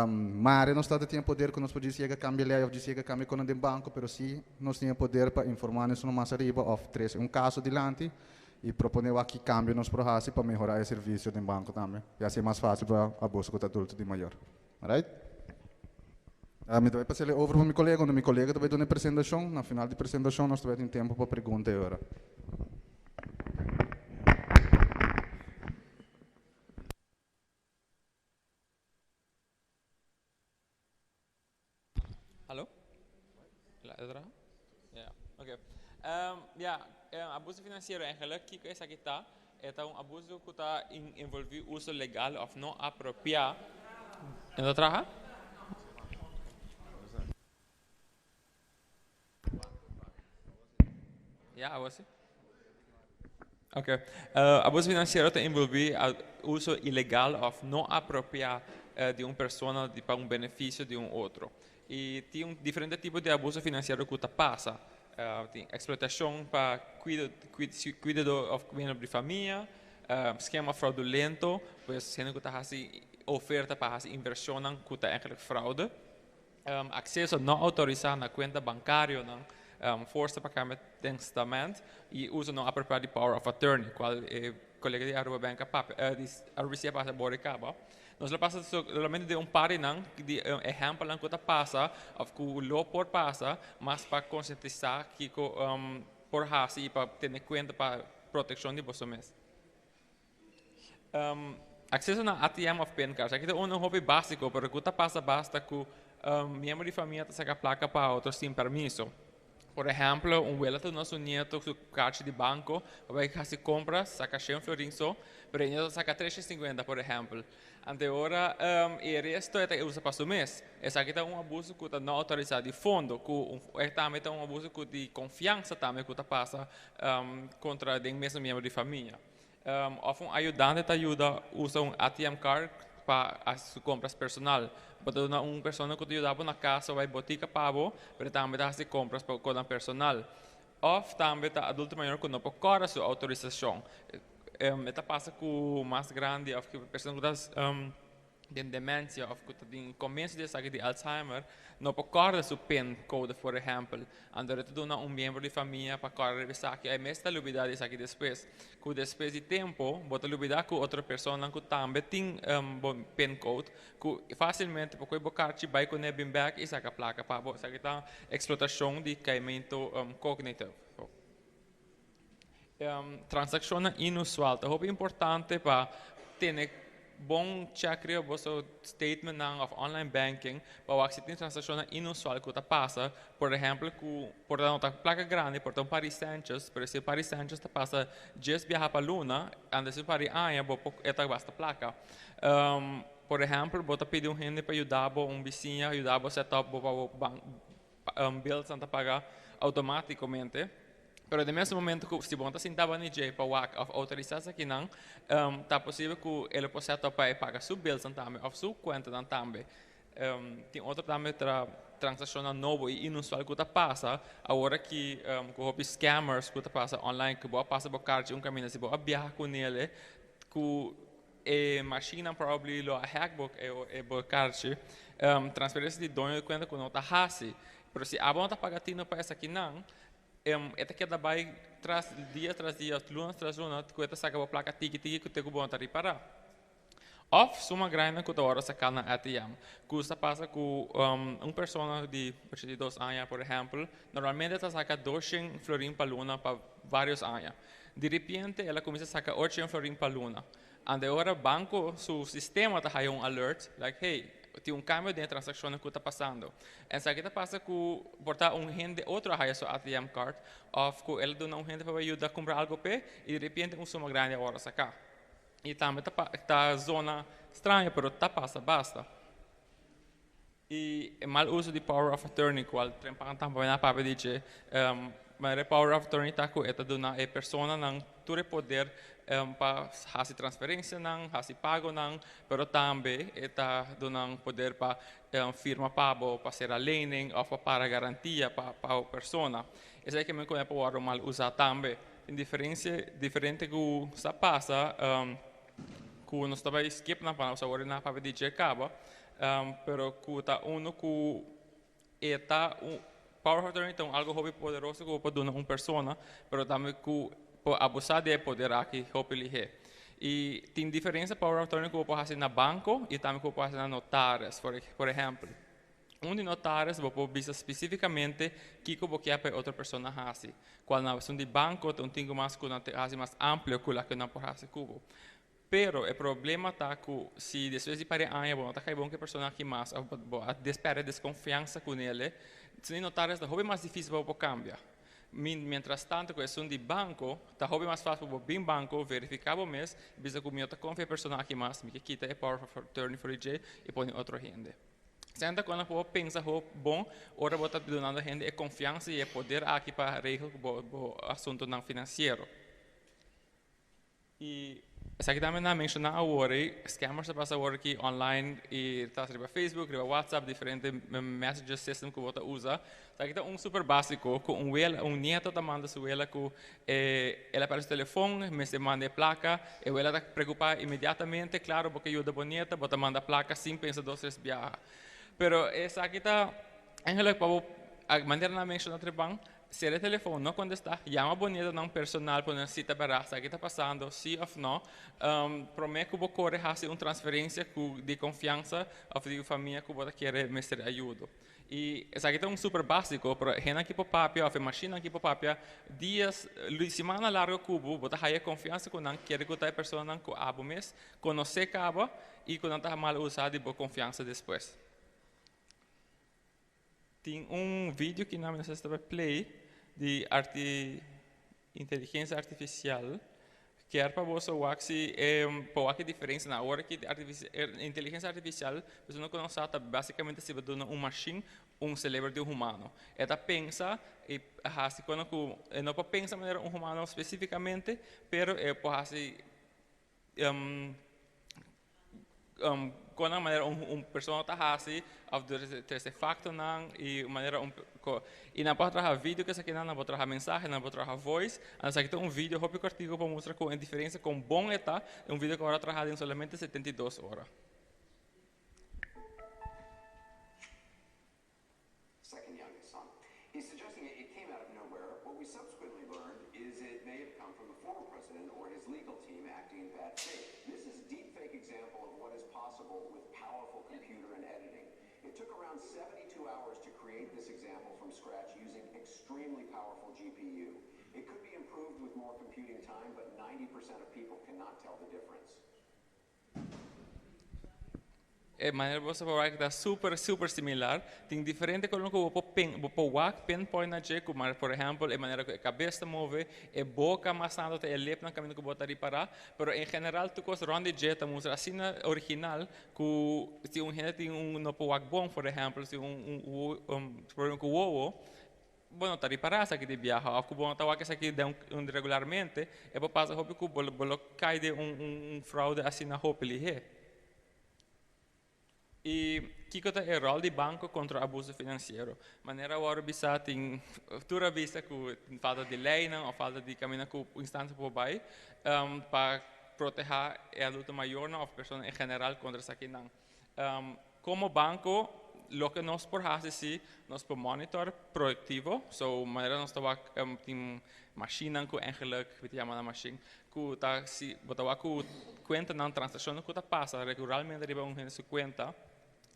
Speaker 13: Mare nos ta tin e poder cu nos por djis yega cambia ley of djis yega cambia conan den banco, pero si nos tin e poder pa informa esunnan mas ariba of trece un caso dilanti y propone wak ki cambio nos por haci pa mehora e servicio den banco tambe y haci e mas facil pa aboso cu ta adulto di mayor. Alright? Mi ta bay pasele over pa mi colega, unda mi colega ta bay duna e presentacion. Na final di presentacion nos ta bay tin tempo pa pregunta e ora.
Speaker 14: Hallo? Ja, oké. Ja, abuso financiero eigenlijk, kiko esaki ta? E ta un abuso ku ta envolví uso legal òf no apropiá. E no ta traha? Ja, awor si. Ok. Abuso financiero ta envolví uso ilegal òf no apropiá di un persona pa un beneficio di un otro. I tin un diferente tipo di abuso financiero ku ta pasa. Tin eksplotashon pa kuido kuidadó òf miembro di famia, skema fraudulento, pues hende ku ta hasi oferta pa hasi invershonnan ku ta eigenlijk fraude. Akseso no outorisá na kuenta bankarionan, forsa pa kambia testament i uso no apropiá di power of attorney, kual e kolega di Aruba Bank a papia, di RBC a pasa bor e kaba. Nos lo pasa solamente den un par di nan, di ehèmpelnan ku ta pasa òf ku lo por pasa, mas pa konsientisá kiko por hasi i pa tene kuenta pa protekshon di boso mes. Akseso na ATM òf pinkaart. Aki ta un hopi básiko, pero ku ta pasa basta ku miembro di famia ta saka plaka pa otro sin permiso. Por ehèmpel, un wela ta duna su nieto su karchi di banko pa bai hasi kompra, saka shen florin so, pero e nieto ta saka tresha sinkuenta, por ehèmpel. Ante ora e resto e ta usa pa su mes. Esaki ta un abuso ku ta no outorisá di fondo, ku e tambe ta un abuso ku di konfiansa tambe ku ta pasa kontra den mesmo miembro di famia. Of un ayudante ta yuda usa un ATM card pa hasi su compras personal. Bo ta duna un persona cu ta yuda bo na casa o bay botica pa bo, pero tambe ta hasi compras pa cosnan personal. Of tambe ta adulto mayor cu no por corda su autorisacion. E ta pasa cu mas grandi of cu persona cu ta den demensia of ku ta den komienso di esaki di Alzheimer no por kòrda su pin code por ehèmpel. Anto e ta duna un miembro di famia pa kòrda riba esaki. E mes ta lubidá di esaki despues. Ku despues di tempu bo ta lubidá ku otro personanan ku tambe tin bo pin code ku fásilmente por kohe bo karchi bai kuné bin bèk i saka plaka pa bo. Esaki ta eksplotashon di kaimentu kognitivo. Transakshonnan inusual ta hopi importante pa tene bon check riba boso statementnan of online banking pa wak si tin transakshonnan inusual ku ta pasa. Por ehèmpel ku por ta no ta plaka grandi por ta un par di sèntjes pero si e par di sèntjes ta pasa djes biaha pa luna antes di un par di aña bo por e ta basta plaka. Por ehèmpel bo ta pidi un hende pa yuda bo un bisiña yuda bo set up bo pa bo bilsnan ta paga automáticamente. Pero den mes momento ku si bo no ta sinta bani dje pa wak òf outorisá esakinan, ta posibel ku e lo por sèt òp pa e paga su bilsnan tambe òf su kuentanan tambe. Tin otro tambe tra transakshonnan nobo i inusual ku ta pasa awor aki ku hopi scammers ku ta pasa online ku bo a pasa bo karchi un kaminda si bo a biaha ku nele ku e mashinnan probably lo a hack bo e bo karchi. Transferensia di doño di kuenta ku no ta hasi pero si abo no ta paga tino pa esakinan E ta keda bai tras dia tras dia, luna tras luna, ku e ta saka bo plaka tiki tiki ku te ku bo no ta ripará. Òf suma grandi ku ta wòrdu saká na ATM. Ku sa pasa ku un persona di 82 aña, por ehèmpel, normalmente ta saka 200 florin pa luna pa vários aña. Di ripiente el a kuminsá saka 800 florin pa luna. Ante ora banco su sistema ta haya un alert, like hey, tin un cambio den e transaccionnan cu ta pasando. Esaki ta pasa cu por ta un hende otro a haya su ATM card of cu el a duna un hende pa bay yuda cumpra algo p'e y di repente un suma grandi a worde saca. Y tambe ta ta zona straño pero ta pasa basta. Y e mal uso di power of attorney cual trempan tambe na papia di dje. Manera e power of attorney ta ku e ta duna e personanan tur e poder pa hasi transferensianan, hasi pagonan, pero tambe e ta duna nan poder pa firma pa bo, pa sera lening òf pa para garantia pa pa bo persona. Esei ke men kono por wòrdu mal usá tambe. Tin diferensia diferente ku sa pasa ku nos ta bai skip nan pa nos awor na papia di dje kaba, pero ku ta unu ku E ta un power of attorney ta un algo hopi poderoso ku bo por duna un persona, pero tambe ku por abusá di e poder aki hopi lihé. I tin diferensia power of attorney ku bo por hasi na banko i tambe ku bo por hasi na notaris. Por por ehèmpel, un di notaris bo por bisa spesífikamente kiko bo kier pa e otro persona hasi, kual na esun di banko ta un tinku mas ku nan ta hasi mas amplio ku loke nan por hasi ku bo. Pero e problema ta cu si despues di par di aña bo no ta cay bon cu e persona aki mas of bo a perde desconfiansa cu nele, si no ta hopi mas dificil pa bo por cambia. Mientras tanto cu esun di banco ta hopi mas facil pa bo bin banco verifica bo mes y bisa cu mi no ta confia e persona aki mas, mi ke kita e power of attorney for di dje y pone otro hende. Esaki ta cuando bo pensa hopi bon ora bo ta dunando hende e confiansa y e poder aki pa regel cu bo asuntonan financiero. Y esaki tambe nan a menciona awor ey, scammers ta pasa awor aki online y ta riba Facebook, riba WhatsApp, diferente messages system cu bo ta usa. Esaki ta un super basico cu un wela, un nieto ta manda su wela cu el a perde su telefon, mester manda e placa, e wela ta preocupa inmediatamente, claro bo ke yuda bo nieta, bo ta manda placa sin pensa dos tres biaha. Pero esaki ta eigenlijk pa bo, manera nan a menciona treban, Sera e telefon, no kontestá, yama bo nietonan personal pa nan si ta bèrdat sa ki ta pasando, si òf nò. Promé ku bo kore hasi un transferensia ku di konfiansa òf di famia ku bo ta kere mester ayudo. I esaki ta un super básiko, pero hendenan ki por papia òf e mashinnan ki por papia dias, simannan largu ku bo, bo ta haya konfiansa ku nan kere ku ta e personanan ku abo mes konosé kaba i ku nan ta mal usa di bo konfiansa despues. Tin un video ki nan mester staba play di arti inteligencia artificial kier pa boso wak si e pa wak e diferencia nan awor aki inteligencia artificial boso no kono sa ta basicamente si bo duna un machine un celebro di un humano e ta pensa y hasi kono ku e no por pensa manera un humano specificamente pero e por hasi Kon nan manera un persona ta hasi of trese faktonan i manera un i nan por traha video ku esakinan, nan por traha mensahe, nan por traha voice. Anto esaki ta un video hopi kòrtiku pa mustra ku e diferensia kon bon e ta, un video ku a wòrdu traha den solamente 72 ora.
Speaker 15: Second youngest son. He's suggesting it, it came out of nowhere. What we subsequently learned is it may have come from the former president or his legal team acting in bad faith. This is a deep fake example of what is possible with powerful computer and editing. It took around 72 hours to create this example from scratch using extremely powerful GPU. It could be improved with more computing time, but 90% of people cannot tell the difference.
Speaker 14: E manera bo sa por wak ta super super similar. Tin diferente kolon ku bo por pin bo por wak pinpoint na dje ku por ehèmpel e manera ku e kabes ta move, e boka mas tantu ta e lepnan kaminda ku bo ta ripará. Pero en general tur kos rònt di dje ta mustra asina original ku si un hende tin un no por wak bon por ehèmpel si un un problema ku wowo bo no ta ripará esaki di biaha òf ku bo no ta wak esaki den un regularmente e por pasa hopi ku bo bo lo kai den un un fraude asina hopi lihé. I kiko ta e ròl di banko kontra abuso finansiero? Manera awor bisa tin tur a bisa ku tin falta di leinan òf falta di kaminda ku instansia por bai pa protehá e adulto mayornan òf persona en general kontra esakinan. Komo banko loke nos por hasi si nos por monitor proaktivo, so manera nos ta wak tin mashinnan ku eigenlijk mi ta yama nan mashin ku ta si bo ta wak ku kuentanan transakshonnan ku ta pasa regularmente riba un hende su kuenta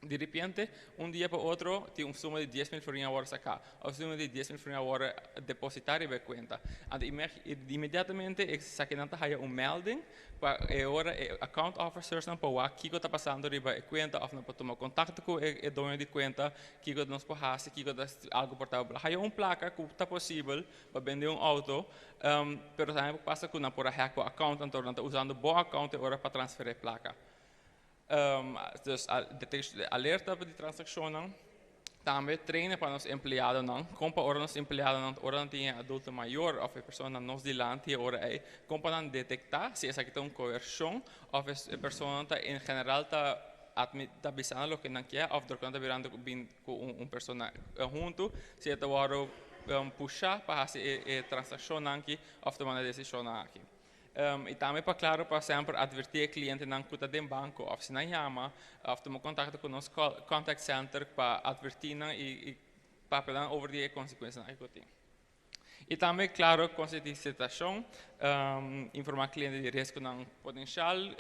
Speaker 14: di repente un dia pa otro tin un suma di 10.000 florin a wòrdu saká òf suma di 10.000 florin a wòrdu depositá riba e kuenta anto inmediatamente esakinan ta haya un melding Pa e ora e account officersnan por wak kiko ta pasando riba e kuenta òf nan por tuma kontakto ku e doño di kuenta, kiko nos por hasi, kiko ta algu por ta. Haya un plaka ku ta posibel pa bende un outo, pero tambe por pasa ku nan por a hack bo account anto nan ta usando bo account e ora pa transferé plaka. Dus alerta di transakshonnan. Tambe trainen pa nos empleadonan, kon pa ora nos empleadonan ora nan tin e adulto mayor òf e persona nos dilanti e ora ei, kon pa nan detektá si esaki ta un koershon òf e persona ta en general ta ta bisando loke nan kier òf dor ku nan ta birando bin ku un persona huntu, si e ta wòrdu pushá pa hasi e transakshonnan aki òf tuma e desishonnan aki. I tambe pa klaro pa semper atvertí e klientenan ku ta den banko òf si nan yama òf tuma kontakto ku nos contact center pa atvertí nan i papia nan over di e konsekuensianan ku tin. I tambe klaro konsientisashon, informá kliente di riesgonan potenshal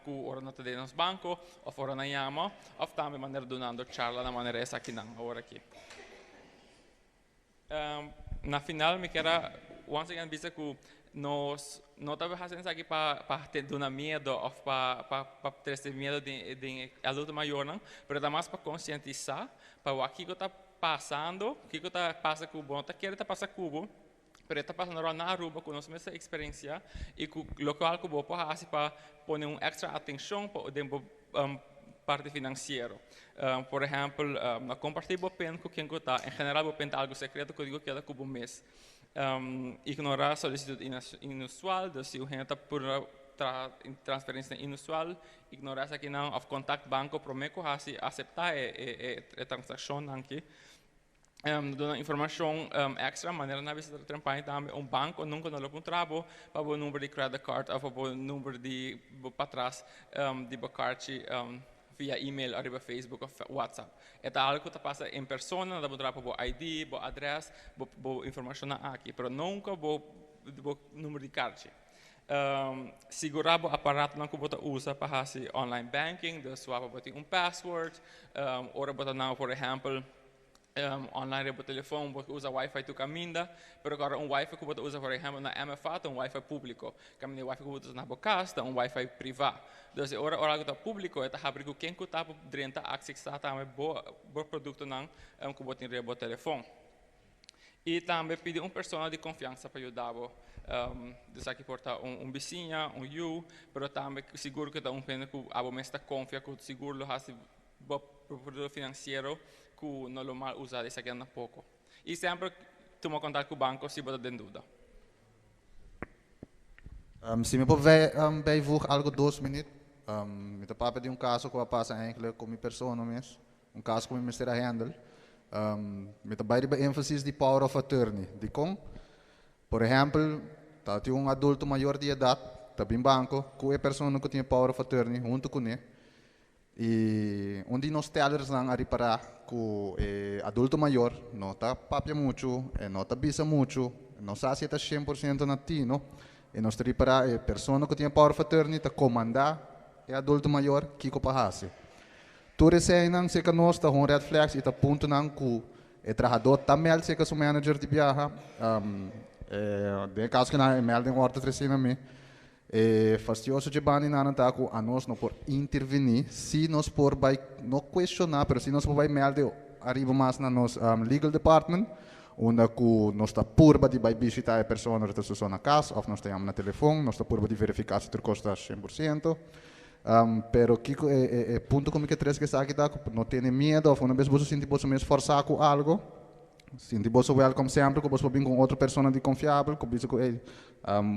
Speaker 14: ku ora nan ta den nos banko òf ora nan yama òf tambe manera dunando charla na manera esakinan awor aki. Na final mi kier a once again bisa ku nos no ta hasi esaki pa pa duna miedo òf pa pa pa trese miedo den den e adulto mayornan, pero ta mas pa konsientisá pa wak kiko ta pasando, kiko ta pasa ku bo no ta kere ta pasa ku bo, pero e ta pasando rònt na Aruba ku nos mes ta eksperensiá i ku lokual ku bo por hasi pa pone un èkstra atenshon pa den bo parti finansiero. Por ehèmpel, no kompartí bo pin ku ken ku ta. En general bo pin ta algu sekreto ku digo keda ku bo mes. Ignorá solisitut inusual, dus si un hende ta purba traha transferensianan inusual, ignorá esakinan òf kontakt banko promé ku hasi aseptá e transakshonnan aki. Duna informacion extra, manera nan a bisa trempan tambe, un banco nunca no lo puntra bo pa bo number di credit card of pa bo number di bo patras di bo karchi via email of riba Facebook of WhatsApp. E ta algo cu ta pasa en persona, nan ta puntra pa bo ID, bo adres, bo informacionnan aki, pero nunca bo number di karchi. Sigura bo aparatonan ku bo ta usa pa hasi online banking, dus wak pa bo tin un password. Ora bo ta na por ehèmpel online riba bo telefòn bo usa wifi tur kaminda, pero kòrda un wifi ku bo ta usa por ehèmpel na MFA ta un wifi públiko, kaminda e wifi ku bo ta usa na bo kas ta un wifi privá. Dus e ora ora algu ta públiko e ta habri ku ken ku ta por drenta aksesá tambe bo bo produktonan ku bo tin riba bo telefòn. I tambe pidi un persona di konfiansa pa yuda bo. Esaki por ta un bisiña, un yu, pero tambe sigur ku ta un hende ku abo mes ta konfia ku sigur lo hasi bo produkto finansiero ku no lo mal usa esaki nan poko. I semper tuma kontak ku banko si bo ta den duda.
Speaker 13: Si mi por bijvoeg algo dos minuut. Mi ta papia di un kaso ku a pasa eigenlijk ku mi persona mes. Un kaso ku mi mester a handle. Mi ta bai riba énfasis di power of attorney. Dikon? Por ehèmpel, ta tin un adulto mayor di edat ta bin banko ku e persona ku tin e power of attorney huntu kuné i un di nos tellersnan a ripará ku e adulto mayor no ta papia muchu, e no ta bisa muchu, no sa si e ta shen por siento na tino i nos ta ripará e persona ku tin e power of attorney ta komandá e adulto mayor kiko pa hasi. Tur eseinan serka nos ta hon red flags i ta puntonan ku e trahadó ta mèld serka su manager di biaha. Den e kaso ku nan e mèld den òrde tresí na mi. E fastioso dje banda nan ta ku anos no por intervení, si nos por bai no kuestioná pero si nos por bai mèld ariba mas na nos legal department unda ku nos ta purba di bai bishitá e persona ora ta su so na kas òf nos ta yama na telefon, nos ta purba di verifiká si tur kos ta shen por siento. Pero kiko e e e punto ku mi ke trese ku esaki ta ku no tene miedo òf una bes boso sinti boso mes fòrsá ku algo, sinti boso wèlkòm semper ku boso por bin ku un otro persona di konfiabel ku bisa ku ey,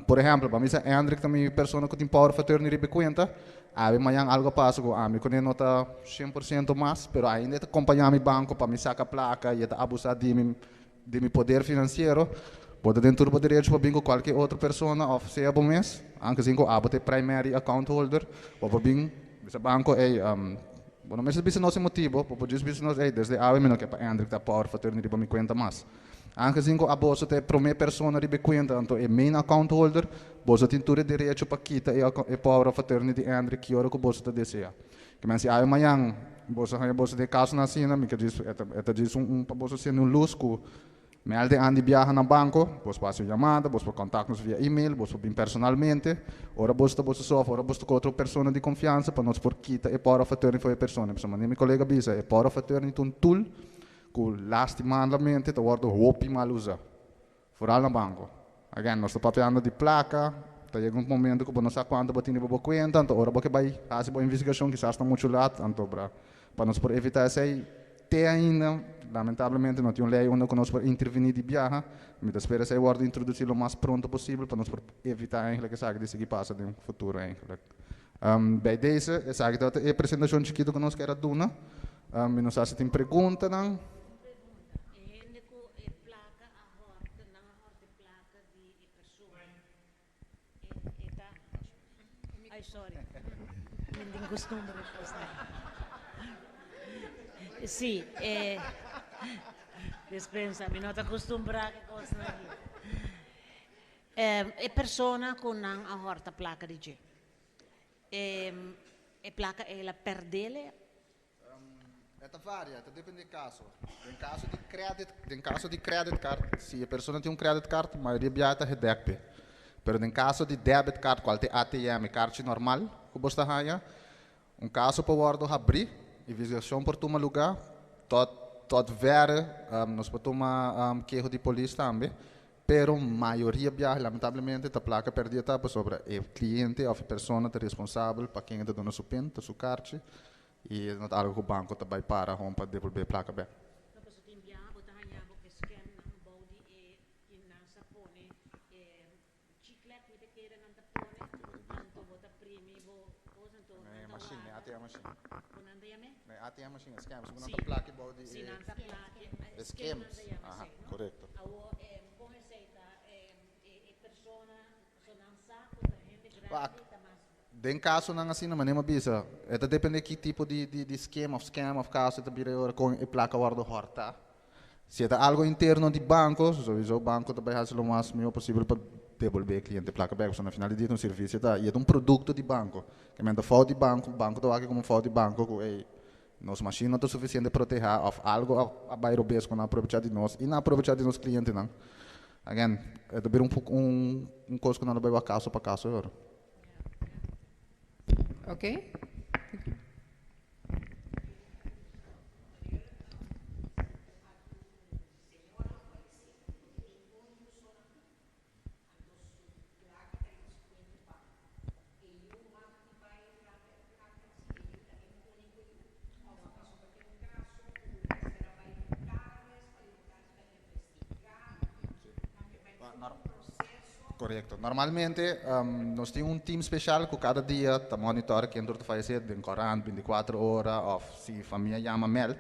Speaker 13: por ehèmpel pa mi sa Hendrik ta mi persona ku tin power of attorney riba e kuenta, awe mañan algo a pasa ku ami kuné no ta shen por siento mas, pero ainda e ta kompañá mi banko pa mi saka plaka i e ta abusá di mi di mi poder finansiero, bo ta den tur bo derecho pa bin ku kualke otro persona òf sea bo mes, anke sin ku abo ta e primary account holder, bo por bin bisa banko, ey, bo no mester bisa nos e motibo, bo por djis bisa nos, ey, desde awe mi no ke pa Hendrik ta power of attorney riba mi kuenta mas. Anke sin ku aboso ta e prome persona riba e kuenta, anto e main account holder, boso tin tur e derecho pa kita e power of attorney di Hendrik ki ora ku boso ta desea. Ke men si awe mañan boso haña boso den kasonan asina, mi ke djis e ta djis un pa boso sende un lus ku mèlde an di biaha na banko, boso por hasi un yamada, boso por kòntak nos via email, boso por bin personalmente, ora boso ta boso so òf ora boso ta ku otro persona di konfiansa pa nos por kita e power of attorney for e persona. Pasobra manera mi kolega bisa, e power of attorney ta un tool ku lastimadamente ta wòrdu hopi mal usá. Foral na banko. Again, nos ta papiando di plaka, ta yega un momento ku bo no sa kuantu bo tin riba bo kuenta, anto ora bo ke bai hasi bo investigashon kisas ta muchu lat, anto bra pa nos por evitá esei te ainda. Lamentablemente no tin un ley unda cu nos por interveni di biaha. Mi ta spera esey wordo introduci lo mas pronto posibel pa nos por evita eigenlijk esaki di sigui pasa den futuro eigenlijk. Bij deze, esaki tabata e presentacion chikito cu nos kier a duna. Mi no sa si tin preguntanan.
Speaker 2: Ay, sorry. Mi tin costumbre Sí, eh, dispensa, mi no ta acostumbra cu cosnan aki. E persona cu nan a horta placa di dje. E placa el a perdele?
Speaker 13: E ta varia, e ta depende e caso. Den caso di credit, den caso di credit card, si e persona tin un credit card, mayoria biaha ta gedek p'e. Pero den caso di debit card, cual ta e ATM, e carchi normal cu bo sta haña, un caso por wordo habri, investigacion por tuma luga, tot tot verre nos por tuma keho di polis tambe, Pero mayoria biaha lamentablemente ta placa perdi ta pasobra e cliente of e persona ta responsabel pa ken e ta duna su pin, ta su carchi y no ta algo cu banco ta bay para hon pa devolbe e placa bek.
Speaker 2: No paso tin biaha bo ta haña bo e scam nan bou di e y nan sa pone e chiclet mi ta kere nan ta pone anto bo ta primi bo cos anto nan ta
Speaker 13: machine,
Speaker 2: warda.
Speaker 13: ATM machine.
Speaker 2: Con nan ta yam'e?
Speaker 13: Nee, ATM machine, scam. Su nan
Speaker 2: Sí.
Speaker 13: ta plaki bou di
Speaker 2: Sí,
Speaker 13: e
Speaker 2: nan ta plaki,
Speaker 13: e
Speaker 2: scam nan
Speaker 13: schemes.
Speaker 2: ta yama
Speaker 13: Aha,
Speaker 2: esei, no?
Speaker 13: correcto.
Speaker 2: Awo, con esei ta e persona, so nan sa cu ta hende
Speaker 13: Wak,
Speaker 2: grandi ta mas.
Speaker 13: Den casonan asina, manera mi a bisa, e ta depende ki tipo di scheme of scam of caso e ta bira e ora con e placa wordo horta. Si e ta algo interno di banco, sowieso banco ta bay haci lo mas miho posibel pa debolbe e cliente placa bek, pasobra na final di dia ta un servicio ta, y e ta un producto di banco. Ke men ta fout di banco, banco ta wak como un fout di banco cu ey, nos machine no ta suficiente proteha of algo a bay robes cu nan a aprobecha di nos y nan a aprobecha di nos clientenan. Again, e ta bira un un un cos cu nan lo bay wak caso pa caso e ora.
Speaker 1: Okay.
Speaker 13: Korekto. Normalmente nos tin un team special ku kada dia ta monitor ken tur ta fayesé den korant bintikuater ora òf si famia yama mèld.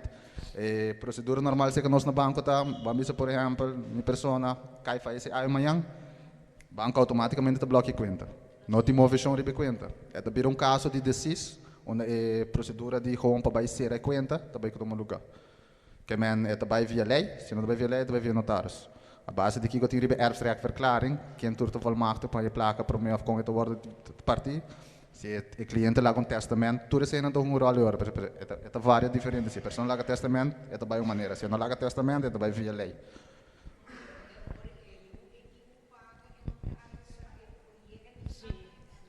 Speaker 13: E prosedura normal seka nos na banko ta, ban bisa por ehèmpel mi persona kai fayesé awe mañan, banko outomátikamente ta blòkia e kuenta. No tin moveshon riba e kuenta. E ta bira un kaso di desis unda e prosedura di gewoon pa bai sera e kuenta ta bai tuma lugá. Ke men e ta bai via lei, si no ta bai via lei e ta bai via notaris. A base di kiko tin riba e erfrechtverklaring, ken tur ta volmachte pa e plaka promé òf kon e ta wòrdu partí. Si e kliente laga un tèstamènt, tur eseinan ta hunga un ròl ora, pero e ta varia diferente. Si e persona laga tèstamènt, e ta bai un manera, si e no laga tèstamènt, e ta bai via lei.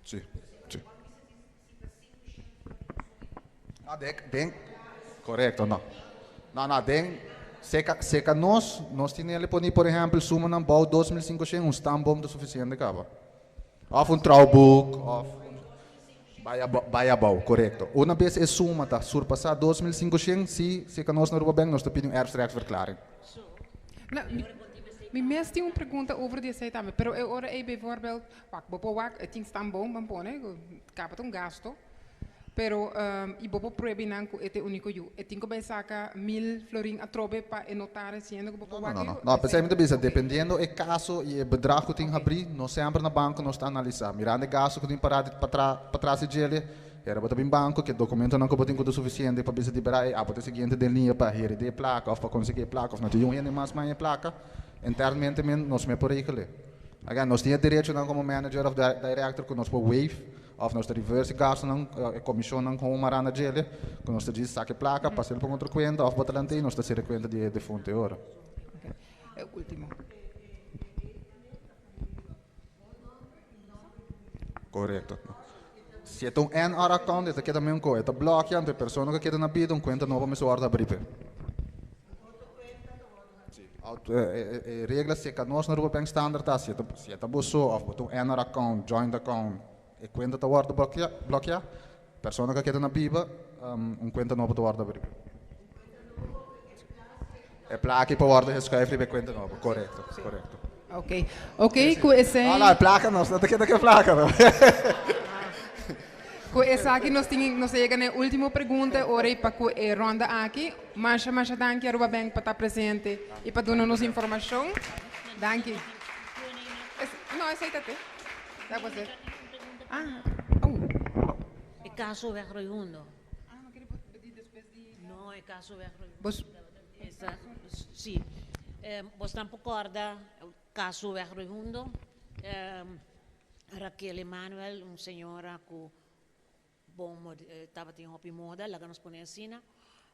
Speaker 13: Sí, sí. No, den, den, correcto, no. No, no, den, seca, seca nos, nos tiene le poni, por ejemplo, sumanan bou 2500, un stamboom ta suficiente caba. Of un trouwboek, of Bai abou, bai abou, correcto. Una bes e suma ta surpasa 2500, si seca nos na Aruba Bank, nos ta pidi un erfrechtverklaring.
Speaker 1: No, mi, mi mes tin un pregunta over di esei tambe, pero e ora ei bijvoorbeeld, wak, bo por wak, e tin stamboom ban pone, ku kaba ta un gasto, pero i bo por prueba nan ku e ta e uniko yu. E tin ku bai saka mil florin atrobe pa e notaris siendo ku bo por
Speaker 13: No,
Speaker 1: wak
Speaker 13: no, no.
Speaker 1: yu?
Speaker 13: No, p'esei mi ta bisa,
Speaker 1: Oké.
Speaker 13: dependiendo e kaso i e bedrag ku tin habrí, no semper na banko nos ta analisá. Mirando e gasto ku tin pará di patra patras di djele, hera bo ta bin banko, ke dokumentonan ku bo tin ku ta sufisiente pa bisa di bera, ey, abo ta e siguiente den liña pa heredé e plaka òf pa konsiguí e plaka òf no tin un hende mas maña e plaka, internamente men nos me por regel'é. Again, nos tin e derechonan komo manager òf director ku nos por waive òf nos ta reverse e gastonan, e komishonnan komo mará na djele, ku nos ta djis saka e plaka, pas'el pa un otro kuenta òf botalant'ei, nos ta sera e kuenta di e defunto e ora.
Speaker 1: E último.
Speaker 13: Korekto. Si e ta un NR account e ta keda meun ko, e ta blòkia, anto e persona ku a keda na bida un kuenta nobo mester wòrdu abrí p'e. E regla si e ka nos na Aruba Bank Standard ta si e ta bo so of bo ta un NR account, joint account, e kuenta ta wòrdu blòkiá, persona ku a keda na biba un kuenta nobo ta wòrdu abrí. E placa por wordo geschuif riba e cuenta nobo, correcto, correcto.
Speaker 1: Ok, ok, cu esey.
Speaker 13: No, no, e placa nos no ta keda cu e placa no.
Speaker 1: Cu esaki nos tin, nos a yega na e ultimo pregunta ora y pa cu e ronda aki. Masha, masha danki Aruba Bank pa ta presente y pa duna nos informacion. Danki. No, esey ta te. That was it. Ah, oh.
Speaker 2: E caso weg Royundo. No, e caso weg Royundo.
Speaker 1: Bos.
Speaker 2: Esa, si. Bos tampo corda caso weg Royundo. Raquel Emanuel, un señora cu bon tabatin hopi moda, laga nos pone asina.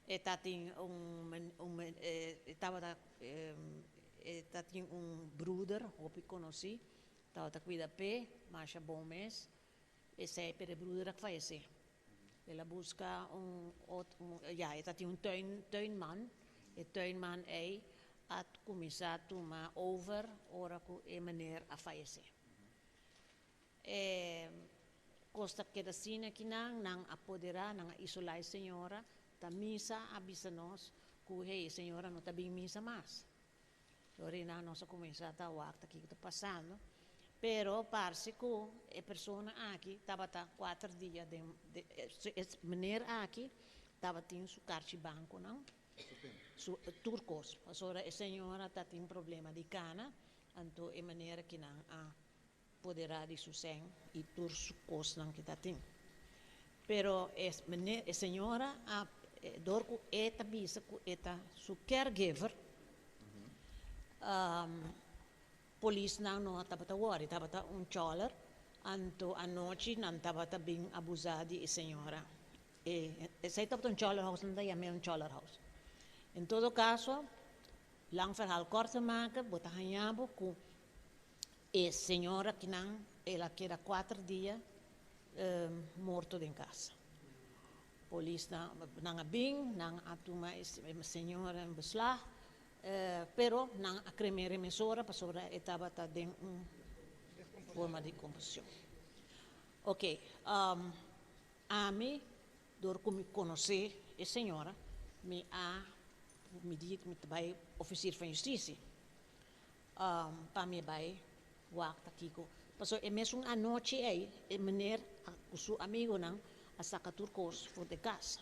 Speaker 2: E tatin un, un, e tabata, e tatin un broeder hopi conoci, tabata cuida p'e, masha bon mes. Esey pero e broeder a fayece. El a busca un ot, ya, e tatin un tuin, tuinman. E tuinman ey a cuminsa tuma over ora cu e meneer a fayece. E cos ta keda asina aki nan, nan a podera, nan a isola e señora, ta misa a bisa nos cu hey, e señora no ta bin misa mas. Lori nan nos a cuminsa ta wak ta kico ta pasando, pero parce cu e persona aki tabata cuater dia den, e meneer aki tabatin su carchi banconan, su tur cos, pasobra e señora ta tin problema di cana, anto e meneer aki nan a podera di su sen y tur su cosnan cu ta tin. Pero e meneer, e señora a, door cu e ta bisa cu e ta su caregiver, polisnan no tabata worry, tabata un choler, anto anochi nan tabata bin abusa di e señora. E, esey tabata un choler house, nan ta yam'e un choler house. En todo caso, lang verhaal kort te maken, bo ta haña bo cu e señora kinan el a keda cuater dia morto den casa. Polis nan a bin, nan a tuma e señora en beslag, pero nan a crem'e remesora pasobra e tabata den un forma di combustión. Ok, ami door cu mi conoce e señora, mi a mi di mi ta bay officier van justitie pa mi bay wak ta kico. Pasobra e mesun anochi ey e meneer cu su amigonan a saca tur cos for di cas.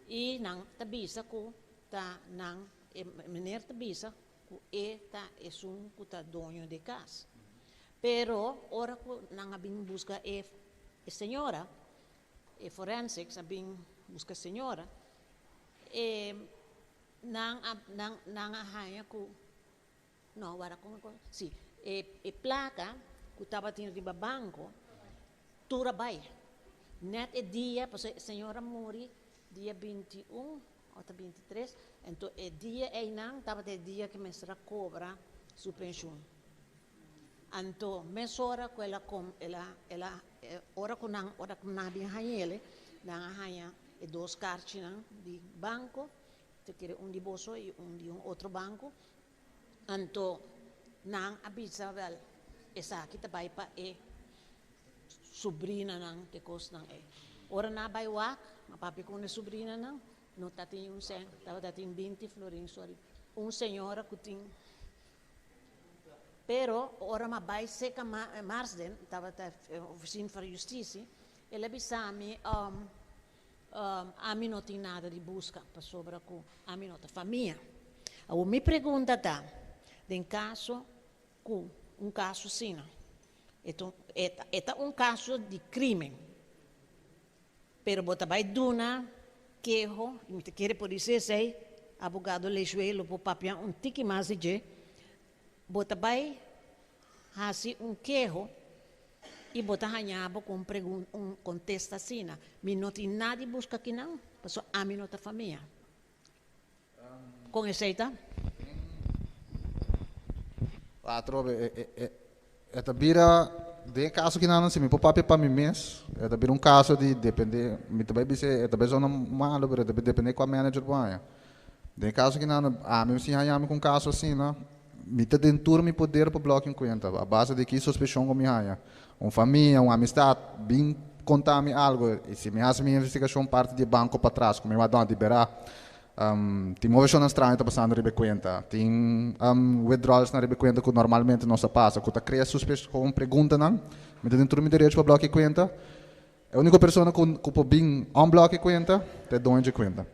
Speaker 2: Y nan ta bisa cu ta nan, e meneer ta bisa cu e ta esun cu ta doño di cas. Pero ora cu nan a bin busca e señora, e forensics a bin busca e señora, e nan a nan nan a haña cu no wara con con si e e placa cu tabatin riba banco tur a bay net e dia pasobra e señora a muri dia 21 o ta 23 enton e dia eynan tabata e dia cu mester a cobra su pensioen anto mesora cu el a com el a el a ora cu nan ora cu nan a bin hañele nan a haña e dos carchinan di banco ta kere un di boso y un di un otro banco anto nan a bisa wel esaki ta bay pa e sobrinanan te cosnan ey ora nan a bay wak a papia cu e sobrinanan no ta tin un cent tabata tin 20 florin sorry un señora cu tin pero ora m'a bay seca Marsden tabata oficina van justitie el a bisa mi ami no tin nada di busca pasobra cu ami no ta famia. Awor mi pregunta ta, den caso cu un caso asina, e ta e ta un caso di crimen, pero bo ta bay duna keho, y mi ta kere por dici esey, abogado Lejué lo por papia un tiki mas di dje, bo ta bay haci un keho y bo ta haña bo cu un pregun un contesta asina, mi no tin nada di busca akinan, pasobra ami no ta famia. Con esey ta?
Speaker 13: Atrobe, e, e, e, e ta bira, den e caso kinan si mi por papia pa mi mes, e ta bira un caso di depende, mi ta bay bisa e ta bay zona malo, pero e ta depende cua manager bo haña. Den e caso kinan, ami si haña mi cu un caso asina, mi ta den tur mi poder pa blokia un cuenta, a base di ki sospicion cu mi haña. Un famia, un amistad, bin conta mi algo, y si mi haci mi investigacion parti di e banco patras, cu mi wak don a libera. Tin moveshonnan straño ta pasando riba e kuenta. Tin withdrawalsnan riba e kuenta ku normalmente no sa pasa, ku ta krea suspeshon, preguntanan. Mi ta den tur mi derecho pa blòkia e kuenta. E úniko persona ku ku por bin unblock e kuenta ta e doño dje kuenta.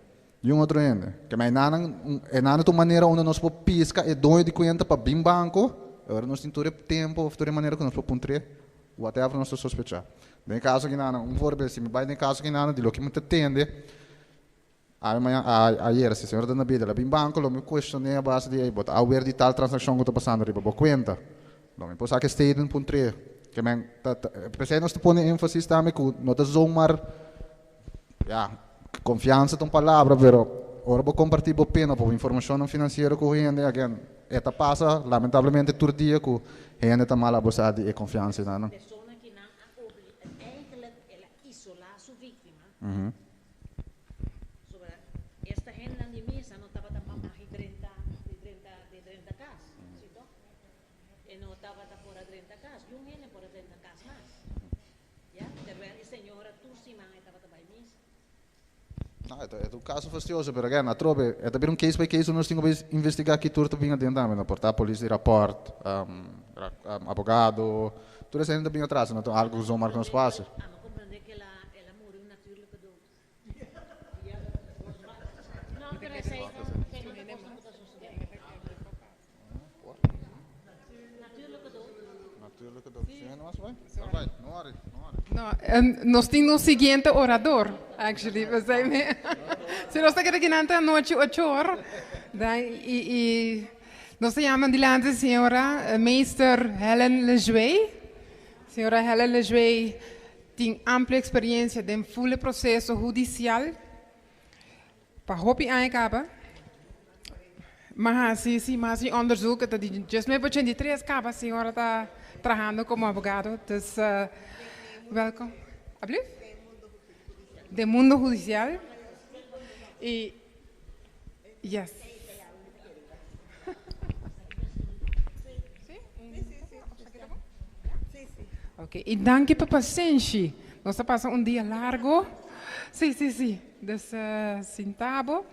Speaker 13: Niun otro hende. Ke ma e nanan e nan ta un manera unda nos por piska e doño di kuenta pa bin banko, e ora nos tin tur e tempo òf tur e manera ku nos por puntr'é whatever nos ta sospechá. Den e kaso aki nan, un voorbeeld, si mi bai den e kaso aki nan di loke mi ta tende, Awe mañan, ayer, si señor ta na bida, el a bin banco, lo mi cuestion'é a base di, ey, bo ta awer di tal transaccion cu ta pasando riba bo cuenta. Lo mi por saca e statement puntr'é. Ke men, ta, ta, p'esei nos ta pone énfasis tambe cu no ta zomaar, ya, confiansa ta un palabra, pero ora bo comparti bo pin of bo informacionnan financiero cu hende, again, e ta pasa lamentablemente tur dia cu hende ta mal abusá di e confiansanan.
Speaker 2: Persona ki nan a obli, eigenlijk el a isolá su víctima. Sobra esta hendenan di misa no tabata mama di drenta di drenta di drenta cas, si toh? E no tabata por a drenta cas, yun hende por a drenta cas mas, ya, terwijl e señora tur siman e tabata bay misa.
Speaker 13: No, e ta e ta un caso fastioso, pero again, atrobe, e ta bira un case by case, nos tin cu bay investiga ki tur ta bin aden tambe, no por ta polis di rapport, abogado, tur esei ta bin atras, no ta algo zomaar cu nos por haci.
Speaker 2: Amo comprende cu el a el a muri un natuurlijke dood. No, pero esei no, esei no ta cosnan cu ta sosode. Natuurlijke dood.
Speaker 13: Natuurlijke dood. Si hende mas bai? Al bai, no worry, no worry.
Speaker 1: No, nos tin nos siguiente orador, actually, p'esei mi si nos ta keda kinan te anochi ocho or, dan i i nos ta yama dilanti señora Meester Helen Lejuey. Señora Helen Lejuey tin amplio experiencia den full e proceso hudicial pa hopi aña caba. Ma haci, si, ma haci onderzoek, e ta di 1983 caba señora ta trahando como abogado. Dus welkom. Alblief? Den mundo hudicial. Y yes. Ok, y danki pa pasenshi. Nos ta pasa un dia largo. Sí, sí, sí. Dus sinta bo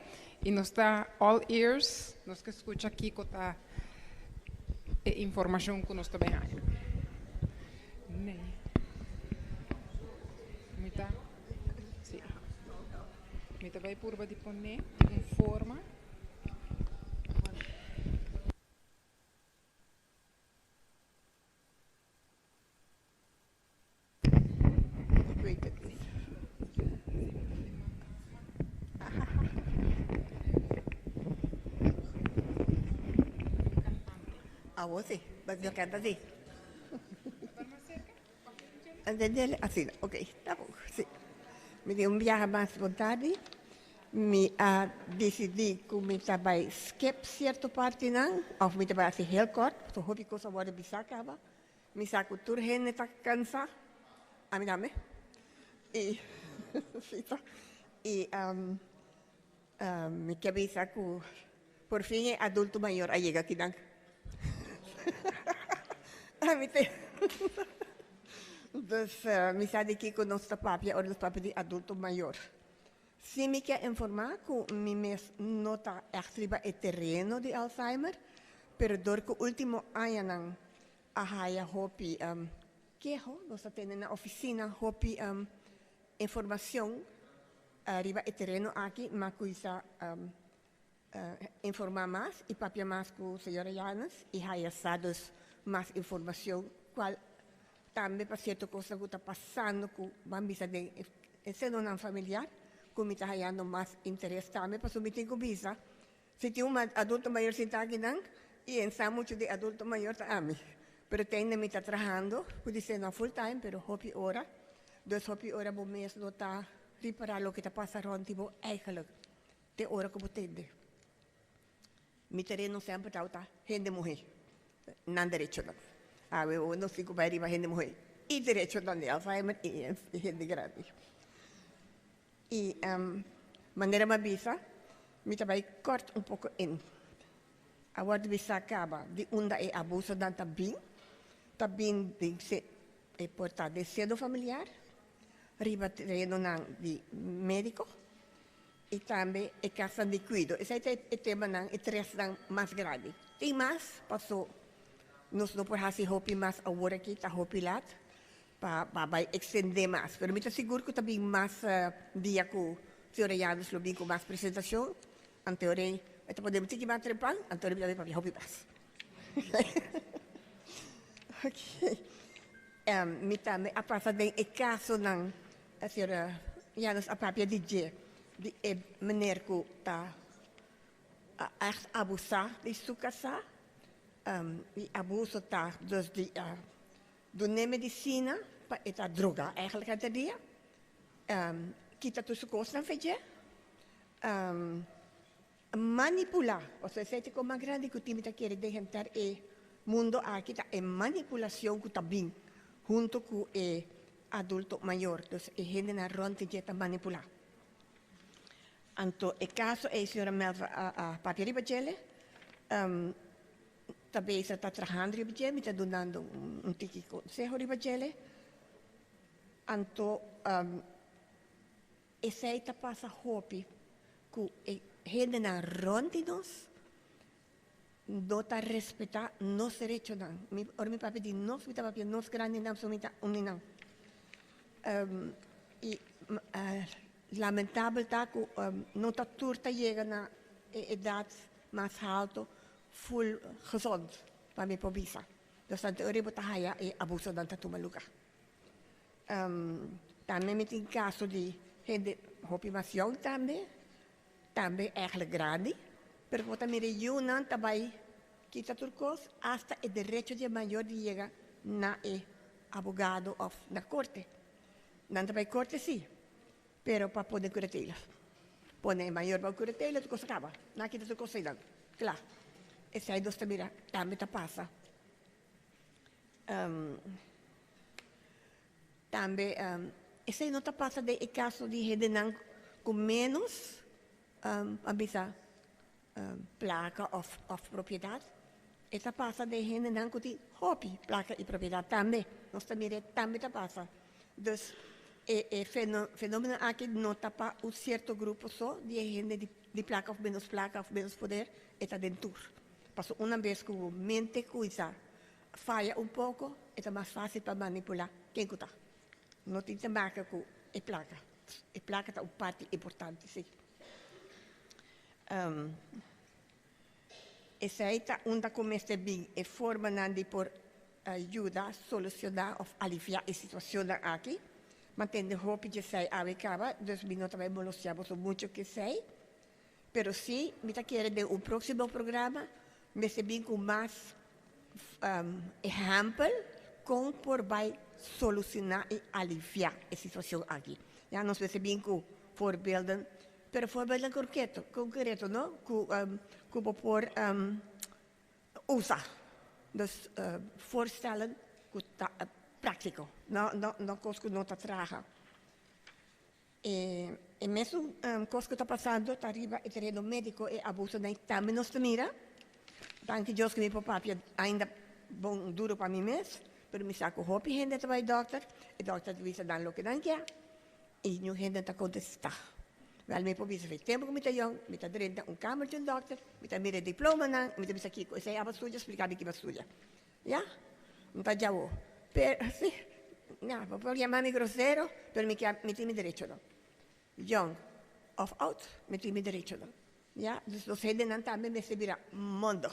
Speaker 1: y nos ta all ears. Nos ke scucha kico ta e informacion cu nos ta bay haña. Nee. Mi ta, sí. Mi ta bay purba di pone di un forma.
Speaker 16: Ik weet het niet. Awo si, bo canta si. Entendele? Asina, ok, ta bon, si. Mi di un biaha mas bon tardi. Mi a disidí ku mi ta bai skip sierto partinan, òf mi ta bai hasi heel kòrt, pasobra hopi kos a wòrdu bisá kaba. Mi sa ku tur hende ta kansá, ami tambe. I si ta. I mi ke bisa ku por fin e adulto mayor a yega akinan. Ami te. Dus mi sa di kiko nos ta papia ora nos papia di adulto mayor. Si mi ke informá ku mi mes no ta ègt riba e tereno di Alzheimer, pero dor ku último añanan a haya hopi keho, nos ta tene na ofisina hopi informashon riba e tereno aki, m'a kuisa informá mas i papia mas ku señora Janes i haya sa dus mas informashon kual tambe pa sierto kosnan ku ta pasando ku ban bisa den e senonan familiar ku mi ta hayando mas interes tambe pasobra mi tin ku bisa si tin un adulto mayor sinta akinan i e sa muchu di adulto mayor ta ami pero tende mi ta trahando ku di seno full time pero hopi ora dus hopi ora bo mes no ta ripara loke ta pasa rond di bo eigenlijk. Te ora ku bo tende. Mi tereno semper tabata hende muhé, nan derechonan. Awe hoy nos tin ku bai riba hende muhé i derechonan di Alzheimer i hende grandi. I manera mi a bisa, mi ta bai kòrt un poko in. A wòrdu bisá kaba di unda e abusonan ta bin, ta bin den e por ta den seno familiar, riba terenonan di médiko. I tambe e kasnan di kuido. Esei ta e temanan, e tresnan mas grandi. Tin mas, paso nos no por hasi hopi mas awor aki, ta hopi lat pa pa bai ekstendé mas. Pero mi ta sigur ku ta bin mas dia ku señora Janus lo bin ku mas presentashon. Anto rei e ta pone un tiki mas trempan, anto rei mi ta bin papia hopi mas. Oké. Mi tambe a pasa den e kasonan, señora Janus a papia di dje, di e meneer ku ta ègt abusá di su kasá. I abuso ta dus di dun'é medisina pa e ta drogá eigenlijk henter dia, kita tur su kosnan fe dje. Manipulá, pasobra esei ta e kos mas grandi ku tin mi ta kere den henter e mundo aki ta e manipulacion ku ta bin hunto ku e adulto mayor, dus e hendenan rònt di dje ta manipulá. Anto e kaso ei señora Melva a a papia riba djele, ta bezig ta trahando riba dje, mi ta dunando un tiki konseho riba djele, anto Esei ta pasa hopi ku e hendenan rònt di nos no ta respetá nos derechonan. Mi, ora mi papia di nos, mi ta papia nos grandinan, pasobra mi ta un di nan. I lamentabel ta ku no ta tur ta yega na e edat mas haltu ful gezond, pa mi por bisa. Dus anto ora bo ta haya e abusonan ta tuma lugá. Tambe mi tin caso di hende hopi mas yong tambe, tambe eigenlijk grandi, pero bo ta mira e yunan ta bay kita tur cos hasta e derecho di e mayor di yega na e abogado of na corte. Nan ta bay corte si, pero pa pone curatela. Pone e mayor bao curatela tur cos a caba, nan a kita tur cos eynan, cla. Esey nos ta mira tambe ta pasa. Tambe esei no ta pasa den e kaso di hendenan ku ménos a bisa plaka òf propiedat. E ta pasa den hendenan ku tin hopi plaka i propiedat tambe. Nos ta mira e tambe ta pasa. Dus e fenómeno aki no ta pa un sierto grupo so di e hende di plaka òf ménos plaka òf ménos poder, e ta den tur. Pasobra una bes ku bo mente kuinsá faya un poko, e ta mas fásil pa manipulá ken ku ta. No tin te maka ku e plaka. E plaka ta un parti importante, sí. Esei ta unda ku mester bin e formanan di por yuda solushoná òf aliviá e situashonnan aki. Mantende hopi djesei awe kaba, dus mi no ta bai molestiá boso muchu ku esei. Pero sí mi ta kere den un próksimo programa mester bin ku mas ehèmpel kon por bai solushoná i aliviá e situashon aki. Ya nos mester bin ku voorbeelden, pero voorbeelden konkreto, konkreto no, ku ku bo por usa. Dus voorstellen ku ta práktiko, no no no kos ku no ta traha. E mesun kos ku ta pasando ta riba e tereno médiko, e abusonan tambe nos ta mira. Danki Dios ku mi por papia ainda bon duro pa mi mes, pero mi sa ku hopi hende ta bai dòkter, e dòkter ta bisa nan loke nan ke i niun hende no ta kontestá. Wèl mi por bisa fe tempu ku mi ta yòn, mi ta drenta un kamer di un dòkter, mi ta mira e diplomanan, mi ta bisa kiko esei aba studia, splika mi ki bo a studia. Ya, mi ta djawo. Pero, si, ya, bo por yama mi grosero, pero mi kia, mi tin mi derechonan. Jong of oud, mi tin mi derechonan. Ya, dus nos hendenan tambe mester bira mondig.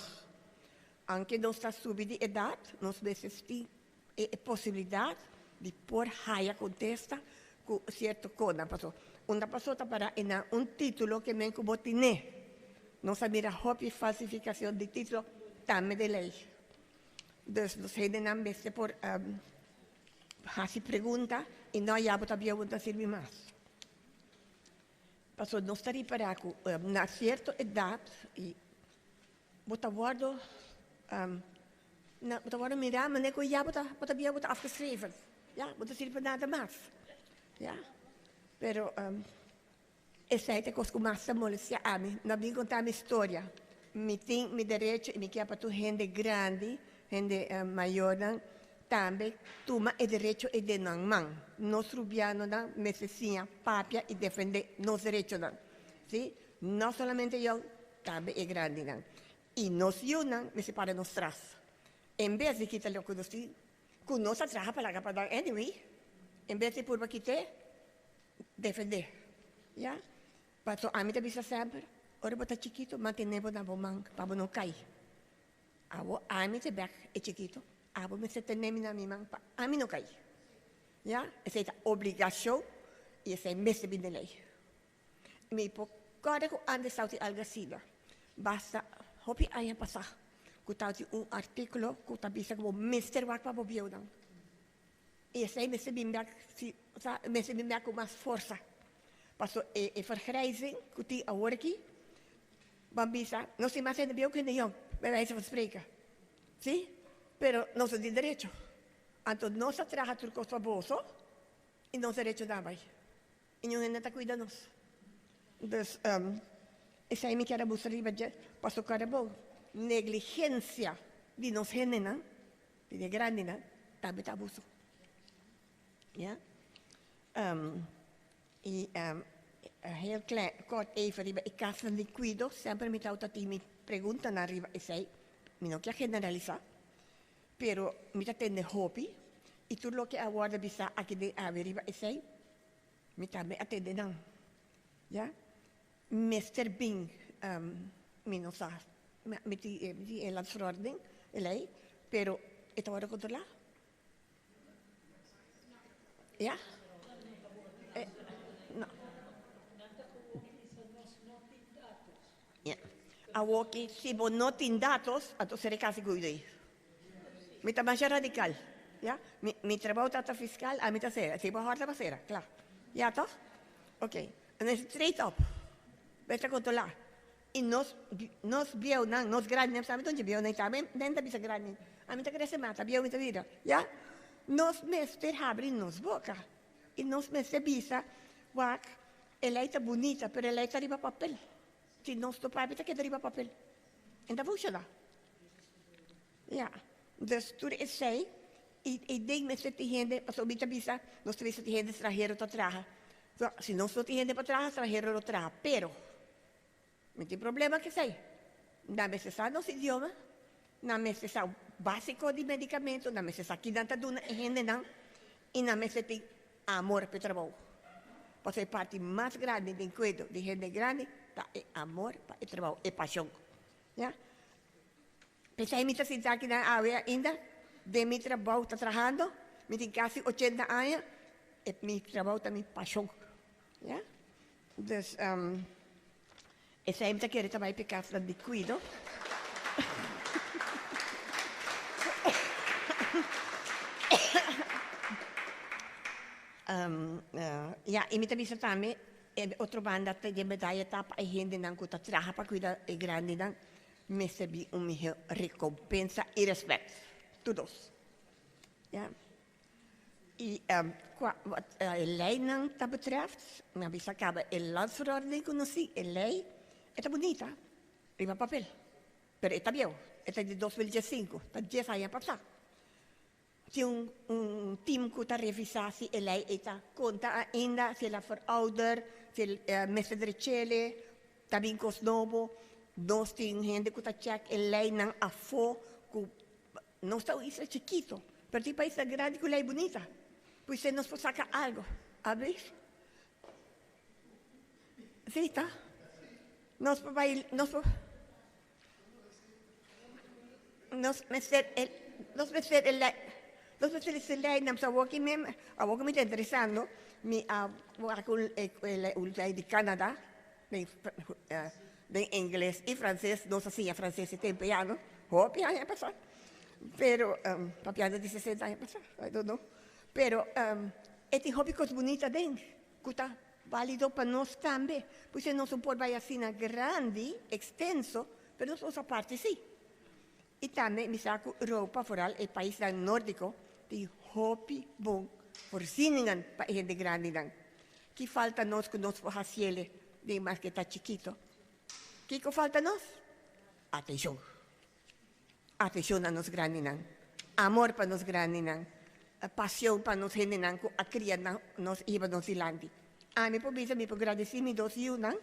Speaker 16: Aunke nos ta subi di edad, nos mester tin e posibilidad di por haya contesta cu cierto cosnan. Pasobra unda paso ta para e nan un titulo ke men cu bo tine. Nos a mira hopi falsificacion di titulo tambe den ley. Dus nos hendenan mester por haci pregunta y no ya bo ta bieu bo no ta sirbi mas. Pasobra nos ta ripara cu na cierto edad y bo ta wordo bo ta wordo mira manera cu ya bo ta bo ta bieu bo ta afgeschreven ya bo no ta sirbi pa nada mas ya pero Esei ta e kos ku mas ta molestia ami. No bin konta mi storia. Mi tin mi derecho i mi kier pa tur hende grandi, hende mayornan tambe tuma e derecho ei den nan man. Nos rubianonan mester siña papia i defende nos derechonan. Si, no solamente yong, tambe e grandinan. I nos yunan mester para nos tras. En bes di kita loke nos tin, ku nos a traha pa laga pa nan anyway, en bes di purba kit'é, defendé. Ya? Paso ami ta bisa semper, ora bo ta chikitu, mantené bo na bo man pa bo no kai. Abo ami ta bek e chikitu, abo mester tene mi na mi man pa ami no kai. Ya? Esei ta obligashon i esei mester bin den lei. Mi por kòrda ku ántes tabatin algu asina, basta hopi aña pasá, ku tabatin un artíkulo ku ta bisa ku bo mester wak pa bo bieunan. I esei mester bin bek, si, sa, mester bin bek ku mas forsa. Paso e e vergrijzing ku tin awor aki, ban bisa, nos tin mas hende bieu ku hende yòn, bij wijze van spreken. Si? Pero nos no tin derecho. Anto nos a traha tur kos pa boso i nos derecho ta bai. I niun hende ta kuida nos. Dus, esei mi kier a buska riba dje, pasobra kòrda bon, negligensia di nos hendenan, di e grandinan, tambe ta abuso. Ya. I heel klein, kort even riba e kasnan di kuido, semper mi tabata tin mi preguntanan riba esei, mi no kier generalisá, Pero mi ta tende hopi, i tur loke a wòrdu bisá aki den awe riba esei, mi tambe a tende nan. Ya. Mester bin, mi no sa, mi tin e landsverordening, e lei, pero e ta wòrdu kontrolá. Ya. No. Ya. Awoki, si bo no tin datos, anto ser e casi cu idei. Mi ta masha radical, ya. Mi, mi trabou ta ta fiscal, ami ta cera. Si bo horta, bo cera, cla. Ya, toch? Ok. En es straight up. Bo ta controla. Y nos, nos bieunan, nos grandinan, sabi donde bieunan ta? Mi nen ta bisa grandi. Ami ta crece mata, bieu mi ta bira. Ya. Nos mester habri nos boca. Y nos mester bisa, wak, e ley ta bunita, pero e ley ta riba papel. Si nos no papia ta keda riba papel. En ta funciona. Ja. Dus tur esei i i den mester tin hende, pasobra mi ta bisa, nos ta bisa tin hende stranhero ta traha. So, si nos no tin hende pa traha, stranhero lo traha. Pero, mi tin problema ku esei. Nan mester sa nos idioma, nan mester sa básiko di medicamento, nan mester sa ki nan ta duna e hendenan i nan mester tin Amor p'e trabou. Pasobra e parti mas grandi den kuedo di hende grandi ta e amor pa e trabou, e pashon. Ya. P'esei mi ta sinta akinan awe ainda den mi trabou ta trahando, mi tin kasi ochenta aña, e mi trabou ta mi pashon. Ya. Dus, Esei mi ta kere ta bai p'e kasnan di kuido. Ya, i mi ta bisa tambe, e otro banda ta den medaya ta pa e hendenan ku ta traha pa kuida e grandinan mester bin un mihó rekompensa i rèspèt. Tur dos. Ya. I kua wat e leinan ta betreft, mi a bisa kaba e landsverordening ku nos tin, e lei e ta bunita riba papel, pero e ta bieu, e ta di 2015, ta dies aña pasá. Tin un un team ku ta revisá si e lei ei ta konta ainda, si el a verouder, si el mester drechele, ta bin kos nobo. Nos tin hende ku ta chèk e leinan afó ku Nos ta un isla chikito, pero tin paisnan grandi ku lei bunita. Puisé nos por saka algo. Abris? Sí, ta. Nos por bai, nos por, nos mester e, nos mester e lei, nos mester e leinan. Pasobra awor ki mi, awor ku mi ta interesando, mi a wak un un lei di Canada, den Den ingles y frances, nos a siña frances e tempo ya no, hopi aña pasa, pero papiando di sesenta aña pasa, I don't know, pero e tin hopi cos bunita den cu ta valido pa nos tambe, pues nos no por bay asina grandi, extenso, pero nos usa parti si. Y tambe mi sa cu Europa, vooral e paisnan nordico, tin hopi bon voorzieningen pa e hende grandinan. Ki falta nos cu nos por haciele den maske ta chikito? Kico falta nos? Atencion. Atencion na nos grandinan. Amor pa nos grandinan. Pasion pa nos hendenan cu a cria nos hiba nos dilanti. Ami por bisa mi por gradici mi dos yiunan.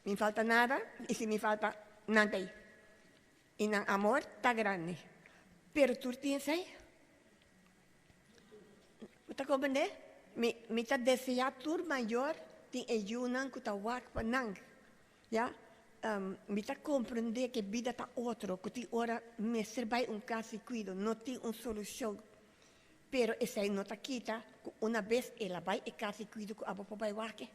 Speaker 16: Mi falta nada y si mi falta, nan ta ei. Y nan amor ta grandi. Pero tur tin esei? Bo ta comprende? Mi, mi ta desea tur mayor tin e yunan cu ta wak pa nan. Ya? Mi ta comprende cu e bida ta otro, cu tin ora mester bay un cas di cuido, no tin un solucion. Pero esei no ta kita cu una bes el a bay e cas di cuido cu abo por bay wak e.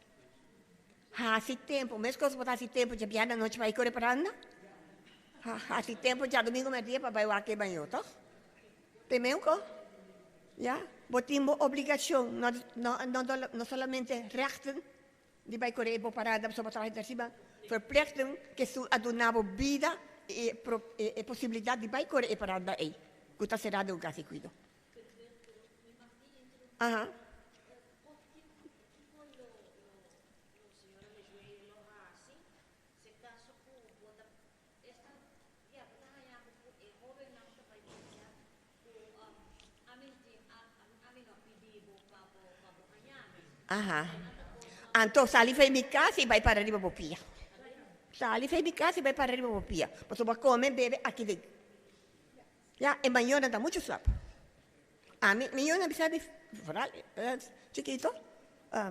Speaker 16: Haci tempo, mescos bo ta haci tempo djabièrnè anochi pa bay core paranda, haci tempo djadomingo merdia pa bay wak e baño, toch? Te meuco, ya, bo tin bo obligacion, no, no, no, no solamente rechten di bay core bo paranda pasobra bo traha intersiba, verplichting ke su a duna bo bida y e, e posibilidad di bay core e paranda ey, cu ta cera den un cas di cuido. Aha. Aha. Anto sali fei mi cas y bai para riba bo pia. Sali fei mi cas y bai para riba bo pia. Pasobra bo a come bebe aki den. Ya, e mayornan ta mucho slap. Ami, mi yunan bisa mi, vooral chikito,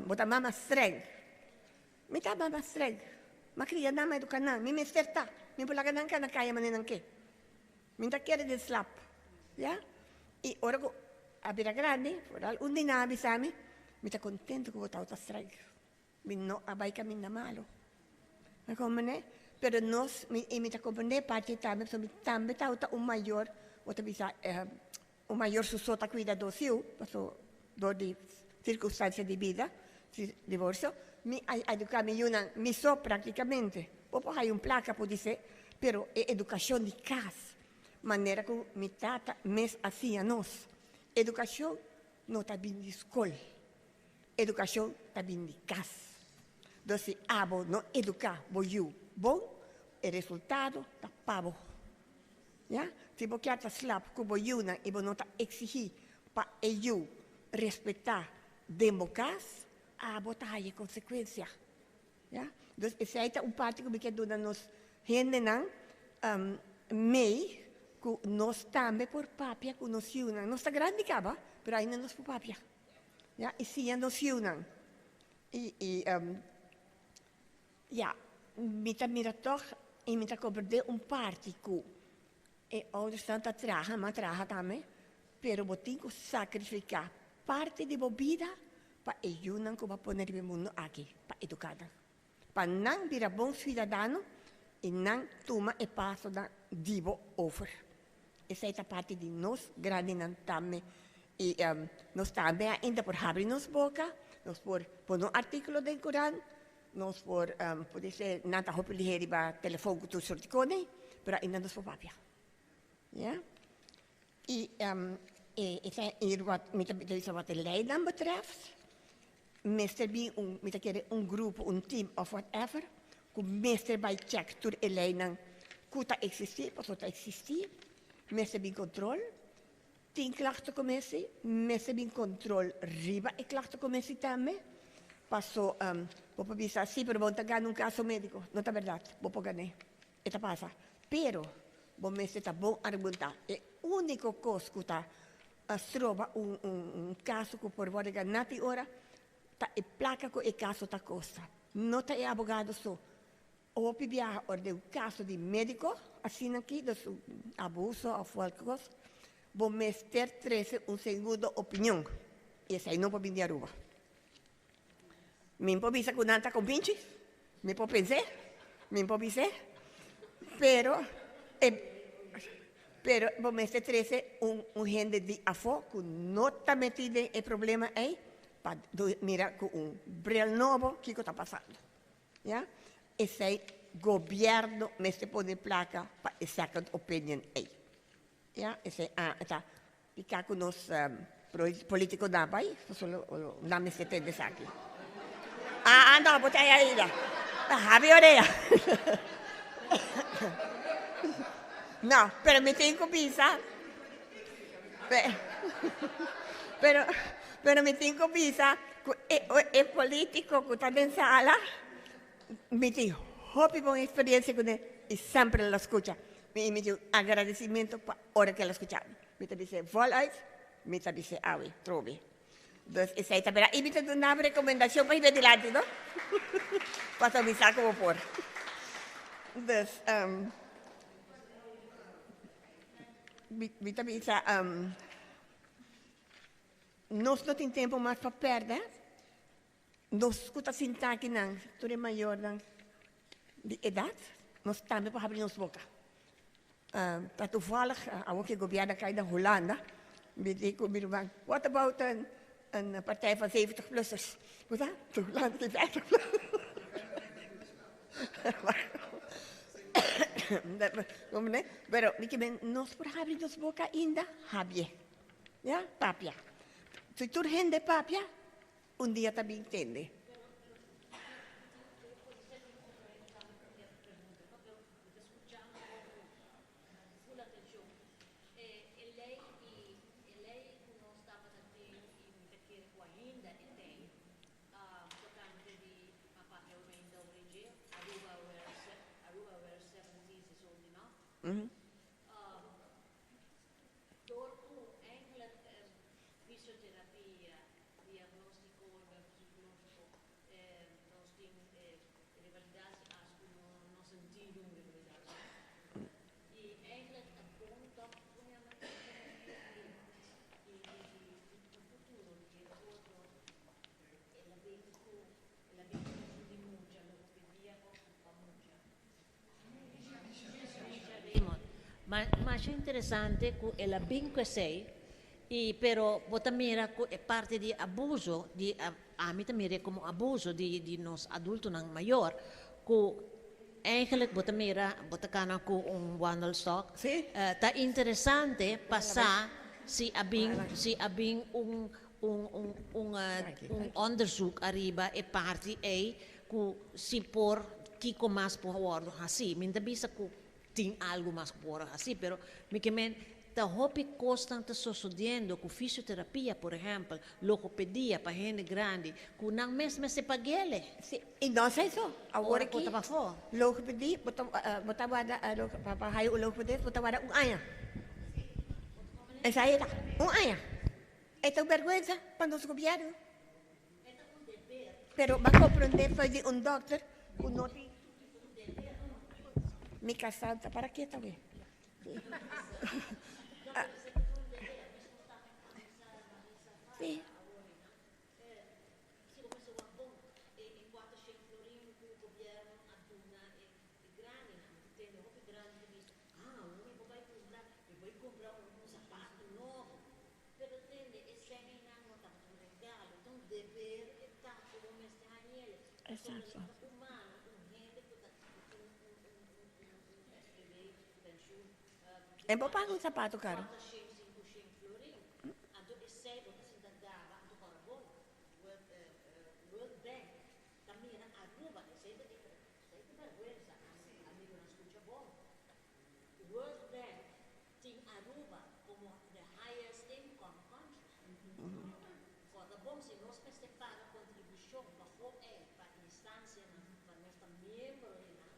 Speaker 16: bo ta mama streng. Mi ta mama streng. M'a cria nan, m'a educa nan. Mi mester ta. Mi por laga nan cana caya manera nan ke. Mi ta kere den slap. Ya. Y ora cu a bira grandi, vooral un di nan a bisa mi, mi ta contento cu bo tawata streng. Mi no a bai caminda malo. Mi comprende? Pero nos, mi, y mi ta comprende parti tambe, pasobra mi tambe tawata un mayor, bo ta bisa, un mayor su so ta cuida dos yiu, pasobra door di circunstancia di bida, divorcio, mi a educa mi yiunan mi so practicamente. Bo por haya un placa podise, pero e educacion di cas, manera cu mi tata mes a siña nos, educacion no ta bin di scol. Edukashon ta bin di kas. Dor si abo no eduká bo yu bon, e resultado ta pa bo. Ya? Si bo kier ta slap ku bo yunan i bo no ta eksigí pa e yu respetá den bo kas, abo ta haya e konsekuensia. Ya? Dus esei ta un parti ku mi kier duna nos hendenan mei ku nos tambe por papia ku nos yunan. Nos ta grandi kaba, pero ainda nos por papia. Ya, i siña nos yiunan. I, i, ya, mi ta mira tog i mi ta comprende un parti cu e oudersnan ta traha, m'a traha tambe, pero bo tin cu sacrifica parti di bo bida pa e yiunan cu bo a pone riba e mundo aki, pa educa nan. Pa nan bira bon ciudadano i nan tuma e pasonan di bo over. Esei ta parti di nos grandinan tambe. I nos tambe ainda por habri nos boka, nos por pone un artíkulo den kurant, nos por, podise nan ta hopi lihé riba telefon ku tur sort di kos, pero ainda nos por papia. Ya. I e wat mi ta bisa wat e leinan betreft, mester bin un, mi ta kere un grupo, un team of whatever, ku mester bai check tur e leinan ku ta eksistí, pasobra ta eksistí, mester bin kontrol, tin klachtencommissie, mester bin kontrol riba e klachtencommissie tambe, paso bo por bisa si pero bo no ta gana un kaso mediko, no ta bèrdat, bo por gan'é, e ta pasa, pero bo mester ta bon argumentá, e úniko kos ku ta stroba un un kaso ku por wòrdu ganá tin ora ta e plaka ku e kaso ta kosta. No ta e abogado so. Hopi biaha ora den un kaso di médiko asina aki, dus un abuso òf wèlke kos, bo mester trese un segundo opinion i esei no por bini di Aruba. Mi por bisa ku nan ta kompinchi, mi por pens'é, mi por bis'é, pero e pero bo mester trese un un hende di afó ku no ta metí den e problema ei pa mira ku un bril nobo kiko ta pasando. Ya, esei gobièrnu mester pone plaka pa e second opinion ei. Ya, esei a ta piká ku nos politikonan bai, pasobra nan mester tende esaki. Ah, ah, no, bo ta ei ainda. Habi orea. No, pero mi tin ku bisa, pero, pero mi tin ku bisa ku e, e politiko ku ta den sala, mi tin. hopi bon eksperensia kuné i semper el a skucha mi i mi tin un agradesimentu pa ora ku el a skucha mi. Mi ta bis'é voluit, mi ta bis'é awe trobe. Dus esei ta bira i mi ta duna bo rekomendashon pa hiba dilanti no. Pasobra mi sa ku bo por. Dus mi ta bisa nos no tin tempu mas pa pèrdè. Nos ku ta sinta akinan, tur e mayornan di edat, nos tambe por habri nos boka. Ta toevallig, awor ku e gobièrnu a kai na Hulanda, mi di ku mi ruman, what about een partij van 70 plussers? Bo sa, te Hulanda tin 50 plussers. Pero mi ke men, nos por habri nos boka ainda? Habié. Ya, papia. Si tur hende papia, Un dia ta bin tende.
Speaker 2: Door ku eigenlijk fisioterapia, diagnóstiko neuropsikológiko, nos tin revalidatie as ku no no sentido un revalidatie. I eigenlijk ta bon tòg pone a mester i i i futuro di e otro el a bin ku el a bin ku di mucha logopedia òf pa mucha. Masha interesante ku el a bin ku esei i pero bo ta mira ku e parti di abuso di ami ta mir'é komo abuso di di nos adultonan mayor ku eigenlijk bo ta mira bo ta kana ku un wandelstok ta interesante pa sa si a bin si a bin un un un un un onderzoek ariba e parti ei Ku si por, kiko mas por wòrdu hasí? Mi no ta bisa ku tin algu mas ku por wòrdu hasí, pero mi ke men ta hopi kosnan ta sosodiendo ku fisioterapia, por ehèmpel, logopedia pa hende grandi, ku nan mes mester pag'ele.
Speaker 16: Sí, i no esei so. Awor
Speaker 2: Ora ku
Speaker 16: aki,
Speaker 2: ta pafó.
Speaker 16: logopedie, bo ta bo ta warda pa haya un logopedist bo ta warda un aña. Esei ta, un aña. E ta un bèrgwensa pa nos gobièrnu. Pero ba comprende foi di un dokter cu no tin. Mi casa ta para ke tambe. Sí.
Speaker 2: Pero tende, e sèngennan no tabata un regalo, ta un deber e ta ku bo mester hañ'el. Pasobra
Speaker 16: Exacto.
Speaker 2: ta humano un hende ku ta ku tin un un un un un SVB, penshun,
Speaker 16: E bo paga un sapato caro.
Speaker 2: kuater shen, sinku shen florin. Anto esei bo ta sinta gaba, anto kòrda bon, World World Bank ta mira Aruba, esei ta di esei ta bèrgwensa, amigonan skucha bon. World Bank Tin Aruba como the highest income country. Corda bon si nos mester paga contribucion pafó ey pa instancianan pa nos ta miembro di nan,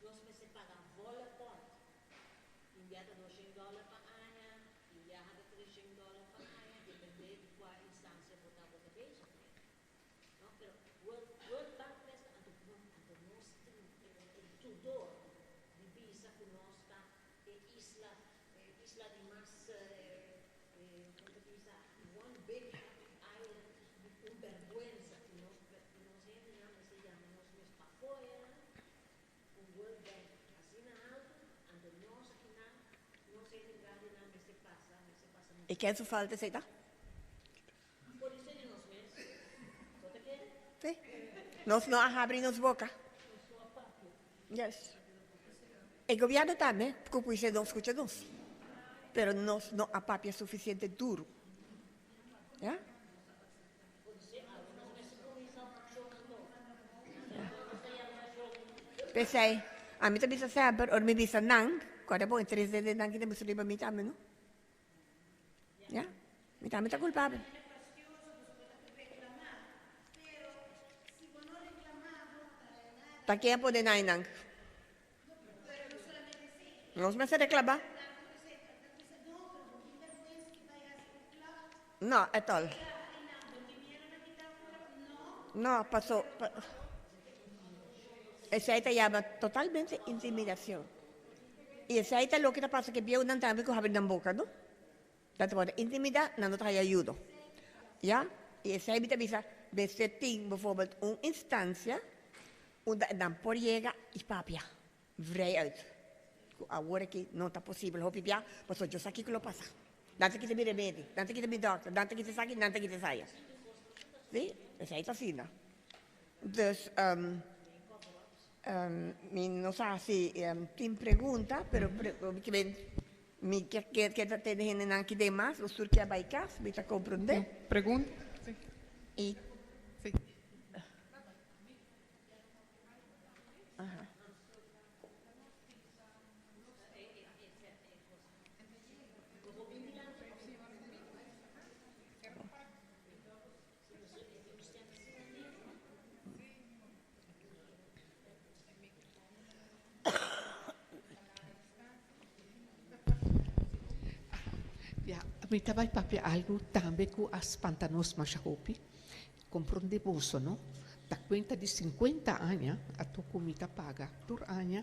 Speaker 2: nos mester paga volle pond. Tin bia ta doshen dollar pa aña, tin biaha ta treshen dollar pa aña, depende di cua instancia bo ta bo ta bezig mee. No, pero World World Bank mes ta anto anto nos tin e tudor di bisa ku nos ta e isla e isla di mas kon ta bisa one big happy island un bèrgwensa ku nos ku nos hendenan mester yama nos mes pafoya un World Bank asina alto anto nos akinan nos hende grandinan mester pasa mester pasa
Speaker 16: E ken su falta esei ta?
Speaker 2: Por esei di nos mes, bo ta kere?
Speaker 16: Sí. Nos no a habri nos boca. Yes. E gobierno tambe cu puise nos scucha nos. Pero nos no a papia suficiente duro. Ya? P'esei, ami ta bisa semper, ora mi bisa nan, cu a pone tres dedenan ki ta bisa riba mi tambe, no? Ya, mi tambe ta culpabel. Ta ken a pone nan einan? Nos mester reclama. No, at all. No, paso, pa, esei ta yama totalmente intimidacion. Y esei ta loke ta pasa ke bieunan tambe ku habri nan boka, no? Nan ta wòrdu intimidá, nan no ta haya ayudo. Ya? I esei mi ta bisa, mester tin bijvoorbeeld un instancia unda nan por yega i papia vrijuit. Ku awor aki no ta posibel hopi bia, pasobra yo sa kiko lo pasa. Nan ta kita mi remedi, nan ta kita mi dòkter, nan ta kita esaki, nan ta kita esaya. Sí, esei ta asina. Dus, mi no sa si tin pregunta, pero mi ke keda tene hendenan aki den mas, los tur ke a bai kas, mi ta komprondé.
Speaker 1: Pregunta? Sí.
Speaker 16: I.
Speaker 1: Sí.
Speaker 16: Aha.
Speaker 4: Ya, mi ta bai papia algu tambe ku a spanta nos masha hopi. Komprondé boso, no? Ta kuenta di sinkuenta aña a toko mi ta paga tur aña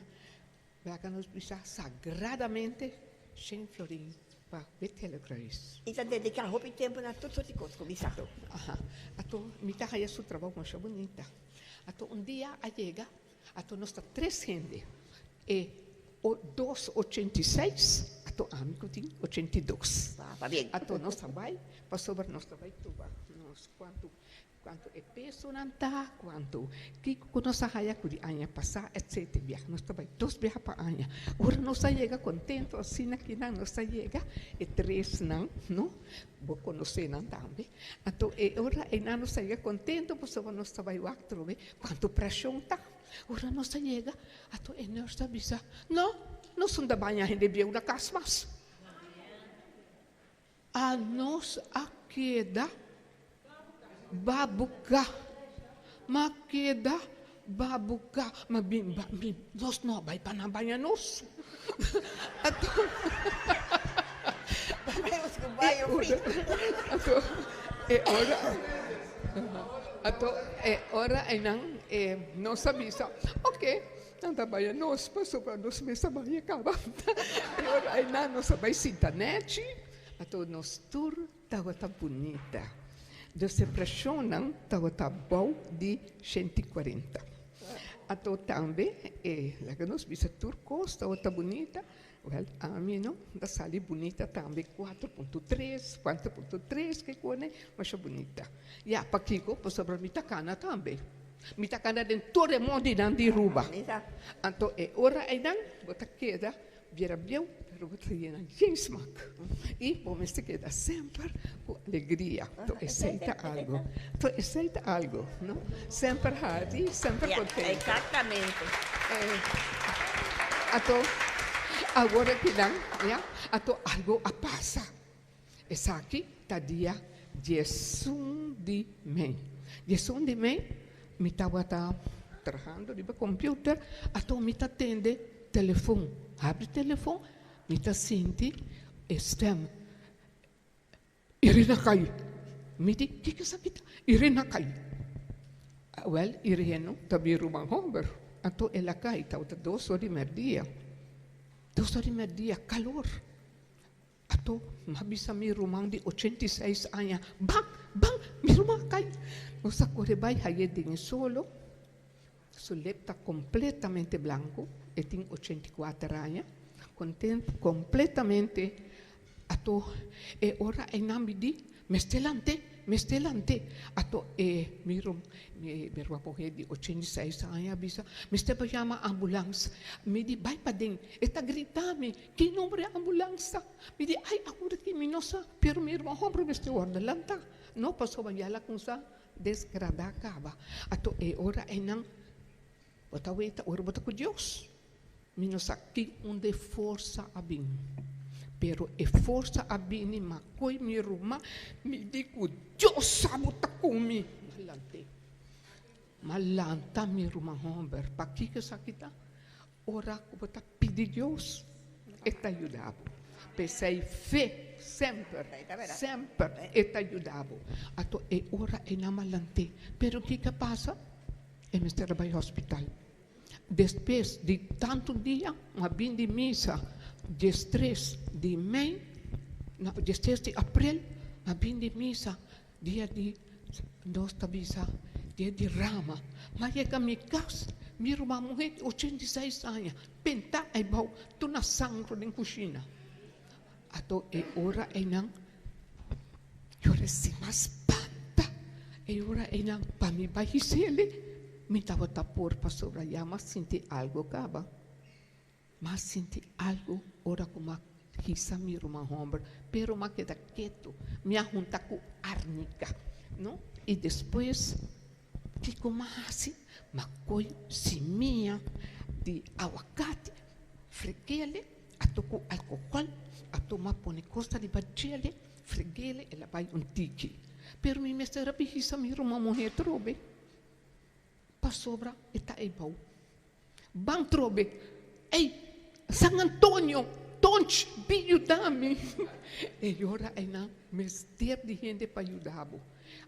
Speaker 4: Laga nos bisa sagradamente shen florin pa Wit-Gele Kruis.
Speaker 16: I ta dediká hopi tempu na tur sorti kos ku mi sa.
Speaker 4: Aha. Ato mi ta haya su trabou masha bunita. Ato un dia a yega, ato nos ta tres hende, e o dos 86, ato ami ku tin 82.
Speaker 16: Ah, pabien.
Speaker 4: Ato nos ta bai pasobra nos ta bai tuba nos kuantu Cuanto e pesonan ta, cuanto kico cu nos a haya cu di aña pasa, etc. Biaha nos ta bay dos biaha pa aña. Ora nos a yega contento asina kinan nos a yega, e tresnan, no, bo conoce nan tambe, anto e ora eynan nos a yega contento pasobra nos ta bay wak trobe cuanto presion ta. Ora nos a yega, anto e nurse a bisa, no, nos no ta baña hende bieu na cas mas. A nos a keda babuká. M'a keda babuká. M'a bin ba mi nos no a bai pa nan baña nos. Anto anto e ora anto e ora einan e nos a bisa oke. Nan ta bai anos pasobra nos mes a bai e kaba. E ora einan nos a bai sinta nechi, anto nos tur tabata bunita. Dus e preshonnan tabata bou di 140. Anto tambe e laga nos bisa tur kos tabata bunita. Wèl, ami no ta sali bunita tambe, 4.3, 4.3 ke kone, masha bunita. Ya, pakiko? Pasobra mi ta kana tambe. Mi ta kana den tur e mondinan di Ruba. Anto e ora einan bo ta keda biera bieu, pero bo ta yena yen smak. I bo mester keda semper ku alegria. To esei ta algo. To esei ta algo, no? Semper hari, semper kontento.
Speaker 16: Exactamente.
Speaker 4: Ato awor akinan, ya, ato algo a pasa. Esaki ta dia 11 di mei. 11 di mei mi tabata trahando riba computer, ato mi ta tende telefon. Habri telefon, mi ta sinti e stem. Irene a kai. Mi di, Kiko esaki ta? Irene a kai. Awel, Irene ta mi ruman homber. Anto el a kai, tabata dos or di merdia. Dos or di merdia, kalor. Anto m'a bisa mi ruman di 86 aña, Ban, ban, mi ruman a kai. Nos a kore bai haye den e solo. Su lep ta kompletamente blanku, e tin 84 aña, kontent kompletamente. Ato e ora einan mi di, Mester lant'é, mester lant'é. Ato e mi rum mi ruman muhé di 86 aña a bisa, Mester bai yama ambulans. Mi di, Bai paden. E ta grita mi, Ki nomber e ambulans ta? Mi di, Ai, awor aki mi no sa, pero mi ruman homber mester wòrdu lantá. No, pasobra ya el a kuminsá Desgradá kaba. Ato e ora einan bo ta weta ora bo ta ku Dios. Mi no sa ki unda e forsa a bin, pero e forsa a bini ma koe mi ruman, mi di ku Dios sa bo ta ku mi. Lant'é.
Speaker 17: M'a lanta mi ruman hòmber. Pakiko esaki ta? Ora ku bo ta pidi Dios, e ta yuda bo. P'esei fe semper, semper e ta yuda bo. Anto e ora ei nan a lant'é. Pero kiko a pasa? E mester a bai hospital. Despues di tantu dia, m'a bin di misa diestres di mei, no, diestres di aprel, m'a bin di misa dia di, nos ta bisa dia di rama. M'a yega mi kas, mi ruman muhé di 86 aña pentá eibou tur na sangro den kushina. Anto e ora einan yo resi mas spanta. E ora einan pa mi bai hisele mi tabata por pasobra ya m'a sinti algo kaba. M'a sinti algo ora ku m'a hisa mi ruman hòmber, pero m'a keda ketu. Mi a hunta ku arnika, no? I despues kiko m'a hasi? M'a koi simia di awakati, frekele. A tocó alcohol, a tuma pone cosa riba djele, fregele, el a bai un tiki. Pero mi mester a bihisa mi ruman muher trobe, pasobra e ta eibou. Ban trobe, ey, San Antonio, Tonch, bin yuda mi. E ora eynan mester di hende pa yuda bo.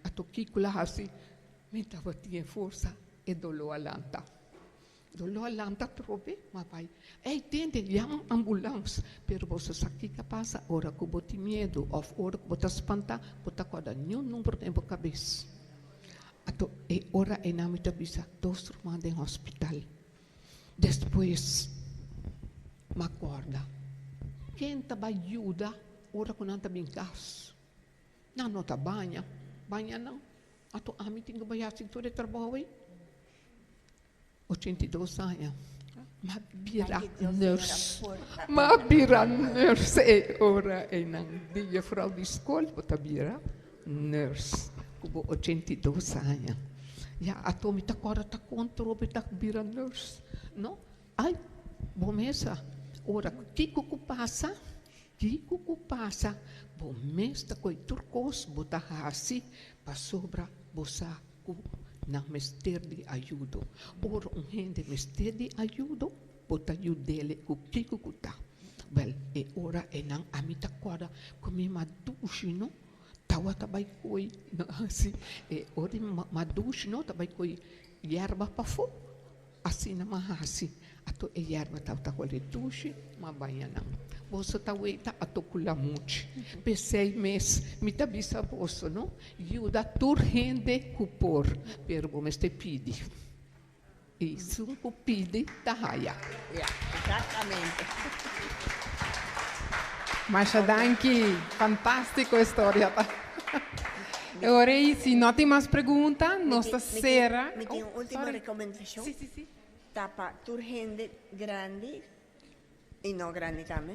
Speaker 17: Ato kiko el a hasi? Mi tabatin e forsa, e doló a lanta. Doló a lanta atrobe, ma bai. Ey, tende, yama ambulans. Pero boso sa kiko a pasa ora ku bo tin miedu òf ora ku bo ta spantá, bo ta kòrda niun number den bo kabes. Anto e ora einan mi ta bisa dos ruman den hospital. Despues m'a kòrda, ken ta bai yuda ora ku nan ta bin kas? Nan no ta baña, baña nan. Anto ami tin ku bai hasi tur e trabou ei? 82 aña. M'a bira nurse. M'a bira nurse e ora einan. Di juffrouw di skol bo ta bira nurse ku bo 82 aña. Ya, ato mi ta kòrda ta kon trobe ta bira nurse. No? Ai, bo mes sa. Ora kiko ku pasa, kiko ku pasa, bo mes ta kohe tur kos bo ta hasi pasobra bo sa ku nan mester di ayudo. Ora un hende mester di ayudo, bo ta yud'el ku kiko ku ta. Wèl, e ora einan ami ta kòrda ku mi madushi no tawata bai koe, no si, e ora di madushi no ta bai koe yerba pafó, asina m'a hasi. Ato e yerba tabata hole dushi, m'a baña nan. Boso ta weta ato ku lamuchi. P'esei mes mi ta bisa boso, no, yuda tur hende ku por, pero bo mester pidi. I esun ku pidi ta haya.
Speaker 16: Ja, exactamente.
Speaker 1: Masha danki, fantástiko e storia ta. E ora ei, si no tin mas pregunta, nos ta sera.
Speaker 16: Mi tin un
Speaker 1: Oh,
Speaker 16: último
Speaker 1: sorry.
Speaker 16: rekomendashon.
Speaker 1: Sí, sí, sí.
Speaker 16: Ta pa tur hende grandi i no grandi tambe,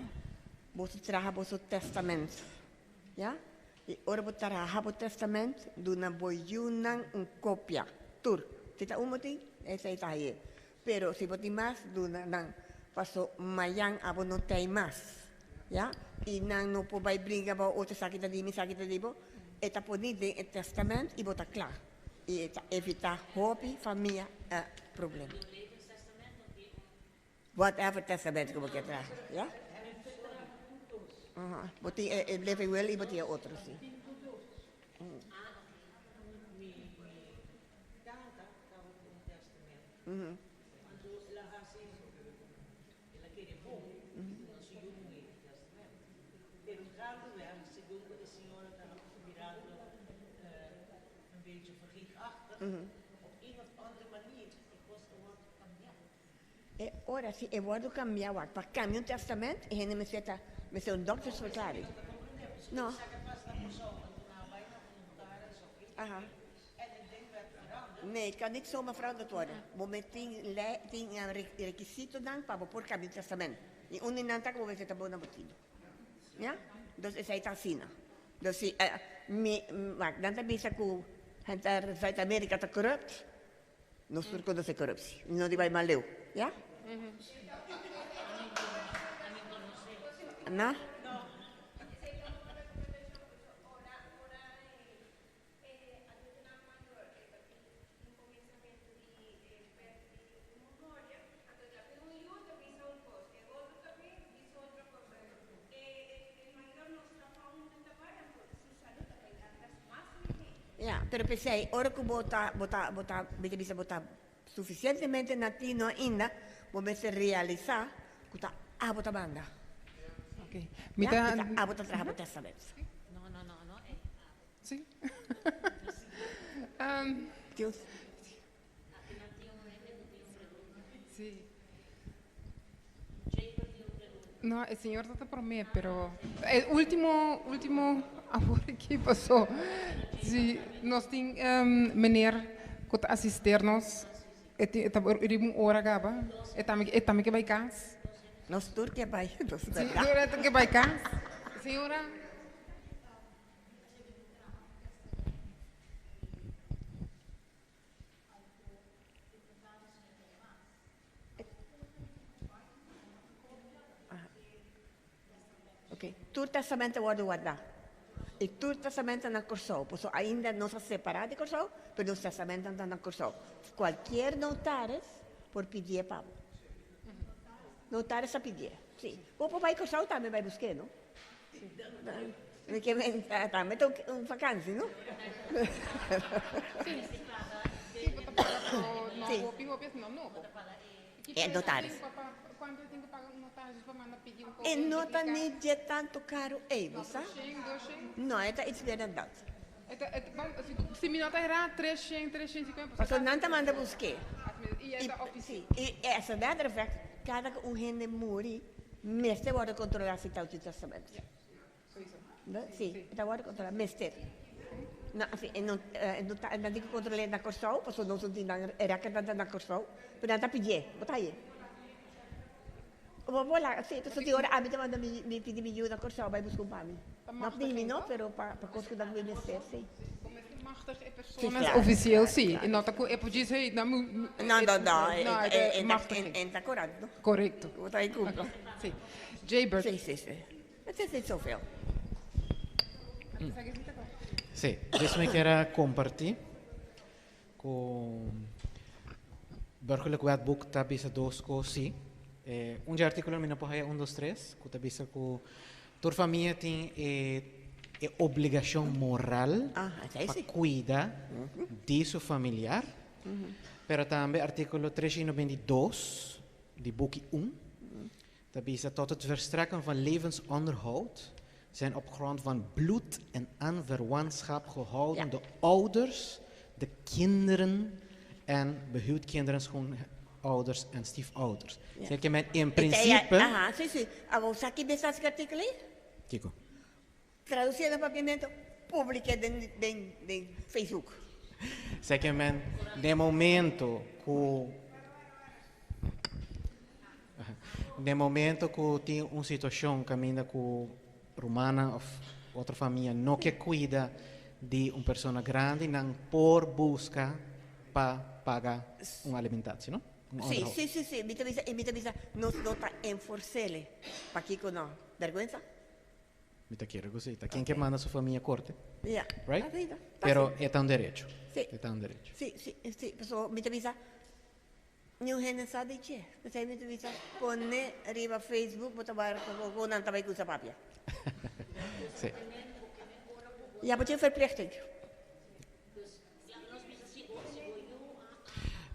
Speaker 16: boso traha boso tèstamènt. Ya? I ora bo traha bo tèstamènt, duna bo yunan un kopia, tur. Si ta un bo tin, esei ta haye. Pero si bo tin mas, duna nan, paso mayan abo no tei mas. Ya? I nan no por bai bringa bo, otro esaki ta di mi, esaki ta di bo. E ta poni den e tèstamènt i bo ta kla. I e ta evitá hopi famia problema. Whatever testament ku bo ke traha, ya? Aha, bo tin e e living will i bo tin e otro, si. E ora si e wordo cambia wak pa cambia un testament e hende mester ta mester un doktersverklaring. No. Aha. Nee, het kan niet zomaar veranderd worden. Bo mester tin lei tin rekisitonan pa bo por cambia un testament. Y un di nan ta cu bo mester ta bo na bo tindo. Ya? Dus esey ta asina. Dus si mi wak nan ta bisa cu henter Zuid Amerika ta corrupt. Nos tur conoce corruptie. Mi no di bay mal leu. Ya? Na? Pero p'esei, ora ku bo ta, bo ta, bo ta, mi ta bisa bo ta sufisientemente na tino ainda, bo mester realisá ku ta abo ta manda.
Speaker 1: Ok. Mi
Speaker 16: Ya,
Speaker 1: ta.
Speaker 16: i ta abo ta traha bo tèstamènt.
Speaker 2: No, no, no, no, eh.
Speaker 1: Sí.
Speaker 16: Dios.
Speaker 1: Sí. No, e señor ta promé, pero e último, último awor aki pasó. Sí, nos tin um, meneer ku ta asister nos. E tin, e ta riba un ora kaba. E tambe, e tambe ke bai kas.
Speaker 16: Nos tur ke bai, nos
Speaker 1: Sí,
Speaker 16: berdad.
Speaker 1: tur ke bai kas. Señora.
Speaker 16: Ok, tur testament ta wòrdu wardá. I tur testament ta na Kòrsou. Pasobra ainda nos a separá di Kòrsou, pero nos testamentnan ta na Kòrsou. Kualkier notaris por pidié pa bo. Notaris ta pidié, sí. Bo por bai Kòrsou tambe bai busk'é, no? Mi ke men tambe ta un vakansi, no?
Speaker 1: Sí, sí, bo ta paga pro nobo, hopi hopi asina nobo.
Speaker 16: E notaris. E no ta ni dje tantu karu ei, bo sa? No, e ta iets meer dan dat.
Speaker 1: Si mi no ta erá, 300, 350.
Speaker 16: Pasobra nan ta manda busk'é. I, sí, i as a matter of fact, kada ku un hende muri, mester wòrdu kontrolá si ta uti testament. Sí, e ta wòrdu kontrolá, mester. No, así, e no, e no ta, nan tin ku kontrol'é na Kòrsou, pasobra nos no tin nan, e rèkòrtnan ta na Kòrsou, pero nan ta pidié, bo ta haye. Bo por laga, sí, pasobra tin ora ami ta manda mi, mi pidi mi yu na Kòrsou bai buska un pa mi. No pa mi no, pero pa, pa kos ku nan mi mester, sí.
Speaker 1: Bo mester machtig e
Speaker 16: Sí,
Speaker 1: personas
Speaker 16: claro,
Speaker 1: ofisieel,
Speaker 16: claro,
Speaker 1: sí,
Speaker 16: claro.
Speaker 1: e no ta ku e por djis, hey, nan mi,
Speaker 16: No, no, no, e,
Speaker 1: no, e
Speaker 16: e,
Speaker 1: ta
Speaker 16: e,
Speaker 1: machtiging.
Speaker 16: e, e ta korant, no?
Speaker 1: Korekto.
Speaker 16: Bo ta kumpla.
Speaker 1: Sí. Jaybird.
Speaker 16: Sí, sí, sí. Het is niet zoveel.
Speaker 7: Sí, dus mi kier a comparti cu Burgerlijk Wetboek ta bisa dos cos sí. Eh, un di artículo mi no por haya un, dos, tres, cu ta bisa cu tur famia tin e, e obligacion moral
Speaker 16: Ah, esei
Speaker 7: pa
Speaker 16: sí.
Speaker 7: cuida di su familiar. Pero tambe artículo 392 di buki 1 ta bisa tot het verstrekken van levensonderhoud zijn op grond van bloed en aanverwantschap gehouden de ouders, de kinderen en behuwd kinderen, schoonouders en stiefouders. Zeg je men in principe.
Speaker 16: Aha, sí, sí. Abo sa ki bisa e artíkulo ei?
Speaker 7: Kiko.
Speaker 16: Tradusié na papiamento, publik'é den, den, den Facebook.
Speaker 7: Zeg je men, den momento ku den momento ku tin un situashon kaminda ku rumannan òf otro famia no ke kuida di un persona grandi, nan por buska pa paga un alimentatie, no? Un
Speaker 16: Sí,
Speaker 7: onderhoud.
Speaker 16: sí, sí, sí. Mi ta bisa, i mi ta bisa, nos no ta enfors'é. Pakiko no? Bèrgwensa?
Speaker 7: Mi ta kere ku si. Ta ken ke manda su famia korte.
Speaker 16: Ja.
Speaker 7: Right?
Speaker 16: Así ta.
Speaker 7: Pero e ta un derecho.
Speaker 16: Sí.
Speaker 7: E ta un derecho.
Speaker 16: Sí, sí, sí. Pasobra mi ta bisa, niun hende sa di dje. P'esei mi ta bisa, pone riba Facebook, bo ta wak kon nan ta bai kusa papia.
Speaker 7: Sí.
Speaker 16: Ja, bo tin verplichting.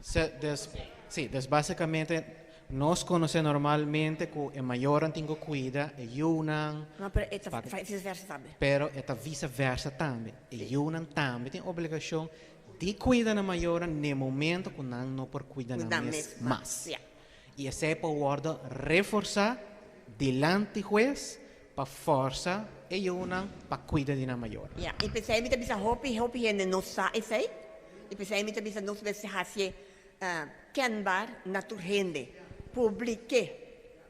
Speaker 7: Se, dus, sí, dus básicamente nos conoce normalmente ku e mayornan tin ku kuida e yunan.
Speaker 16: No, pero e ta vice versa tambe.
Speaker 7: Pero e ta vice versa tambe. E yunan tambe tin obligashon di kuida nan mayornan n'e momento ku nan no por kuida nan mes mas. I esei por wòrdu reforsá dilanti hues pa fòrsa e yunan pa kuida di nan mayornan.
Speaker 16: Ya, i p'esei mi ta bisa hopi, hopi hende no sa esei, i p'esei mi ta bisa nos mester hasié kenbaar na tur hende, publik'é.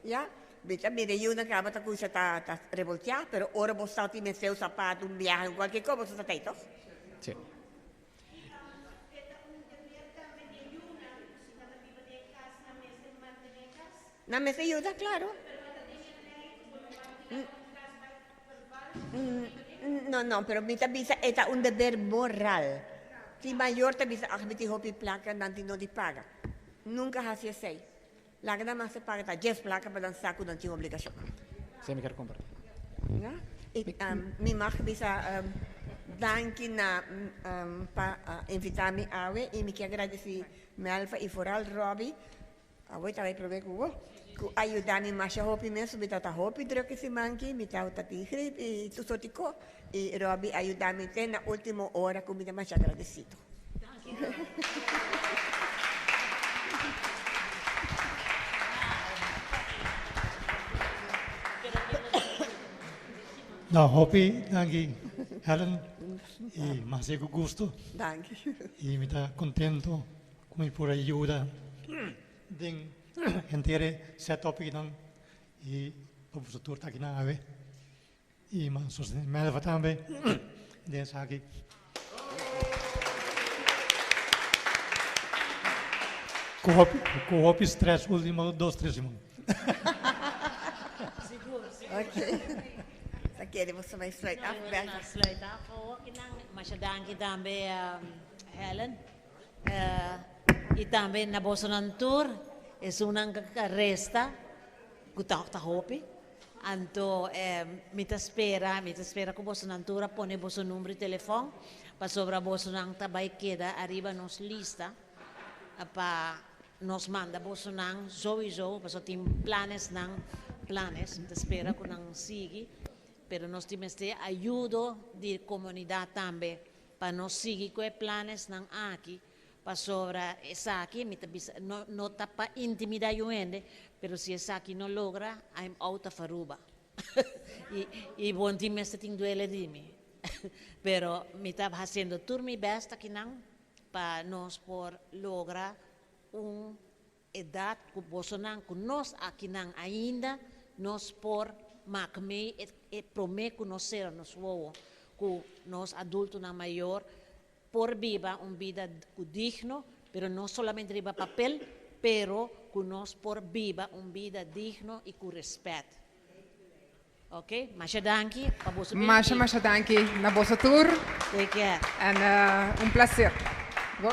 Speaker 16: Ya, mi ta mira e yunan kaba ta kusa ta ta revolteá, pero ora bo sa tin mester un sapato, un biahe, un kualke kos, bo sa ta ei tòg?
Speaker 7: Sí.
Speaker 16: Nan mester yuda, claro. No, no, pero mi ta bisa e ta un deber moral. Tin mayor ta bisa, ach, mi tin hopi placa, nan tin no di paga. Nunca haci esey. Laga nan mas e paga ta djes placa pa nan sa cu nan tin obligacion.
Speaker 7: Esey mi kier comparti.
Speaker 16: Ya, y mi mag bisa. Danki na um, pa invitá mi awe i mi ke agradesí Melva i vooral Robbie, awe ta bai promé ku bo, ku a yuda mi masha hopi mes, mi tabata hopi druk e siman aki, mi tabata tin grip i tur sorti ko, i Robbie a yuda mi te na ultimo ora ku mi ta masha agradesido.
Speaker 18: No, hopi danki Helen y mas ku gusto.
Speaker 16: Danki.
Speaker 18: Y mi ta contento ku mi por ayuda den henter e setup nan y pa boso tur ta aki nan awe. Y mas sostener Melva tambe den esaki. Ku hopi, ku hopi stress ultimo dos, tres siman.
Speaker 2: Sigur, sigur.
Speaker 16: Ok. Ta kere boso bai sluit af, Bertha?
Speaker 2: Sluit af awokinan. Masha danki tambe Helen. Y tambe na bosonan tur, esunnan ku a resta, ku ta ta hopi. Anto mi ta spera, mi ta spera ku bosonan tur a pone boso number di telefòn, pasobra bosonan ta bai keda ariba nos lista pa nos manda bosonan souiso, pasobra tin planesnan, planes, mi ta spera ku nan sigui, pero nos tin mester ayudo di komunidat tambe pa nos sigui ku e planesnan aki. Pasobra esaki, mi ta bisa, no, no ta pa intimida yu hende, pero si esaki no logra, I'm out of Aruba. y, y bon tin mester tin duele di mi. pero mi ta haciendo tur mi best akinan pa nos por logra un edad cu bosonan, cu nos akinan ainda, nos por mak mee e, e prome cu nos cera nos wowo, cu nos adultonan mayor por biba un bida cu digno, pero no solamente riba papel, pero cu nos por biba un bida digno y cu respet. Ok, masha
Speaker 1: danki pa boso bini. Masha, masha danki na boso tur.
Speaker 2: Take care.
Speaker 1: En un placer. Bo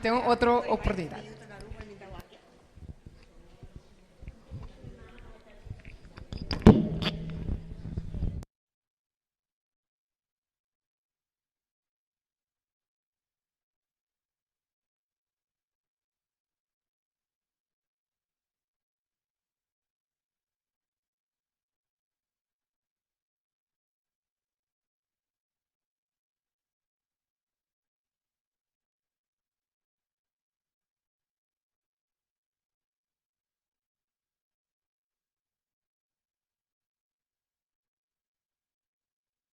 Speaker 1: tin un otro oportunidad.